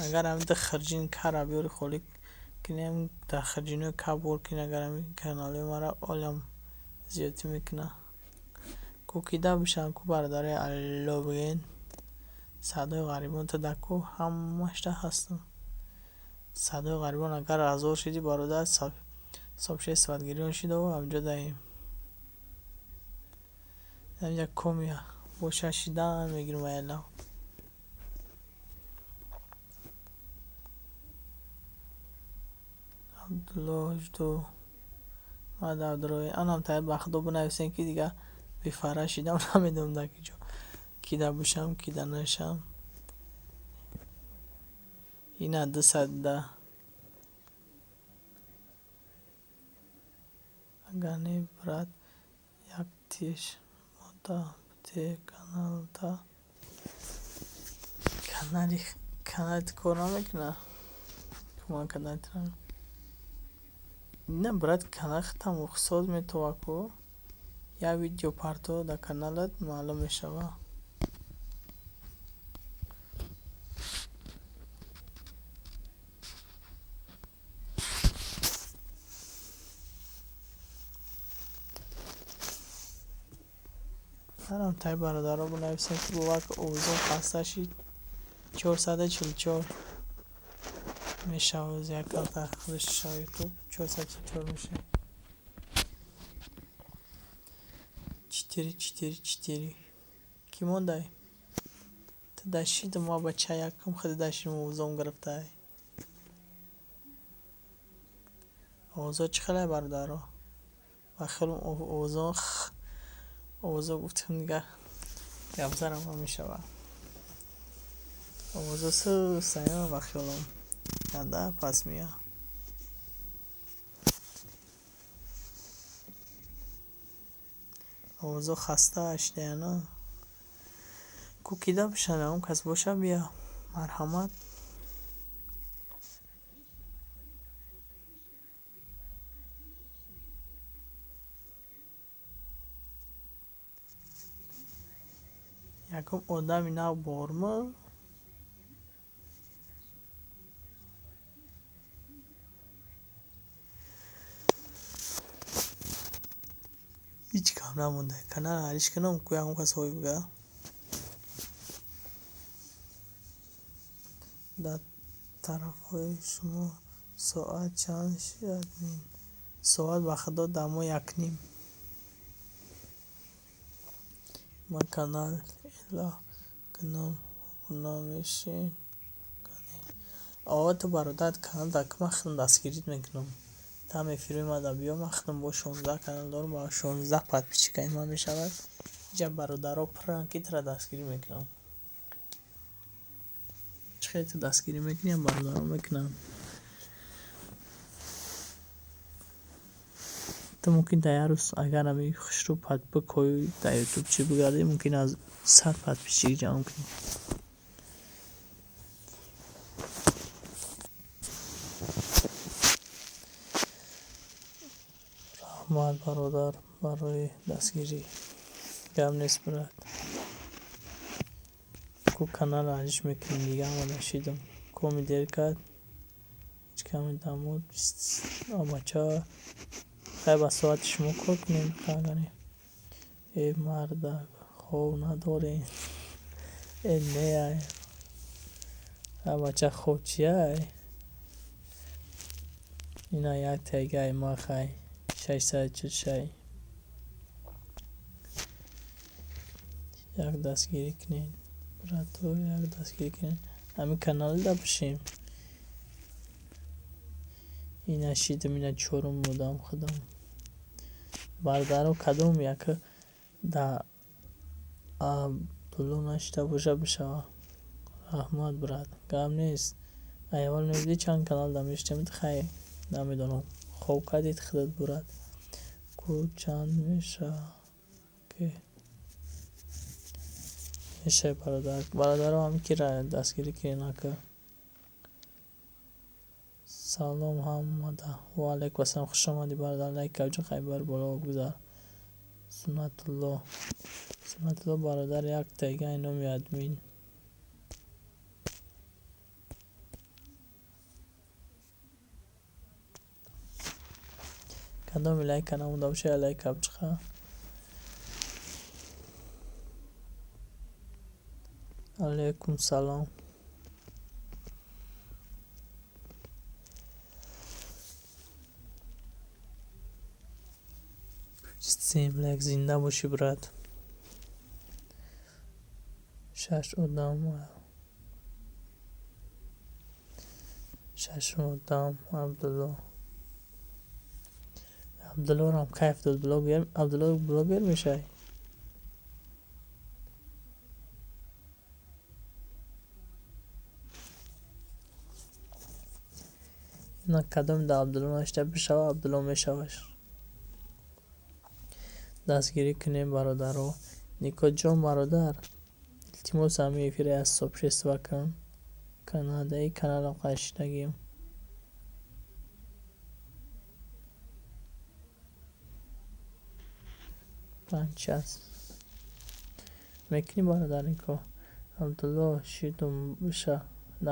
Агар ҳамин ду хирҷин кара биёри, холӣ кунем, дар хирҷинои ка бор кунӣ, агар ҳамин каналҳои мара олам зиёдтӣ мекуна. Ку кида бошанд, ку бародарои алло бигӯен. Садои ғарибон ту дар ку ҳамашта ҳастам. Садои ғарибон, агар ҳазор шидӣ, бародар, сообщество гирён шиду ҳаминҷо даем. Ҳаминҷа комия боша шидан мегирам аялав. Абдулло жду мада Абдурои анам таи, ба худо, бинависем, ки дига бефара шидам, намедонам дар ки ҷо кида бошам, кида нашам. Ина 210. Агар не, брат, яктиш мода те каналта канали каналит кор намекуна. Ман каналит не, брат, канал хитам соз метова, ку як видео парто дар каналат, маълум мешава. Ҳарам тай бародаро бинависем, ки бовар ку, овозон хаста шид. 444 мешава, як карта худаш шава, ютуб 444 мешава. 444. Кӣ мондай? Ту дашидум, ма бача якум худи дашидум, овозом гирифтай. Овозо чӣ хелай, бародаро? Ба хелум овозо овозо гуфтем, дига гапзанам намешава. Овозо сустая, ба хиёлам ганда пас мея. Овозо хаста шидая на? Ку кида бошад, ягон кас боша, бия, марҳамат. Ягон одами нав борма? Ҳеҷ кам намонда. Канал ҳалиш кунам, ку ягон кас ҳой бига. Дар тарафҳои шумо соат чанд шуд? Соат, ба худо, дар мо 1:30. Ман канал эълон кунам, обуна мешин? О, ту, бародар, канал дар ку, ман худам дастгирит мекунам. Там эфирои мада биё, ман худам бо 16 канал дорам, ба 16 подписчикаи ман мешавад. Инҷа бародаро пурранд, ки тура дастгирӣ мекунам. Чӣ хел ту дастгирӣ мекунӣ, бародаро мекунанд. Ту мумкин дар як рӯз, агар ҳамин хушрӯ бикоӣ, дар ютуб чӣ бигардӣ, мумкин аз 100 подписчик ҷамъ кунӣ. Раҳмат, бародар, барои дастгирӣ. Гап нест, брат. Ку каналро алиш мекунем, дига ҳама шидам. Коми дер кард. Ҳеҷ ками дамод. Бача хай ба соати шумо кор кунем хагани. Э мардак, хоб надорем. Э не ай. Бача хоб чия ай? Ина як тайгаи махай. 646. Як дастгирӣ кунед. Брато, як дастгирӣ кунед. Ҳамин каналда бишем. Ина шидам, ина чорум будам худам. Бародаро, кадом яка да Абдулло нашида боша бишава. Раҳмат, брат. Гап нест. Айвол мебидӣ чанд канал да мешитем, хай намедонам. Хоб кардид худат, брат. Ку чанд меша? Ки мешай, бародар. Бародаро, ҳам кира дастгирӣ кунед ака. Салом ҳамада. Ва алайкум ассалом. Хуш омадӣ, бародар. Лайк кавҷа хайбар боло гузар. Суннатулло. Суннатулло бародар, як тайгаи номи админ. Кадоми лайка намонда боша, лайка бичқа. Алайкум салом. Сем лайк, зинда бошӣ, брат. Шаш одам. Шашум одам Абдулло. Абдуллорам кайф дод, блогер. Абдулло блогер мешай? Ина кадом да Абдулло нашида бишава, Абдулло мешаваш. Дастгирӣ кунем, бародаро. Никоҷон, бародар, илтимос, ҳамин эфире аз сообщество кун. Канадаи каналам қайшидагим. Панҷ аст. Мекунӣ, бародар, Нико? Абдулло шидум биша.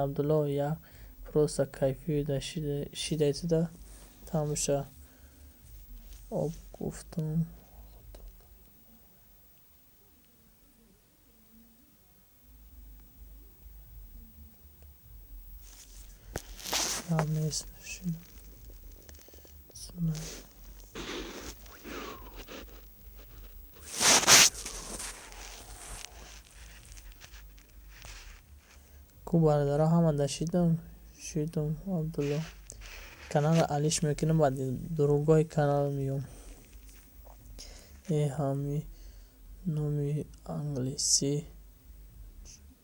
Абдулло як просто кайфию да шидайтуда там биша. Об гуфтум. Гап нест. Шидум. Ку бародаро, ҳама да шидам? Шидум, Абдулло. Каналро алиш мекунам, баъд другой канал меём. Э ҳами номи англисӣ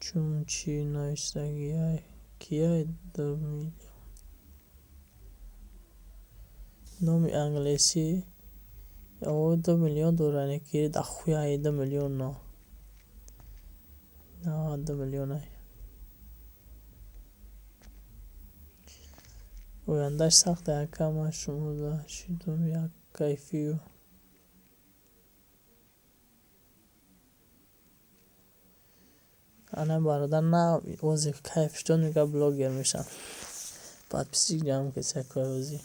чун чӣ навиштагиай? Кияй 2 миллион? Номи англисӣ о 2 миллион дорад, не ки дахуяи 2 миллион но. На 2 миллионай. Ояндаш сахта, ака, ман шумода шидум як кайфию. Ана бародар, на ози кайф шудон, мега блогер мешам. Подписчик ҷамъ кеса ози.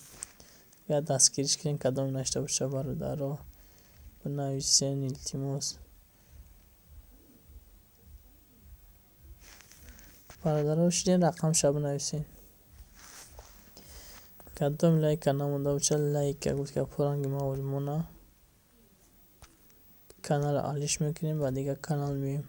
Я дастгириш кунем, кадом нашида боша, бародаро. Бинависен, илтимос. Бародаро, шиден, рақамша бинависен. Кадом лайка намонда боша, лайка гуфт гапоранги мавримона. Каналро алиш мекунем, ба дигар канал меем.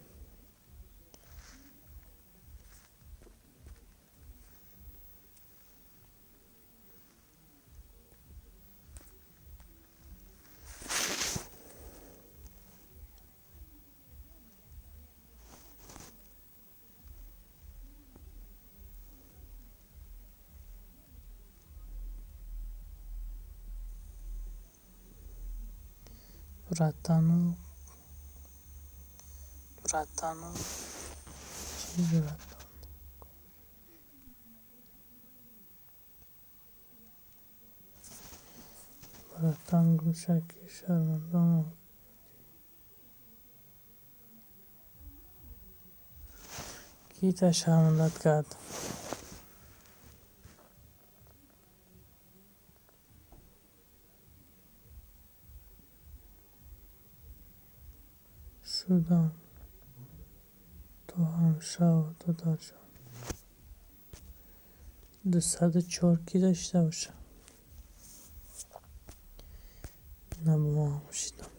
Братану, братану, чӣ братан? Братан, гумша, ки шармандаам. Ки та шармандат кард? Шудам. Ту ҳам шав, додарҷон. 204 ки дошта боша? На, ба ман ҳам шидам.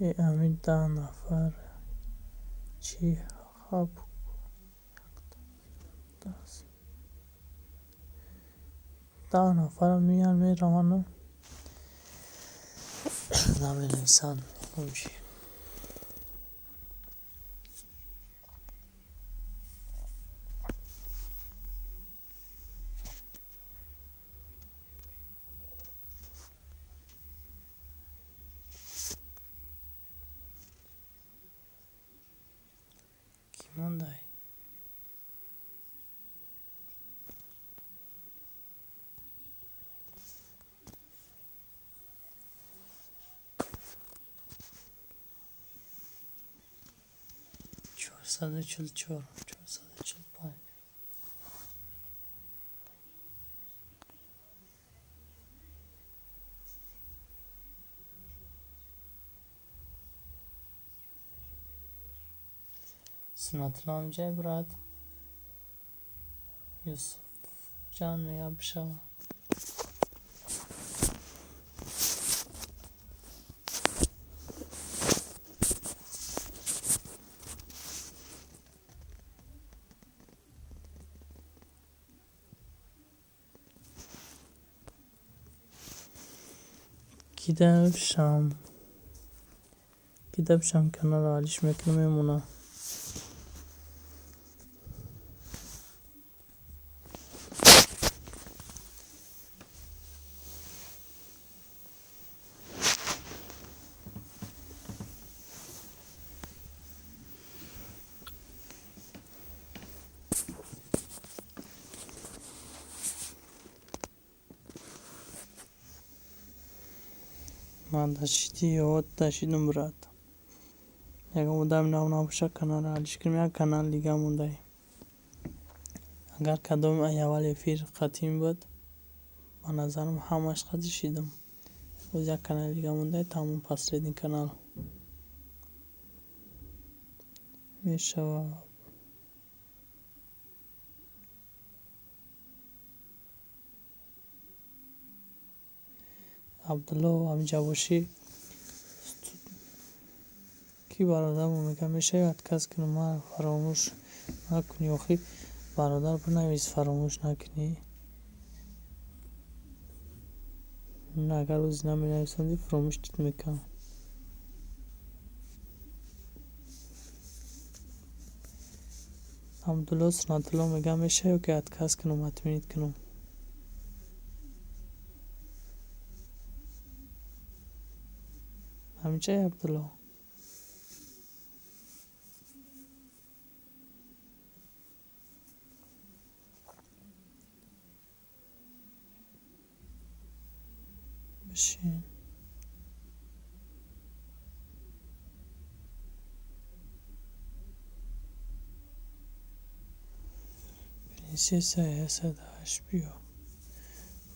Э, ами 10 нафар чӣ хаб? 10 нафарам меян, мераванду наменависанд. Ягон чӣ. Кӣ мондай? 444, 445. Суннатулло ҳамҷай, брат. Юсуфҷан мега, бишава. Кидабшам, кидабшам, каналро алиш мекунам, мемонам. Ман дашидӣ ё дашидум, брат. Ягон одами нав набошад, каналро алиш кунем, як канал дига мондай. Агар кадоми аввали эфир қатъим буд, ба назарам ҳамаш қатъи шидам. Боз як канали дига мондай, тамом, последний канал мешавад. Абдулло, ҳаминҷа бошӣ, ки бародармо мегӯяд, мешавӣ отказ кунам, ман фаромӯш накунӣ. Охи, бародар, бинавис, фаромӯш накунӣ. Агар рӯзи наменависондӣ, фаромӯш мекардам. Абдулло Суннатулло мегӯяд, мешавӣ ё ки отказ кунам, отменить кунам? Ҳаминҷае, Абдулло? Бишин. Принсесса 108, биё.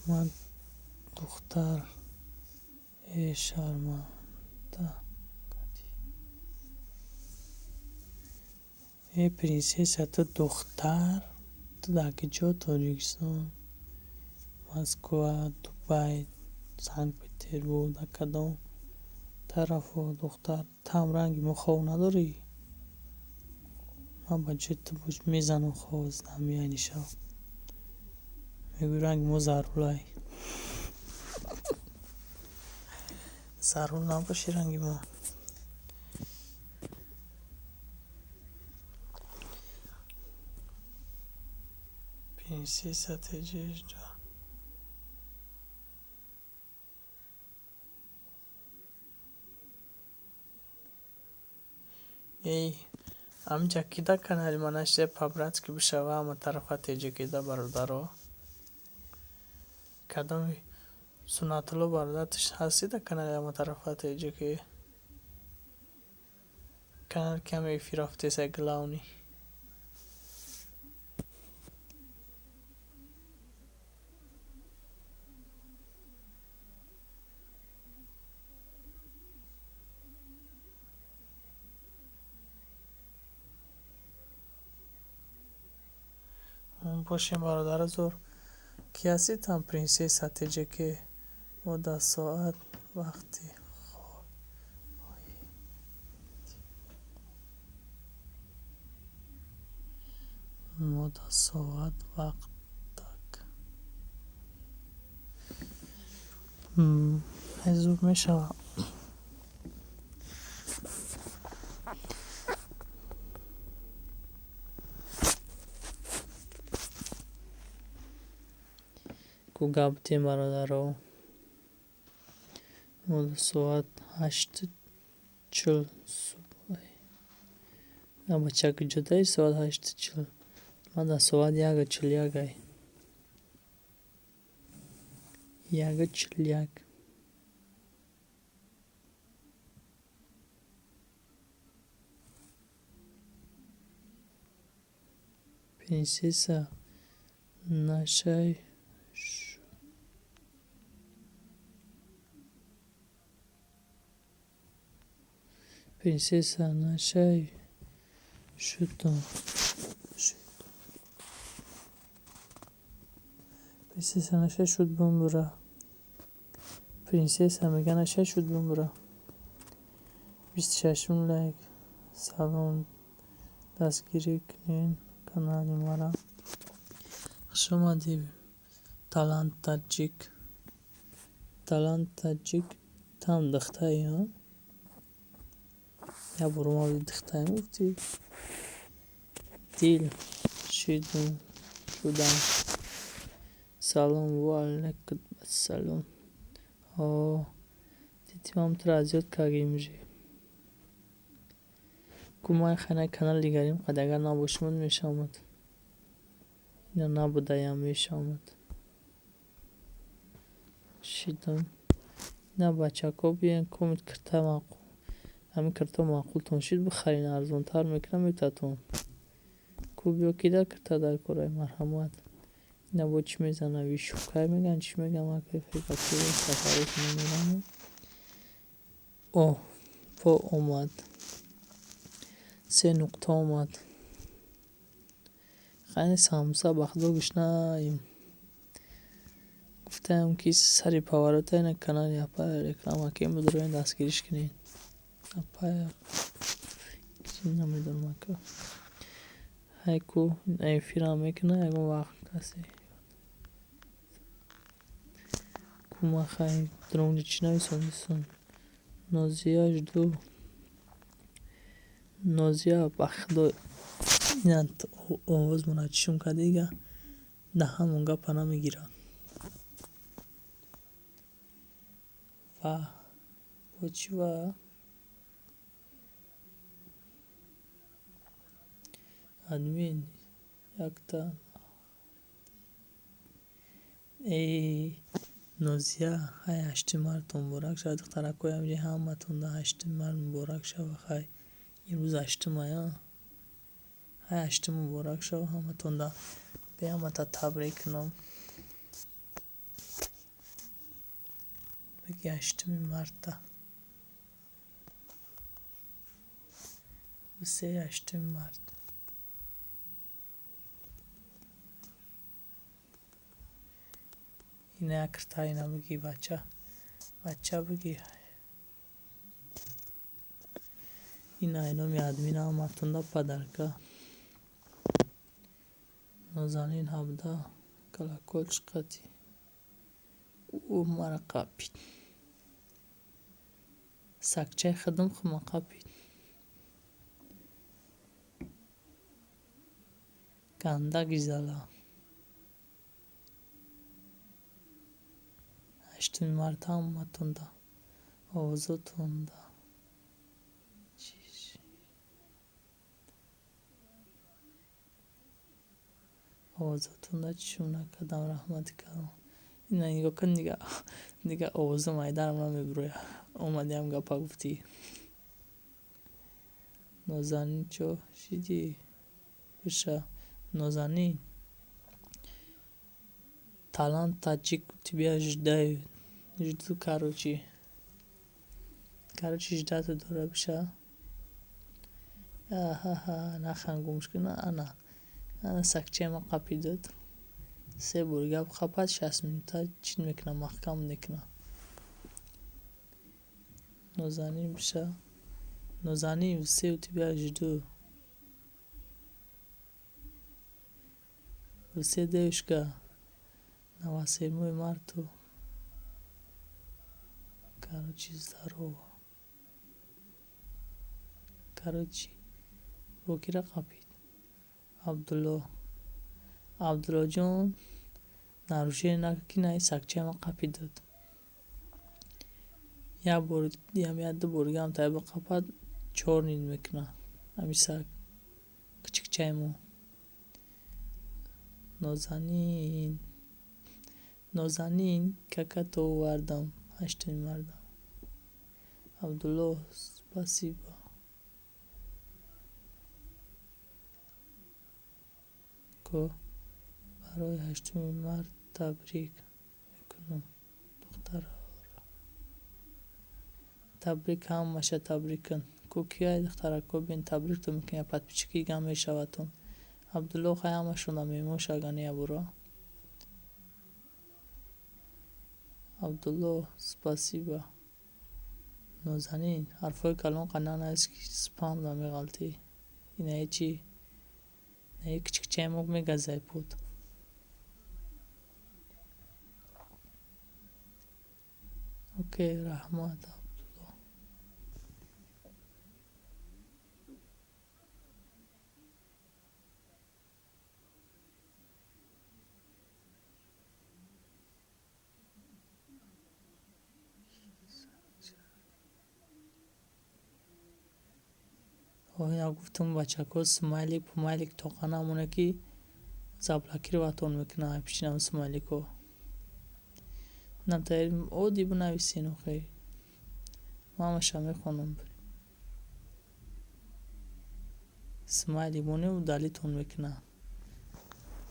Ман духтар. Э, шарманда. Э, принсесса, ту духтар? Ту дар куҷо? Тоҷикистон, Москва, Дубай, Санкт Петербург, дар кадом тарафо, духтар? Ту ҳам ранги мо хов надорӣ? Ман ба ҷои ту бош, мезанам хов ҳами айни шаб. Мегӯи, ранги мо зарулай. Зарур набошӣ ранги мо. Принсесса теҷежда. Эй, Ҳаминҷа ки да канали ма нашида, по-братски бишава ҳама тарафа теҷикида, бародаро. Кадоми Суннатулло, бародар, ҳастӣ дар канали ҳама тарафа теҷикӣ? Канал каме эфир рафтеса, главный. Бошем, бародаро, зур. Кӣ ҳастӣ там, принсесса теҷикӣ? Мо дар соат вақти мо дар соат вақтак зур мешавад. Ку гап битем, бародаро. Мо дар соат 8:40 субҳ. Бача, куҷодаи соат 8:40? Ман дар соат 1:41 ай. 1:41. Принсесса нашай. Принсесса нашай шудам. Принсесса нашай шуд бумбура. Принсесса мега нашай шуд бумбура. 26-ум лайк. Салом, дастгирӣ кунед канали мара. Хуш омадӣ, Талант Таҷик. Талант Таҷик, там духтаи, а? Як бор омадӣ, духтаи гуфтӣ. Дил шидум шудам. Салом, ва алайкум ассалом. О, дидӣ, ман туро азёт кардем уже. Ку ман хайна канал дигарим қад агар набошимуд мешавамуд. Ина набудаям мешавамуд. Шидам. Ина, бачако, биён комит кирта маъқул. Ҳамин кирто маъқултон шид, бихарин, арзонтар мекунам метатон. Ку биё, ки дар кирта дар корай, марҳамат. Ина бо чӣ мезанам, вишукай меган, чӣ меган, сафарот. О, во омад. Се нуқта омад. Хайни самбуса, ба худо, гушнаем. Гуфтаем, ки сари поворота ина канали апа реклама кем бидроен, дастгириш кунед. Апа намедонам, ака. Ҳай ку эфирам мекуна ягон вақт касе. Ку ман хай дромҷа чӣ нависондисон? Нозия, жду. Нозия, ба худо, ина овозмона чишум кардига, даҳанмон гапа намегирад. Ва бо чӣ ва? Админ якта. Эй, Нозия, ҳай, 8 мартон муборак шавад, духтаракои ҳамҷи, ҳаматон да 8 март муборак шава. Хай, имрӯз 8-ая. Ҳай, 8 муборак шава ҳаматон да. Беҳамата табрик кунам. Бигӣ 8 марта. Се 8 март. Ина як кирта, ина бигӣ, бача. Бача, бигӣ. Ина номи админ ҳаматон да подарка. Нозанин 17 колокольчик қати. Ӯ мара қапид. Сакчаи худам хума қапид. Ганда гизала. 8 март ҳаматон да. Овозотон да. Овозотонда чишм накардам, раҳмати калон. Ина нигоҳ кун, дига овозум айдарам намебурояд. Омадиам гапа гуфтӣ. Нозанин, чо шидӣ? Биша, Нозанин. Талант таджик тебя ждаю. Жду, короче. Короче, ждать дора, биша. Аҳаҳа, нахан, гумш кун, ана. Ана сакчаи ма қапидод. Се бори гап қапад, 60 минута чӣ мекунам, маҳкам мекунам. Нозанин, биша. Нозанин, все у тебя жду. Все девушка на 8 марту. Короче, здорово. Короче, бо кира қапид? Абдулло. Абдуллоҷон, нарушение накун, ки наи сакчаи ма қапидод. Як бор, як ду бор гам тай биқапад, чёрный мекунад. Ҳами сак кичикчаи мо. Нозанин. Нозанин, какато овардам 8 марта. Абдулло, спасибо. Ко барои 8 март табрик мекунам духтарҳоро. Табрик, ҳамаша табрик кун. Ку кияй духтарако, бин, табриктон мекунем, подписчики гам мешавадтон. Абдулло, хай, ҳамашонда меҳмон шагани ябуро. Абдулло, спасибо. Нозанин, ҳарфҳои калон қа нанавис, ки спам да меғалтӣ. Инаи чӣ? Инаи кичикчаи мо мегазай пут. Окей, раҳмат, Абдулло. Ина гуфтум, бачако, смайлик пумайлик тоқа намоне, ки заблокировать мекунам пишинам смайлико. Намтаи оддӣ бинависен, охе. Ман ҳамаша мехонам. Смайлик монем, удалить-тон мекунам.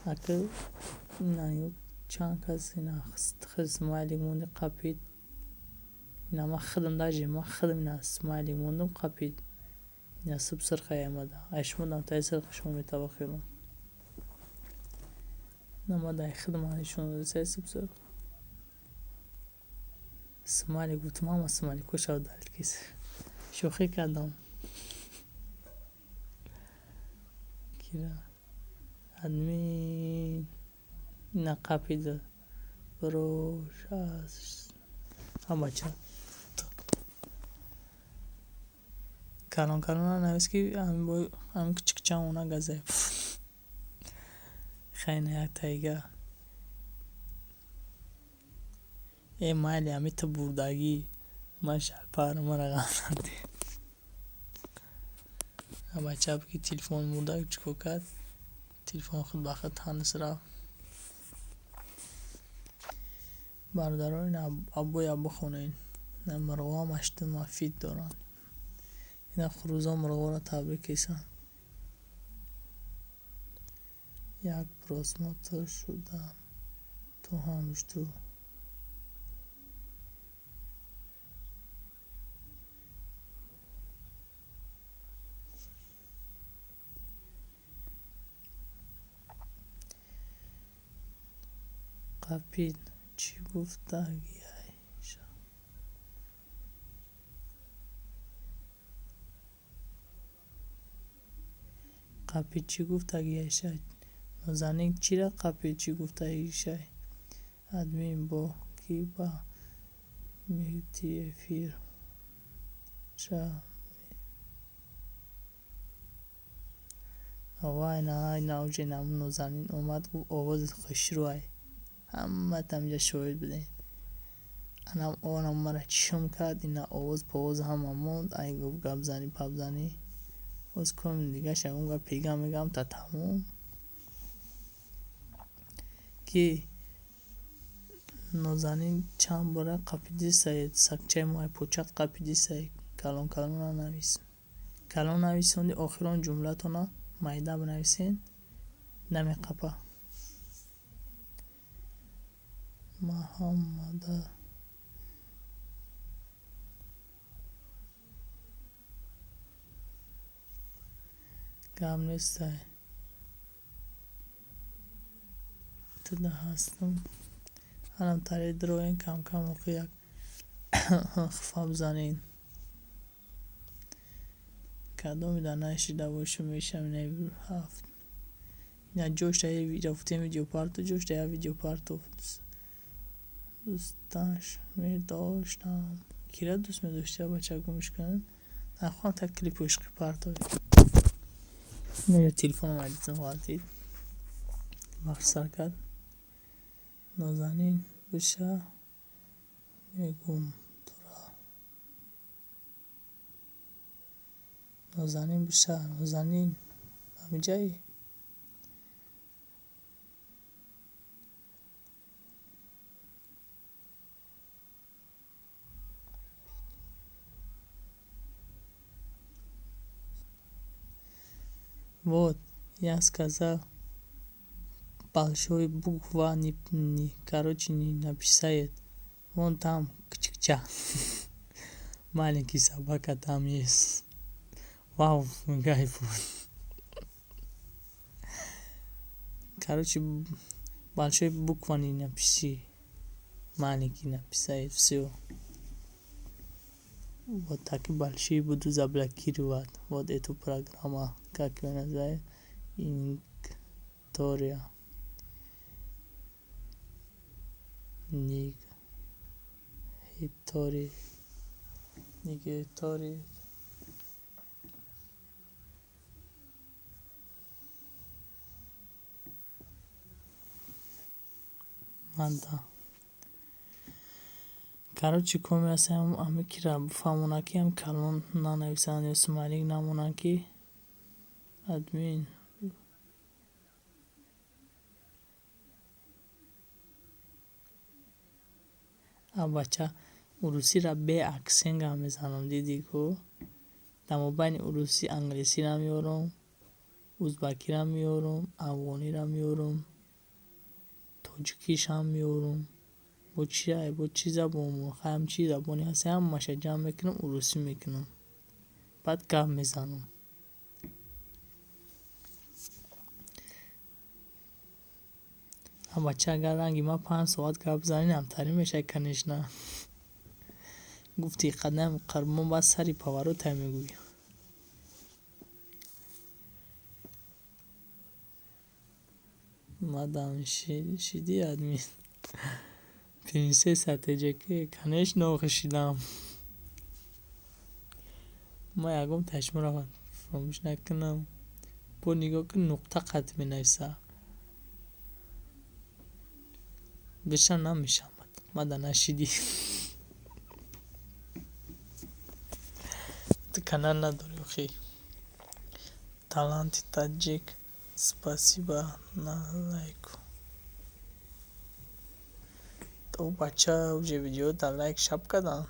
Ака, ина чанд кас ина смайлик монди, қапид. Ина ман худам, даже ман худам ина смайлик мондум, қапид. Ина суб сирхай омада. Ай шумо дамтаи сирха шумо метава хелам. Ина ма дай худам нишон додисай суб сирх. Смайлик гуфтум, ҳама смайликоша удалить кис. Шӯхӣ кардам. Кира админ ина қапида. Брош аз ҳамача. Калон калон нанавис, ки ҳамин кичикчамо нагазай. Хай, ина як тайга. Э, майли, ҳами ту бурдагӣ. Ман шалпар, мара ғам надиҳ. Бача ки телефон мурда, чӣ кор кард? Телефон худ ба худ ҳанӯз рафт. Бародарон, ина абоя бихонед. Ина мурғҳо ҳам 8 мафид доранд. Ина хурӯзо мурғҳоро табрик кесанд. Як просмотр шудам, ту ҳам жду. Қапид, чӣ гуфтагиай? Қапид, чӣ гуфтагиайша? Нозанин, чира қапид, чӣ гуфтагишай? Админ, бо кӣ ба меҳти эфир ша? Вай, на, ина уже Нозанин омад, гуфт, овози хушрӯай. Ҳаматам инҷа шоҳид будем. Анам онам мара чишм кард, ина овоз повоз ҳама монд, ай гуфт, гапзанӣ папзанӣ. Боз ком дигаш ягон гап пега мегам та тамом. Ки Нозанин чанд бора қапидисай, сагчаи мо почат қапидисай. Калон калон нанавис. Калон нависонди, охирон ҷумлатона майда бинависен, намеқапа. Маҳаммада гап нестай. Туда ҳастам. Ҳанам тари дроен кам-кам охи як хуфа бизанен. Кадоми дар нашида бошум мешам инаи ҳафт. Ина ҷошта рафтем видео парту, ҷошта як видео парту. Дӯсташ медоштам. Кира дӯст медошти, бача гумш кун? Нахоҳам так клипи ишқи партои. Телефоном айдизм ғалтид. Бахш сар кард. Нозанин биша мегум тура. Нозанин биша, Нозанин ҳамиҷаи? Вот, я сказал, большой буква не, короче, не написает. Вон там кчкча. Маленький собака там есть. Вау, гайфун. Короче, большой буква не напиши. Маленький написает, все. Вот так и большие буду заблокировать. Вот эту программу, как ее называют, Инктория. Нигитори. Нигитори. Манда. Короче, коми ҳастам, ами кира бифаҳмонад, ки ам калон нанависанд ё смайлик намонанд, ки админ а бача урусиро бе аксент гап мезанам, дидӣ ку? Дар мобайни урусӣ англисиро меорам, узбакиро меорам, афғониро меорам, тоҷикишам меорам. Бо чи, бо чӣ забон? Ҳам чӣ забоне ҳаст, ҳамаша ҷамъ мекунам, урусӣ мекунам. Баъд гап мезанам. А бача агар ранги ман 5 соат гап бизанӣ, намтарин мешавӣ, конечно. Гуфти қадам қурбон, баъд сари поворотай мегӯӣ. Мадам шидӣ, админ? Принсесса ТҶК, конечно, охи шидам. Ман ягон ташмаро фаромӯш накунам. Бо нигоҳ кун, нуқта қат менависа. Биша намешавад. Мада нашидӣ. Ту канал надорӣ охи. Таланти таҷик, спасибо на лайку. О бача, уже видеота лайк шап карданд.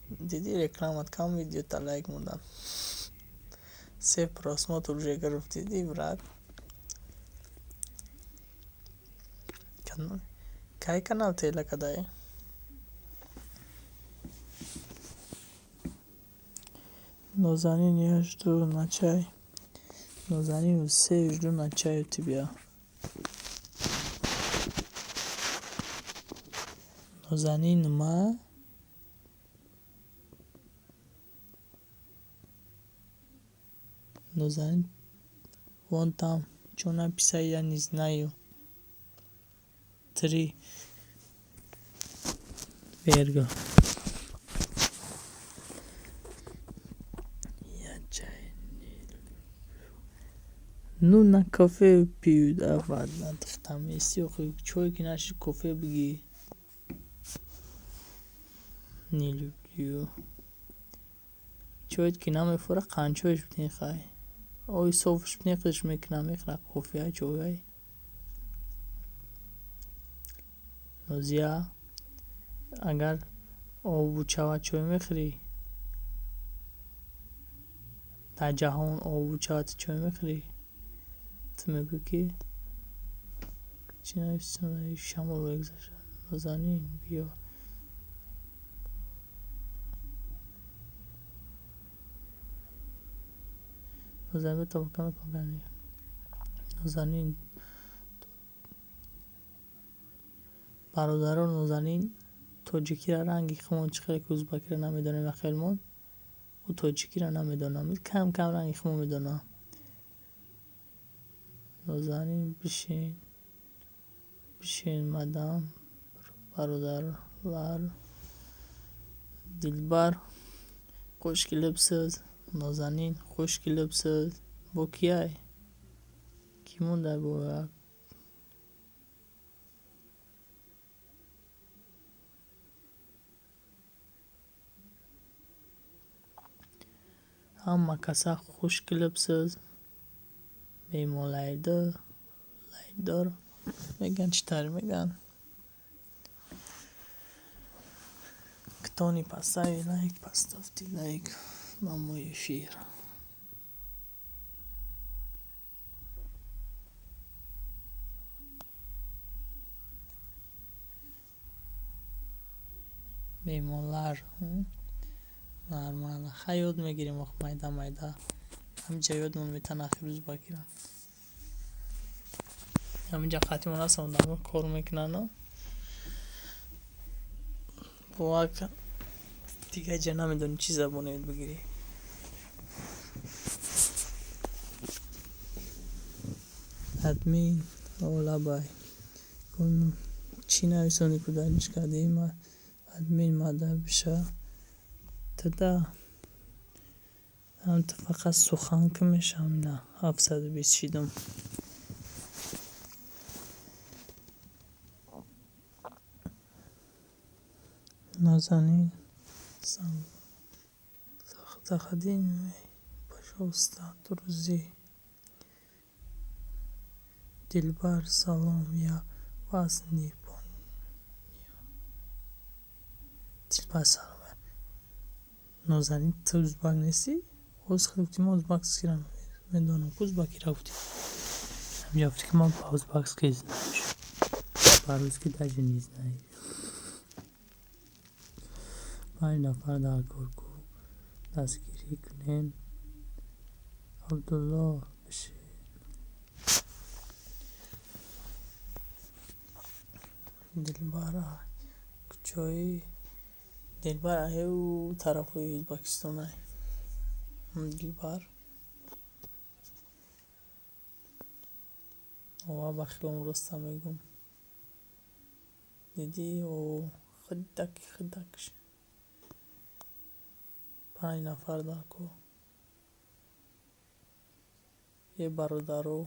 Дидӣ, рекламат кам, видеота лайк монданд. Се просмотр уже гирифт, дидӣ, брат? Кай канал тела кадаӣ? Нозанин, я жду на чай. Нозанин, все жду на чай у тебя. Нозанин ма Нозанин, вон там, что написать, я не знаю. Три. Верго. Я чай не люблю. Ну, на кофе пью, да, ладно, там есть чой ки наши кофе бигӣ. Не люблю. Чоет ки намефура, қанчоеш битен хай. Ой, софш битен, қиш мекунам, мехӯра кофеай, чойай. Нозия, агар обу чава чой мехӯрӣ? Дар ҷаҳон обу чава ту чой мехӯрӣ? Ту мегӯӣ, ки чӣ навиштам? Шамол мегузашт. Нозанин, биё. Нозанин, биё, табака мекунам. Нозанин, бародаро, Нозанин тоҷикиро ранги хумон, чӣ хеле ки узбакиро намедонем, ахелмон ӯ тоҷикиро намедонам, кам кам ранги хумон медонам. Нозанин, бишин, бишин, мадам, бародарлар. Дилбар, хуш келибсиз. Нозанин, хуш келибсиз. Бо кияй? Кӣ монда бо як? Ҳама каса хуш келибсиз. Меҳмонлайдор лайдор меган, чӣ тавр меган? Кто не поставил лайк, поставьте лайк на мой эфир. Меҳмонлар, нормально. Хай, ёд мегирем, ох, майда майда ҳаминҷа ёдмон метан. Ахир узбакира ҳаминҷа қатимон ҳастан, одамо кор мекунанд. Бовар, дигар ҷа намедонӣ чӣ забоне ёд бигирӣ. Админ, лабай, чӣ нависонӣ? Куданиш кардӣ? Админ мада биша тада ҳам ту фақат сухан ки мешавам. Ина 720 шидам. Нозанин, заходи, пожалуйста, друзья. Дилбар, салом, я вас не понял. Дилбар, салом. Нозанин, ту узбак нестӣ? Боз гуфтӣ, ман узбакскиро медонам. Ку узбакиро гуфтӣ? Ҳаминҷа гуфтӣ, ки ман по-узбакски знаешь, по-русски даже не знаешь. Панҷ нафар дар кор, дастгирӣ кунен. Абдулло, бишин. Дилбар куҷоӣ? Дилбар аю тарафҳои Ӯзбекистонай. Дилбар ова, ба хиёлам роста мегӯм. Дидӣ, о худдаки худдакш. Панҷ нафар дар кор. Е бародаро,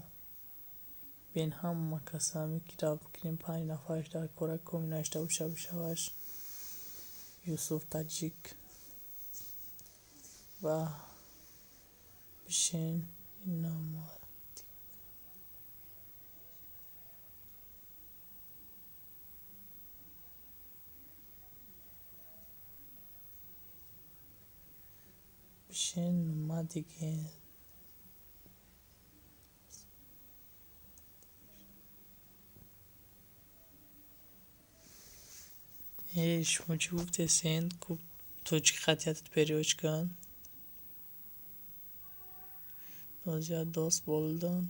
бин, ҳама каса ҳами ки кунем, панҷ нафараш дар кора. Коми навишта боша, бишаваш. Юсуф Таҷик ва бишин. Инама бишин, ма диге. Э, шумо чӣ гуфтесен? Ку тоҷики қатъиятат перевод кун. Нозия, дӯст болдон,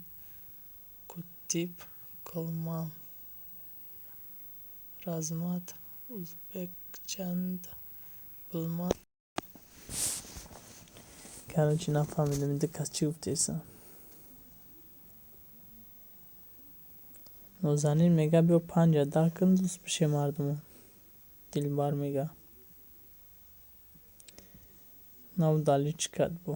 кутиб колман, размат, узбекчанд билмад. Короче, нафаҳмидам, ду кас чӣ гуфтесан. Нозанин мега, биё, панҷа даҳ кун, дӯст бишем мардумон. Дилбар мега, навдали чӣ кард бо?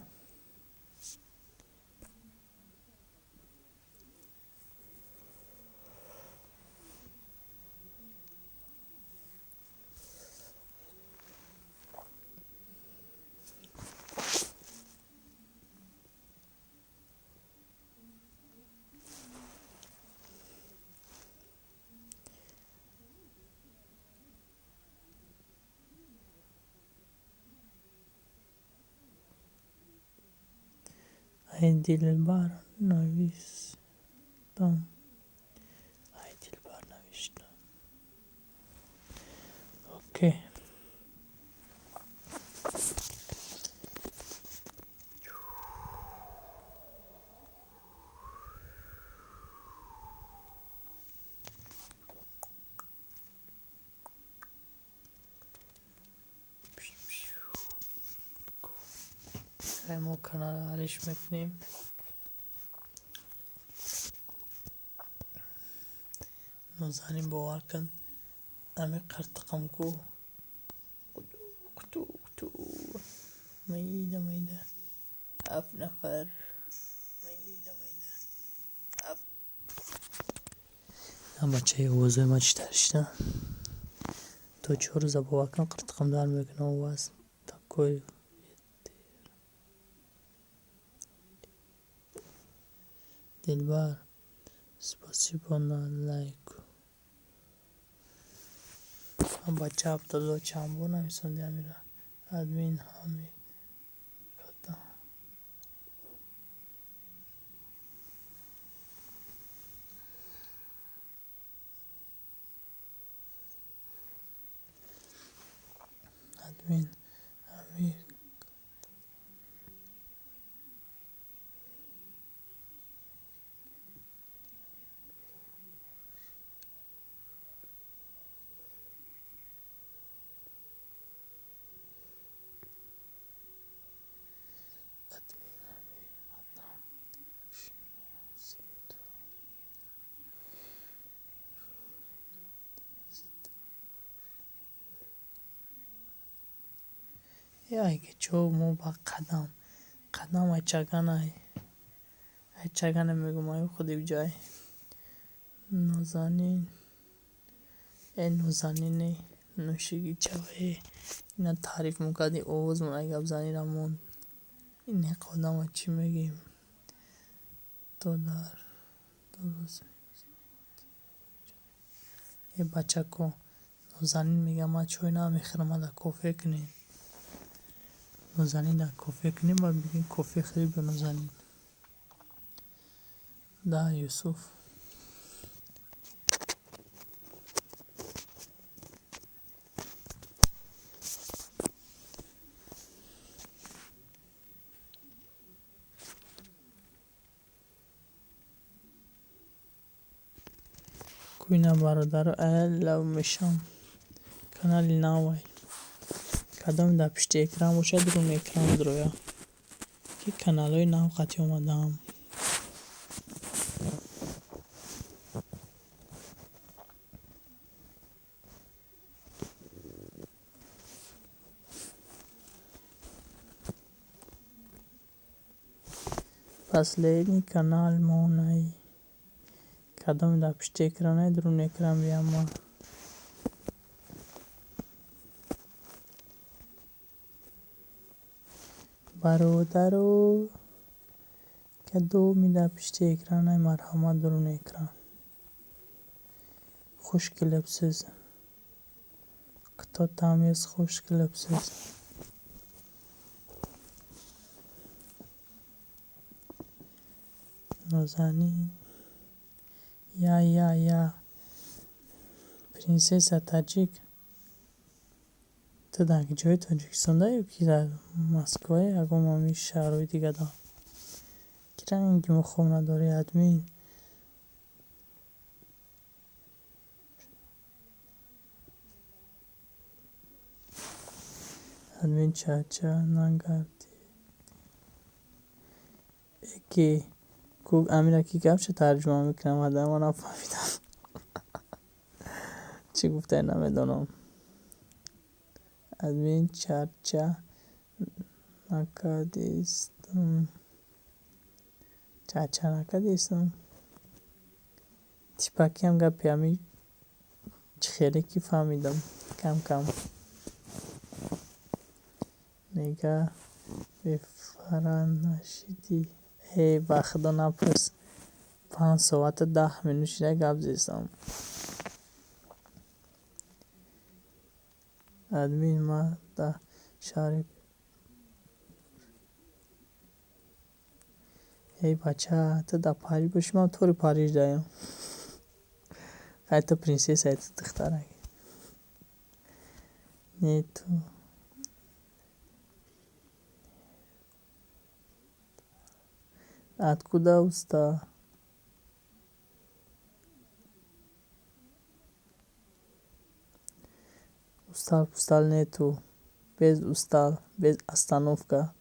Ай дилбар навистам, ай дилбар навиштам. Окей. Мо канал ҳалиш мекунем. Нозанин, бовар кун, ами қиртиқам ку қуту қуту майда майда ҳафт нафар, майда майда ҳафт. Бачаи овозои ма чӣ таришта? То 4 рӯза, бовар кун, қиртиқам дар мекунам. У вас такой дилбар. Спасибо на лайк. Бача Абдулло чанд бор нависонди амира? Админ ҳами ката. Админ ҳами. Админ ҳами қадам шиносед. Ай чо мо ба қадам қадам ай чаганай, ай чагана мегум, ай худи ҷай. Нозанин, э Нозанине, нӯшиги чаве ина таъриф мекарди, овозмон ай гапзанира монд. Ин одама чӣ мегӯем? То дар дуруст. Э бачако, Нозанин мега, ман чой намехӯрам, ман дар кофе кунем. Нозанин дар кофе кунем, баъд бигӯем кофе хӯрӣ бо Нозанин. Да, Юсуф. Куйна бародаро, айлав мешам. Канали навай. Кадоме дар пишти экран бошад, дуруни экран дуроя. Ки каналҳои нав қатъи омадаам. Последний канал монай. Кадоме дар пишти экранай, дуруни экран биям ма. Бародаро, кадоме дар пишти экранай, марҳамат, дуруни экран. Хуш келибсиз. Кто там есть, хуш келибсиз. Нозанин. Я, я, я. Принцесса таҷик. Ту дар ҷои Тоҷикистонда ё ки дар Москвае, ягон ҳамин шаҳрҳои дигада? Ки ранги мо хоб надорӣ, админ. Админ чача нагардӣ. Ки ку амира ки гапча тарҷума мекунам, ада ман нафаҳмидам. Чӣ гуфтае, намедонам. Админ чарча накардистам. Чача накардистам. Типакиам гапи ҳами чӣ хеле ки фаҳмидам кам кам. Мега бефара нашидӣ. Э ба худо напурс. 5 соату 10 минут шида гап зестам. Админ, ман дар шаҳри Эй бача, ту дар Париж бошӣ, ман тори Париж даям. Хай, ту принсессаи, ту духтарак. Не ту. Откуда уста? Устал, пустал нету. Без устал, без остановка.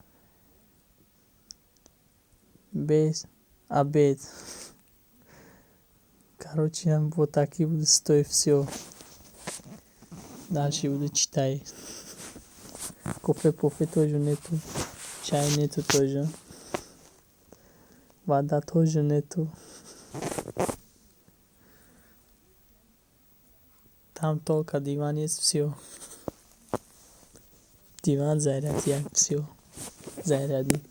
Без обед. Короче, вот такие буду стой, всё. Дальше буду читай. Кофе пофе тоже нету. Чай нету тоже. Вода тоже нету. Там только диван есть, всё. Диван заряд як, всё. Зарядник.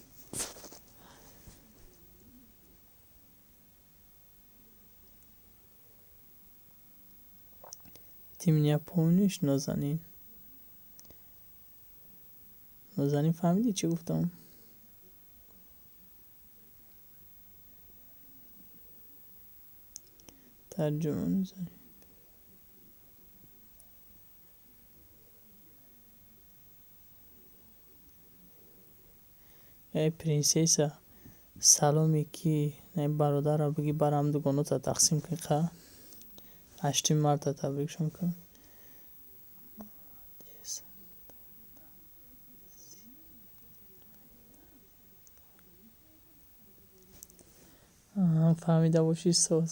Ты меня помнишь, Нозанин? Нозанин, фаҳмидӣ, чӣ гуфтам? Тарҷума Нозанин. Эй принсесса, саломе ки бародарро бигӣ, барам дугонота тақсим кун, қа. 8 марта табрикшон кун. Молодец. Фаҳмида бошӣ, соз.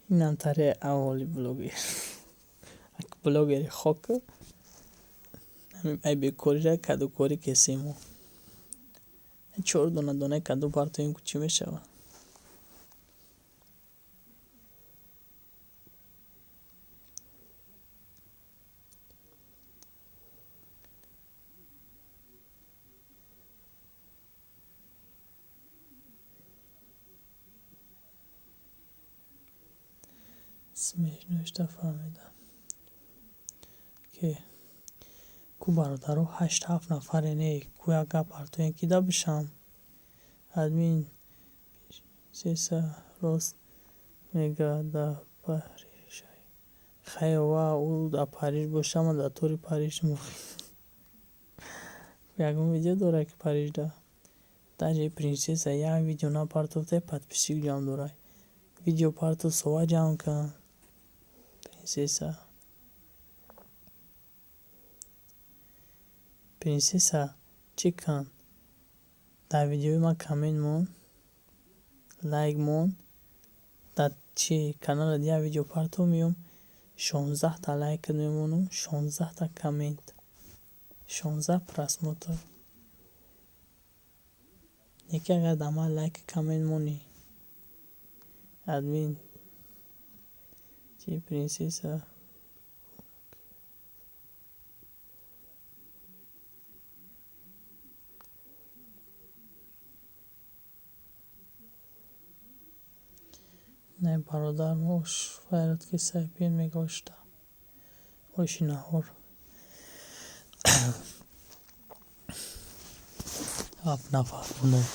Инам тари аввали блогер. Блогери хок. Ай бекорира кадукорӣ кесему. Чор дона донаи каду партоем, ку чӣ мешавад? Смешно фаҳмидам. Ки ку бародаро, ҳашт ҳафт нафаре не, ку як гап партоем, ки да бишам. Админ принсесса рост мега, да Париж. Хай ва ӯ дар Париж боша, ман дар тори Париж. Ягон видео дорад ки Парижда? Даже принсесса як видео напартофта, подписчик ҷамъ дорад. Видео партов, сова ҷамъ кун. Принсесса. Принсесса, чӣ кун? Дар видеои ман коммент мон, лайк мон, дар чи каналат як видео партов, меём 16-та лайкат мемонам, 16-та коммент, 16 просмотр. Не ки агар дар ман лайк коммент монӣ. Админ чи принсесса. Не, бародар, ош файрат ки сайпин мега ошта. Оши наҳор. Ҳафт нафар мондаем.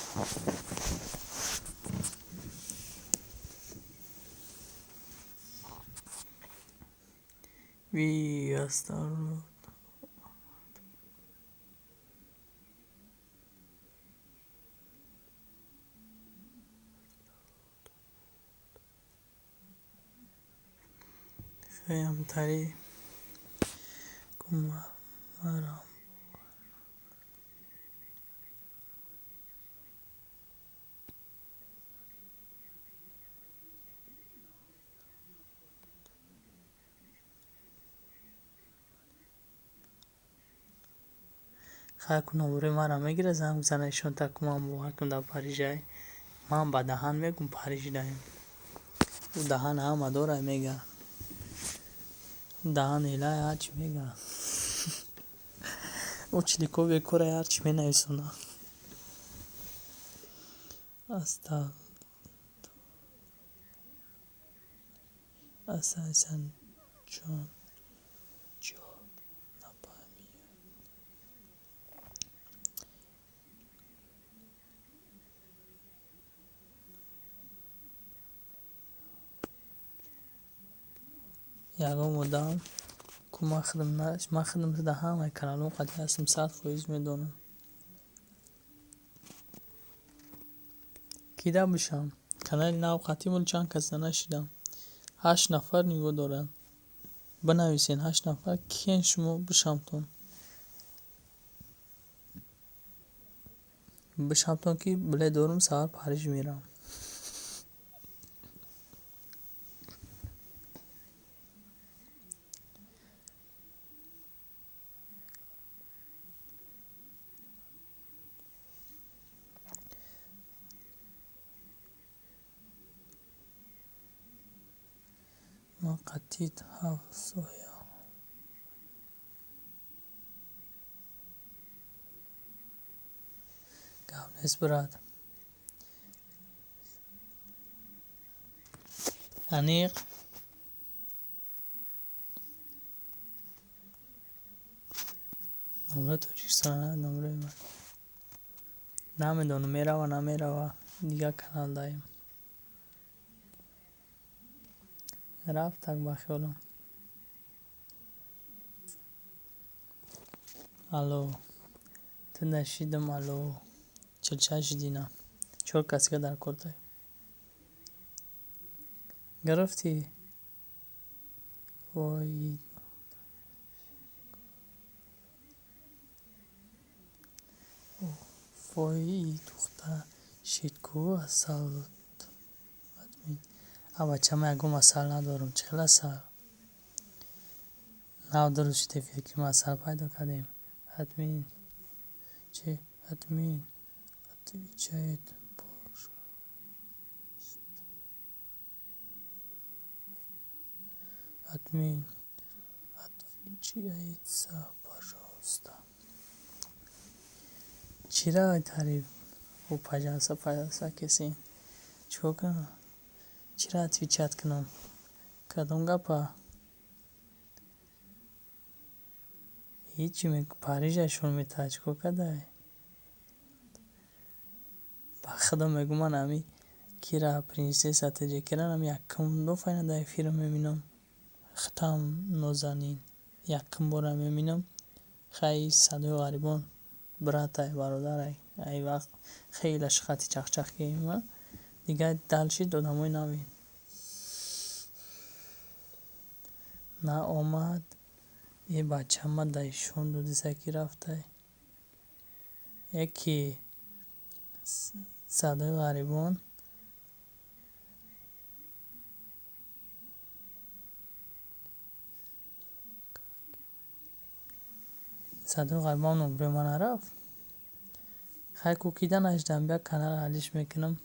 Ви астар. Хаямтари марам. Хай, ку номерои маро мегирад, занг бизана ишон, та ку ман бовар кунам дар Парижай. Ман ба даҳан мегӯм Париждаем. Ӯ даҳан ҳама дорад, мега. Даҳан элай ҳарчи мега. Ӯ чилико бекорай, ҳарчи менависонад. Аста Асан ҷон ҷо напамия. Ягон одам ку ман худам, ман худам дар ҳамаи каналҳо қадим ҳастам, 100% медонам. Кида бошам? Канали нав қатъи вол чанд кас нашидам. Ҳашт нафар нигоҳ доранд. Бинависен, ҳашт нафар киен шумо, бишамтон. Бишамтон, ки билет дорум, саҳар Париж мерам. Ман қатъи ҳафт соя. Гап нест, брат. Аниқ. Номраи Тоҷикистон, номраи ман. Намедонам, мерава, намерава, дигар канал даем. Рафтак ба хиёлам. Алло. Ту нашидам, алло. 46 дина. Чор касига дар кортай. Гирифтӣ? Вой, вой, духтар шид ку асал. А бача, ман ягон асал надорам. Чӣ хел асал? Нав дуруст шуд эфир, ки мо асал пайдо кардем. Админ. Чӣ? Админ. Отвечает, пожалуйста. Админ. Отвечается, пожалуйста. Чира тариф? О, пожалуйста, пожалуйста, кеси. Чикор кунам? Чира отвечать кунам? Кадом гапа? Ҳичи, Парижашон метаҳад, чикор кардай? Ба худо мегӯ, ман ами кира принсесса теҷекира ами якум дафъа дар эфира мебинам. Хитам Нозанин. Якум бора мебинам. Хай, садои ғарибон братай, бародарай. Ай вақт хеле шихати чахчах кима. Дигар дальше одамои навин. Наомад. Е, бача, ма да ишон додиса, ки рафтай. Яки садои ғарибон. Садои ғарибон номрӯи ман нарафт. Хай, ку кида нашидам, бия канал алиш мекунам.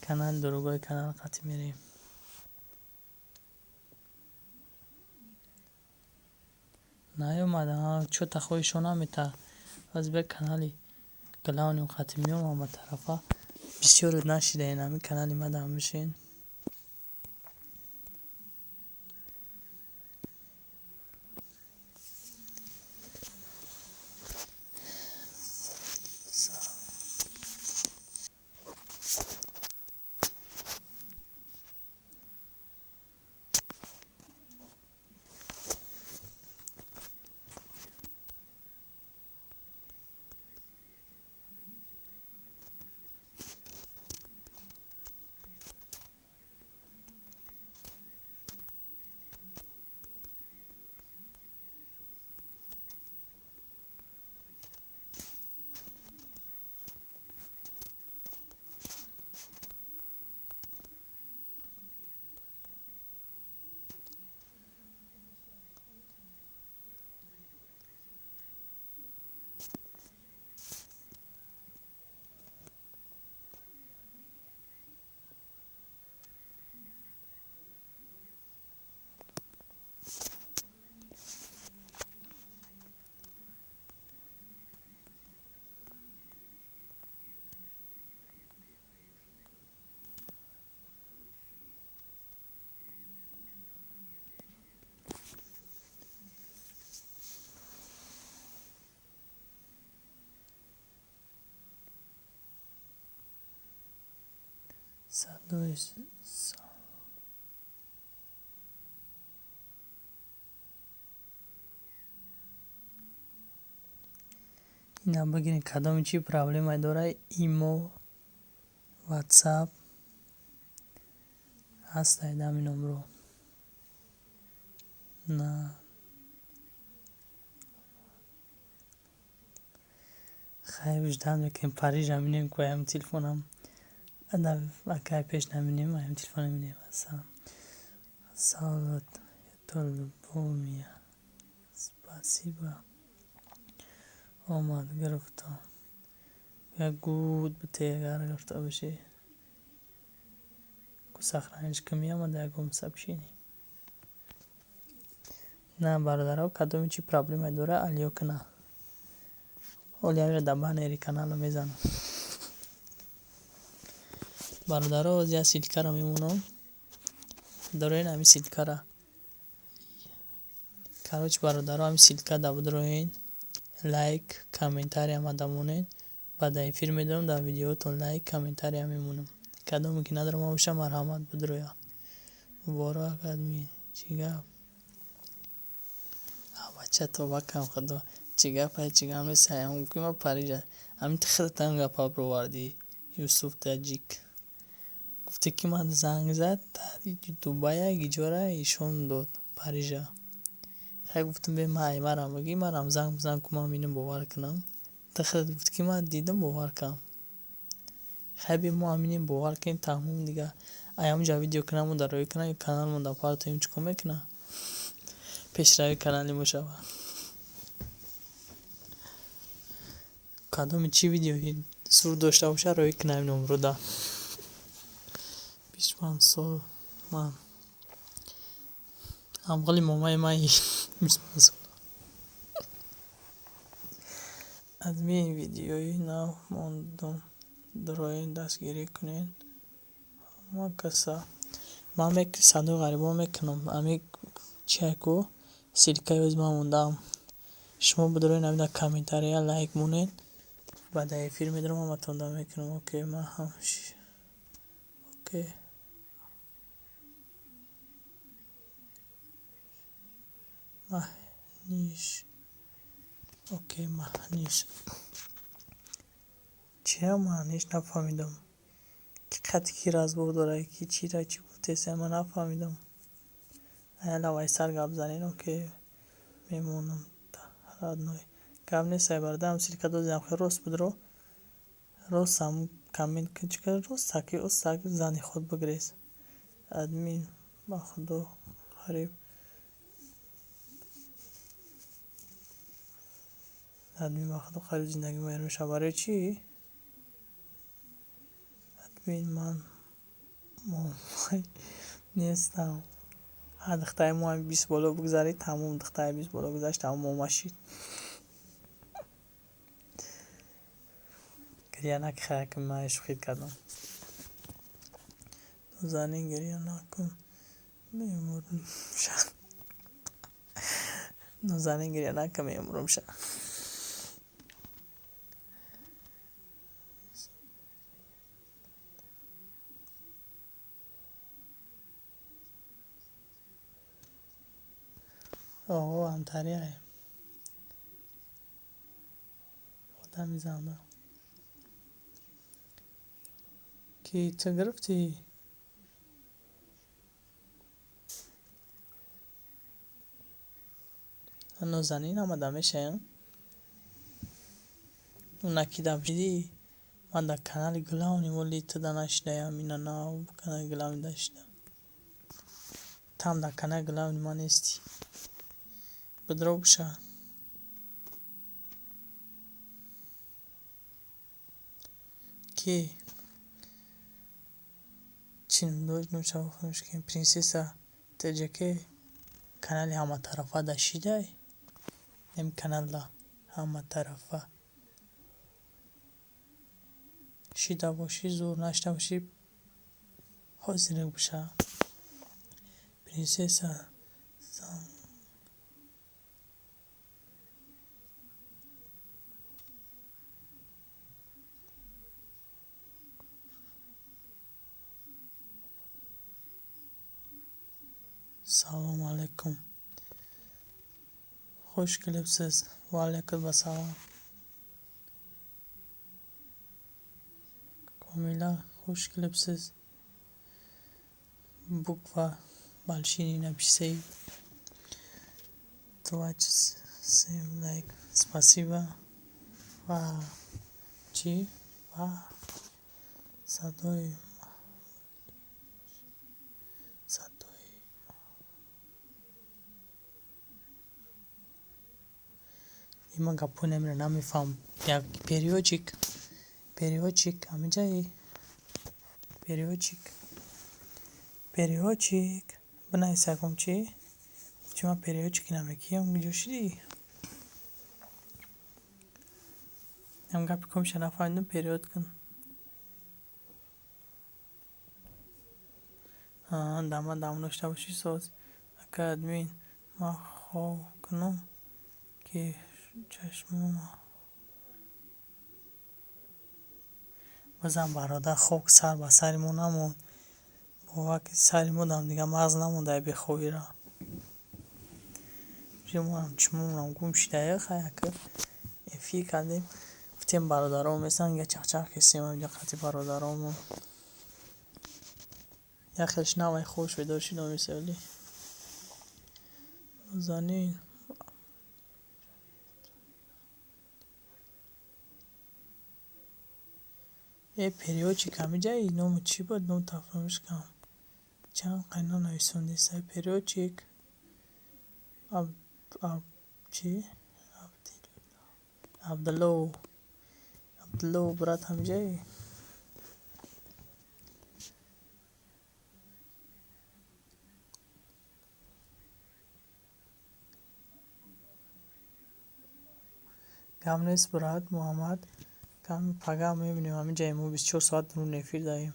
Канал другой канал қатъи мерем. Наёмада, чо тахоишон намета. Баъз бия канали главный қатъи меом ама тарафа. Бисёре нашидаен ами канали мадам бишин. Садои Ина бигирен, кадоми чӣ проблемае дора, имо, ватсап ҳастай ҳамин номро. На, хайр, ждать мекунем, Парижа минем ку ҳамин телефонам. Акай пеш наминем, ҳамин телефона минем. Салют, это любовь. Спасибо. Омад, гирифтам. Як гуд бите, агар гирифта бошӣ. Ку сохранить кун, меомад ягон сообщение. На, бародаро, кадоми чӣ проблемае дора, алё куна. Оли ҳамира дар баннери канала мезанам. Бародаро, оз як ссылкаро мемонам. Дороен ҳамин ссылкара. Короче, бародаро, ҳамин ссылка да бидроен, лайк, комментария мада монед. Баъд дар эфир медорам, дар видеоотон лайк, комментария мемонам. Кадоме ки надорам боша, марҳамат, бидроя. Муборак, админ. Чӣ гап? Бача, тоба кам, худо. Чӣ гапае, чӣ гап нест? Ки ма Парижа. Ҳамин худат ҳам гапа бировардӣ. Юсуф Таҷик. Гуфте ки ман занг зад, Дубая гиҷора ишон дод Парижа. Хай, гуфтам, бе май марам бигӣ, марам занг бизан ку, ман бинам, бовар кунам. Ту худат гуфтӣ ки ман дидам, бовар кам. Хай, бе мо ҳаминем, бовар кунем, тамом дига. Ай ҳамунҷа видео кунам, дар рӯй кунам, каналмон дар партоем, чӣ кор мекунад? Пешрави канали мо шавад. Кадоми чӣ видеои сур дошта бошад, рӯй кунам номруда. 25 сол ман ҳамғали момаи ман 25 сол. Админ, видеои нав мондум. Дороен, дастгирӣ кунед ҳама каса. Ман садои ғарибон мекунам. Ами чия ку ссылкаи оз ман мондаам. Шумо бидороен, ҳамин дар комментария лайк монед. Баъд дар эфир медорам, ҳаматон да мекунам. Окей, ман ҳам окей. Маҳниш. Окей, маҳниш. Чия маъниш нафаҳмидам. Ки қати ки разбор дорад, ки чира чӣ гуфтеса, ман нафаҳмидам. Ая лавайсар гап занед, окей, мемонам, родной. Гап нест, ай бародарам, ссылка додем, хел рост будро. Рост ҳам коммент кун, чӣ кар рост таки ост так зани худ бигрез. Админ, ба худо қариб. Админ, ба худо қариб зиндагӣ вайрон мешавад. Барои чӣ? Админ, ман момай нестам. Ҳар духтари мо ҳами 20 боло бигзаред, тамом, духтари 20 боло гузашт, тамом, мома шид. Гиря накун, ки ман шӯхӣ кардам. Нозанин, гиря накун, мемурам ша. Нозанин, гиря накун, мемурам ша. Оҳо, ҳамтарияй. Одами занда. Ки ту гирифтӣ? Нозанин омада мешавем? Уна ки да дидӣ? Ман дар канали главный воли ту да нашидаям, ина нав канали главный да шида. Там дар канали главный ман нестӣ. Бидро боша. Ки? Чӣ ном? Принсесса ТҶК канали ҳаматарафа да шидай? Ин каналда ҳаматарафа. Шида бошӣ зур, нашида бошӣ ҳозир боша. Принсесса зан. Салому алайкум. Хуш келибсиз. Va alaykum assalom. Комила, хуш келибсиз. Буква большими напиши. 27 лайк. Спасибо. Ва чӣ? Ва садои Има гапҳои намира намефаҳмам. Як переводчик, переводчик, ҳаминҷаи? Переводчик, переводчик, бинавис ягон чӣ. Гуфти ман переводчики намекиям, куҷо шудӣ? Ям гапи комиша нафаҳмидам, перевод кун. Дама дам дошта бошӣ, соз. Ака админ, ман хоб кунам, ки чашмома. Бизан, бародар, хоб сар ба сари мо намонд. Бовар ки сари мо дам дига мағз намонда бехобира. Чумонам гум шидая, хай ака эфир кардем. Гуфтем бародарон местанд, дига чахчах кистем ҳаминҷа қати бародаронмон. Як хелш навай хуш бедор шидам мисоли. Нозанин. Э, переводчик, ҳаминҷаи? Номи чӣ буд? Ном тафаҳмиш кам. Чанд қайно нависондисай переводчик? Аб аб чӣ? Абдулло. Абдулло, брат, ҳаминҷаи? Гап нест, брат Муҳаммад. Пага мебинем, ҳаминҷаи мо 24 соат рӯи эфир даем.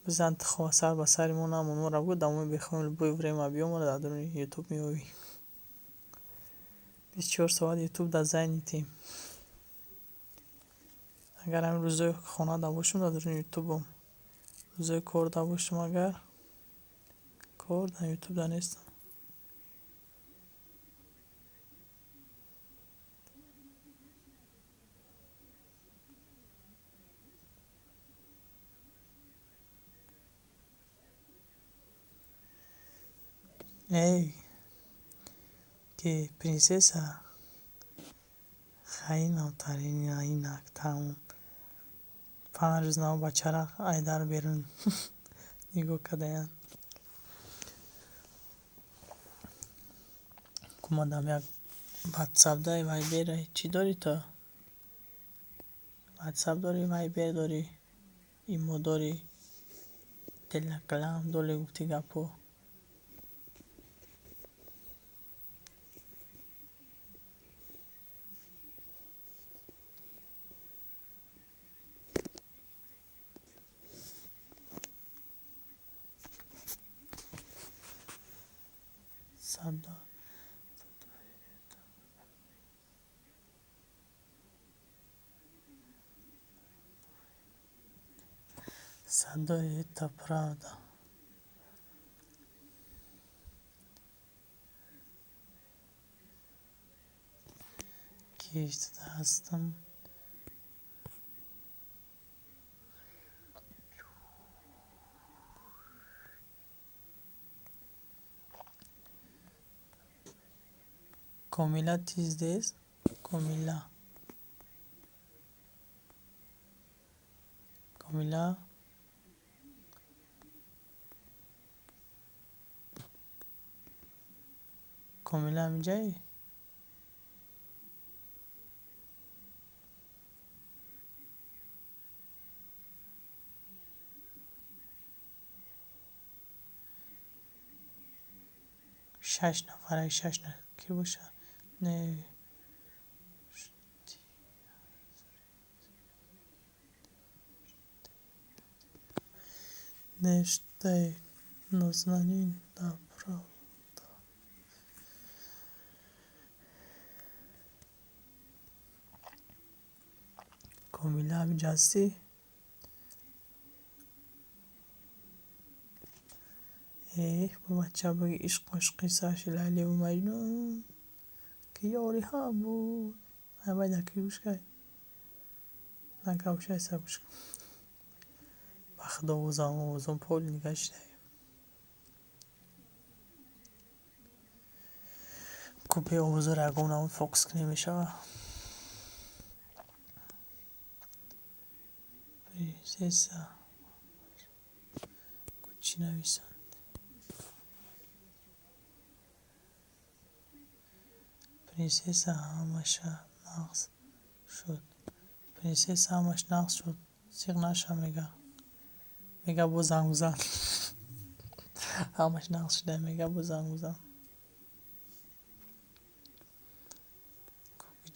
Бизан ту хоб сар ба сари мо намон. Моро бигӯ дамои бехобем, любое время биё, моро дар дуруни ютуб меёбӣ. 24 соат ютуб дар занятем. Агар ҳамин рӯзои хонада бошам, дар дуруни ютубам. Рӯзои корда бошам, агар кор дар ютуб да нестам. Эй, ки принсесса, хаинамтарин инак тамом. 5 рӯз нав бачара айдар берун нигоҳ кардаянд. Кумадам як ватсап дай, вайбер чӣ дорӣ ту? Ватсап дорӣ, вайбер дорӣ, имо дорӣ, телеграм дорӣ, гуфти гапҳо. Садо садои это правда. Ки ҳастам? Комила, ты здесь? Комила. Комила. Комила, ҳаминҷаи? Шаш нафара, шаш нафар кӣ бошад? Не. Нештай Нознанин, да, правда. Комила, ҳаминҷа ҳастӣ? Эҳ, бо бача бигӯ ишқ ошиқ қиссааши Лайливу Маҷнун, ки ёри ҳам буд. Ай дар ки гӯш кай? Накавшайса гӯш кун. Ба худо овозам, овозам полный гашта. Ку бе овозаро ягон намуд фокус кунем мешава. Принсесса ку чӣ нависанд? Принсесса ҳамаша нағз шуд. Принсесса ҳамаш нағз шуд. Зиқ наша мега. Мега бо занг бизан. Ҳамаш нағз шуда мега бо занг бизан.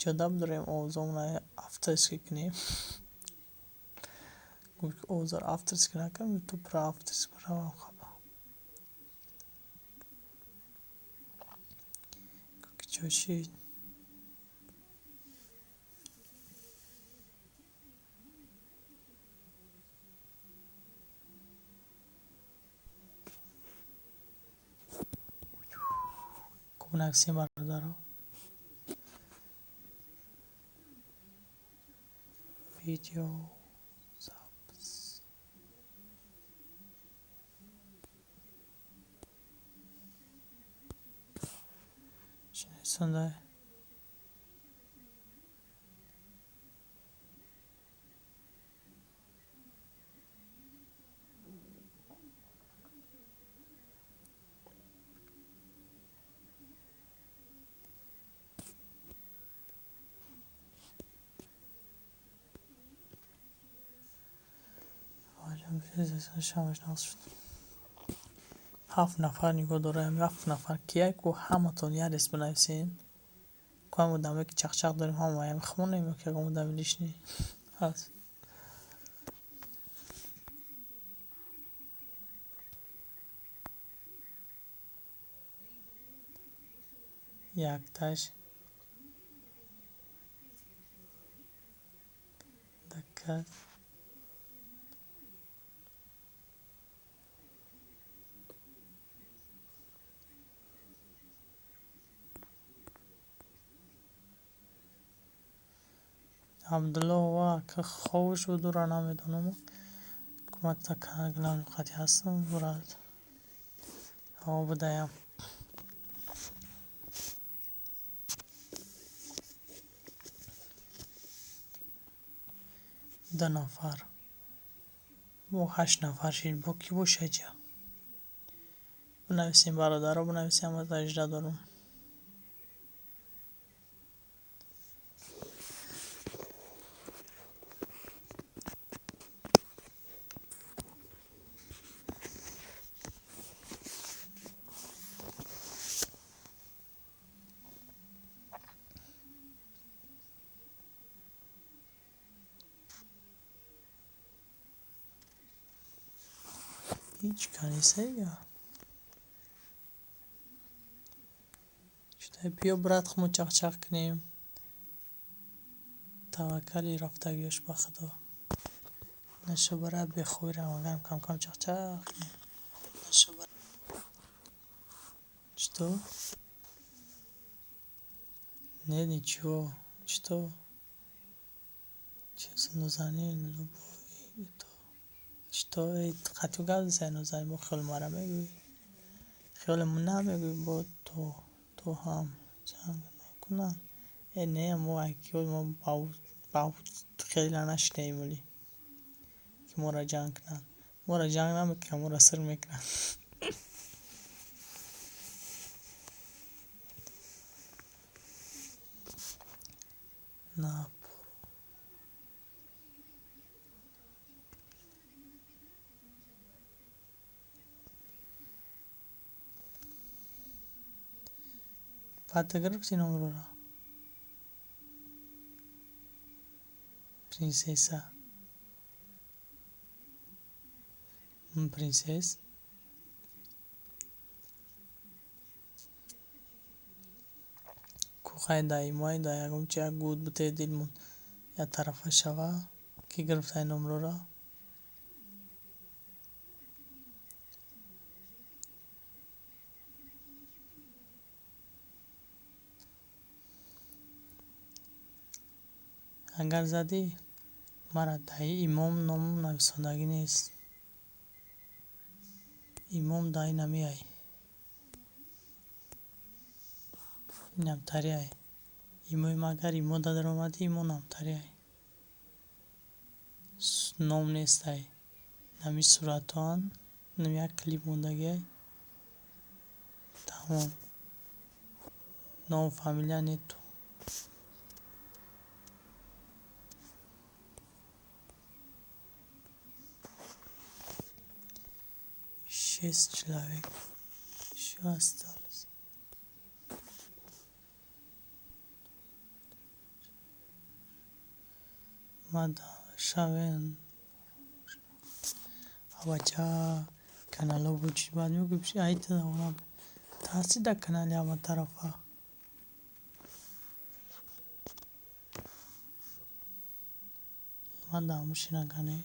Ҷода бидорем овозомона авторский кунем. Овозаро авторский накунем, ютуб ра авторский равам хаба. Чо шид? Ку нависем бародаро. Видео запись. Чӣ нависонда? Ҳафт нафар нигоҳ дораем, ҳафт нафар кияй ку ҳаматон як рес бинависен. Ку ҳам одамое ки чақчақ дорем ҳама ям хонем ё ки ягон одами лишний ҳаст. Якташ дакат Абдулло ва ка ховш буд ура намедонам. Кумакта главный қати ҳастам брат. Ҳаво будаям. Ду нафар. Бо ҳашт нафар шид. Бо кӣ боша ҷа? Бинависем бародаро, бинависем, ҳама таҷда дорум. Ҳеҷ канисея. Чутай биё брат хумо чақчақ кунем. Таваккали рафтагиёш ба худо. Наша брат бехобира магарам кам-кам чақчақ кунем. Что? Нет, ничего. Что? Честно, Нозанин, любой то. Что? Эй, қатъ гап зай Нозанин, бо хиёли мара мегӯӣ. Хиёли намегӯӣ, бо то ҳам ҷанг накунанд. Э, не, мо айкиёл мо ба хеле нашидаем оли. Ки моро ҷанг кунанд. Моро ҷанг намекунанд, моро сир мекунанд. На Баъд гирифти номрора? Принсесса. Принсесс. Ку хай даимай да ягон чи як гуд бите дилмон як тарафа шава. Ки гирифтай номрора? Агар задӣ, Мара даи имом номам нависондагӣ нест. Имом даи намеай. Инамтариай. Имои ма агар имо даромадӣ, имо намтариай. Ном нестай. Нами суратҳоанд, нами як клип мондагиай. Тамом. Ном фамилия нету. Шесть человек ещё осталось. Шавен абача канало бучид, баъд мегӯ айта таъсир дар канали ҳама тарафа. Ман дамушина кане.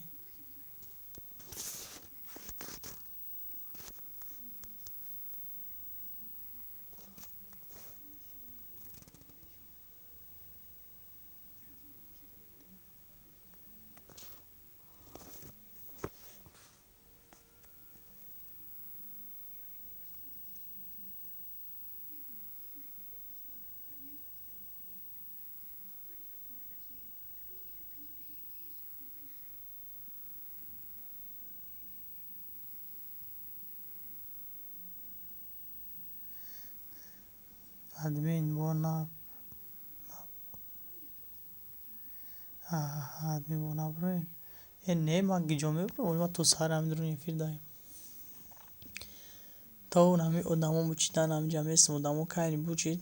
Админ бо на админ бо наброен. Э не, ман гиҷо мебурам, ман то саҳар ҳамин дурун эфир даем. То ҳамин одамо бучидан ҳаминҷа местам, одамо кайни бучид.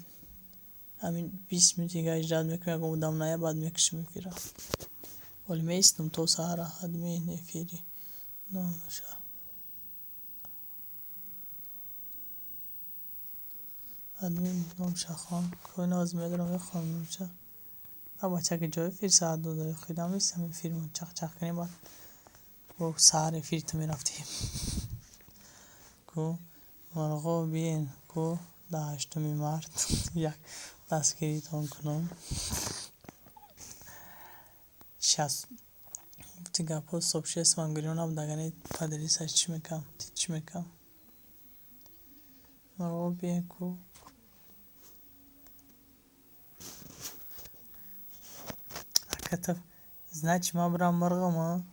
Ҳамин 20 минут дига иждат мекунем, ягон одам ная, баъд мекушем эфира. Вале меистам то саҳара админ эфири номаша. Админ номша хон. Коина оз медорам мехонам номша. А бача ки ҷои эфир саат дода хидам местам эфирмон чақ-чақ кунем, баъд бо саҳар эфир ту мерафтем. Ку мурғо биен ку дар 8-уми март як дастгиритон кунам. Шаст гуфти гапҳо сообщество гирён набуд, агар не поделиться чӣ мекардам, чӣ мекардам. Мурғо биен ку ака значит ман бирам мурғама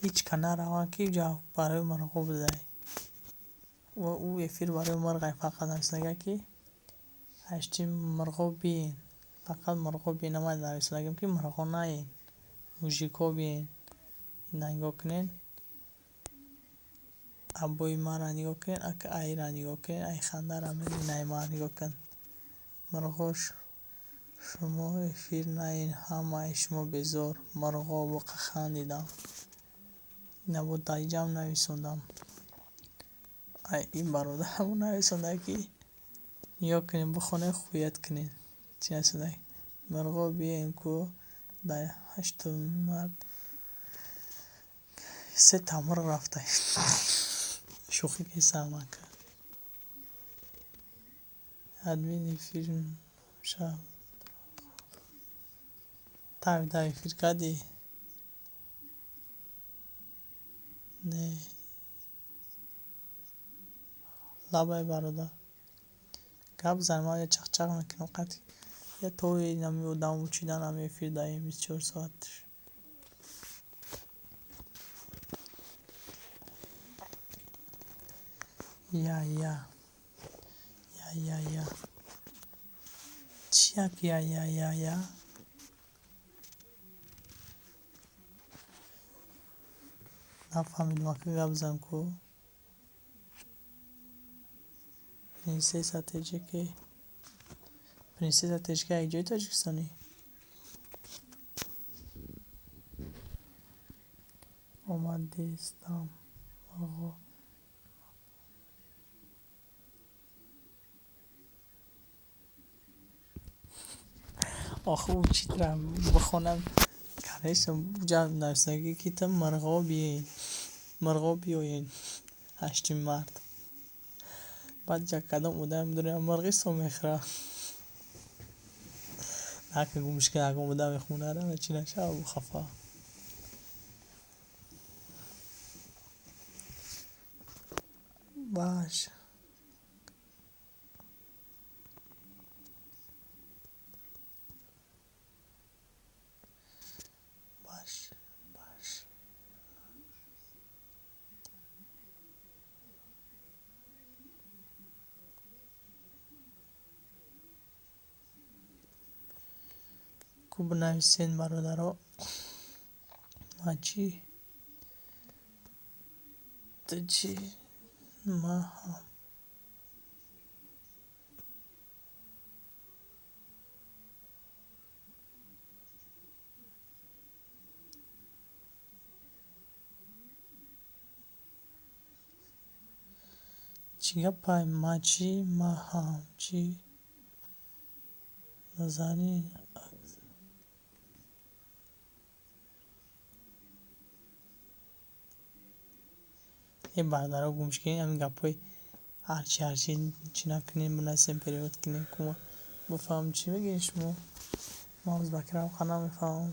ҳеҷ ка нараванд ки ҷа барои мурғо будай. Ӯ эфир барои мурғай фақат нависонага ки ҳашти мурғо биен. Фақат мурғо биен. Ман нависондагим ки мурғо наен. Мужикҳо биен. Ина нигоҳ кунед. Абои маро нигоҳ кунед, ака айра нигоҳ кунед, ай хандара мебинед, ай мара нигоҳ кун. Мурғо шумо эфир наен, ҳамаи шумо безор. Мурғо боқа хандидам. Ина бо дар инҷам нависондам. Ай ин бародарамо нависонда ки нигоҳ кунед, бихонед, хуят кунед. Чӣ нависонда? Мурғо биен ку дар 8-уми март сета мурғ рафта. Шӯхӣ кесам ака. Админ эфир ша та эфир кардӣ? Не. Лабай бародар. Гап зан, ман чақ-чақ мекунам қати. Я то ҳами одам учидан ҳами эфир даем 24 соат. Я я. Я я я. Чӣ як я я я я? Нафаҳмидам ака, гап зан ку. Принсесса ТҶК. Принсесса ТҶК як ҷои тоҷикистонӣ? Омадестам мурғо. Охи ӯ читра бихонам конечно ҷа нависондагӣ ки ту мурғо биен. Мурғо биёен 8-уми март. Баъд ҷа кадом одаме медонад мурғи сом мехӯрад. Ака гумш ки ягон одами хонара чӣ нашава, хафа. Баш баш баш. Ку бинависен, бародаро, ма чӣ, ту чӣ, ма ҳам. Чӣ гапай, ма чӣ, ма ҳам чӣ, нозанин. Э, бародаро, гумш кунед ҳамин гапҳои ҳарчи ҳарчи чӣ накунем, бинависем, перевод кунем, ку ма бифаҳмам чӣ мегӯед шумо. Ман узбакиро қа намефаҳмам.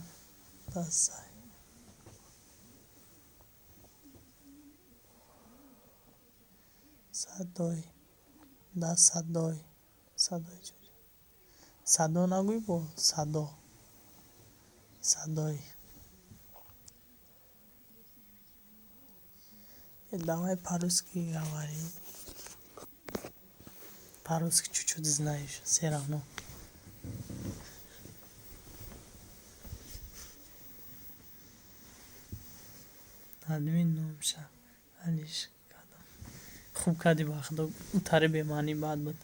Садой да садой садой, садо нагӯй, бо садо, садой. Давай по-русски говори. По-русски чуть-чуть знаешь, все равно. Админ номша алиш кардам. Хуб кардӣ, ба худо, тари бемаънӣ бад буд.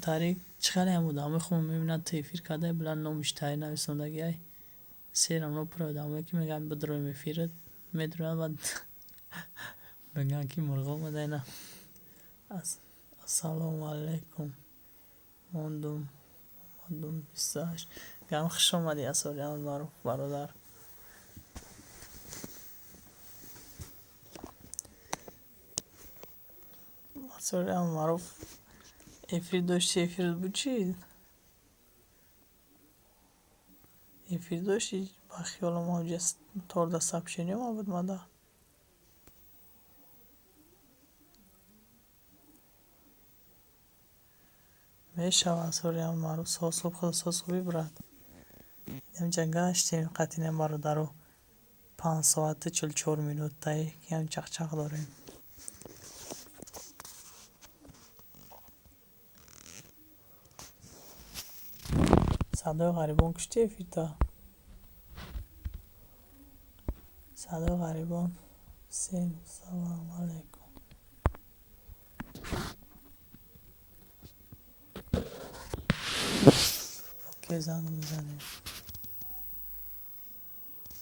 Тари чӣ хеле ҳам одамои хуб мебинад, ту эфир кардай, била номиш тари нависондагиай. Все равно пур одамое ки мегӯянд бидроем эфират, медроянд, баъд мегӯянд ки мурғ омада ина. Ассалому алайкум. Мондум, омадум 28. Гам хуш омадӣ, Асрори Маъруф бародар. Асрори Маъруф, эфир дошти, эфир буд чӣ? Эфир дошти, ба хиёлам ҳоҷа торда сообщение омад мада. Мешава, Асрори Маъруф, соз хуб, худо соз хубӣ, брат. Инҷа гаштем қатинем, бародаро. 5 соату 44 минутае ки ҳам чақчақ дорем. Садои ғарибон кушти эфирта? Садои ғарибон. Всем салам алейкум. Окей, занг мезанем.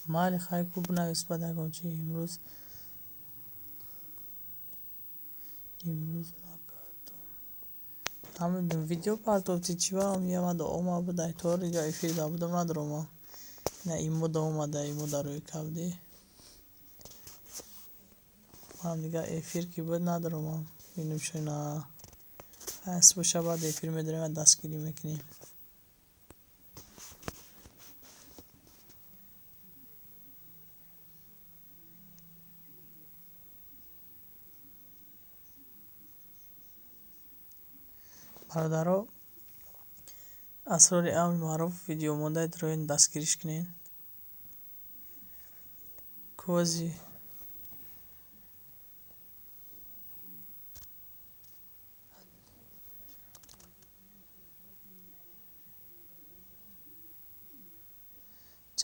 Майли, хай, ку бинавис баъд ягон чи имрӯз. Имрӯз накардам. Намедонам, видео партофти чӣ ва ямада омад буд, ай тор ё эфир да будам, надоромам. Ина имода омада, имода рӯи кабди. Манам дига эфир ки буд надоромам. Бинем шуна. Ҳаст боша, баъд эфир медорем ва дастгирӣ мекунем. Бародаро, Асрори Амри Маъруф видео мондаед, роин дастгириш кунед. Кози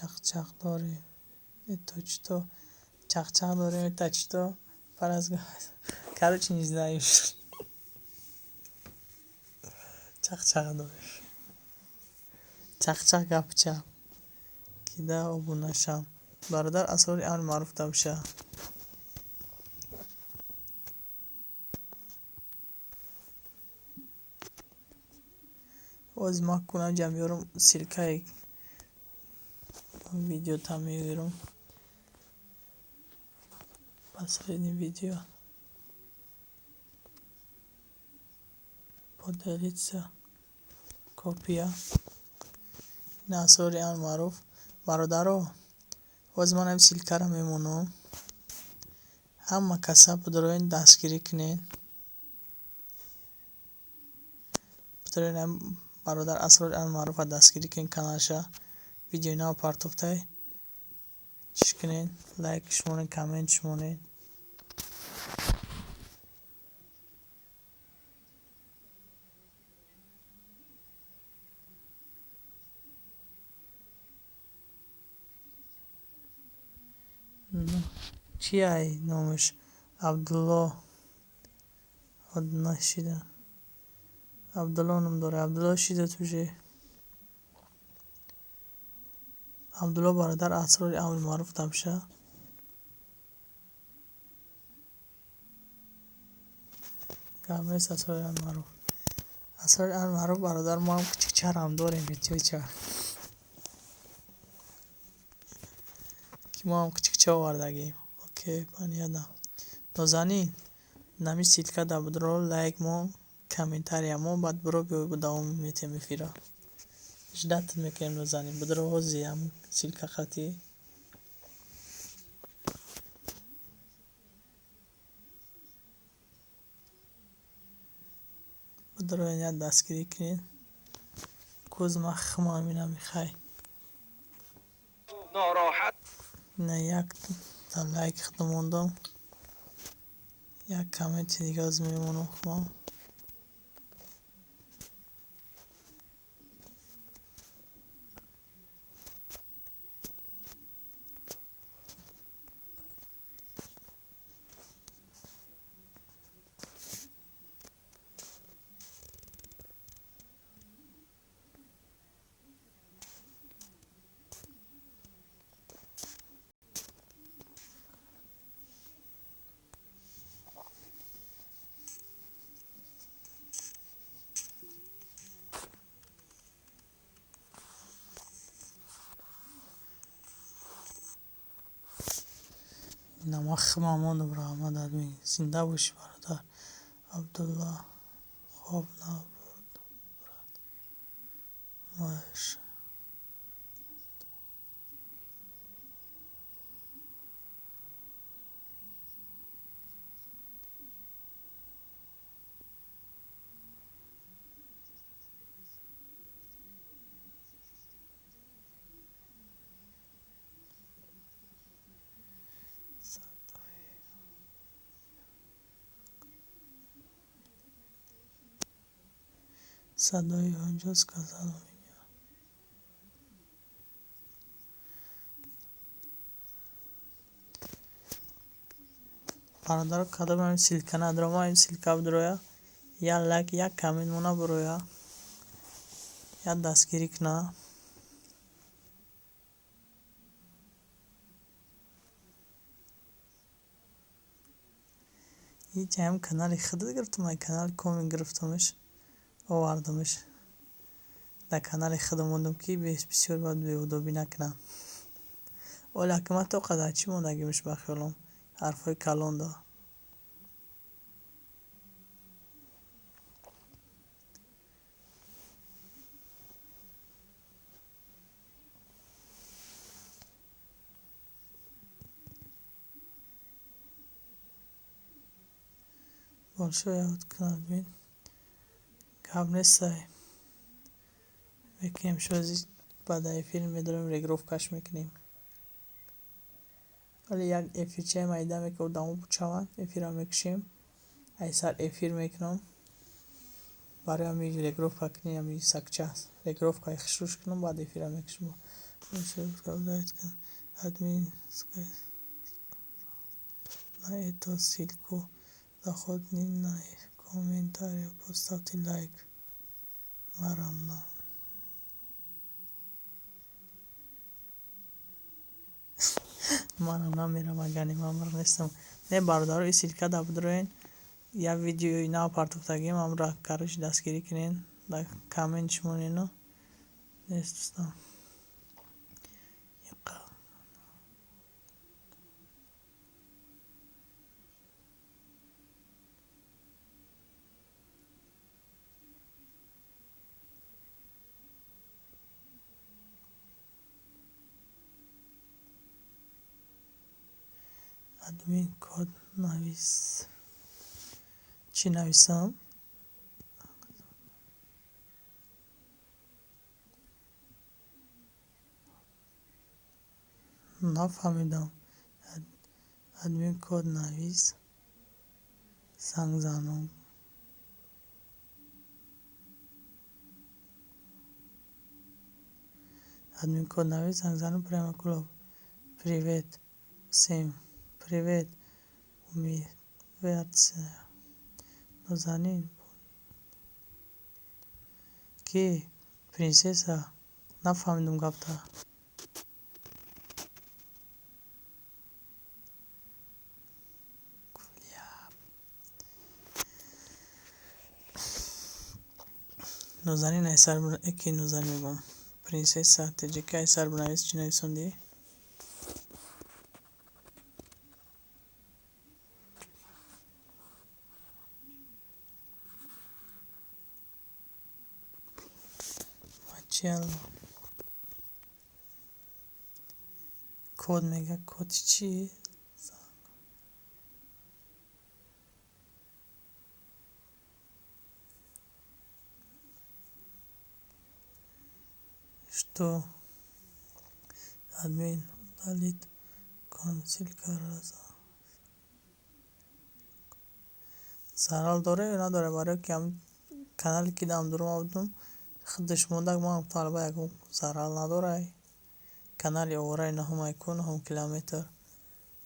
чақчақ дорем. Это что? Чақчақ дорем, это что? Короче, не знаю. Чақчақ дорем. Чақчақ гапи чап. Кида обуна шам. Бародар, Асрори Амри Маъруф давша. Оз ман кунам ҷа меёрам ссылкаи видеота мегирам. Последний видео. Поделиться. Копия. Ин Асрори Амр Маъруф. Бародаро, ҳозир ман ҳамин ссылкаро мемонам. Ҳама каса бидроен, дастгирӣ кунед. Бидроен, ҳам бародар Асрори Амр Маъруфа дастгирӣ кунед, каналша. Видеои нав партофтай. Чиш кунед, лайкш монед, комментш монед. Чи ай номаш? Абдулло нашида. Абдулло ном дорад. Абдулло шида уже. Абдулло бародар Асрори Амр Маъруф табша. Гап нест, Асрори Амр Маъруф. Асрори Амр Маъруф бародар, мо ҳам кучикчарам дорем, ча. Ки мо ҳам кучикча овардагем. Окей, понятно. Нозанин, нами ссылка да бидро, лайк мон, комментария мон, баъд биро биёй, давом метем эфира. Ждать мекунем, Нозанин. Бидро ҳозир ҳам ссылка қатӣ. Бидроен, як дастгирӣ кунед. Кӯз ман хумам ина михай. Нороҳат. Ина якта лайк худам мондам. Як комменти дига ҳозир мемонам хумам. Ина ман хумам мондам, раҳмат, админ. Зинда бошӣ, бародар. Абдулла хоб набурд, брат. Маш. Садои онҷо сказал у меня. Бародаро, кадом ҳамин ссылка надорам, ҳамин ссылка бидроя, як лайк, як коммент мона бироя, як дастгирӣ куна. Ҳеҷ ҳам канали худат гирифтам, ай канали комин гирифтамаш, овардамаш. Дар канали худам мондам, ки бисёр бояд беудобӣ накунам. Оля ҳакимат то қадар чӣ мондагимш ба хиёлам? Ҳарфҳои калон да. Большой кун, админ. Гап нестай. Мекунем шози баъд эфир медорем, регировкаш мекунем. Вале як эфирчаи майда меки одамо бучаванд, эфирро мекушем. Ай сар эфир мекунам. Барои ҳами регировка кунем, ҳами сакча. Регировкаи хушрӯш кунам, баъд эфирро мекушем. Админ на эту ссылку заходи, на комментарий, поставьте лайк. Марам на. Манам намерам, агар ман нестам. Не, бародаро, ин ссылка да бидроен. Як видеои нав партофтагим, ҳамра, короче, дастгирӣ кунед. Дар коммент шумонено. Нест, дӯстон. Админ код навис. Чӣ нависам? Нафаҳмидам. Админ код навис. Занг занам. Админ код навис, занг занам прямо клуб. Привет. Всем привет. Умидверция. Нозанин. Ки? Принсесса. Нафаҳмидам гапта. Нозанин айсар ки Нозанин мегӯям. Принсесса ТҶК айсар бинавис, чӣ нависондӣ? Мачело. Код мега, код чӣ? Что? Админ удалит консилка раза. Зарар дора ё надора? Барои ки канале ки дам дурума будум, худаш мондак, ман гуфтам, алба ягон зарар надорай. Канали овораи нуҳумай ку, нуҳум километр.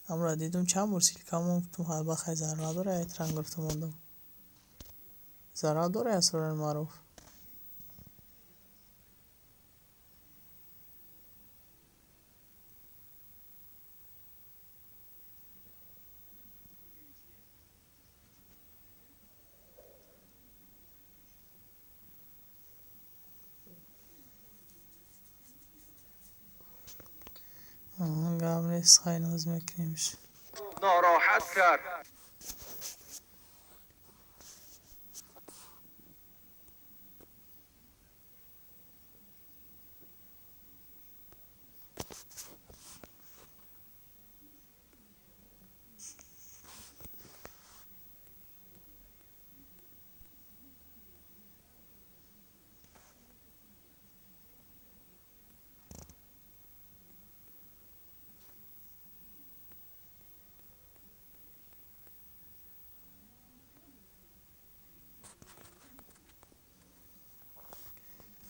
Амро дидум, чанд бор ссылка мон, гуфтум, алба хай зарар надора, экран гирифта мондам. Зарар дора, Асрори Маъруф? Гап нест, хай ноз мекунемш. Нороҳат кард.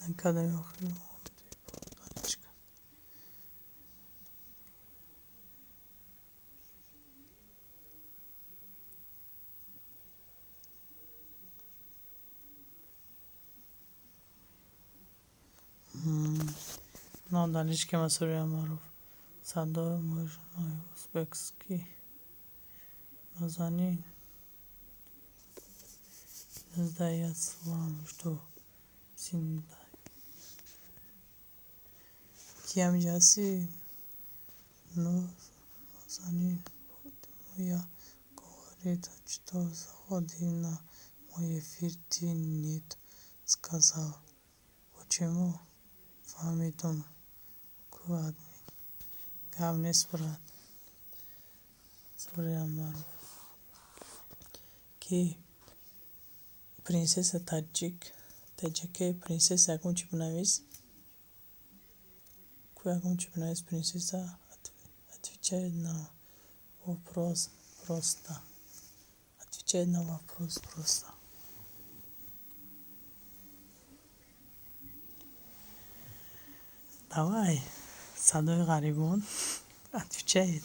Накардем охир. Наличка Масури Маъруф. Садои мужной узбекский. Нозанин. Я вам жду. Зинда. Ки ҳаминҷа ҳастӣ? Нозанин, я говорит, что заходи на мой эфир, ты нет сказал. Почему? Фаҳмидум. Ку админ. Гап нест, брат. Асрори Маъруф. Ки? Принсесса таҷик. ТҶК принсесса ягон чӣ бинавис. Ку ягон чӣ бинавис, принсесса. Отвечает на вопрос просто. Отвечает на вопрос просто. Давай, садои ғарибон. Отвечает.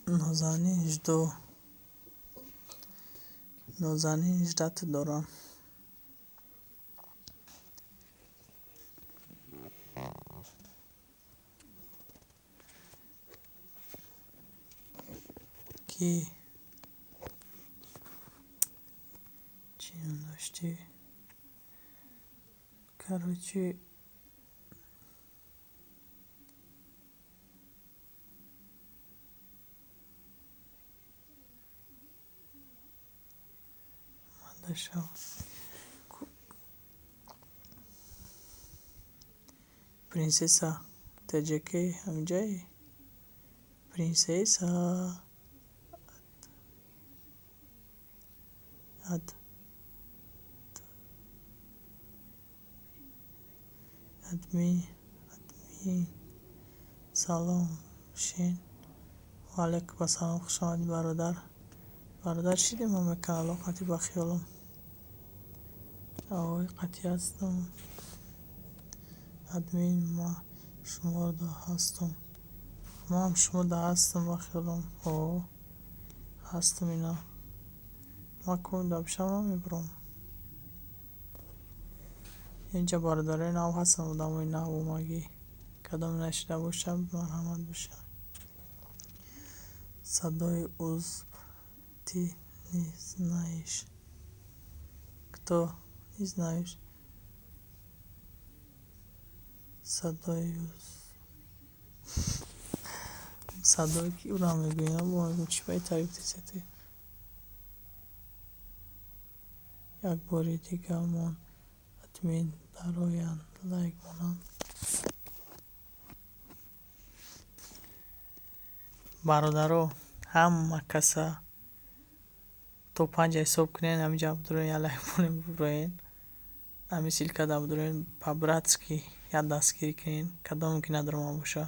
Нозанин жду. Нозанин ждать дорам. Ки? Чӣ ном доштӣ? Короче, дошел. Принцесса ТҶК ҳаминҷае? Принцесса ад админ, админ, салом шен. Ва алайкум ассалом, хуш омадӣ, бародар. Бародар, чӣ дим ҳама каналҳо қатъи ба хиёлам. Ой, қатъи ҳастам. Админ, ма шуморо ҳастам. Ман шумо да ҳастам ба хиёлам. О, ҳастам ина. Ма ком да бишам намебурам. Инҷа бародарои нав ҳастанд, одамои нав омагӣ. Кадом нашида бошад, марҳамат бошад. Садои узб ты не знаешь. Кто не знаешь? Садои уз. Садои ки ура мегӯям, бо чӣ бай тариф дисете? Як бори дига мон админ дароянд, лайк монанд. Бародаро, ҳама каса то панҷа ҳисоб кунед, ҳаминҷа бидуроен, як лайк монед, бибуроен. Ҳамин ссылка да бидуроен, по-братски як дастгирӣ кунед, кадоме ки надорома боша.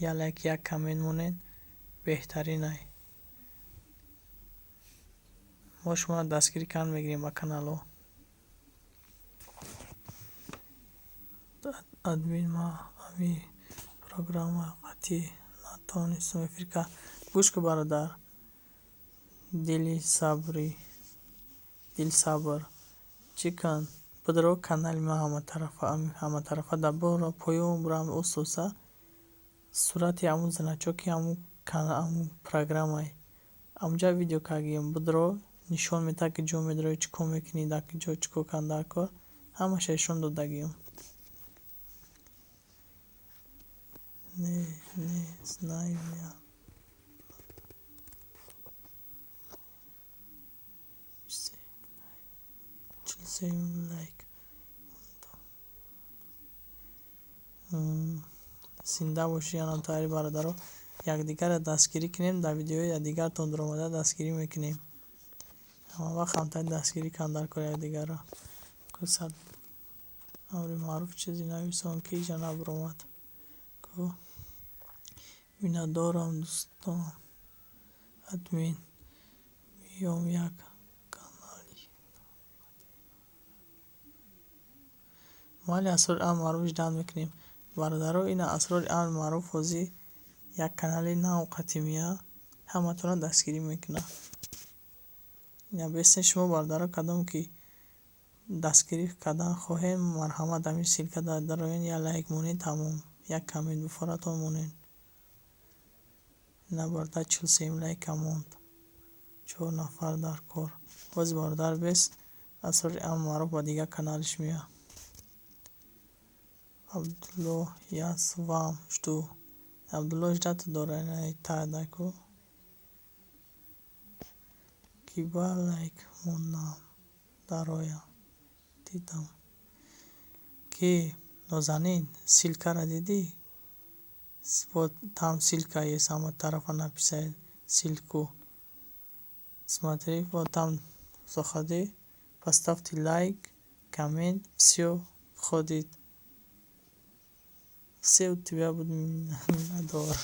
Як лайк, як коммент монед, беҳтаринай. Мо шуморо дастгирӣ кардан мегирем ба каналҳо. Админ, ма ҳамин программа қатъӣ натавонистам эфир кард. Гӯш кун, бародар. Дили сабри, дил сабр. Чӣ кун? Бидро канали ман ҳаматарафа, ҳаматарафа да боро поён бурам ососа сурати ҳамун значоки ҳамун ҳамун программае. Ҳамунҷа видео кардагием. Бидро нишон медиҳад, ки ҷо медрои, чӣ кор мекунӣ, дар ҷо чӣ кор кардан дар кор. Ҳамаша нишон додагием. Не, не знаю я. 43-юм лайк. Зинда бошед, янам тари бародаро. Якдигарро дастгирӣ кунем, дар видеои якдигартон дуромада дастгирӣ мекунем. Ҳама вақт ҳамтари дастгирӣ кардан дар кори якдигарро. Кусад амри маъруф чизе нависон, ки иҷа набуромад. Ку миннатдорам, дӯстон. Админ, миём як канали. Майли, асрори амр маъруф ждать мекунем. Бародаро, ина асрори амр маъруф ҳозир як канали нав қатъи ҳаматонро дастгирӣ мекунад. Ина бестен шумо, бародаро, кадом ки дастгирӣ кардан хоҳем, марҳамат, ҳамин ссылка дароен, як лайк монед, тамом. Як коммент бифоратон монед. Ина бародар 43-юм лайка монд. Чор нафар дар кор. Боз бародар бест асрори амр маъруф ба дигар каналиш меояд. Абдулло, я с вам жду. Абдулло ждать дора тадаку. Ки ба лайк монам дароям. Дидам. Ки Нозанин, ссылкаро дидӣ? Вот там ссылка есть, ҳама тарафа написать ссылку. Смотри, вот там заходи, поставьте лайк, коммент, всё входит. Все у тебя будут миннатдор.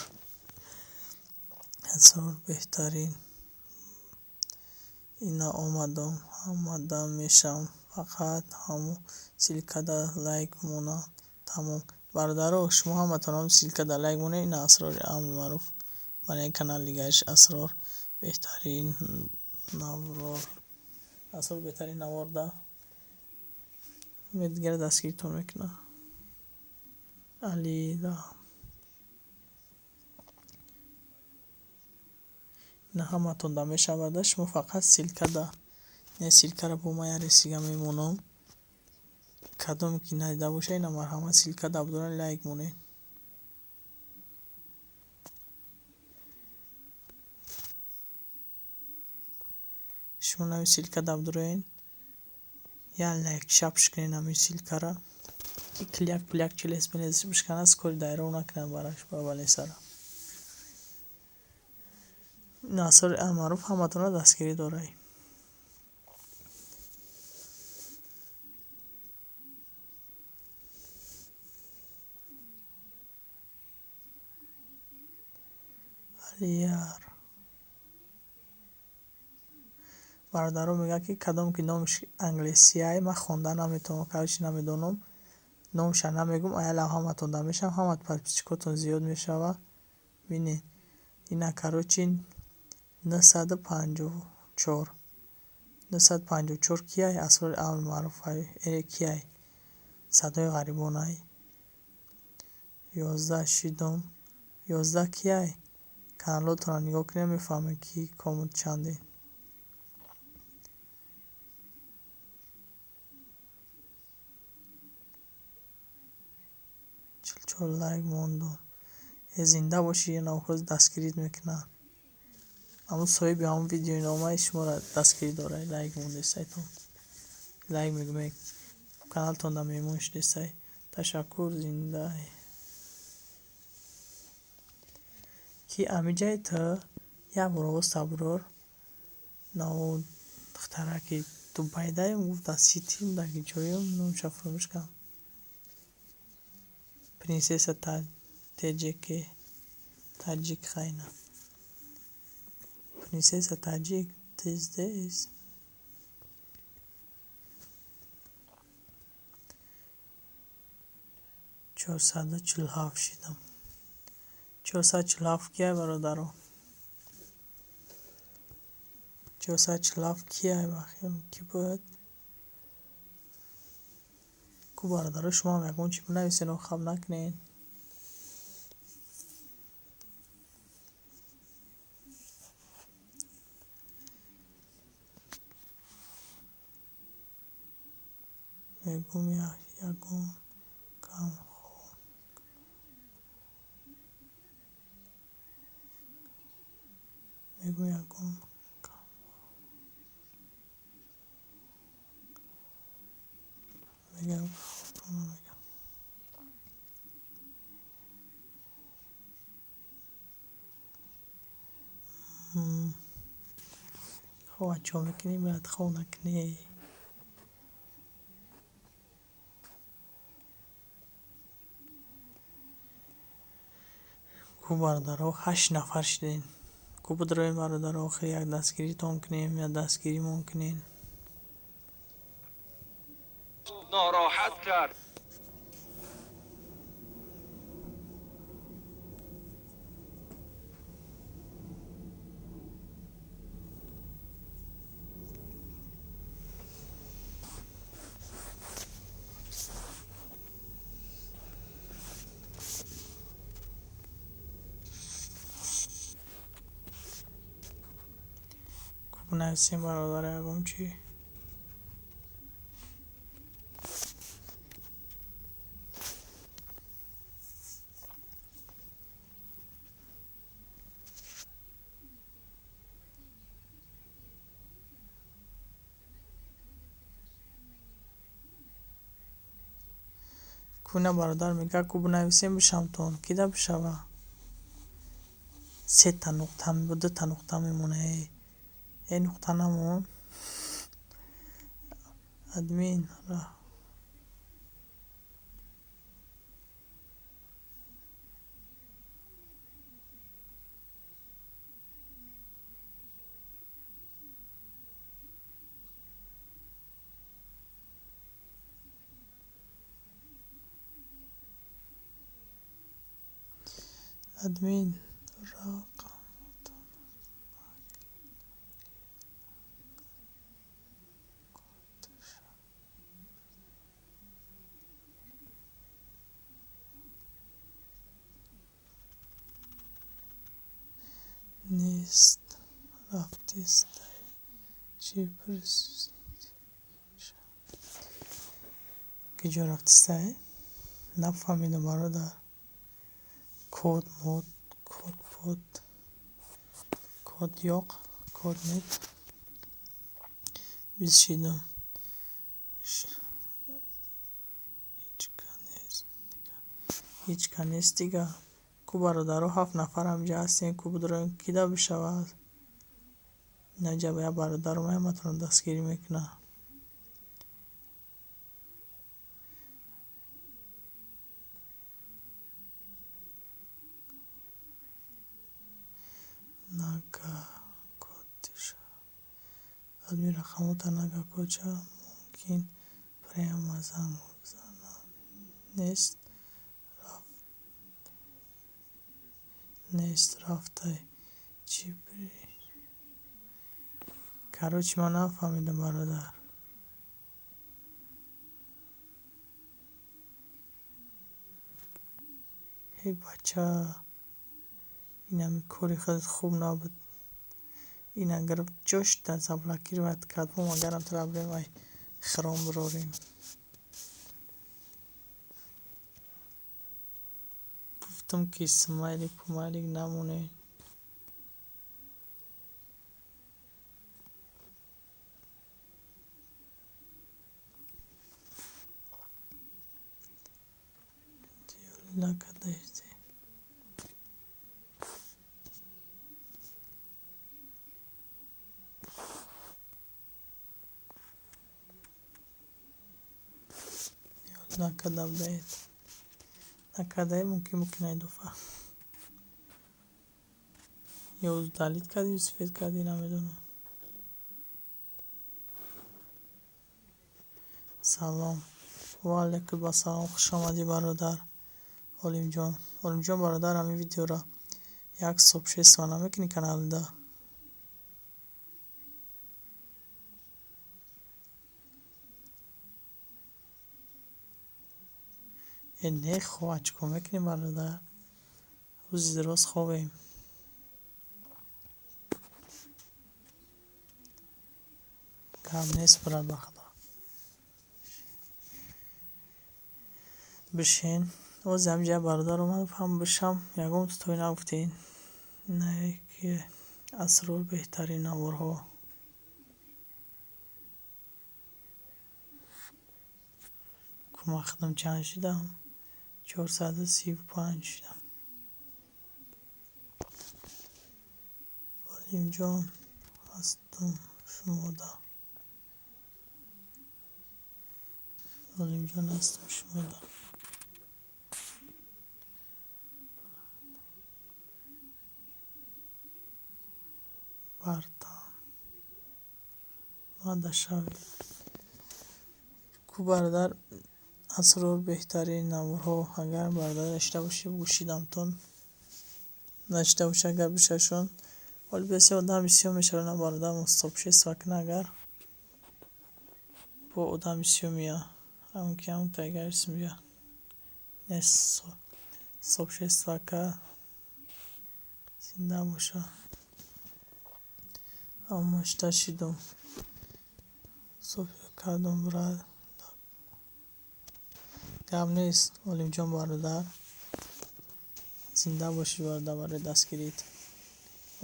Асрор беҳтарин. Ина омадам, ҳамада мешавам. Фақат ҳамун ссылкада лайк монам, тамом. Бародаро, шумо ҳаматон ҳамун ссылкада лайк монед, ина асрори амри маъруф. Барои канали дигариш асрор беҳтарин навор. Асрор беҳтарин навор да дигар дастгиритон мекунад. Алида. Ина ҳаматон да мешавад, шумо фақат ссылкада. Ин ссылкаро бо ман як ресига мемонам. Кадоме ки надида бошад, ина марҳамат, ссылкада бидоред, лайк монед. Шумо нави ссылкада бидоред, як лайк шапш кунед ҳамин ссылкаро. Ки кляк пляк челес пелес бишкана, скори дайров накунад бараш ба балесара. Асрори маъруф ҳаматонро дастгирӣ дорай. Алияр. Бародаро мегӯяд, ки кадом ки номаш англисияй, ман хонда наметавонам, короче, намедонам. Номаша намегӯм, аяла ҳаматон да мешавам, ҳама подписчикотон зиёд мешава. Бинед, ина, короче, 954. 954 кияй? Асрори маъруфай, кияй? Садои ғарибонай. 11 шидом. 11 кияй? Каналотонро нигоҳ кунед, мефаҳмед, ки комут чанде. 44 лайк мондум. Э, зинда бошӣ, навхоз дастгирит мекунад. Ҳамун соҳиби ҳамун видеои номаи шуморо дастгирӣ дорад. Лайк мондесайтон. Лайк мегӯем, каналтон да меҳмон шудесай. Ташаккур, зинда. Ки амиҷаи ту як бор овоз таброр. Наву духтараки Дубайдаем гуфт, дар ситим, дар ҷоем, номаша фаромӯш кардам. Принсесса Теҷеке. Таҷик хайна. Принсесса Таҷик ты здесь? 447 шидам. 447 кияй, бародаро? 447 кияй, ба хиёлам, ки буд? Ку, бародаро, шумоам ягон чи бинависед, хаб накунед. Мегӯм, ягон кам хоб мегӯм, ягон кам мегӯям, хобро намегӯям. Хоб чо мекунӣ, бояд хоб накунӣ. Ку, бародаро, ҳашт нафар шудем. Ку, бидроем, бародаро, охир як дастгиритон кунем, як дастгиримон кунем. ناراحت کرد. Ку, бинависем, бародаро, ягон чи. Ку, ина бародар мегӯяд, ку, бинависем, бишавтон. Кида бишава? Сета нуқта, дута нуқта мемона. Э, нуқта намон. Админ админ рақамотон нест, рафтестай, чӣ киҷо рафтестай, нафаҳмидам, бародар. Код мод, код под, код ёқ, код нет. 20 шидам. Ҳеҷ ка нест дига. Ку бародаро 7 нафар ҳамҷа ҳастем, ку бидроем кида бишавад. Инаҷа як бародаро ҳаматонро дастгирӣ мекунад. Нага кодша. Адми рақамота нага кодша мумкин прямо занг бизанам. Нест нест рафтай. Чӣ короче ман нафаҳмидам бародар. Эй бача, инами кори худат хуб набуд. Ина гирифт ҷош да заблокировать кард. Мо агарам тра бирем ай хиром бирорем. Гуфтам ки смайлик пумайлик намонед. Накадаете. Накадабдает. Накадай мумкин мукинай дуфа. Ё удалить кардӣ, ё сифет кардӣ, намедонам. Салом. Ва алайкум ассалом. Хуш омадӣ бародар. Олимҷон. Олимҷон бародар, ҳамин видеоро як сообщество намекунӣ каналда? Э не хоб, чӣ кор мекунӣ бародар? Рӯзи дароз хобем. Гап нест брат, ба худо. Бишин. Оз ҳамҷа бародар омад, ҳам бишам, ягон тутой нагуфтед. На ки асрор беҳтарин наворҳо. Кумак худам чанд шидам? 435 шидам. Олимҷон ҳастам шумода. Олимҷон ҳастам шумода. Бартан. Мада шавед. Ку бародар асрор беҳтарин наворҳо. Агар бародар нашида бошӣ, гӯшидамтон. Нашида бошӣ, агар бишашон. Вале бисёр одам бисёр мешавад, на бародар сообщество кунад агар. Бо одам бисёр меяд. Мумкин ҳамон тайгарис меяд. Сообщество ка зинда боша. Аммо шида шидум. Кардум брат. Гап нест, Олимҷон бародар. Зинда бошӣ бародар барои дастгирит.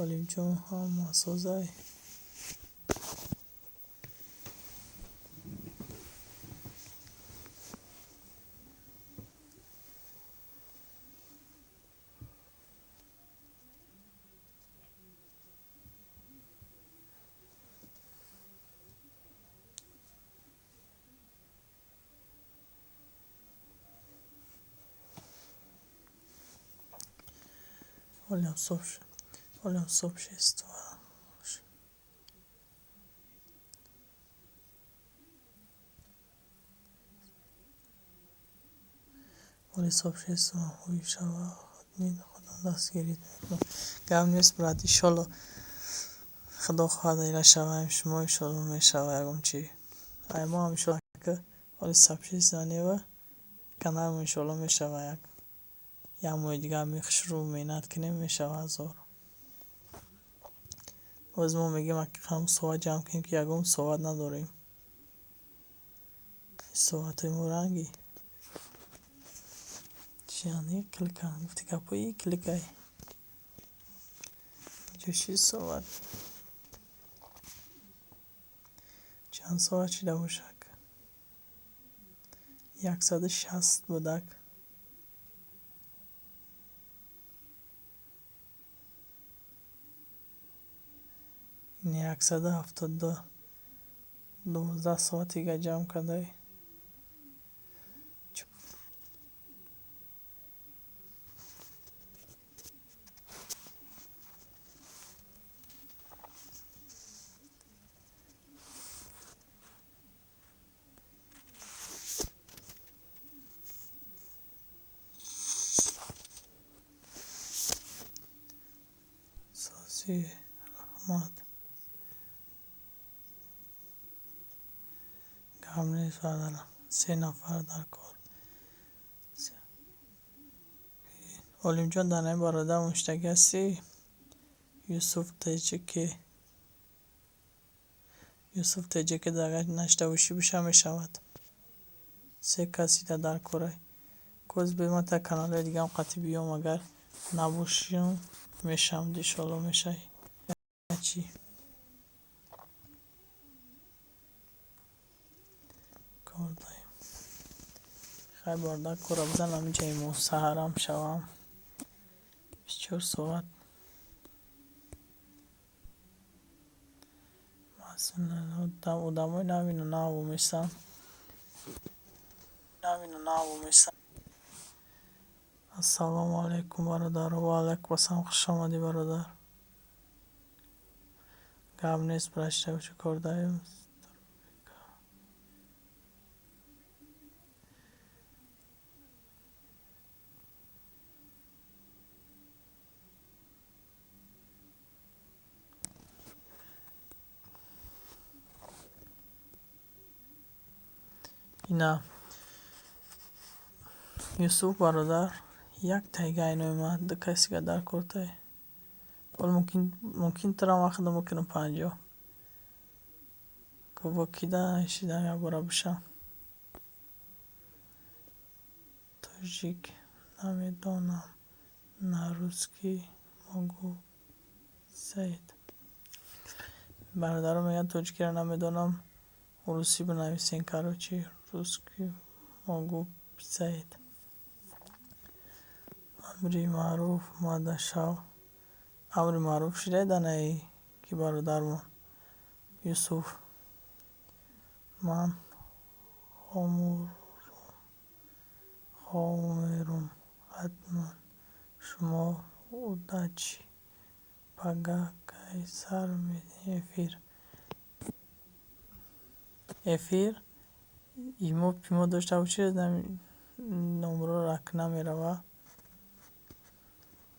Олимҷон ҳама созай. Олям сообщество. Оли сообщество ҳои шава админ худам дастгирит мекунам. Гап нест брат, иншолло худо хоҳад ира шаваем шумо, иншолло мешава ягон чи. Ай мо ҳам иншолло ки оли сообщество нева каналмо иншолло мешава як. Як моҳи дигар мехушрӯ меҳнат кунем мешава ҳазор. Боз мо мегӯем ҳамун соат ҷамъ кунем ки ягон соат надорем. Соатҳои мо ранги. Чияни клика гуфти гапҳои кликай. Ҷоши соат. Чанд соат шида бошад? 160 будак. 172, 12 соатига ҷамъ кардай. Сози, раҳмат. Гап нест, бародар, се нафар дар кор. Олимҷон, дар наи бародар муштагӣ ҳастӣ? Юсуф Теҷеке, Юсуф Теҷеке, агар нашида бошӣ, биша мешавад. Се касида дар корай. Коз беман та каналҳои дигаам қатъи биём, агар набошим мешавам, иншоалло мешавӣ. Чӣ кор даем? Хай, бародар, корро бизан, ҳаминҷа имо саҳарам шавам. 24 соат. Одамои навину наву месам. Навину наву месам. Ассалому алайкум, бародар. Ва алайкум ассалом, хуш омадӣ, бародар. Гап нест, брат, чӣ кор даем? Ина, Юсуф бародар, як тайга айнои ман, ду касига дар кортай. Ҳол мумкин турам вақтам бикунам 50. Кубокида шидам якбора бишам. Тоҷик намедонам, на русский могу писать. Бародарон мегӯянд, тоҷикиро намедонам, русӣ бинависен, короче, русский могу писать. Амри маъруф мада шав. Амри маъруф шидай данаи ки бародармон Юсуф. Ман хоб мерум ҳатман. Шумо удачи. Пага кай сар медиҳем эфир? Эфир имо пимо дошта бошед, номерро рак намерава.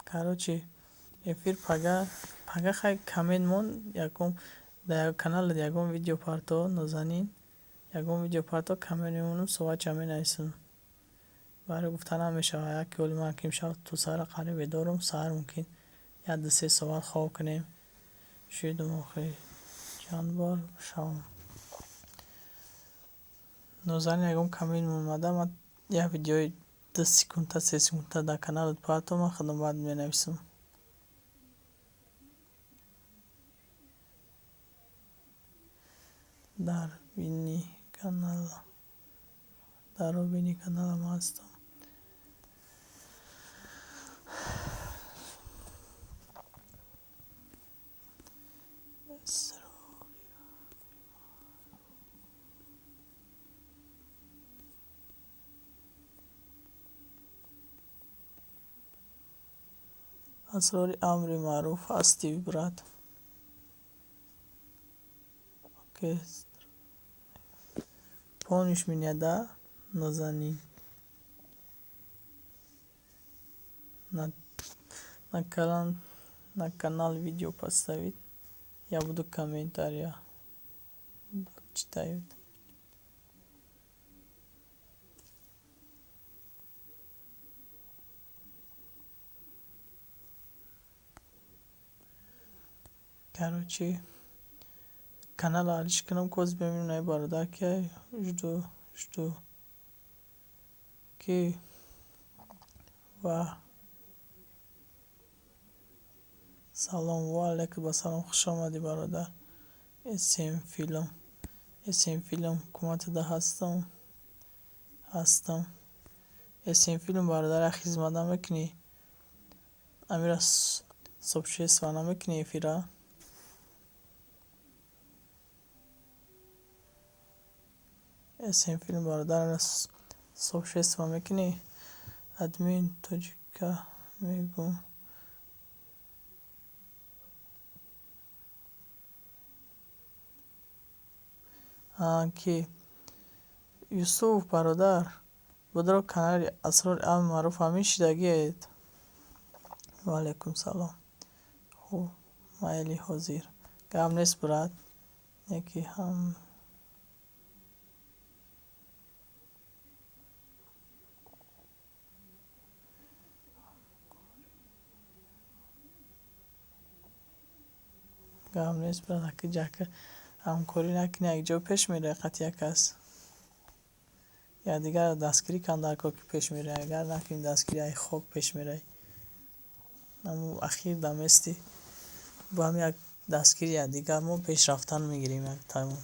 Короче, эфир пага, пага хай коммент мон, ягон дар каналат ягон видео парто, Нозанин. Ягон видео парто, коммент мемонам, соатча менависам. Барои гуфта намешавад, яке оли ман ки имшаб то саҳара қариб бедорам, саҳар мумкин як ду се соат хоб кунем. Шидум охи чанд бор шавам. Нозанин, ягон коммент омада, ман як видеои 2 секунда, 3 секунда дар каналат парто, ман худам баъд менависам. Дар бини канала, дар бини каналам ҳастам. Асрори амри маъруф ҳастӣ, брат. Окей. Помнишь меня, да, Нозанин? На канал видео поставить. Я буду комментария читают. Короче, канал алиш кунам, коз бибинем най бародар ки жду, жду. Ки ва салом, ва алайкум ассалом, хуш омадӣ, бародар. СМ филм, СМ филм, ҳукуматида ҳастам, ҳастам. СМ филм, бародар, як хизмат намекунӣ? Амира сообщество намекунӣ эфира? СМ филм, бародар, сообщество мекунӣ? Админ тоҷика мегум. Ки Юсуф, бародар, будро канали Асрори Амр Маъруф ҳамин шидагиед. Ва алайкум салом. Хуб, майли, ҳозир. Гап нест, брат. Неки ҳам гап нест, брат, аки ҷака ҳамкорӣ накунӣ, якҷо пеш меравӣ қати як кас. Якдигарро дастгирӣ кан дар кор, ки пеш меравӣ. Агар накунӣ дастгирӣ, ай хок пеш меравӣ. Аммо ахир дамести бо ҳам як дастгири якдигар мо пеш рафтан мегирем як тамом.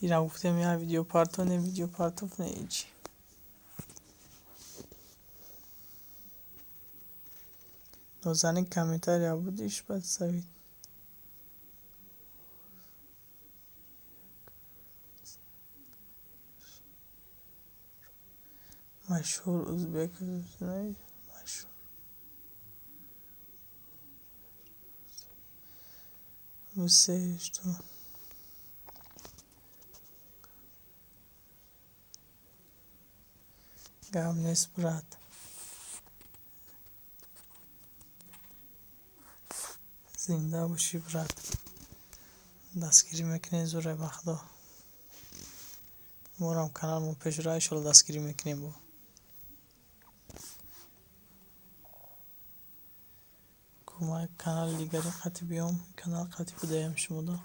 Ира гуфтем, як видео партов, не видео партов, не ҳеҷ. Нозанин, комментария будешь подставить? Машҳур узбек, машҳур. Все, что гап нест, брат. Зинда бошӣ, брат. Дастгирӣ мекунем, зӯре, ба Худо. Морам каналмо пешра, иншолло, дастгирӣ мекунем бо. Кӯмак канали дигари қати биём, канал қати будаям шумода.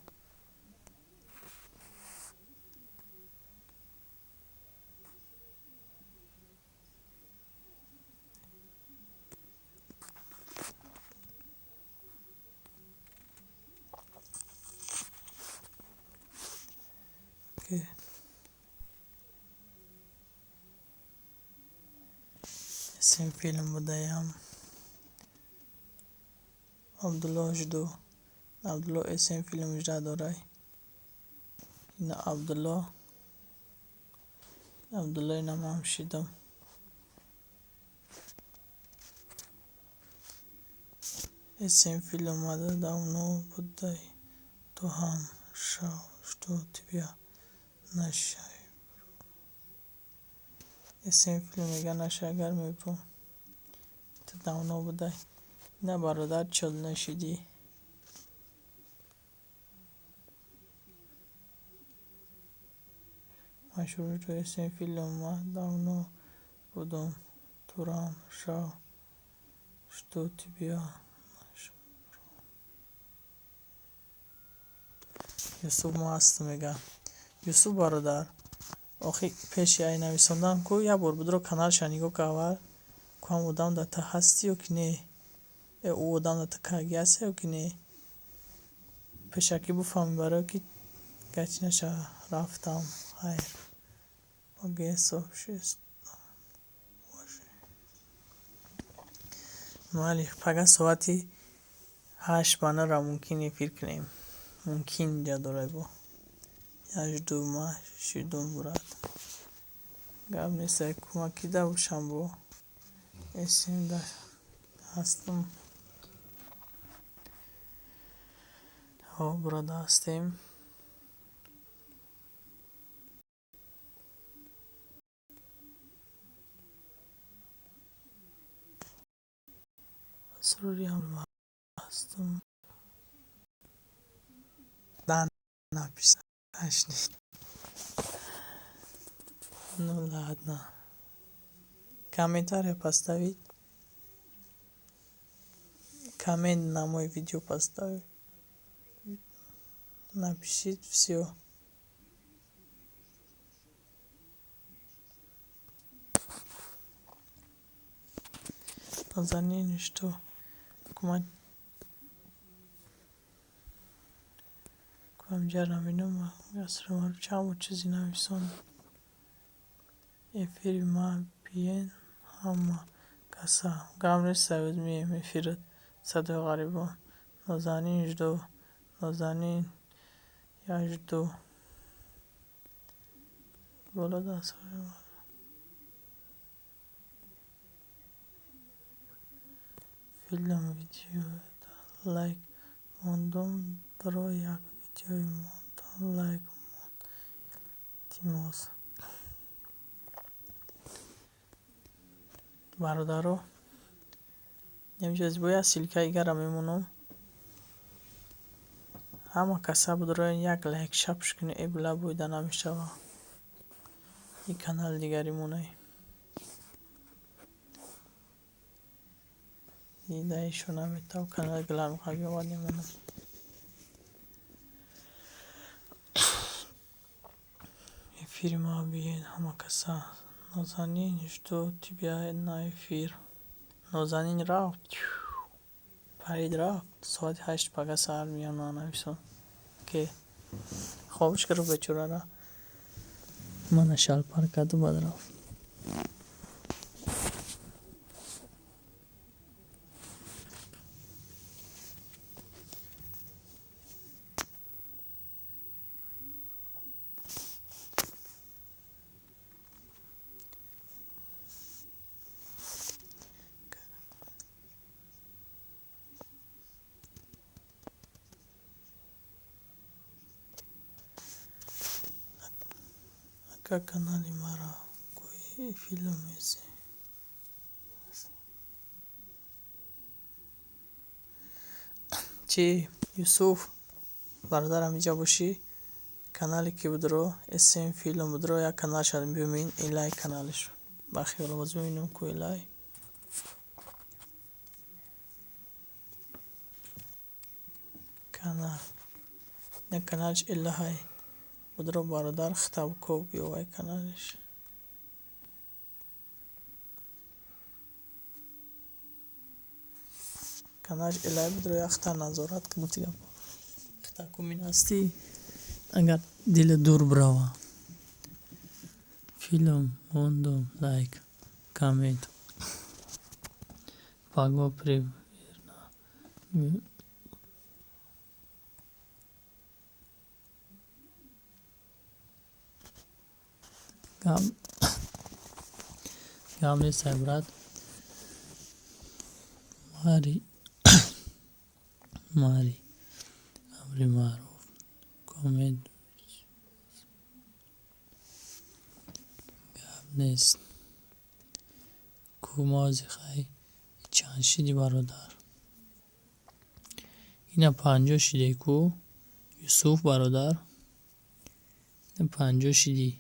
СМ филм будаям. Абдулло жду. Абдулло СМ филм жда дорай. Ина Абдулло. Абдулло, ина ман шидам. СМ филм омада давно будай. Ту ҳам шав, что тебя нашай. СМ филм мега, наша, агар мебурам. Ту давно будай. На, бародар, чол нашидӣ? Машҳур ту СМ филм ма давно будум. Турам шав, что тебя Юсуф, мо ҳастам, мега. Юсуф, бародар, охи пеши ай нависондан ку як бор будро каналша нигоҳ ка аввал, ку ҳам одам дар та ҳастӣ ё ки не? Ӯ одам дар та каги ҳаста ё ки не? Пешакӣ буфаҳмӣ, барое ки гачи наша рафтам. Хайр. Окей, сообщество. Майли, пага соати 8 ба нӯҳра мумкин эфир кунем. Мумкин ҷа дорай бо. Я жду, ма шидум, брат. Гап нест, ай кӯмакида бошам бо. СМ да ҳастам. Ҳо, брада, ҳастем. Асрори ҳам ҳастам. Да написать. Ну ладно. Комментарий поставить. Коммент на мой видео поставить. Напишите все. Нозанин, жду. Кумак ҷар набинам. Чанд бор чизе нависон. Эфири ма биен ҳама каса. Гап нест, савид мием эфират. Садои ғарибон. Нозанин, жду. Нозанин, я жду. Боло даст. Филм видеода лайк мондум, дро як видеои мондам лайк монд. Илтимос. Бародаро, намҷаз бояд ссылкаи гара мемонам. Ҳама каса будроен як лайк шапш кунед, эбла буйда намешава. И канали дигари монай. Дидаишо наметав канали главный қабиёбад мемонам. Эфири ма биен ҳама каса. Нозанин, жду тебя на эфир. Нозанин рафт. Парид рафт. Соати 8 пага саҳар меям нависон. Ке хобиш гирифт бечорара. Мана шалпар карду баъд рафт. Ака, канали маро кӯи филм мези. Чӣ, Юсуф, бародар, ҳамиҷа бошӣ, канале ки будро, СМ филм будро, як каналша бибин, илай каналаш. Ба хиёл боз бибинем ку илай. Канал. На каналш илаҳай. Будро бародар хитаб ко биёвай каналиш. Каналш илай будро як хита назорат кун гуфти гапо. Хита ку минасти агар дили дур бирава. Филм мондум лайк коммент. Паго примерно гап нестай, брат. Мари мари амри маъруф коммент гап нест. Ку мози хай чанд шиди, бародар? Ина 50 шиде ку, Юсуф бародар. Ина 50 шидӣ.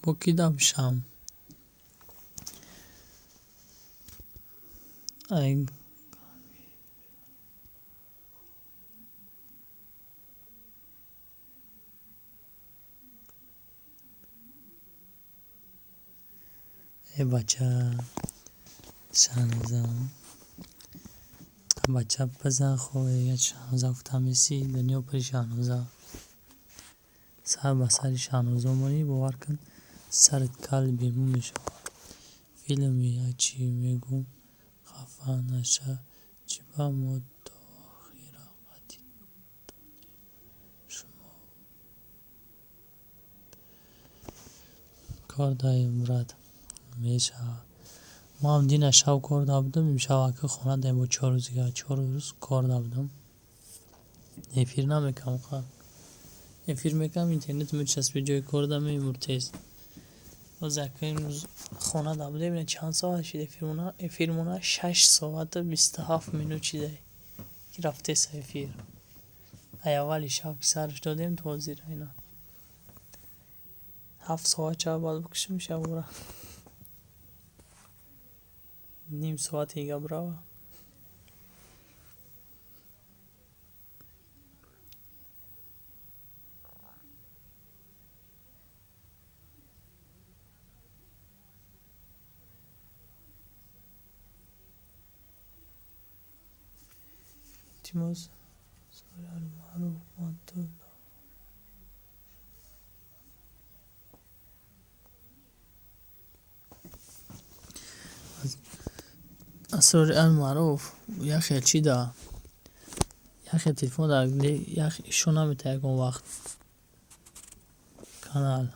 Бо кӣ дабшам? Ай э бача Шаҳноза, бача бизан хо Шаҳноза гуфтам меси дунё пури Шаҳноза. Сар ба сари Шаҳноза монӣ, бовар кун, сарат кал бемӯ мешавад. Филми я чӣ мегӯм, хафа наша, чӣ ба мо то охира қатӣ шумо кор даем, брат, мешавад. Мо ҳам дина шаб кор дабудам, имшаб ака хона даем бо 4 рӯз дигар 4 рӯз кор дабудам. Эфир намекунам ха. Эфир мекунам, интернет мечаспид ҷои кор да мемур тез. Боз як имрӯз хона да будем, ина чанд соат шид эфирмона? Эфирмона 6 соату 27 минут шида, ки рафтеса эфир. Ай аввали шаб ки сарш додем то ҳозир ина 7 соат шава, баъд бикушем шабора. Ним соати дига бирава. Илтимос, Маъруф, ман ту Асрори Алмаъруф як хел чӣ да, як хел телефон да ишон намета ягон вақт канал.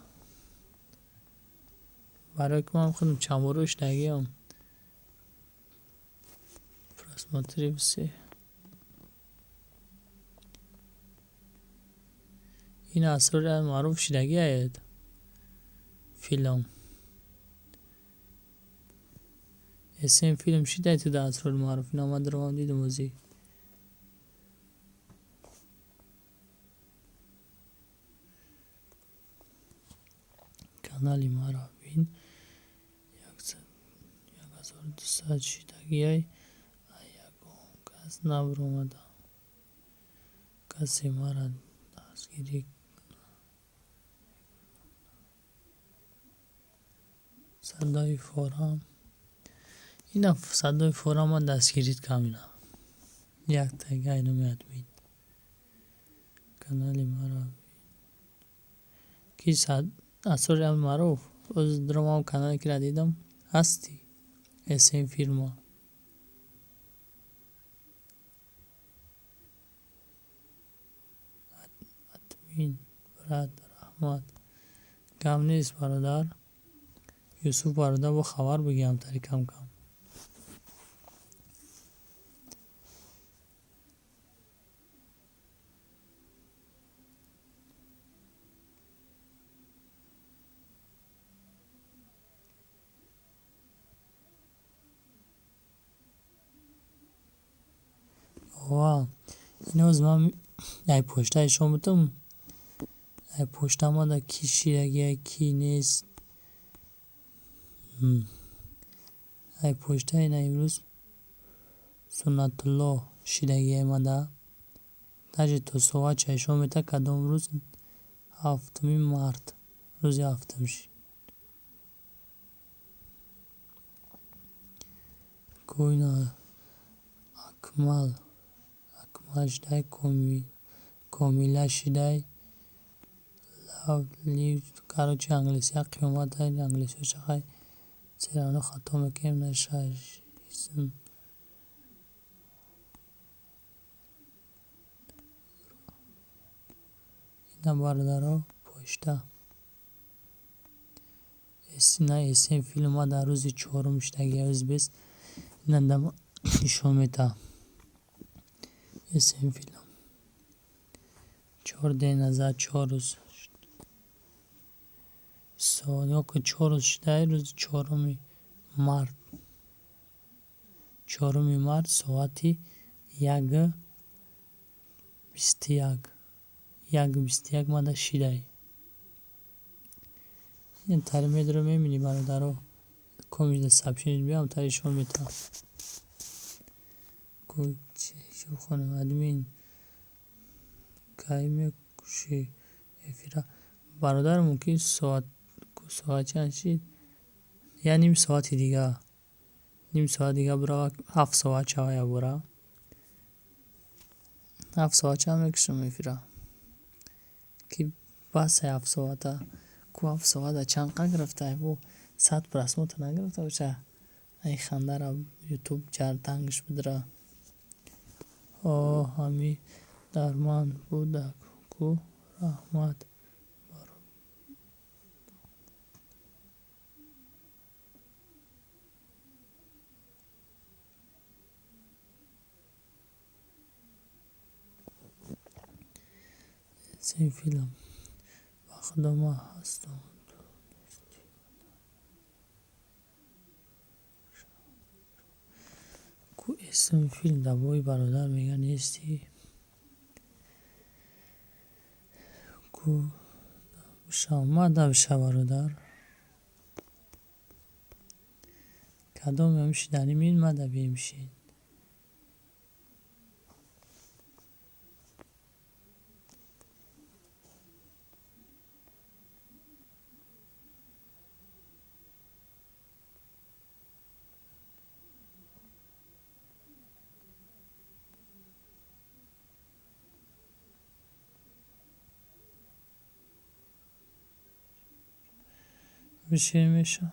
Барои ки ман худам чанд бор шидагиам. Просмотри все. Ин Асрори Алмаъруф шидагиает филм. СМ филм шидай ту да Асрори Маъруф. Ина ман даромадам, дидам озӣ. Канали маро бин, 1200 шидагиай, ягон кас набаромада. Касе маро дастгирӣ Садои форам. Ина садои форам ман дастгирит кам ина. Яктага айноми админ. Канали маро ки Асрори Алмаъруф оз даромадам, канале кира дидам, ҳастӣ СМ фирма. Админ брат, раҳмат. Гап нест, бародар. Юсуф бародар, бо хабар бигиҳам тари кам кам. Ова, иноз ман ай почта ишон будам. Ай почта омада, ки шидагия, ки нест. Ай почта ина имрӯз Суннатуллоҳ шидагия омада. Даже то соатша ишон мета, кадом рӯз, 7 март, рӯзи ҳафтум шид. Ку ина Акмал, Акмал шидай, Комила шидай. Короче, англисия қиёмат, англисиёша хай всё равно хато мекунем, нашаизм. Ина бародаро, почта. Ина СМ филм ма дар рӯзи чорум шидагия, рӯзи бес. Ина дама нишон мета. СМ филм. 4 день назад, 4 рӯз. Ё 4 рӯз шидай, рӯзи 4 март. 4 март соати 1:21. 1:21 мада шидай. Ин тари медро мебинӣ, бародаро. Комида сообщение биям, тари ишон мета. Ку чӣ бихонем, админ кай мекушӣ эфира? Бародар, мумкин соат чанд шид? Я ним соати дига. Ним соат дига бирава, 7 соат шава якбора. 7 соат чанд мекушам эфира? Ки басай 7 соата. Ку 7 соата чанд қа гирифта? Бу 100 просмотр нагирифта боша. Ай хандара Ютуб тангиш бидира. О, ҳами дар ман буда ку, раҳмат. Сен филм. Ба худо, ман ҳастам, ту нестӣ. Эсм филм дар бои бародар мега нестӣ. Ку мада биша бародар. Кадом ям шидани мин мада биемшин. Бишин мешам.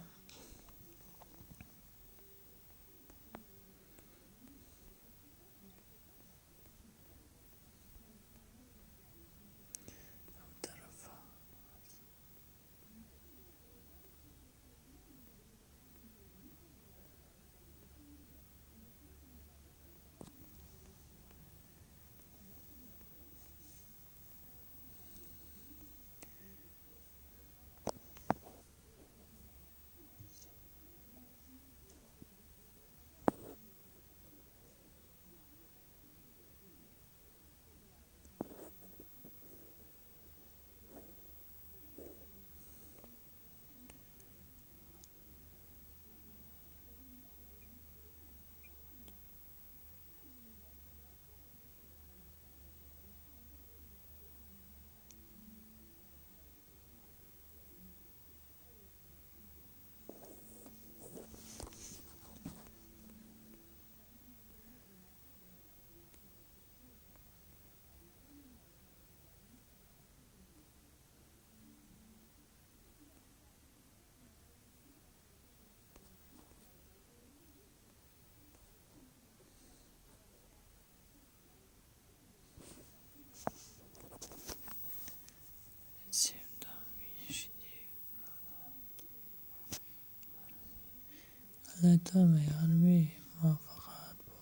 ما فقط با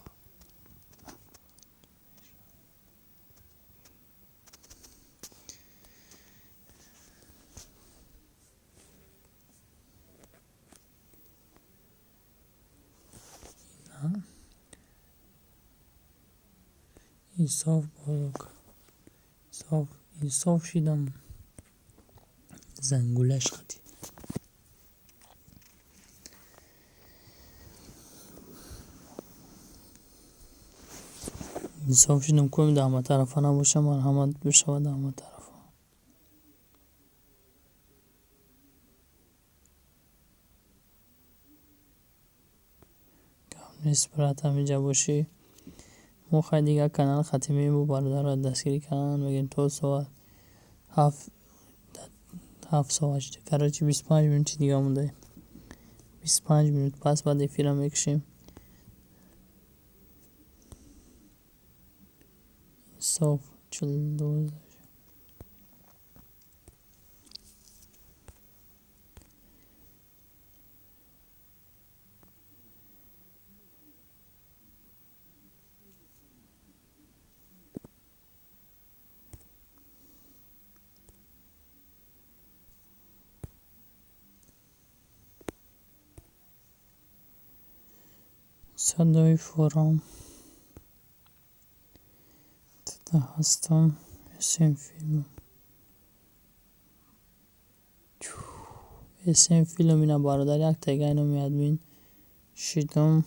инсоф инсоф шидам зангулаш хати. Инсоф шидам кӯм да ҳама тарафа набошам, марҳамат бишавад да ҳама тарафа. Гап нест, брат, ҳаминҷа бошӣ. Мо хай дигар канал хатимӣ бу бародарро дастгирӣ кардан мегӯем то соат 7 соат шуда. Короче, 25 минути дига мондаем. 25 минут пас баъд эфира мекушем. Инсоф 42. Садои форам ҳастам. Эсм филм. Эсм филм ина бародар як тега номи админ шидам.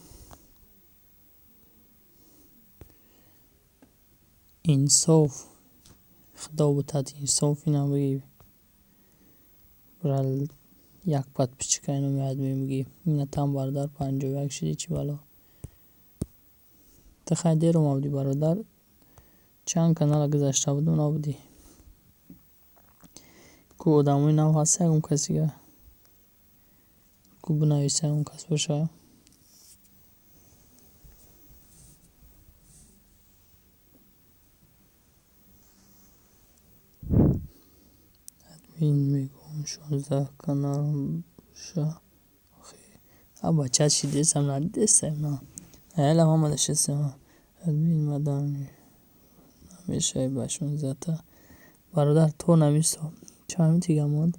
Инсоф. Худо бутад инсоф ина бигӣ. Брал як подписчика номи админ бигӣ. Ина там бародар 51 шиди чӣ бало. Ту хай дер омадӣ бародар. Чанд канала гузашта будум набудӣ. Ку одамои нав ҳаст ягон касига? Ку бинависа ягон кас боша? Админ мегӯм 16 канал боша. А бача шидесам надидесам на. Аяла омада шидесам. Админ мадам намешавӣ ба 16та. Бародар то намисо. Чанд минути дига монд?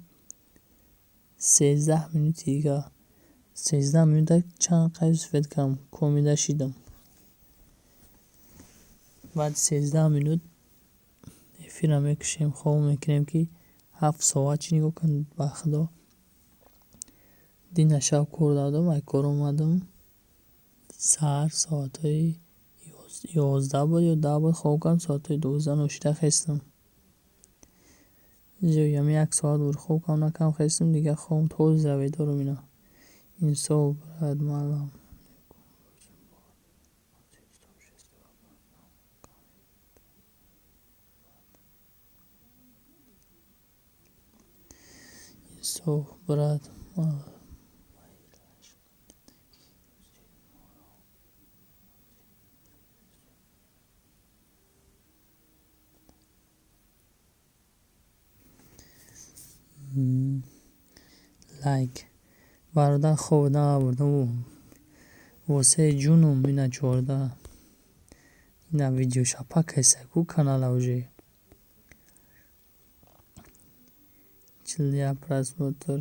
13 минути дига. 13 минута чанд қайд успед кардам. Комида шидам. Баъди 13 минут эфирро мекушем, хоб мекунем, ки 7 соат чӣ. Нигоҳ кун, ба худо, дина шаб кор дадам, ай кор омадам, саҳар соатҳои 11 буд ё 10 буд, хоб кардам, соатҳои 12 ношида хестам. Ами як соат буд, хоб кардам, накардам, хестам, дигар хобам то ҳозира бедорам. Ина инсоф, брат, малам. Инсоф, брат. Лайк, бародар, хоб набурдам, восеи ҷунум. Ина 14, ина видеошапа кайса ку канала уже 41 просмотр.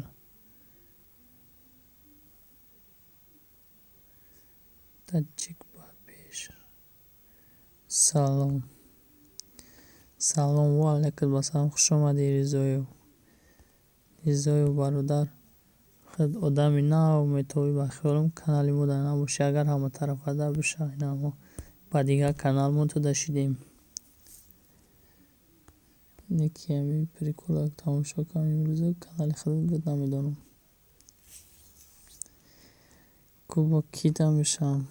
Таҷик ба пеш. Салом, салом, ва алайкум ассалом, хуш омадӣ, Ризоев. Ризоев бародар, худ одами нав метобӣ, ба хиёлам канали мо дар набошӣ. Агар ҳаматарафада биша, ина мо ба дигар каналмон туда шидем. Не ки ами прикола тамошо кардам имрӯза, канали худат буд, намедонам. Ку бо кида мешавам?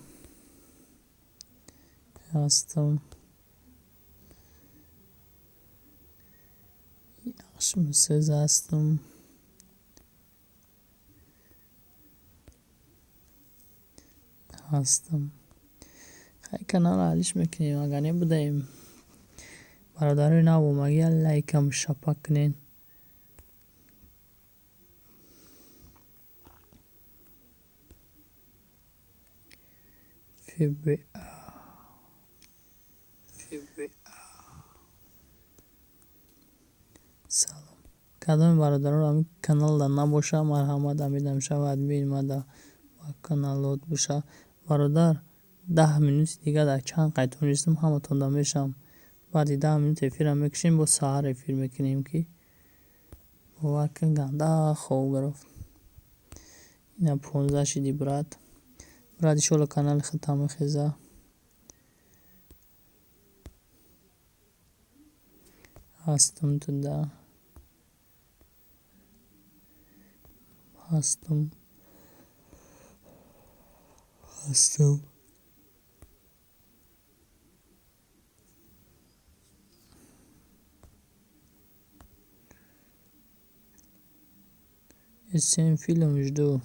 Ҳастам. Сез ҳастам. Ҳастам. Хай, каналро ҳалиш мекунем, агар не будаем. Бародарои нав омагия, лайкам шапак кунед. ФБА. ФБА. Салом. Кадоми бародарон ами каналда набоша, марҳамат, амидам шава админ мада ба каналот боша. Бародар, 10 минути дига дар чанд қайтон нистам, ҳаматонда мешавам. Баъди 10 минут эфирро мекушем, боз саҳар эфир мекунем, ки бовар кун, ганда хоб гирифт. Ина 15 шиди, брат. Брат, иншолло канали худтам мехеза. Ҳастам туда. Ҳастам. Ҳастам. Эсен фильм жду.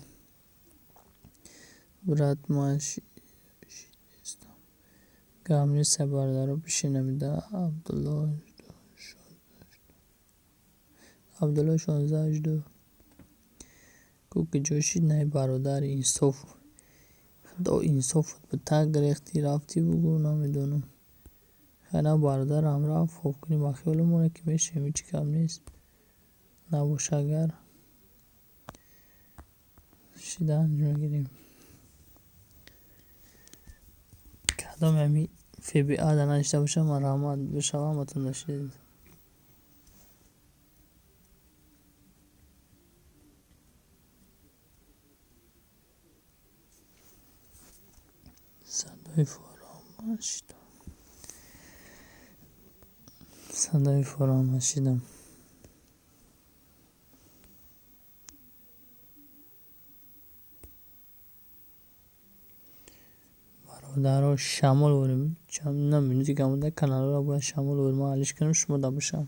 Брат, ман шидестам. Гап нест, бародаро, бишинам да. Абдулло Абдулло 16 жду. Ку ки ҷо шид, най бародар, инсоф. Худо инсофат бита, гирехтӣ рафтӣ, бугӯ, намедонам. Хайна, бародарам рафт, хоб кунӣ, ба хиёлам оне ки мешавем, ҳеҷ гап нест. Набоша, агар шидан мегирем. Кадоме ами ФБА да наништа боша, марҳамат бишава, ҳаматон дашидед. Садои форам шидам. Садои форам шидам. Бародаро, шамол ворем. Чанд минути гамода каналро бояд шамол ворем, ман ҳалиш кунам, шумо да бошам.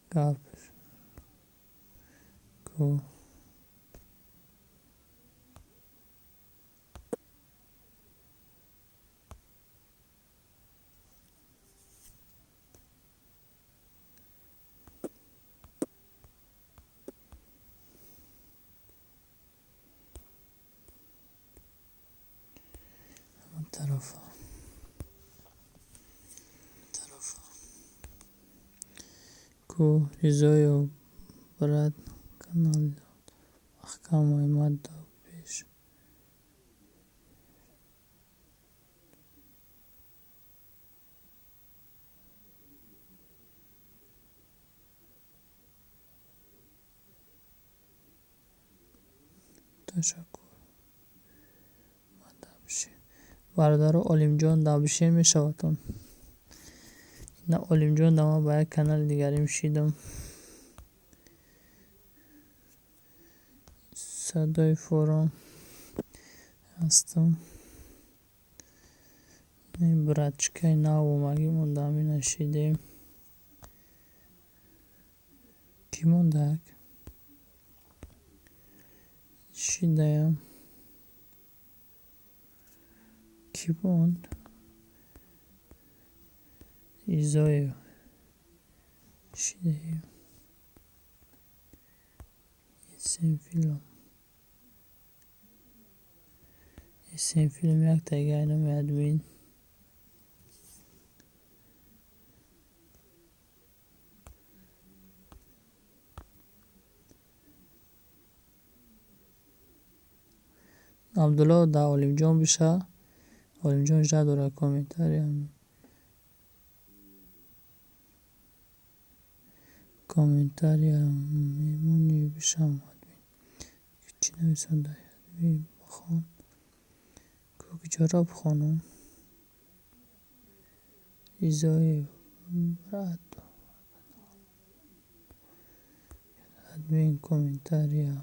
Гап ку тарафа тарафа ку. Ризоев, брат, канал маҳкам омад пеш. Ташаккур. Бародаро, Олимҷон Давбишер мешавадтон. На, Олимҷон дама ба як канали дигарим шидам. Садои форум ҳастам. Братчикаи нав омагӣ монда, ҳамина шидем. Кӣ мондак? Шидаям. Кӣ монд? Изоев. Шидаем. Эсенфилм. Эсенфилм як тайгаи номи админ. Абдулло да Олимҷон биша. Олимҷон жда дора комментария. Комментария мемонӣ бишам админ. Чӣ нависонда админ бихон. Куҷоро бихонам? Изоев брат. Админ комментария.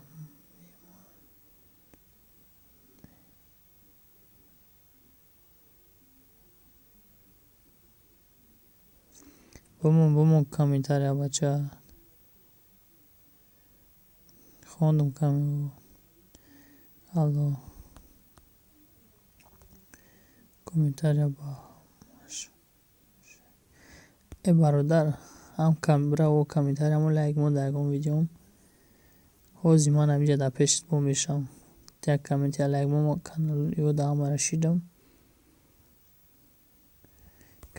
Бумон, бумон комментария, бача. Хондум каме. Алло. Комментария ба э бародар, ҳам браво комментариямо лайк мо дар ягон видеом. Ҳозир ман ҳаминҷа дар пешит бо мешавам. Як комментия лайк мо канал ёда ҳамаро шидам.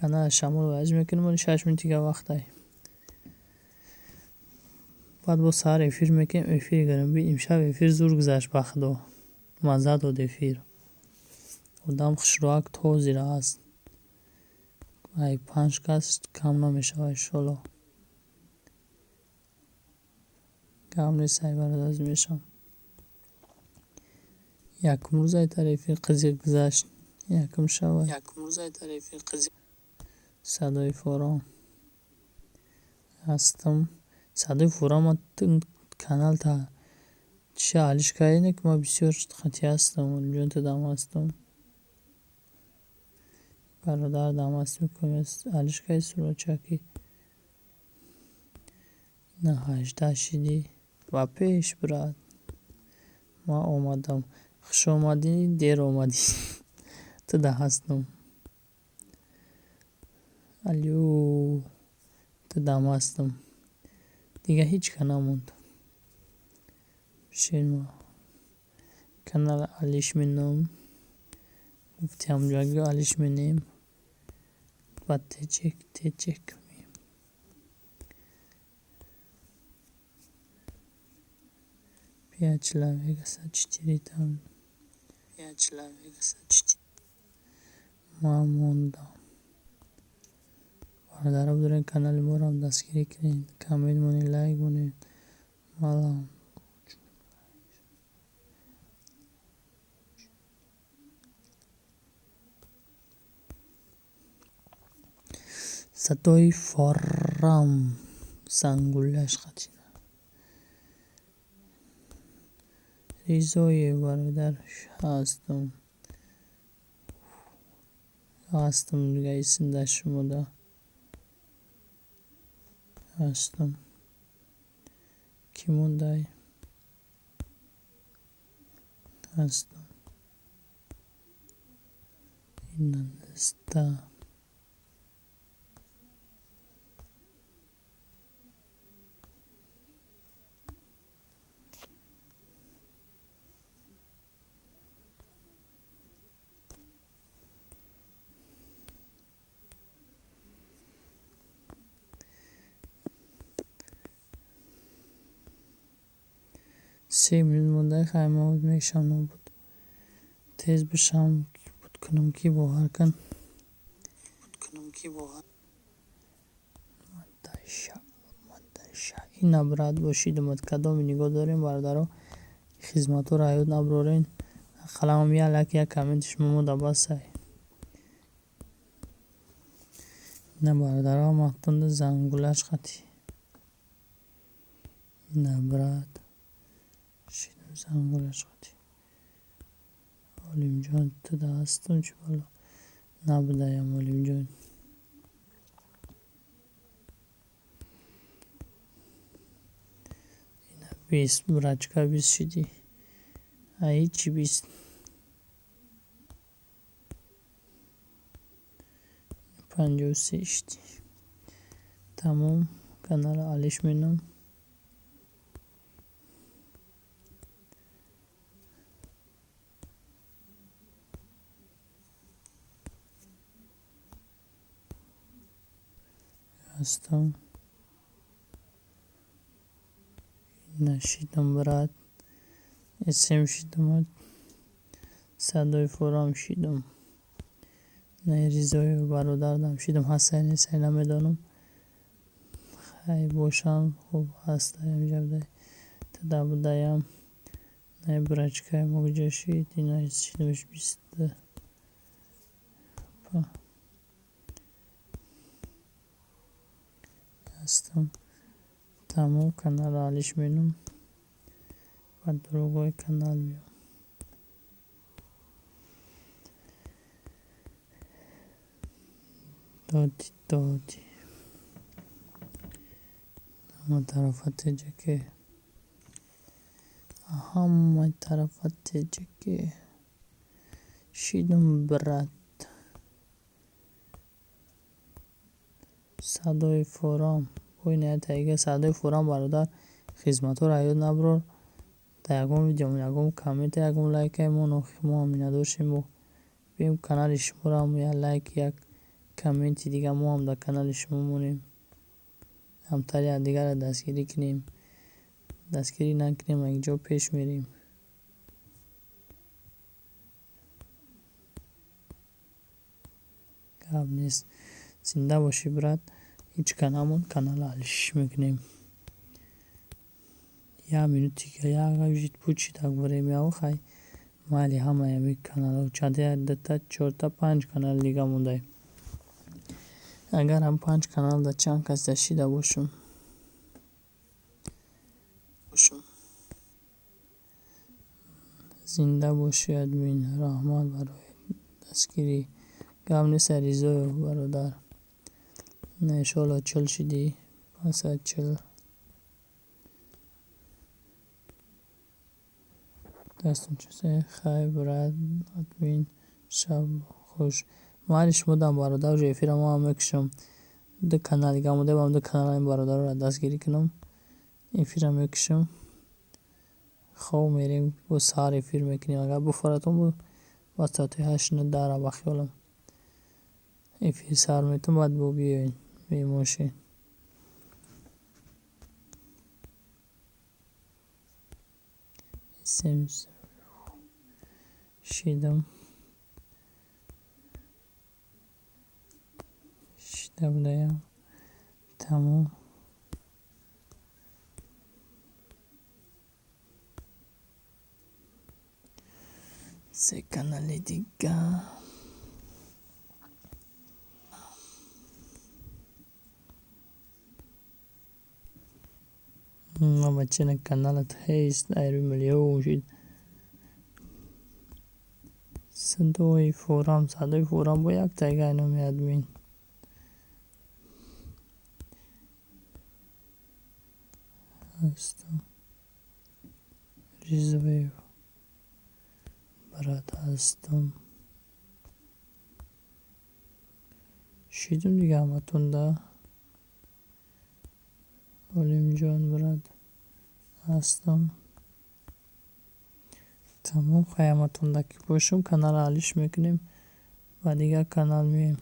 Канала шамол ваҷ мекунем, оли 6 минут дига вақтай. Баъд бо саҳар эфир мекунем, эфир гарем. Би имшаб эфир зур гузашт, ба худо. Мазза дод эфир. Одам хушрӯак тозира аст. Ай 5 кас кам намешавад, иншолло. Кам нест, ай бародар мешавам. Якум рӯз айтар эфир қизиқ гузашт. Якум шавад. Якум рӯз айтар эфир қизиқ. Садои форум ҳастам. Садои форум канал та чиша алиш кардем, ки ман бисёр хати ҳастам. Олимҷон ту дам ҳастам. Бародар дам ҳастем, алиш кардӣ суратчаки. На 18 шидӣ. Ба пеш, брат. Ман омадам. Хуш омадӣ, дер омадӣ. Ту да ҳастам. Алё, ту дам ҳастам. Дига ҳеҷ ка намонд. Бишин канал алиш меном. Гуфтиам ҷаги алиш менем. Ба теҷек, теҷек. Пять человек, четыре там. Пять человек, четыре. Ман мондам. Бародаро, бидоред канали моро ҳам дастгирӣ кунед, коммент монед, лайк монед. Малам. Садои форам зангулаш қатина. Ризоев бародар ҳастам. Ҳастам дига исмда шумода. Ҳастам. Кӣ мондай? Ҳастам. Ина неста. 3 минут монда, хай ма мешам нобуд. Тез бишам буд кунам ки бовар кун. Буд кунам ки бовар. Ина брат бошидумад кадоми нигоҳ дорем, бародаро. Хизматҳоро ҳаёт набарорен. Ақаллам як лайк, як комменти шумо мода басай. Ина бародаро ҳаматонда зангулаш қатӣ. Ина брат шидам зангулаш қатӣ. Олимҷон туда ҳастум чӣ бало набудаям Олимҷон. Ина 20 брачка 20 шидӣ. А ҳичи 20. 53 шидӣ. Тамом каналро алиш менам. Ҳастам. Ина шидам брат. СМ шидам. Садои форам шидам. На Ризоев бародарам шидам. Ҳастай нестай намедонам. Хай бошам хуб ҳастай ҳамҷа туда будаям. На брачкаи мо куҷо шид? Ина шидамш 22. Ҳастам. Тамом каналро алиш менам. Ба другой канал меом. Доди доди. Ҳама тарафа теҷаке. Ҳама тарафа теҷаке. Шидам брат. Садои форам. Бо тайга садои форам бародар хизматҳоро ҳаёт набарор. Дар ягон видео ягон коммента ягон лайкае мо ҳам миннатдоршем. Биёем канали шуморо ҳам як лайк як комменти дига мо ҳам дар канали шумо монем. Ҳамтари якдигарро дастгирӣ кунем. Дастгирӣ накунем якҷо пеш мерем. Гап нест. Зинда бошӣ брат. Ҳеҷ каналмон каналро алиш мекунем. Як минути як пучида время хай майли ҳамаи ҳамин каналҳо чанда як дута чорта панҷ канали дига мондаем. Агар ҳам панҷ канал дар чанд кас шида бошам. Зинда бошӣ админ. Раҳмат барои дастгирӣ. Гап нест Ризоев бародар. На иншоалло 40 шидӣ. 540. Дастон чизе хай брат админ шаб хуш. Майли шумо дам бародар уже эфира мо ҳам мекушам. Ду канал дига монда бам ду канал ин бародарро дастгирӣ кунам. Эфира мекушам. Хоб мерем бо саҳар эфир мекунем. Агар буфаратон бо баъд соати 8 9 10 ба хиёлам. Эфир сар метум баъд бо биёен меҳмон шед. Шидам. Шида будаям. Тамом. Се канали дига. Ма бача каналат ҳест айрӯи миллион шид. Садои форам, садои форам бо як тайга номи админ. Ҳастам. Ризоев брат ҳастам. Шидам дига ҳаматонда. Олимҷон брат ҳастам. Тамом хай ҳаматонда ки бошам каналро алиш мекунем ба дигар канал меоем.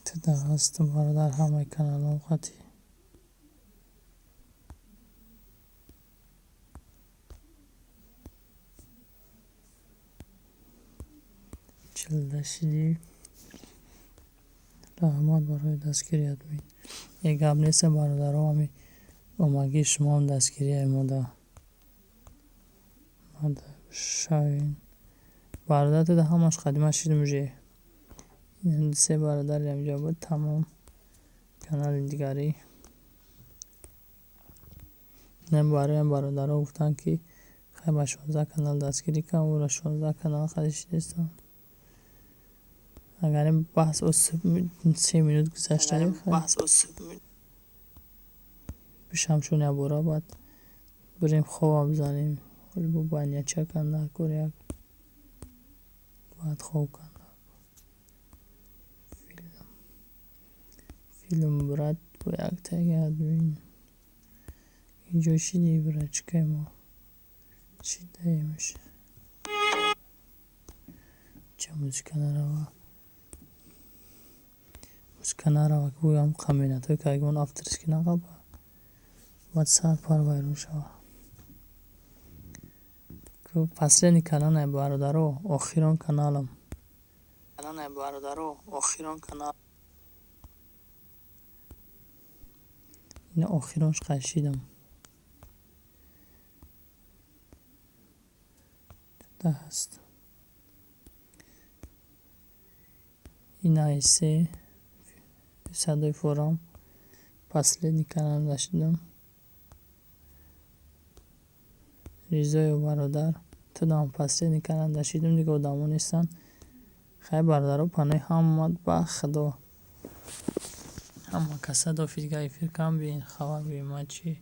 Туда ҳастам бародар ҳамаи каналҳом қатӣ. Чилда шидӣ. Раҳмат барои дастгирӣ, админ. Е, гап нест, бародаро, ҳами омагии шумоам дастгирии мода. Шавен. Бародар, туда ҳамаш қадима шидим уже. Се бародари ҳамҷо буд, тамом. Канали дигарӣ. Бароям бародаро гуфтанд, ки хай, ба 16 канал дастгирӣ кан, ӯро 16 канал хади шидестам. Агар ин баҳс 3 минут гузашта, бишам, чун якбора баъд бирем хобам бизанем. Бо баняча канда кор як баъд хоб канда. Филм, брат, бо яктаги админ. Инҷо шиди, брат, чикай мо шидаемш. Ча музыка нарава. Музыка нарава, ки гӯям қаминатҳои кагимон авторский нақаба. Баъд сар пар вайрон шава. Последний канал, бародаро, охирон каналам. Бародаро, охирон канал. Ина охиронш қашидам. Ҳаст. Ина се садои форам. Последний канал нашидам. Ризоё, бародар, тудам последний канал нашидам, дига одамо нестанд. Хай, бародаро, панои ҳама ба худо. Ҳама каса дофи дига эфир кам биен, хабар биен, ман чи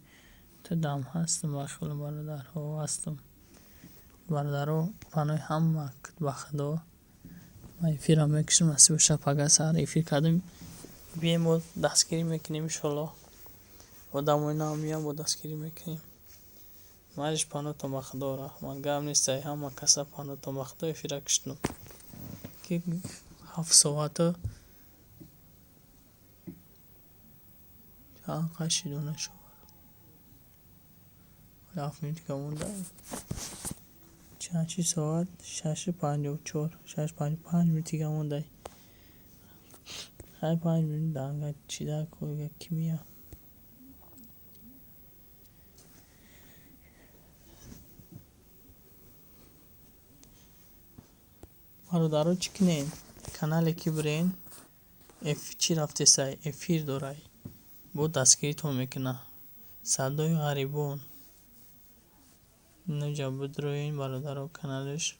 тудам ҳастам, ба хеле бародарҳо ҳастам. Бародаро, панои ҳама ба худо. Ман эфирам мекушам, насиб боша, пага саҳар эфир кардем. Бием, бо дастгирӣ мекунем, иншоллоҳ. Одамои нав меян, бо дастгирӣ мекунем. Малиш, паноҳтон ба худо, раҳмат. Гап нест, ай ҳама каса паноҳтон ба худо, эфира куштум. Ки 7 соату чанд қашиду нашуд. 7 минут ка монда. Чанд чи соат? 6:54, 6:55 минут дига мондай. Хай, 5 минут данга чида кӯга ки меяд. Бародаро, чӣ кунем? Канале ки бирен, чӣ рафтесай, эфир дорай. Бо дастгиритон мекуна. Садои ғарибон. Инҷа бидроен, бародаро, каналаш.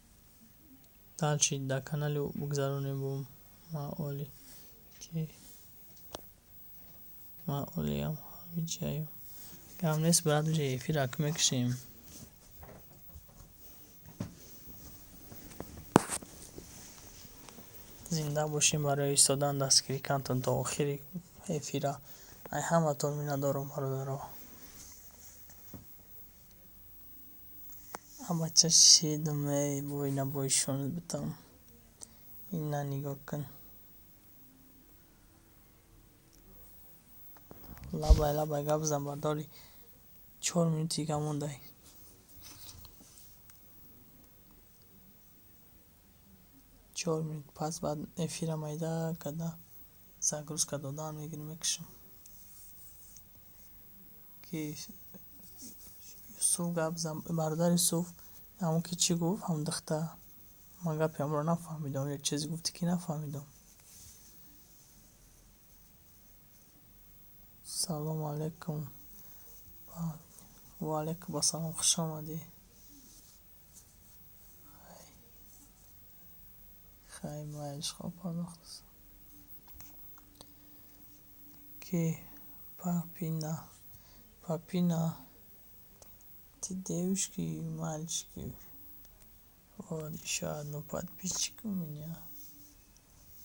Дальше дар канали ӯ бигзаронем, бо маоли ки маолиам ҳамиҷаем. Гап нест, брат, уже эфира мекушем. Зинда бошем, барои истодан, дастгирӣ кардантон то охири эфира. Ай ҳаматон миннатдорам, бародаро. Абача шидам, эй, бо ина боишон битам. Ина нигоҳ кун. Лабай, лабай, гап зан, бардори. 4 минут дига мондай. 4 минут пас баъд эфира майда карда загрузка додан мегирем, мекушам. Ки Юсуф, гап зан, бародар Юсуф, ҳамон ки чӣ гуфт, ҳамон духта. Ман гапи ҳамонро нафаҳмидам, ё чизе гуфтӣ, ки нафаҳмидам. Салому алайкум. Ва алайкум ассалом, хуш омадӣ. Хай, майлиш, хоб пардохт. Ки папина, папина, ты девушки и мальчики. Вот ещё одну подписчик у меня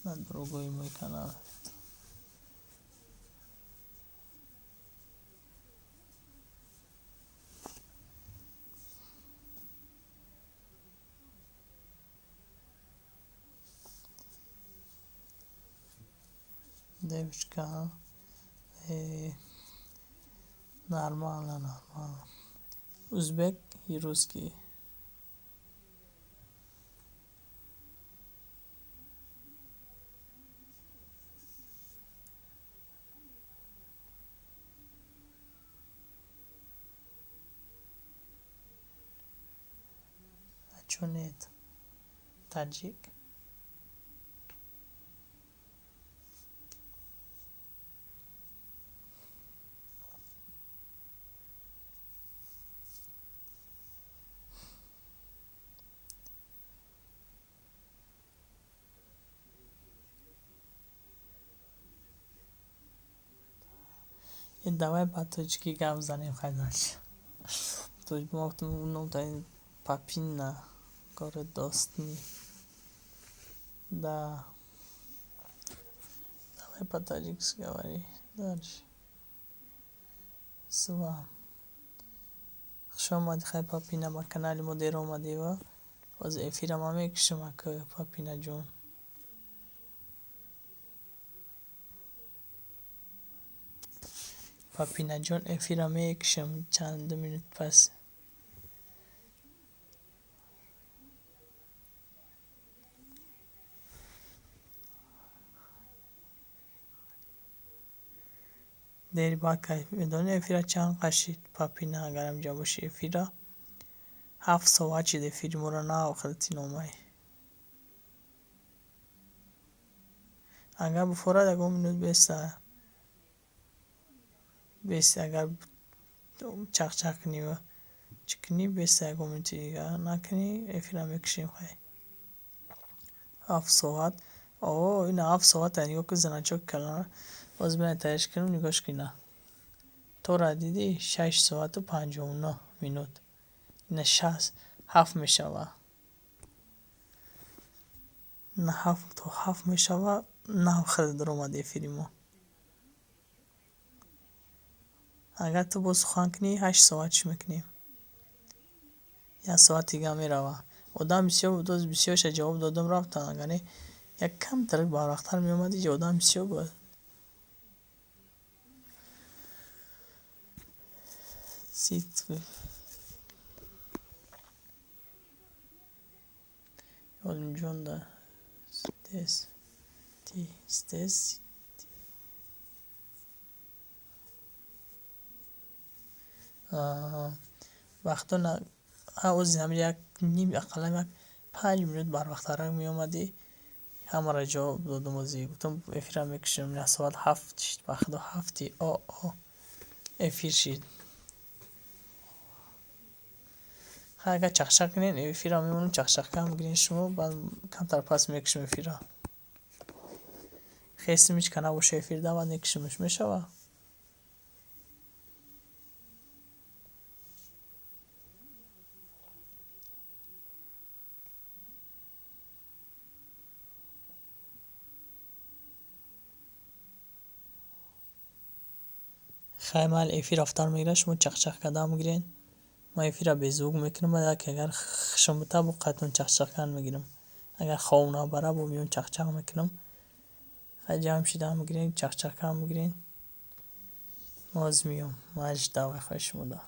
на другой мой канал. Девушка, нормально, нормально. Узбек и русский. Чё нет? Таҷик? Давай ба тоҷикӣ гап занем, хай дальше. Папина, город Достни. Да. Давай по-таджикски говори. Дальше. Сва. Хуш омадӣ, хай, Папина, ба канали мо дер омадӣ ва ҳозир эфира ман мекушам, ака Папинаҷон. Папинаҷон, эфира мекушам чанду минут пас. Дери баъд кайф медонӣ, эфира чанд қашид, Папина, агар ҳамҷа бошӣ, эфира 7 соат шид, эфири моро нав хелти номай. Агар буфорад, ягон минут беста бест, агар чақчақ кунӣ ва чӣ кунӣ, беста, ягон минути дигар накунӣ, эфира мекушем, хай. 7 соат. О, ина 7 соата, нигоҳ кун, значок калона. Боз бина, таҳрир кунам, нигоҳш кун, ина. Тора дидӣ, 6 соату 59 минут. Ина 6 7 мешава. На 7 то 7 мешава, нав хеле даромад эфири мо. Агар ту боз сухан кунӣ, 8 соат чӣ мекунем? Як соат дига мерава. Одам бисёр буд, боз бисёрша ҷавоб додам, рафтанд. Агар не, як камтар барвақттар меомадӣ, одам бисёр буд. Сит Олимҷон да здесь ты здесь. Вақто ози ҳамин як ним, ақаллан як 5 минут барвақттарак меомадӣ, ҳамаро ҷавоб додам. Ози гуфтам, эфира мекушам, на соат 7 шид, ба худо, ҳафти о о эфир шид. Хай, агар чақчақ кунед, эфира мемонам, чақчақ кам бигиред шумо, баъд камтар пас мекушем эфира. Хестим, ҳеч ка набоша эфир да, баъд мекушемш, мешава? Хай, майли, эфир рафтан мегирад, шумо чақчақ кардан мегиред. Ман эфира беззвук мекунам, баъд яке агар хушам бита, бо қайтон чақчақ кардан мегирам. Агар хоб набара, бо миён чақчақ мекунам. Хай, ҷамъ шидан мегиред, чақчақ кардан мегиред. Ман ҳозир меём. Майли, давай, хоҳиш шумо да.